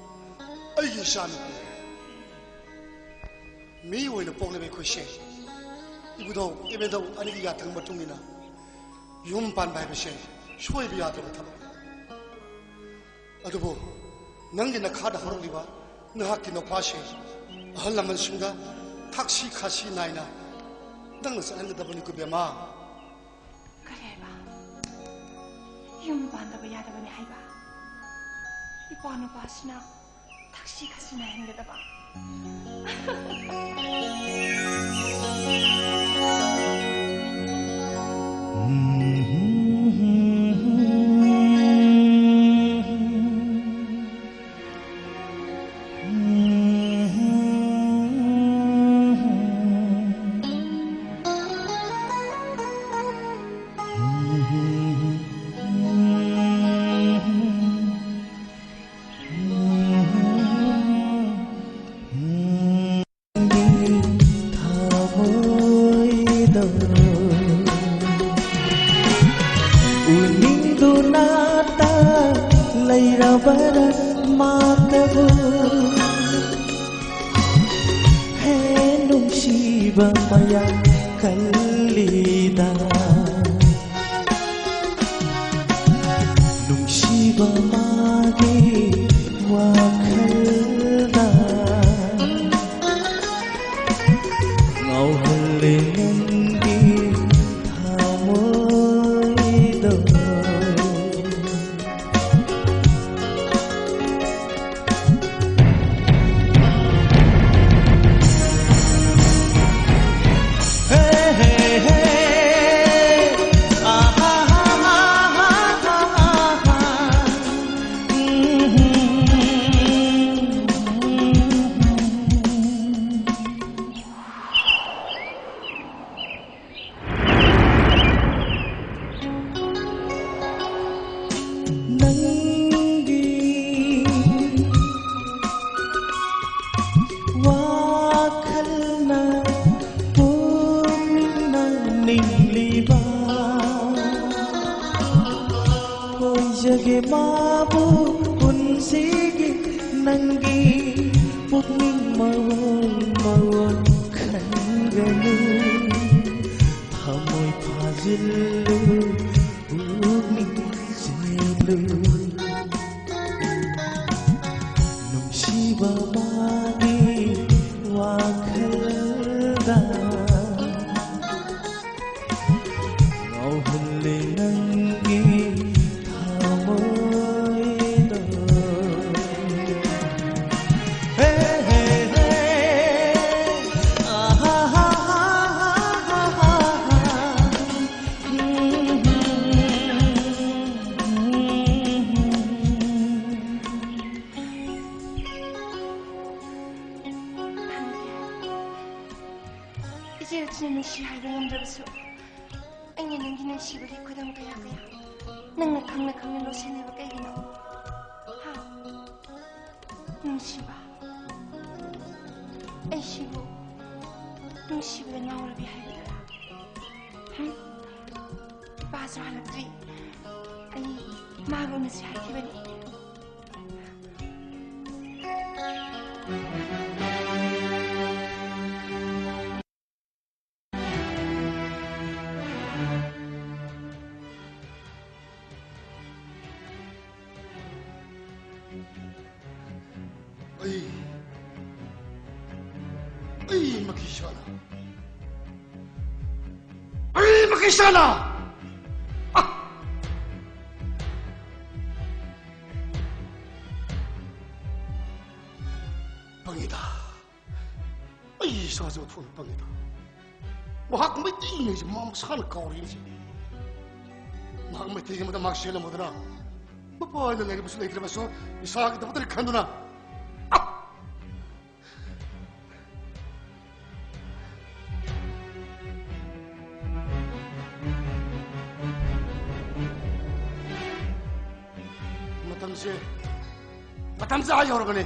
ꯑꯩꯒꯤ ꯏꯆꯥꯅꯨꯄꯤ꯫ ꯃꯤ ꯑꯣꯏꯅ ꯄꯣꯛꯂꯤꯕ ꯑꯩꯈꯣꯏꯁꯦ ꯏꯕꯨꯙꯧ ꯏꯕꯦꯟꯙꯧ ꯑꯅꯤꯒꯤ ꯌꯥꯊꯪ ꯃꯇꯨꯡ ꯏꯟꯅ ꯌꯨꯝ ꯄꯥꯟꯕ ꯍꯥꯏꯕꯁꯦ ꯁꯣꯏꯕ ꯌꯥꯗ꯭ꯔꯕ ꯊꯕꯛꯅꯤ꯫ ꯑꯗꯨꯕꯨ ꯅꯪꯒꯤ ꯅꯈꯥꯗ ꯍꯧꯔꯛꯂꯤꯕ ꯅꯍꯥꯛꯀꯤ ꯅꯨꯄꯥꯁꯦ ꯑꯍꯜ ꯂꯃꯟꯁꯤꯡꯗ ꯊꯛꯁꯤ ꯈꯥꯁꯤ ꯅꯥꯏꯅ ꯅꯪꯅ ꯆꯠꯍꯟꯒꯗꯕꯅꯤꯀꯣ ꯏꯕꯦꯝꯃ꯫ ꯀꯔꯤ ꯍꯥꯏꯕ? ꯌꯨꯝ ꯄꯥꯟꯗꯕ ꯌꯥꯗꯕꯅꯤ ꯍꯥꯏꯕ? ꯏꯄ꯭ꯋꯥ ꯅꯨꯄꯥꯁꯤꯅ ꯊꯛꯁꯤ ꯈꯥꯁꯤ ꯅꯥꯏꯍꯟꯒꯗꯕ? ꯃꯌꯥꯝ ꯈꯜꯂꯤꯗ, ꯅꯨꯡꯁꯤꯕ ꯃꯥꯒꯤ ꯋꯥꯈꯜꯗ ꯉꯥꯎꯍꯜꯂꯦ ꯅꯪꯒꯤ ꯊꯃꯣꯏꯗꯣ꯫ ꯅꯪꯒꯤ ꯋꯥꯈꯜꯅ ꯄꯨꯛꯅꯤꯡꯅ ꯅꯤꯡꯂꯤꯕ, ꯀꯣꯏꯖꯒꯦ ꯃꯥꯕꯨ ꯄꯨꯟꯁꯤꯒꯤ, ꯅꯪꯒꯤ ꯄꯨꯛꯅꯤꯡ ꯃꯑꯣꯡ ꯃꯑꯣꯡ ꯈꯟꯒꯅꯨ꯫ ꯊꯃꯣꯏ ꯐꯥꯖꯤꯜꯂꯨ, ꯄꯨꯛꯅꯤꯡ ꯆꯦꯜꯂꯨ꯫ ꯅꯨꯡꯁꯤꯕ ꯃꯥꯒꯤ ꯋꯥꯈꯜꯗ ꯉꯥꯎꯍꯜꯂꯦ ꯅꯪꯒꯤ ꯊꯃꯣꯏꯗꯣ꯫ ꯍꯦ, ꯍꯦ, ꯍꯦ꯫ ꯏꯆꯦ ꯏꯆꯤꯟ ꯅꯨꯡꯁꯤ ꯍꯥꯏꯕ ꯉꯝꯗ꯭ꯔꯕꯁꯨ, ꯑꯩꯅ ꯅꯪꯒꯤ ꯅꯨꯡꯁꯤꯕꯒꯤ ꯈꯨꯗꯝ ꯀꯌꯥ ꯀꯌꯥ ꯅꯪꯅ ꯈꯪꯅ ꯈꯪꯅ ꯂꯣꯠꯁꯤꯜꯂꯤꯕ ꯀꯩꯒꯤꯅꯣ? ꯍꯥ? ꯅꯨꯡꯁꯤꯕ? ꯑꯩꯁꯤꯕꯨ ꯅꯨꯡꯁꯤꯕꯗ ꯉꯥꯎꯔꯕꯤ ꯍꯥꯏꯕꯗꯨꯔꯥ? ꯍꯝ? ꯏꯄꯥꯁꯨ ꯍꯜꯂꯛꯇ꯭ꯔꯤ꯫ ꯑꯩ ꯃꯥꯒ ꯎꯅꯁꯤ ꯍꯥꯏꯈꯤꯕꯅꯤ꯫ ꯑꯩ ꯃꯈꯩ ꯁꯥꯅ, ꯑꯩ ꯃꯈꯩ ꯁꯥꯅ꯫ ꯑ! ꯄꯪꯉꯤꯗ꯫ ꯑꯩ ꯏꯁꯥꯁꯦ ꯑꯣꯟꯊꯣꯛꯅ ꯄꯪꯉꯤꯗ꯫ ꯃꯍꯥꯛ ꯃꯩꯇꯩꯅꯤ ꯍꯥꯏꯁꯦ ꯃꯥ ꯃꯁꯥꯅ ꯀꯥꯎꯔꯤꯅꯤ ꯁꯦ꯫ ꯃꯍꯥꯛ ꯃꯩꯇꯩ ꯑꯃꯗ ꯃꯍꯥꯛ ꯆꯦꯜꯂꯝꯃꯗꯅ, ꯃꯄꯥ ꯑꯣꯏꯅ ꯂꯩꯔꯕꯁꯨ ꯂꯩꯇ꯭ꯔꯕꯁꯨ ꯏꯁꯥꯒꯤꯗꯃꯛꯇꯅꯤ ꯈꯟꯗꯨꯅ꯫ ꯑ! ꯃꯇꯝꯁꯦ, ꯃꯇꯝꯁꯦ ꯑꯥ ꯌꯧꯔꯕꯅꯦ꯫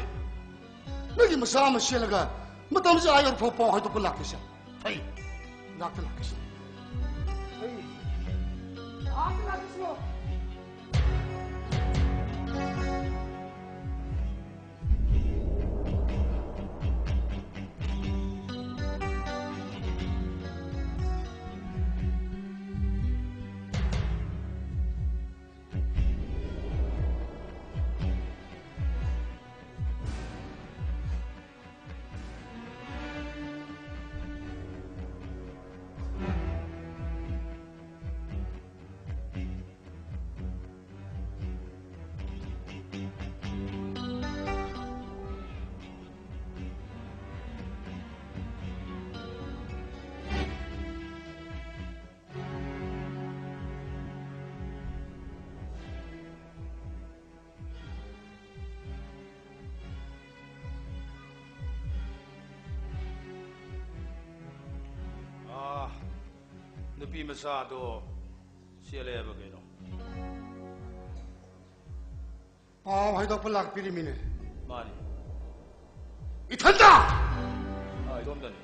ꯅꯣꯏꯒꯤ ꯃꯆꯥ ꯑꯃ ꯆꯦꯜꯂꯒ ꯃꯇꯝꯁꯦ ꯑꯥ ꯌꯧꯔꯐꯥꯎ ꯄꯥꯎ ꯍꯥꯏꯗꯣꯛꯄ ꯂꯥꯛꯇ꯭ꯔꯤꯁꯦ꯫ ꯍꯩ, ꯂꯥꯛꯇ ꯂꯥꯛꯇ꯭ꯔꯤꯁꯦ꯫ ꯍꯩ, ꯂꯥꯛꯇ ꯂꯥꯛꯇ꯭ꯔꯤꯁꯤꯕꯣ꯫ ꯑꯥ, ꯅꯨꯄꯤ ꯃꯆꯥꯗꯣ ꯆꯦꯜꯂꯦ ꯍꯥꯏꯕ ꯀꯩꯅꯣ? ꯄꯥꯎ ꯍꯥꯏꯗꯣꯛꯄ ꯂꯥꯛꯄꯤꯔꯤꯃꯤꯅꯦ꯫ ꯃꯥꯅꯤ꯫ ꯏꯊꯟꯇ! ꯑꯥ, ꯏꯇꯣꯝꯇꯅꯤ꯫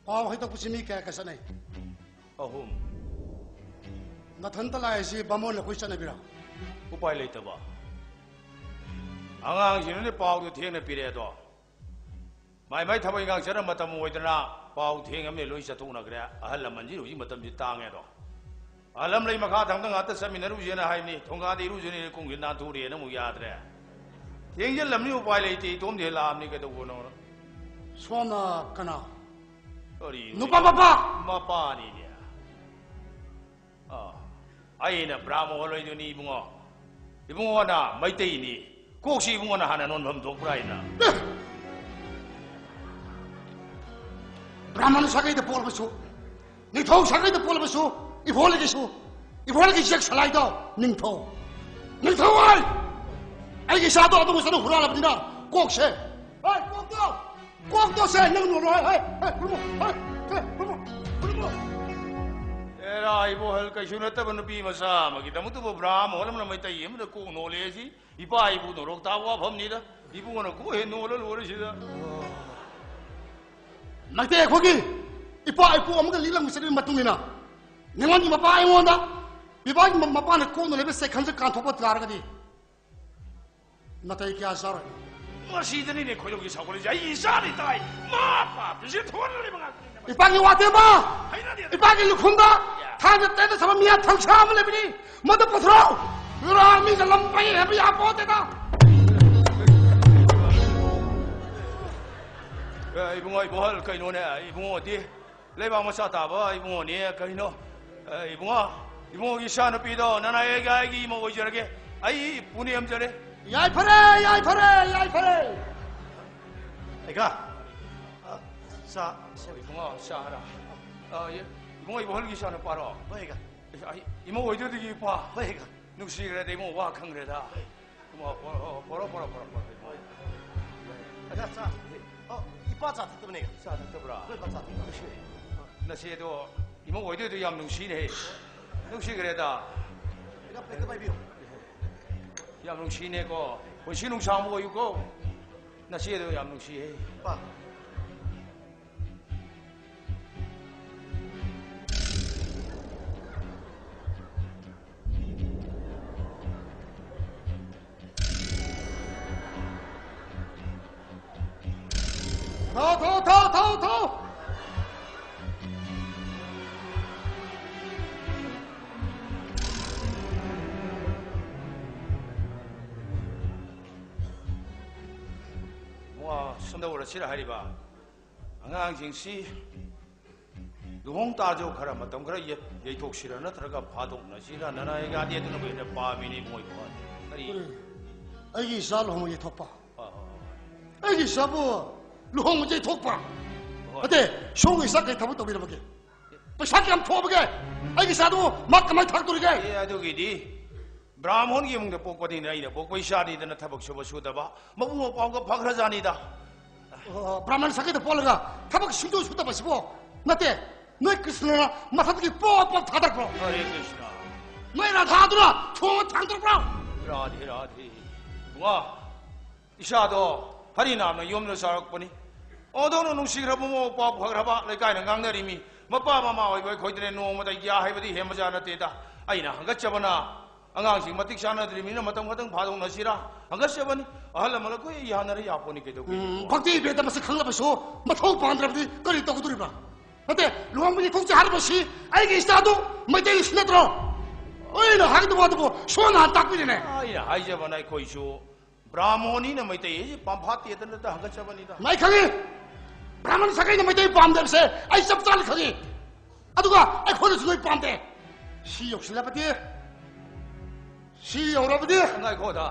ꯄꯥꯎ ꯍꯥꯏꯗꯣꯛꯄꯁꯤ ꯃꯤ ꯀꯌꯥ ꯀꯌꯥ ꯆꯠꯅꯩ? ꯑꯍꯨꯝ꯫ ꯅꯊꯟꯇ ꯂꯥꯛꯏꯁꯤ ꯕꯥꯃꯣꯟ ꯑꯩꯈꯣꯏ ꯆꯠꯅꯕꯤꯔꯣ? ꯎꯄꯥꯏ ꯂꯩꯇꯕ꯫ ꯑꯉꯥꯡꯁꯤꯡꯅꯅꯦ ꯄꯥꯎꯗꯨ ꯊꯦꯡꯅ ꯄꯤꯔꯛꯑꯦ ꯑꯗꯣ꯫ ꯃꯥꯏ ꯃꯥꯏ ꯊꯕꯛ ꯏꯪꯈꯥꯡ ꯆꯠꯅ ꯃꯇꯝ ꯑꯣꯏꯗꯅ ꯄꯥꯎ ꯊꯦꯡꯉꯕꯅꯤꯅ ꯂꯣꯏ ꯆꯠꯊꯣꯛꯅꯈ꯭ꯔꯦ꯫ ꯑꯍꯜ ꯂꯃꯟꯁꯤꯅ ꯍꯧꯖꯤꯛ ꯃꯇꯝꯁꯤ ꯇꯥꯡꯉꯦ ꯑꯗꯣ꯫ ꯑꯍꯜ ꯑꯃ ꯂꯩ ꯃꯈꯥ ꯊꯪꯕꯗ ꯉꯥꯛꯇ ꯆꯠꯃꯤꯟꯅꯔꯨꯁꯦꯅ ꯍꯥꯏꯕꯅꯤ꯫ ꯊꯣꯡꯒꯥꯗ ꯏꯔꯨꯖꯅꯤ ꯈꯣꯡꯁꯦ ꯅꯥꯟꯊꯣꯔꯛꯑꯦꯅ ꯑꯃꯨꯛ ꯌꯥꯗ꯭ꯔꯦ꯫ ꯊꯦꯡꯖꯤꯜꯂꯝꯅꯤ, ꯎꯄꯥꯏ ꯂꯩꯇꯦ, ꯏꯇꯣꯝꯗꯤ ꯍꯦꯛ ꯂꯥꯛꯑꯝꯅꯤ, ꯀꯩꯗꯧꯕꯅꯣ? ꯁꯣꯝꯅ ꯀꯅꯥ? ꯀꯔꯤ? ꯅꯨꯄꯥ ꯃꯄꯥ! ꯃꯄꯥꯅꯤꯅꯦ꯫ ꯑꯥ, ꯑꯩꯅ ꯕ꯭ꯔꯥꯍꯃꯣꯟ ꯑꯣꯏꯗꯣꯏꯅꯤ, ꯏꯕꯨꯡꯉꯣ꯫ ꯏꯕꯨꯡꯉꯣꯅ ꯃꯩꯇꯩꯅꯤ꯫ ꯀꯣꯛꯁꯤ ꯏꯕꯨꯡꯉꯣꯅ ꯍꯥꯟꯅ ꯅꯣꯟꯐꯝ ꯊꯣꯛꯄ꯭ꯔꯥ ꯍꯥꯏꯅ꯫ ꯑꯦ! ꯕ꯭ꯔꯥꯍꯃꯣꯟ ꯁꯥꯒꯩꯗ ꯄꯣꯛꯂꯕꯁꯨ, ꯅꯤꯡꯊꯧ ꯁꯥꯒꯩꯗ ꯄꯣꯛꯂꯕꯁꯨ, ꯏꯕꯣꯂꯒꯤꯁꯨ, ꯏꯕꯣꯂꯒꯤ ꯆꯦꯛ ꯁꯂꯥꯏꯗꯣ ꯅꯤꯡꯊꯧ꯫ ꯅꯤꯡꯊꯧ ꯍꯥꯏ! ꯑꯩꯒꯤ ꯏꯆꯥꯗꯣ ꯑꯗꯨꯒ ꯆꯠꯅ ꯍꯨꯔꯥꯜꯂꯕꯅꯤꯅ ꯀꯣꯛꯁꯦ꯫ ꯍꯣꯏ, ꯀꯣꯛꯇꯣ! ꯀꯣꯛꯇꯣ ꯁꯦ, ꯅꯪ ꯅꯣꯜꯂꯣ, ꯍꯦ, ꯍꯦ, ꯍꯦ, ꯈꯨꯔꯨꯝꯃꯣ, ꯍꯦ, ꯍꯦ, ꯈꯨꯔꯨꯝꯃꯣ, ꯈꯨꯔꯨꯝꯃꯣ꯫ ꯑꯦꯔꯥ, ꯏꯕꯣꯍꯜ, ꯀꯩꯁꯨ ꯅꯠꯇꯕ ꯅꯨꯄꯤ ꯃꯆꯥ ꯑꯃꯒꯤꯗꯃꯛꯇꯕꯨ ꯕ꯭ꯔꯥꯍꯃꯣꯟ ꯑꯃꯅ ꯃꯩꯇꯩ ꯑꯃꯗ ꯀꯣꯛ ꯅꯣꯜꯂꯦ ꯁꯤ ꯏꯄꯥ ꯏꯄꯨ ꯅꯣꯔꯣꯛ ꯇꯥꯕ ꯋꯥꯐꯝꯅꯤꯗ꯫ ꯏꯕꯨꯡꯉꯣꯅ ꯀꯣꯛ ꯍꯦꯛ ꯅꯣꯜꯂ ꯂꯣꯏꯔꯦ ꯁꯤꯗ꯫ ꯃꯩꯇꯩ ꯑꯩꯈꯣꯏꯒꯤ ꯏꯄꯥ ꯏꯄꯨ ꯑꯃꯒ ꯂꯤꯛꯂꯝꯕ ꯆꯠꯅꯕꯤ ꯃꯇꯨꯡ ꯏꯟꯅ ꯅꯤꯉꯣꯜꯒꯤ ꯃꯄꯥ ꯑꯩꯉꯣꯟꯗ ꯏꯕꯥꯒꯤ ꯃ-, ꯃꯄꯥꯅ ꯀꯣꯛ ꯅꯣꯜꯂꯤꯕ ꯆꯩꯈꯟꯁꯦ ꯀꯥꯟꯊꯣꯛꯄ ꯇꯥꯔꯒꯗꯤ ꯅꯥꯇꯩ ꯀꯌꯥ ꯆꯥꯔꯣꯏ꯫ ꯃꯁꯤꯗꯅꯤꯅꯦ ꯈꯣꯏꯗꯧꯁꯤ ꯁꯥꯎꯒꯠꯂꯤꯁꯦ꯫ ꯑꯩ ꯏꯆꯥꯅꯤ ꯇꯥꯏ꯫ ꯃꯥ ꯄꯥꯞꯄꯤꯁꯦ ꯊꯣꯛꯍꯜꯂꯤꯕ ꯉꯥꯛꯇꯅꯤꯅꯦ꯫ ꯏꯄꯥꯒꯤ ꯋꯥꯇꯦꯝꯕ! ꯍꯩꯅꯗꯦ꯫ ꯏꯄꯥꯒꯤ ꯂꯨꯈꯨꯝꯗ ꯊꯥꯡꯅ ꯇꯩꯅ ꯁꯥꯕ ꯃꯤꯌꯥ ꯊꯪꯁꯥ ꯑꯃ ꯂꯩꯕꯅꯤ꯫ ꯃꯗꯨ ꯄꯨꯊꯣꯔꯛꯎ꯫ ꯂꯨꯔꯥ ꯃꯤꯒ ꯂꯝ ꯄꯩ ꯍꯥꯏꯕ ꯌꯥꯄꯣꯠꯇꯦꯗ꯫ ꯑꯦ, ꯏꯕꯨꯡꯉꯣ, ꯏꯕꯣꯍꯜ, ꯀꯩꯅꯣꯅꯦ, ꯏꯕꯨꯡꯉꯣꯗꯤ? ꯂꯩꯕꯥꯛ ꯃꯆꯥ ꯇꯥꯕ ꯏꯕꯨꯡꯉꯣꯅꯦ, ꯀꯩꯅꯣ? ꯑꯦ, ꯏꯕꯨꯡꯉꯣ, ꯏꯕꯨꯡꯉꯣꯒꯤ ꯏꯆꯥ ꯅꯨꯄꯤꯗꯣ ꯅꯅꯥꯏꯒꯤ ꯑꯩꯒꯤ ꯏꯃꯧ ꯑꯣꯏꯖꯔꯒꯦ꯫ ꯑꯩ ꯏꯄꯨꯅꯦꯝꯖꯔꯦ꯫ ꯌꯥꯏꯐꯔꯦ, ꯌꯥꯏꯐꯔꯦ, ꯌꯥꯏꯐꯔꯦ꯫ ꯑꯩꯒ, ꯑ, ꯆꯥ, ꯁꯦ꯫ ꯏꯕꯨꯡꯉꯣ, ꯆꯥꯔ꯫ ꯑ, ꯏ-, ꯏꯕꯨꯡꯉꯣ, ꯏꯕꯣꯍꯜꯒꯤ ꯏꯆꯥ ꯅꯨꯄꯥꯔꯣ? ꯍꯣꯏ, ꯑꯩꯒ꯫ ꯑꯦ, ꯑꯩ ꯏꯃꯧ ꯑꯣꯏꯗꯣꯏꯗꯨꯒꯤ ꯏꯄꯥ꯫ ꯍꯣꯏ, ꯑꯩꯒ꯫ ꯅꯨꯡꯁꯤꯈ꯭ꯔꯦꯗ ꯏꯃꯧ, ꯋꯥ ꯈꯪꯈ꯭ꯔꯦꯗ꯫ ꯏꯃꯧ, ꯄꯣꯔꯣ, ꯄꯣꯔꯣ, ꯄꯣꯔꯣ, ꯄꯣꯔꯣ, ꯄꯣꯔꯣ, ꯏꯃꯧ꯫ ꯑꯣꯖꯥ, ꯆꯥ꯫ ꯑꯣ, ꯏꯄꯥ ꯆꯥ ꯊꯛꯇꯕꯅꯦ꯫ ꯆꯥ ꯊꯛꯇꯕ꯭ꯔꯥ? ꯍꯣꯏ, ꯏꯄꯥ ꯆꯥ ꯊꯛꯇꯕꯅꯦ꯫ ꯅꯆꯦꯗꯣ ꯏꯃꯧ ꯑꯣꯏꯗꯣꯏꯗꯣ ꯌꯥꯝ ꯅꯨꯡꯁꯤꯅꯦ꯫ ꯅꯨꯡꯁꯤꯈ꯭ꯔꯦꯗ꯫ ꯏꯄꯥ ꯄ꯭ꯂꯦꯠꯇ ꯄꯥꯏꯕꯤꯌꯨ꯫ ꯌꯥꯝ ꯅꯨꯡꯁꯤꯅꯦꯀꯣ꯫ ꯄꯨꯟꯁꯤ ꯅꯨꯡꯁꯥꯡꯕ ꯑꯣꯏꯌꯨꯀꯣ꯫ ꯅꯆꯦꯗꯣ ꯌꯥꯝ ꯅꯨꯡꯁꯤꯍꯦ꯫ ꯏꯄꯥ꯫ ꯊꯧ, ꯊꯧ, ꯊꯧ, ꯊꯧ, ꯊꯧ! ꯋꯥ, ꯁꯨꯝꯗꯧꯔꯁꯤꯔ ꯍꯥꯏꯔꯤꯕ ꯑꯉꯥꯡꯁꯤꯡꯁꯤ ꯂꯨꯍꯣꯡ ꯇꯥꯔꯁꯨ ꯈꯔ ꯃꯇꯝ ꯈꯔ ꯌꯩ-, ꯌꯩꯊꯣꯛꯁꯤꯔ ꯅꯠꯇ꯭ꯔꯒ ꯐꯥꯗꯣꯛꯅꯁꯤꯔ? ꯅꯅꯥꯏꯒꯥꯗꯤ ꯑꯗꯨꯅꯕꯨ ꯍꯦꯟꯅ ꯄꯥꯝꯃꯤꯅꯦ ꯏꯕꯨꯡꯉꯣ꯫ ꯀꯔꯤ? ꯑꯩꯒꯤ ꯏꯆꯥ ꯂꯨꯍꯣꯡꯕ ꯌꯩꯊꯣꯛꯄ? ꯍꯣꯏ, ꯍꯣꯏ, ꯍꯣꯏ꯫ ꯑꯩꯒꯤ ꯏꯆꯥꯕꯨ ꯂꯨꯍꯣꯡꯕ ꯌꯩꯊꯣꯛꯄ? ꯍꯣꯏ꯫ ꯅꯠꯇꯦ, ꯁꯣꯝꯒꯤ ꯏꯆꯥ ꯀꯩ ꯊꯕꯛ ꯇꯧꯕꯤꯔꯕꯒꯦ? ꯄꯩꯁꯥ ꯀꯌꯥꯝ ꯊꯣꯛꯑꯕꯒꯦ? ꯑꯩꯒꯤ ꯏꯆꯥꯗꯨ ꯃꯥ ꯀꯃꯥꯏꯅ ꯊꯥꯛꯇꯣꯔꯤꯒꯦ? ꯑꯦ, ꯑꯗꯨꯒꯤꯗꯤ ꯕ꯭ꯔꯥꯍꯃꯣꯟꯒꯤ ꯏꯃꯨꯡꯗ ꯄꯣꯛꯄꯅꯤꯅ ꯑꯩꯅ ꯄꯣꯛꯄ ꯏꯆꯥꯅꯤꯗꯅ ꯊꯕꯛ ꯁꯨꯕ ꯁꯨꯗꯕ꯫ ꯃꯕꯨꯡ ꯃꯧꯄ꯭ꯋꯥꯒ ꯐꯈ꯭ꯔꯖꯥꯅꯤꯗ꯫ ꯑꯣ, ꯕ꯭ꯔꯥꯍꯃꯟ ꯁꯥꯒꯩꯗ ꯄꯣꯛꯂꯒ ꯊꯕꯛ ꯁꯨꯡꯁꯨ ꯁꯨꯗꯕꯁꯤꯕꯣ? ꯅꯠꯇꯦ, ꯅꯣꯏ ꯀ꯭ꯔꯤꯁꯅꯅ ꯃꯊꯛꯇꯒꯤ ꯄꯣꯞ ꯄꯣꯞ ꯊꯥꯗꯔꯛꯄ꯭ꯔꯣ? ꯍꯔꯦ ꯀ꯭ꯔꯤꯁꯅ꯫ ꯅꯣꯏ ꯔꯥꯙꯥꯗꯨꯅ ꯊꯣꯡ ꯊꯥꯡꯗꯣꯔꯛꯄ꯭ꯔꯣ? ꯔꯥꯙꯦ, ꯔꯥꯙꯦ꯫ ꯋꯥ, ꯏꯆꯥꯗꯣ ꯍꯔꯤꯅꯥꯝꯅ ꯌꯣꯝꯗꯨꯅ ꯆꯥꯔꯛꯄꯅꯤ꯫ ꯑꯣꯟꯊꯣꯛꯅ ꯅꯨꯡꯁꯤꯈ꯭ꯔꯕ ꯃꯃꯧ ꯃꯧꯄ꯭ꯋꯥ ꯐꯈ꯭ꯔꯕ ꯂꯩꯀꯥꯏꯅ ꯉꯥꯡꯅꯔꯤꯃꯤ꯫ ꯃꯄꯥ ꯃꯃꯥ ꯑꯣꯏꯕ ꯑꯩꯈꯣꯏꯗꯅꯦ ꯅꯣꯡꯃꯗ ꯌꯥ ꯍꯥꯏꯕꯗꯤ ꯍꯦꯟꯕꯖꯥꯠ ꯅꯠꯇꯦꯗ꯫ ꯑꯩꯅ ꯍꯪꯒꯠꯆꯕꯅ ꯑꯉꯥꯡꯁꯤꯡ ꯃꯇꯤꯛ ꯆꯥꯅꯗ꯭ꯔꯤꯕꯅꯤꯅ ꯃꯇꯝ ꯈꯛꯇꯪ ꯐꯥꯗꯣꯛꯅꯁꯤꯔꯥ? ꯍꯪꯒꯠꯆꯕꯅꯤ꯫ ꯑꯍꯜ ꯂꯃꯟ ꯑꯩꯈꯣꯏ ꯌꯥꯅꯔ ꯌꯥꯄꯣꯠꯅꯤ ꯀꯩꯗꯧꯒꯦ? ꯎꯝ, ꯚꯛꯇꯤ ꯚꯦꯗ ꯃꯁꯛ ꯈꯪꯂꯕꯁꯨ ꯃꯊꯧ ꯄꯥꯟꯗ꯭ꯔꯕꯗꯤ ꯀꯔꯤ ꯇꯧꯒꯗꯧꯔꯤꯕ꯭ꯔꯥ? ꯅꯠꯇꯦ, ꯂꯨꯍꯣꯡꯕꯒꯤ ꯊꯣꯛꯁꯦ ꯍꯥꯏꯔꯤꯕꯁꯤ ꯑꯩꯒꯤ ꯏꯆꯥꯗꯨ ꯃꯩꯇꯩꯁꯨ ꯅꯠꯇ꯭ꯔꯣ? ꯑꯩꯅ ꯍꯥꯏꯒꯗꯕ ꯋꯥꯗꯨꯕꯨ ꯁꯣꯝꯅ ꯍꯥꯟꯅ ꯇꯥꯛꯄꯤꯔꯦꯅꯦ꯫ ꯑꯩꯅ ꯍꯥꯏꯖꯕꯅ ꯑꯩꯈꯣꯏꯁꯨ ꯕ꯭ꯔꯥꯍꯃꯣꯅꯤꯅ ꯃꯩꯇꯩ ꯍꯥꯏꯁꯤ ꯄꯥꯝꯐꯥꯠꯇꯦꯗꯅ ꯍꯪꯒꯠꯆꯕꯅꯤꯗ꯫ ꯑꯩ ꯈꯪꯉꯤ꯫ ꯕ꯭ꯔꯥꯍꯃꯟ ꯁꯥꯒꯩꯅ ꯃꯩꯇꯩ ꯄꯥꯝꯗꯕꯁꯦ ꯑꯩ ꯆꯞ ꯆꯥꯅ ꯈꯪꯉꯤ꯫ ꯑꯗꯨꯒ ꯑꯩꯈꯣꯏꯅꯁꯨ ꯂꯣꯏ ꯄꯥꯝꯗꯦ꯫ ꯁꯤ ꯌꯧꯁꯤꯜꯂꯕꯗꯤ, ꯁꯤ ꯌꯧꯔꯕꯗꯤ ꯉꯥꯏꯈꯣꯗ꯫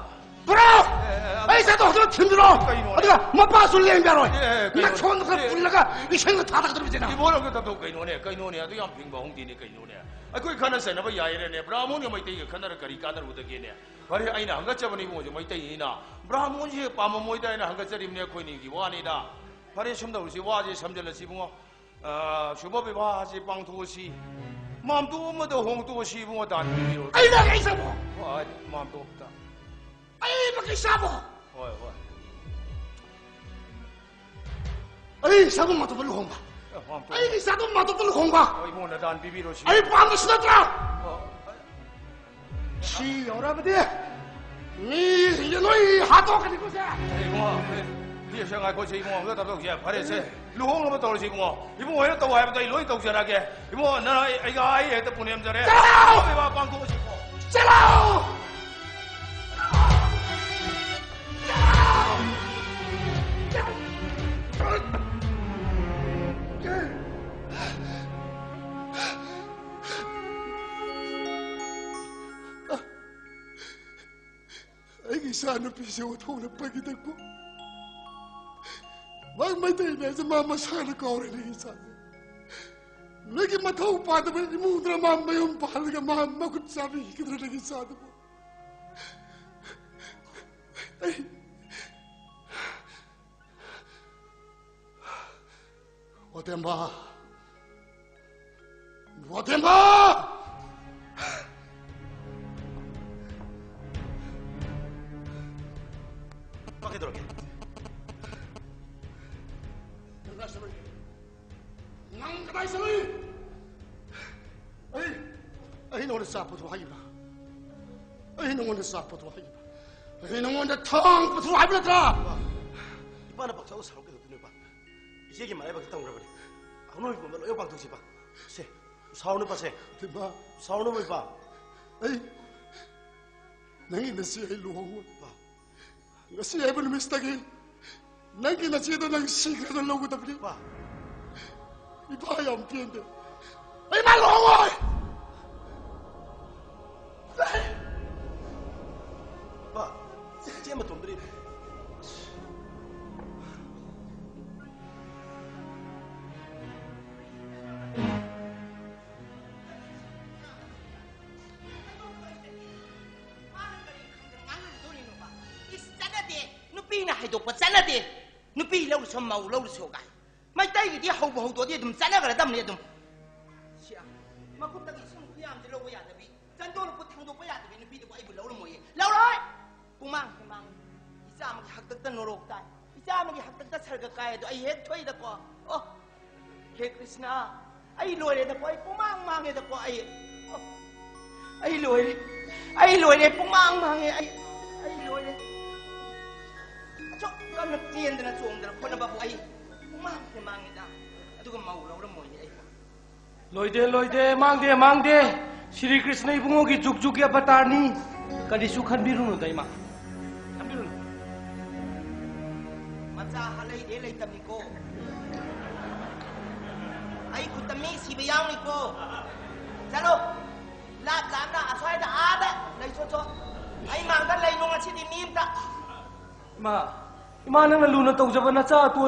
ꯄꯨꯔꯥ! ꯑꯦ, ꯑꯦ, ꯑꯦ, ꯑꯩ ꯆꯠꯇꯣ ꯍꯧꯖꯤꯛ ꯊꯤꯟꯕꯤꯔꯣ꯫ ꯀꯩꯅꯣꯅꯦ? ꯑꯗꯨꯒ ꯃꯄꯥꯁꯨ ꯂꯦꯡꯕꯤꯔꯣꯏ꯫ ꯑꯦ, ꯑꯦ, ꯀꯩꯅꯣꯅꯦ? ꯅꯈꯣꯟꯗꯣ ꯈꯔ ꯑꯦ, ꯄꯨꯜꯂꯒ ꯏꯁꯤꯡꯗ ꯊꯥꯗꯔꯛꯇꯕꯤꯗꯅ꯫ ꯏꯕꯣ, ꯅꯪꯁꯨ ꯇꯞ ꯇꯞ ꯀꯩꯅꯣꯅꯦ? ꯀꯩꯅꯣꯅꯦ? ꯑꯗꯨ ꯌꯥꯝ ꯐꯤꯡꯕ ꯍꯧꯅꯗꯦꯅꯦ ꯀꯩꯅꯣꯅꯦ? ꯑꯩꯈꯣꯏ ꯈꯠꯅ ꯆꯩꯅꯕ ꯌꯥꯏꯔꯦꯅꯦ? ꯕ꯭ꯔꯥꯍꯃꯣꯟꯒ ꯃꯩꯇꯩꯒ ꯈꯠꯅꯔ ꯀꯔꯤ ꯀꯥꯟꯅꯔꯨꯗꯒꯦꯅꯦ? ꯐꯔꯦ, ꯑꯩꯅ ꯍꯪꯒꯠꯆꯕꯅꯤ ꯏꯕꯨꯡꯉꯣꯁꯦ ꯃꯩꯇꯩꯅꯤꯅ꯫ ꯕ꯭ꯔꯥꯍꯃꯣꯟꯁꯦ ꯄꯥꯝꯃꯝꯃꯣꯏꯗ ꯑꯩꯅ ꯍꯪꯒꯠꯆꯔꯤꯕꯅꯦ ꯑꯩꯈꯣꯏꯅꯤꯒꯤ ꯋꯥꯅꯤꯗ꯫ ꯐꯔꯦ, ꯁꯨꯝ ꯇꯧꯔꯁꯤ, ꯋꯥꯁꯦ ꯁꯝꯖꯜꯂꯁꯤ ꯏꯕꯨꯡꯉꯣ꯫ ꯑ, ꯁꯨꯚ ꯕꯤꯚꯥꯍꯁꯤ ꯄꯥꯡꯊꯣꯛꯑꯁꯤ꯫ ꯃꯥꯝꯇꯣꯞ ꯑꯃꯗ ꯍꯣꯡꯗꯣꯛꯑꯁꯤ ꯏꯕꯨꯡꯉꯣ, ꯗꯥꯟ ꯄꯤꯕꯤꯔꯣ꯫ ꯑꯩ ꯂꯥꯛꯑꯦ, ꯏꯆꯥꯕꯣ꯫ ꯍꯣꯏ, ꯃꯥꯝꯇꯣꯞꯇ꯫ ꯑꯩ ꯃꯈꯩ ꯏꯆꯥꯕꯣ꯫ ꯍꯣꯏ, ꯍꯣꯏ꯫ ꯑꯩ ꯏꯆꯥꯕꯨ ꯃꯥꯝꯇꯣꯞꯇ ꯂꯨꯍꯣꯡꯕ꯫ ꯑ, ꯃꯥꯝꯇꯣꯞ꯫ ꯑꯩꯒꯤ ꯏꯆꯥꯗꯨ ꯃꯥꯝꯇꯣꯞꯇ ꯂꯨꯍꯣꯡꯕ꯫ ꯍꯣꯏ, ꯏꯕꯨꯡꯉꯣ, ꯅꯗꯥꯟ ꯄꯤꯕꯤꯔꯣ ꯁꯤ꯫ ꯑꯩ ꯄꯥꯝꯕꯁꯨ ꯅꯠꯇ꯭ꯔꯥ? ꯑꯣ, ꯑ, ꯁꯤ ꯌꯧꯔꯕꯗꯤ ꯃꯤꯁꯤꯡꯁꯦ ꯂꯣꯏ ꯍꯥꯠꯇꯣꯛꯀꯅꯤꯀꯣ ꯁꯦ꯫ ꯏꯕꯨꯡꯉꯣ, ꯑꯦ, ꯁꯦ, ꯉꯥꯏꯈꯣ, ꯁꯦ, ꯏꯕꯨꯡꯉꯣ, ꯑꯝꯇ ꯇꯞ ꯇꯧꯁꯦ꯫ ꯐꯔꯦꯁꯦ, ꯂꯨꯍꯣꯡꯅꯕ ꯇꯧꯔꯁꯤ, ꯏꯕꯨꯡꯉꯣ꯫ ꯏꯕꯨꯡꯉꯣ ꯍꯣꯏꯅ ꯇꯧ ꯍꯥꯏꯕꯗꯣ ꯑꯩ ꯂꯣꯏ ꯇꯧꯖꯔꯛꯑꯒꯦ꯫ ꯏꯕꯨꯡꯉꯣ, ꯅꯪ ꯑꯩ, ꯑꯩꯒ ꯑꯩ ꯍꯦꯛꯇ ꯄꯨꯅꯦꯝꯖꯔꯦ꯫ ꯆꯠꯂꯣ! ꯏꯕꯥ ꯄꯥꯡꯊꯣꯛꯑꯁꯤꯀꯣ꯫ ꯆꯠꯂꯣ! ꯏꯆꯥꯅꯨꯄꯤꯁꯦ ꯑꯣꯟꯊꯣꯛꯅ ꯄꯪꯉꯤꯗꯀꯣ꯫ ꯃꯥ ꯃꯩꯇꯩꯅꯦ ꯍꯥꯏꯁꯦ ꯃꯥ ꯃꯁꯥꯅ ꯀꯥꯎꯔꯦ ꯅꯪꯒꯤ ꯏꯆꯥꯁꯦ꯫ ꯅꯪꯒꯤ ꯃꯊꯧ ꯄꯥꯗꯕ ꯏꯃꯨꯡꯗꯨꯗ ꯃꯥ ꯃꯌꯨꯝ ꯄꯥꯜꯂꯒ ꯃꯥ ꯃꯈꯨꯠ ꯆꯥꯕꯤꯈꯤꯗ꯭ꯔꯥ ꯅꯪꯒꯤ ꯏꯆꯥꯗꯨꯕꯨ? ꯑꯩ ꯋꯥꯇꯦꯝꯕ! ꯋꯥꯇꯦꯝꯕ! ꯀꯩꯗꯧꯔꯒꯦ? ꯅꯪ ꯀꯗꯥꯏ ꯆꯠꯂꯨꯏ? ꯑꯩ, ꯑꯩ ꯅꯉꯣꯟꯗ ꯆꯥ ꯄꯨꯊꯣꯛ ꯍꯥꯏꯈꯤꯕ꯭ꯔꯥ? ꯑꯩ ꯅꯉꯣꯟꯗ ꯆꯥ ꯄꯨꯊꯣꯛ ꯍꯥꯏꯈꯤꯕ꯭ꯔꯥ? ꯑꯩ ꯅꯉꯣꯟꯗ ꯊꯥꯡ ꯄꯨꯊꯣꯛ ꯍꯥꯏꯕ ꯅꯠꯇ꯭ꯔꯥ? ꯏꯄꯥꯅ ꯄꯥꯛꯆꯥꯎ ꯁꯥꯎ ꯀꯩꯗꯧꯗꯣꯏꯅꯣ, ꯏꯄꯥ? ꯏꯆꯦꯒꯤ ꯃꯔꯥꯏꯕꯛꯇ ꯇꯝꯈ꯭ꯔꯕꯅꯤ꯫ ꯍꯧꯅꯕꯤꯒꯨꯝꯕ ꯂꯣꯏꯅ ꯄꯥꯡꯊꯣꯛꯁꯤ, ꯏꯄꯥ꯫ ꯁꯦ, ꯁꯥꯎꯅꯨ, ꯄꯥꯁꯦ꯫ ꯏꯄꯥ꯫ ꯁꯥꯎꯅꯨ, ꯏꯄꯥ꯫ ꯑꯩ, ꯅꯪꯒꯤ ꯅꯆꯦ ꯑꯩ ꯂꯨꯍꯣꯡꯉꯣꯏ꯫ ꯏꯄꯥ꯫ ꯉꯁꯤ ꯍꯥꯏꯕ ꯅꯨꯃꯤꯠꯇꯒꯤ ꯅꯪꯒꯤ ꯅꯆꯦꯗꯣ ꯅꯪ ꯁꯤꯈ꯭ꯔꯦꯅ ꯂꯧꯒꯗꯕꯅꯤ꯫ ꯏꯄꯥ꯫ ꯏꯄꯥ ꯌꯥꯝ ꯄꯦꯟꯗꯦ꯫ ꯑꯩ ꯃꯥ ꯂꯨꯍꯣꯡꯉꯣꯏ! ꯏꯄꯥ, ꯏꯆꯦ ꯃꯇꯣꯝꯗꯅꯤ꯫ ꯃꯥꯅ ꯀꯔꯤ ꯈꯪꯗꯅ ꯉꯥꯡꯅꯔꯤꯗꯣꯔꯤꯅꯣꯕ? ꯏꯁ, ꯆꯠꯅꯗꯦ꯫ ꯅꯨꯄꯤꯅ ꯍꯥꯏꯗꯣꯛꯄ ꯆꯠꯅꯗꯦ꯫ ꯅꯨꯄꯤ ꯂꯧꯔꯨꯁꯣ, ꯃꯧ ꯂꯧꯔꯨꯁꯣ ꯀꯥꯏ꯫ ꯃꯩꯇꯩꯒꯤꯗꯤ ꯍꯧꯕ ꯍꯧꯗꯣꯛꯑꯗꯤ ꯑꯗꯨꯝ ꯆꯠꯅꯈ꯭ꯔꯗꯕꯅꯤ ꯑꯗꯨꯝ꯫ ꯁꯤ, ꯃꯈꯨꯠꯇꯒꯤ ꯏꯁꯤꯡ ꯈꯨꯌꯥꯝꯁꯦ ꯂꯧꯕ ꯌꯥꯗꯕꯤ, ꯆꯟꯗꯣꯜ ꯂꯨꯄꯥ ꯊꯥꯡꯗꯣꯛꯄ ꯌꯥꯗꯕꯤ ꯅꯨꯄꯤꯗꯨꯕꯨ ꯑꯩꯕꯨ ꯂꯧꯔꯝꯃꯣꯏꯌꯦ꯫ ꯂꯧꯔꯣꯏ! ꯄꯨꯡꯃꯥꯡ ꯍꯦꯛ ꯃꯥꯡꯉꯤ꯫ ꯏꯆꯥ ꯑꯃꯒꯤ ꯍꯥꯛꯇꯛꯇ ꯅꯣꯔꯣꯛ ꯇꯥꯏ꯫ ꯏꯆꯥ ꯑꯃꯒꯤ ꯍꯥꯛꯇꯛꯇ ꯁꯔꯒ ꯀꯥꯏ ꯑꯗꯣ ꯑꯩ ꯍꯦꯛ ꯊꯣꯛꯏꯗꯀꯣ꯫ ꯑꯣ, ꯍꯦ ꯀ꯭ꯔꯤꯁꯅ, ꯑꯩ ꯂꯣꯏꯔꯦꯗꯀꯣ, ꯑꯩ ꯄꯨꯡꯃꯥꯡ ꯃꯥꯡꯉꯦꯗꯀꯣ, ꯑꯩ꯫ ꯑꯣ, ꯑꯩ ꯂꯣꯏꯔꯦ꯫ ꯑꯩ ꯂꯣꯏꯔꯦ, ꯄꯨꯡꯃꯥꯡ ꯃꯥꯡꯉꯦ ꯑꯩ꯫ ꯑꯩ ꯂꯣꯏꯔꯦ꯫ ꯑꯁꯨꯛ ꯀꯟꯅ ꯆꯦꯟꯗꯅ ꯆꯣꯡꯗꯅ ꯈꯣꯠꯅꯕꯕꯨ ꯑꯩ ꯄꯨꯡꯃꯥꯡ ꯍꯦꯛ ꯃꯥꯡꯉꯦꯗ꯫ ꯑꯗꯨꯒ ꯃꯧ ꯂꯧꯔꯝꯃꯣꯏꯅꯦ ꯑꯩꯕꯨ꯫ ꯂꯣꯏꯗꯦ, ꯂꯣꯏꯗꯦ, ꯃꯥꯡꯗꯦ, ꯃꯥꯡꯗꯦ꯫ ꯁ꯭ꯔꯤ ꯀ꯭ꯔꯤꯁꯅ ꯏꯕꯨꯡꯉꯣꯒꯤ ꯖꯨꯛ ꯖꯨꯛꯀꯤ ꯑꯕꯇꯥꯔꯅꯤ꯫ ꯀꯔꯤꯁꯨ ꯈꯟꯕꯤꯔꯨꯅꯨꯗ, ꯏꯃꯥ꯫ ꯈꯟꯕꯤꯔꯨꯅꯨ꯫ ꯃꯆꯥ ꯍꯥꯂꯩꯗꯦ ꯂꯩꯇꯕꯅꯤꯀꯣ꯫ ꯑꯩ ꯈꯨꯠꯇ ꯃꯤ ꯁꯤꯕ ꯌꯥꯎꯅꯤꯀꯣ꯫ ꯆꯠꯂꯣ꯫ ꯂꯥꯞ ꯂꯥꯞꯅ ꯑꯁ꯭ꯋꯥꯏꯗ ꯑꯥꯗ ꯂꯩ ꯆꯣꯠ ꯆꯣꯠ꯫ ꯑꯩ ꯃꯥꯡꯗ ꯂꯩꯅꯨ ꯉꯁꯤꯗꯤ ꯃꯤ ꯑꯝꯇ꯫ ꯏꯃꯥ, ꯏꯃꯥ, ꯅꯪꯅ ꯂꯨꯅ ꯇꯧꯖꯕ ꯅꯆꯥ ꯑꯇꯣꯟ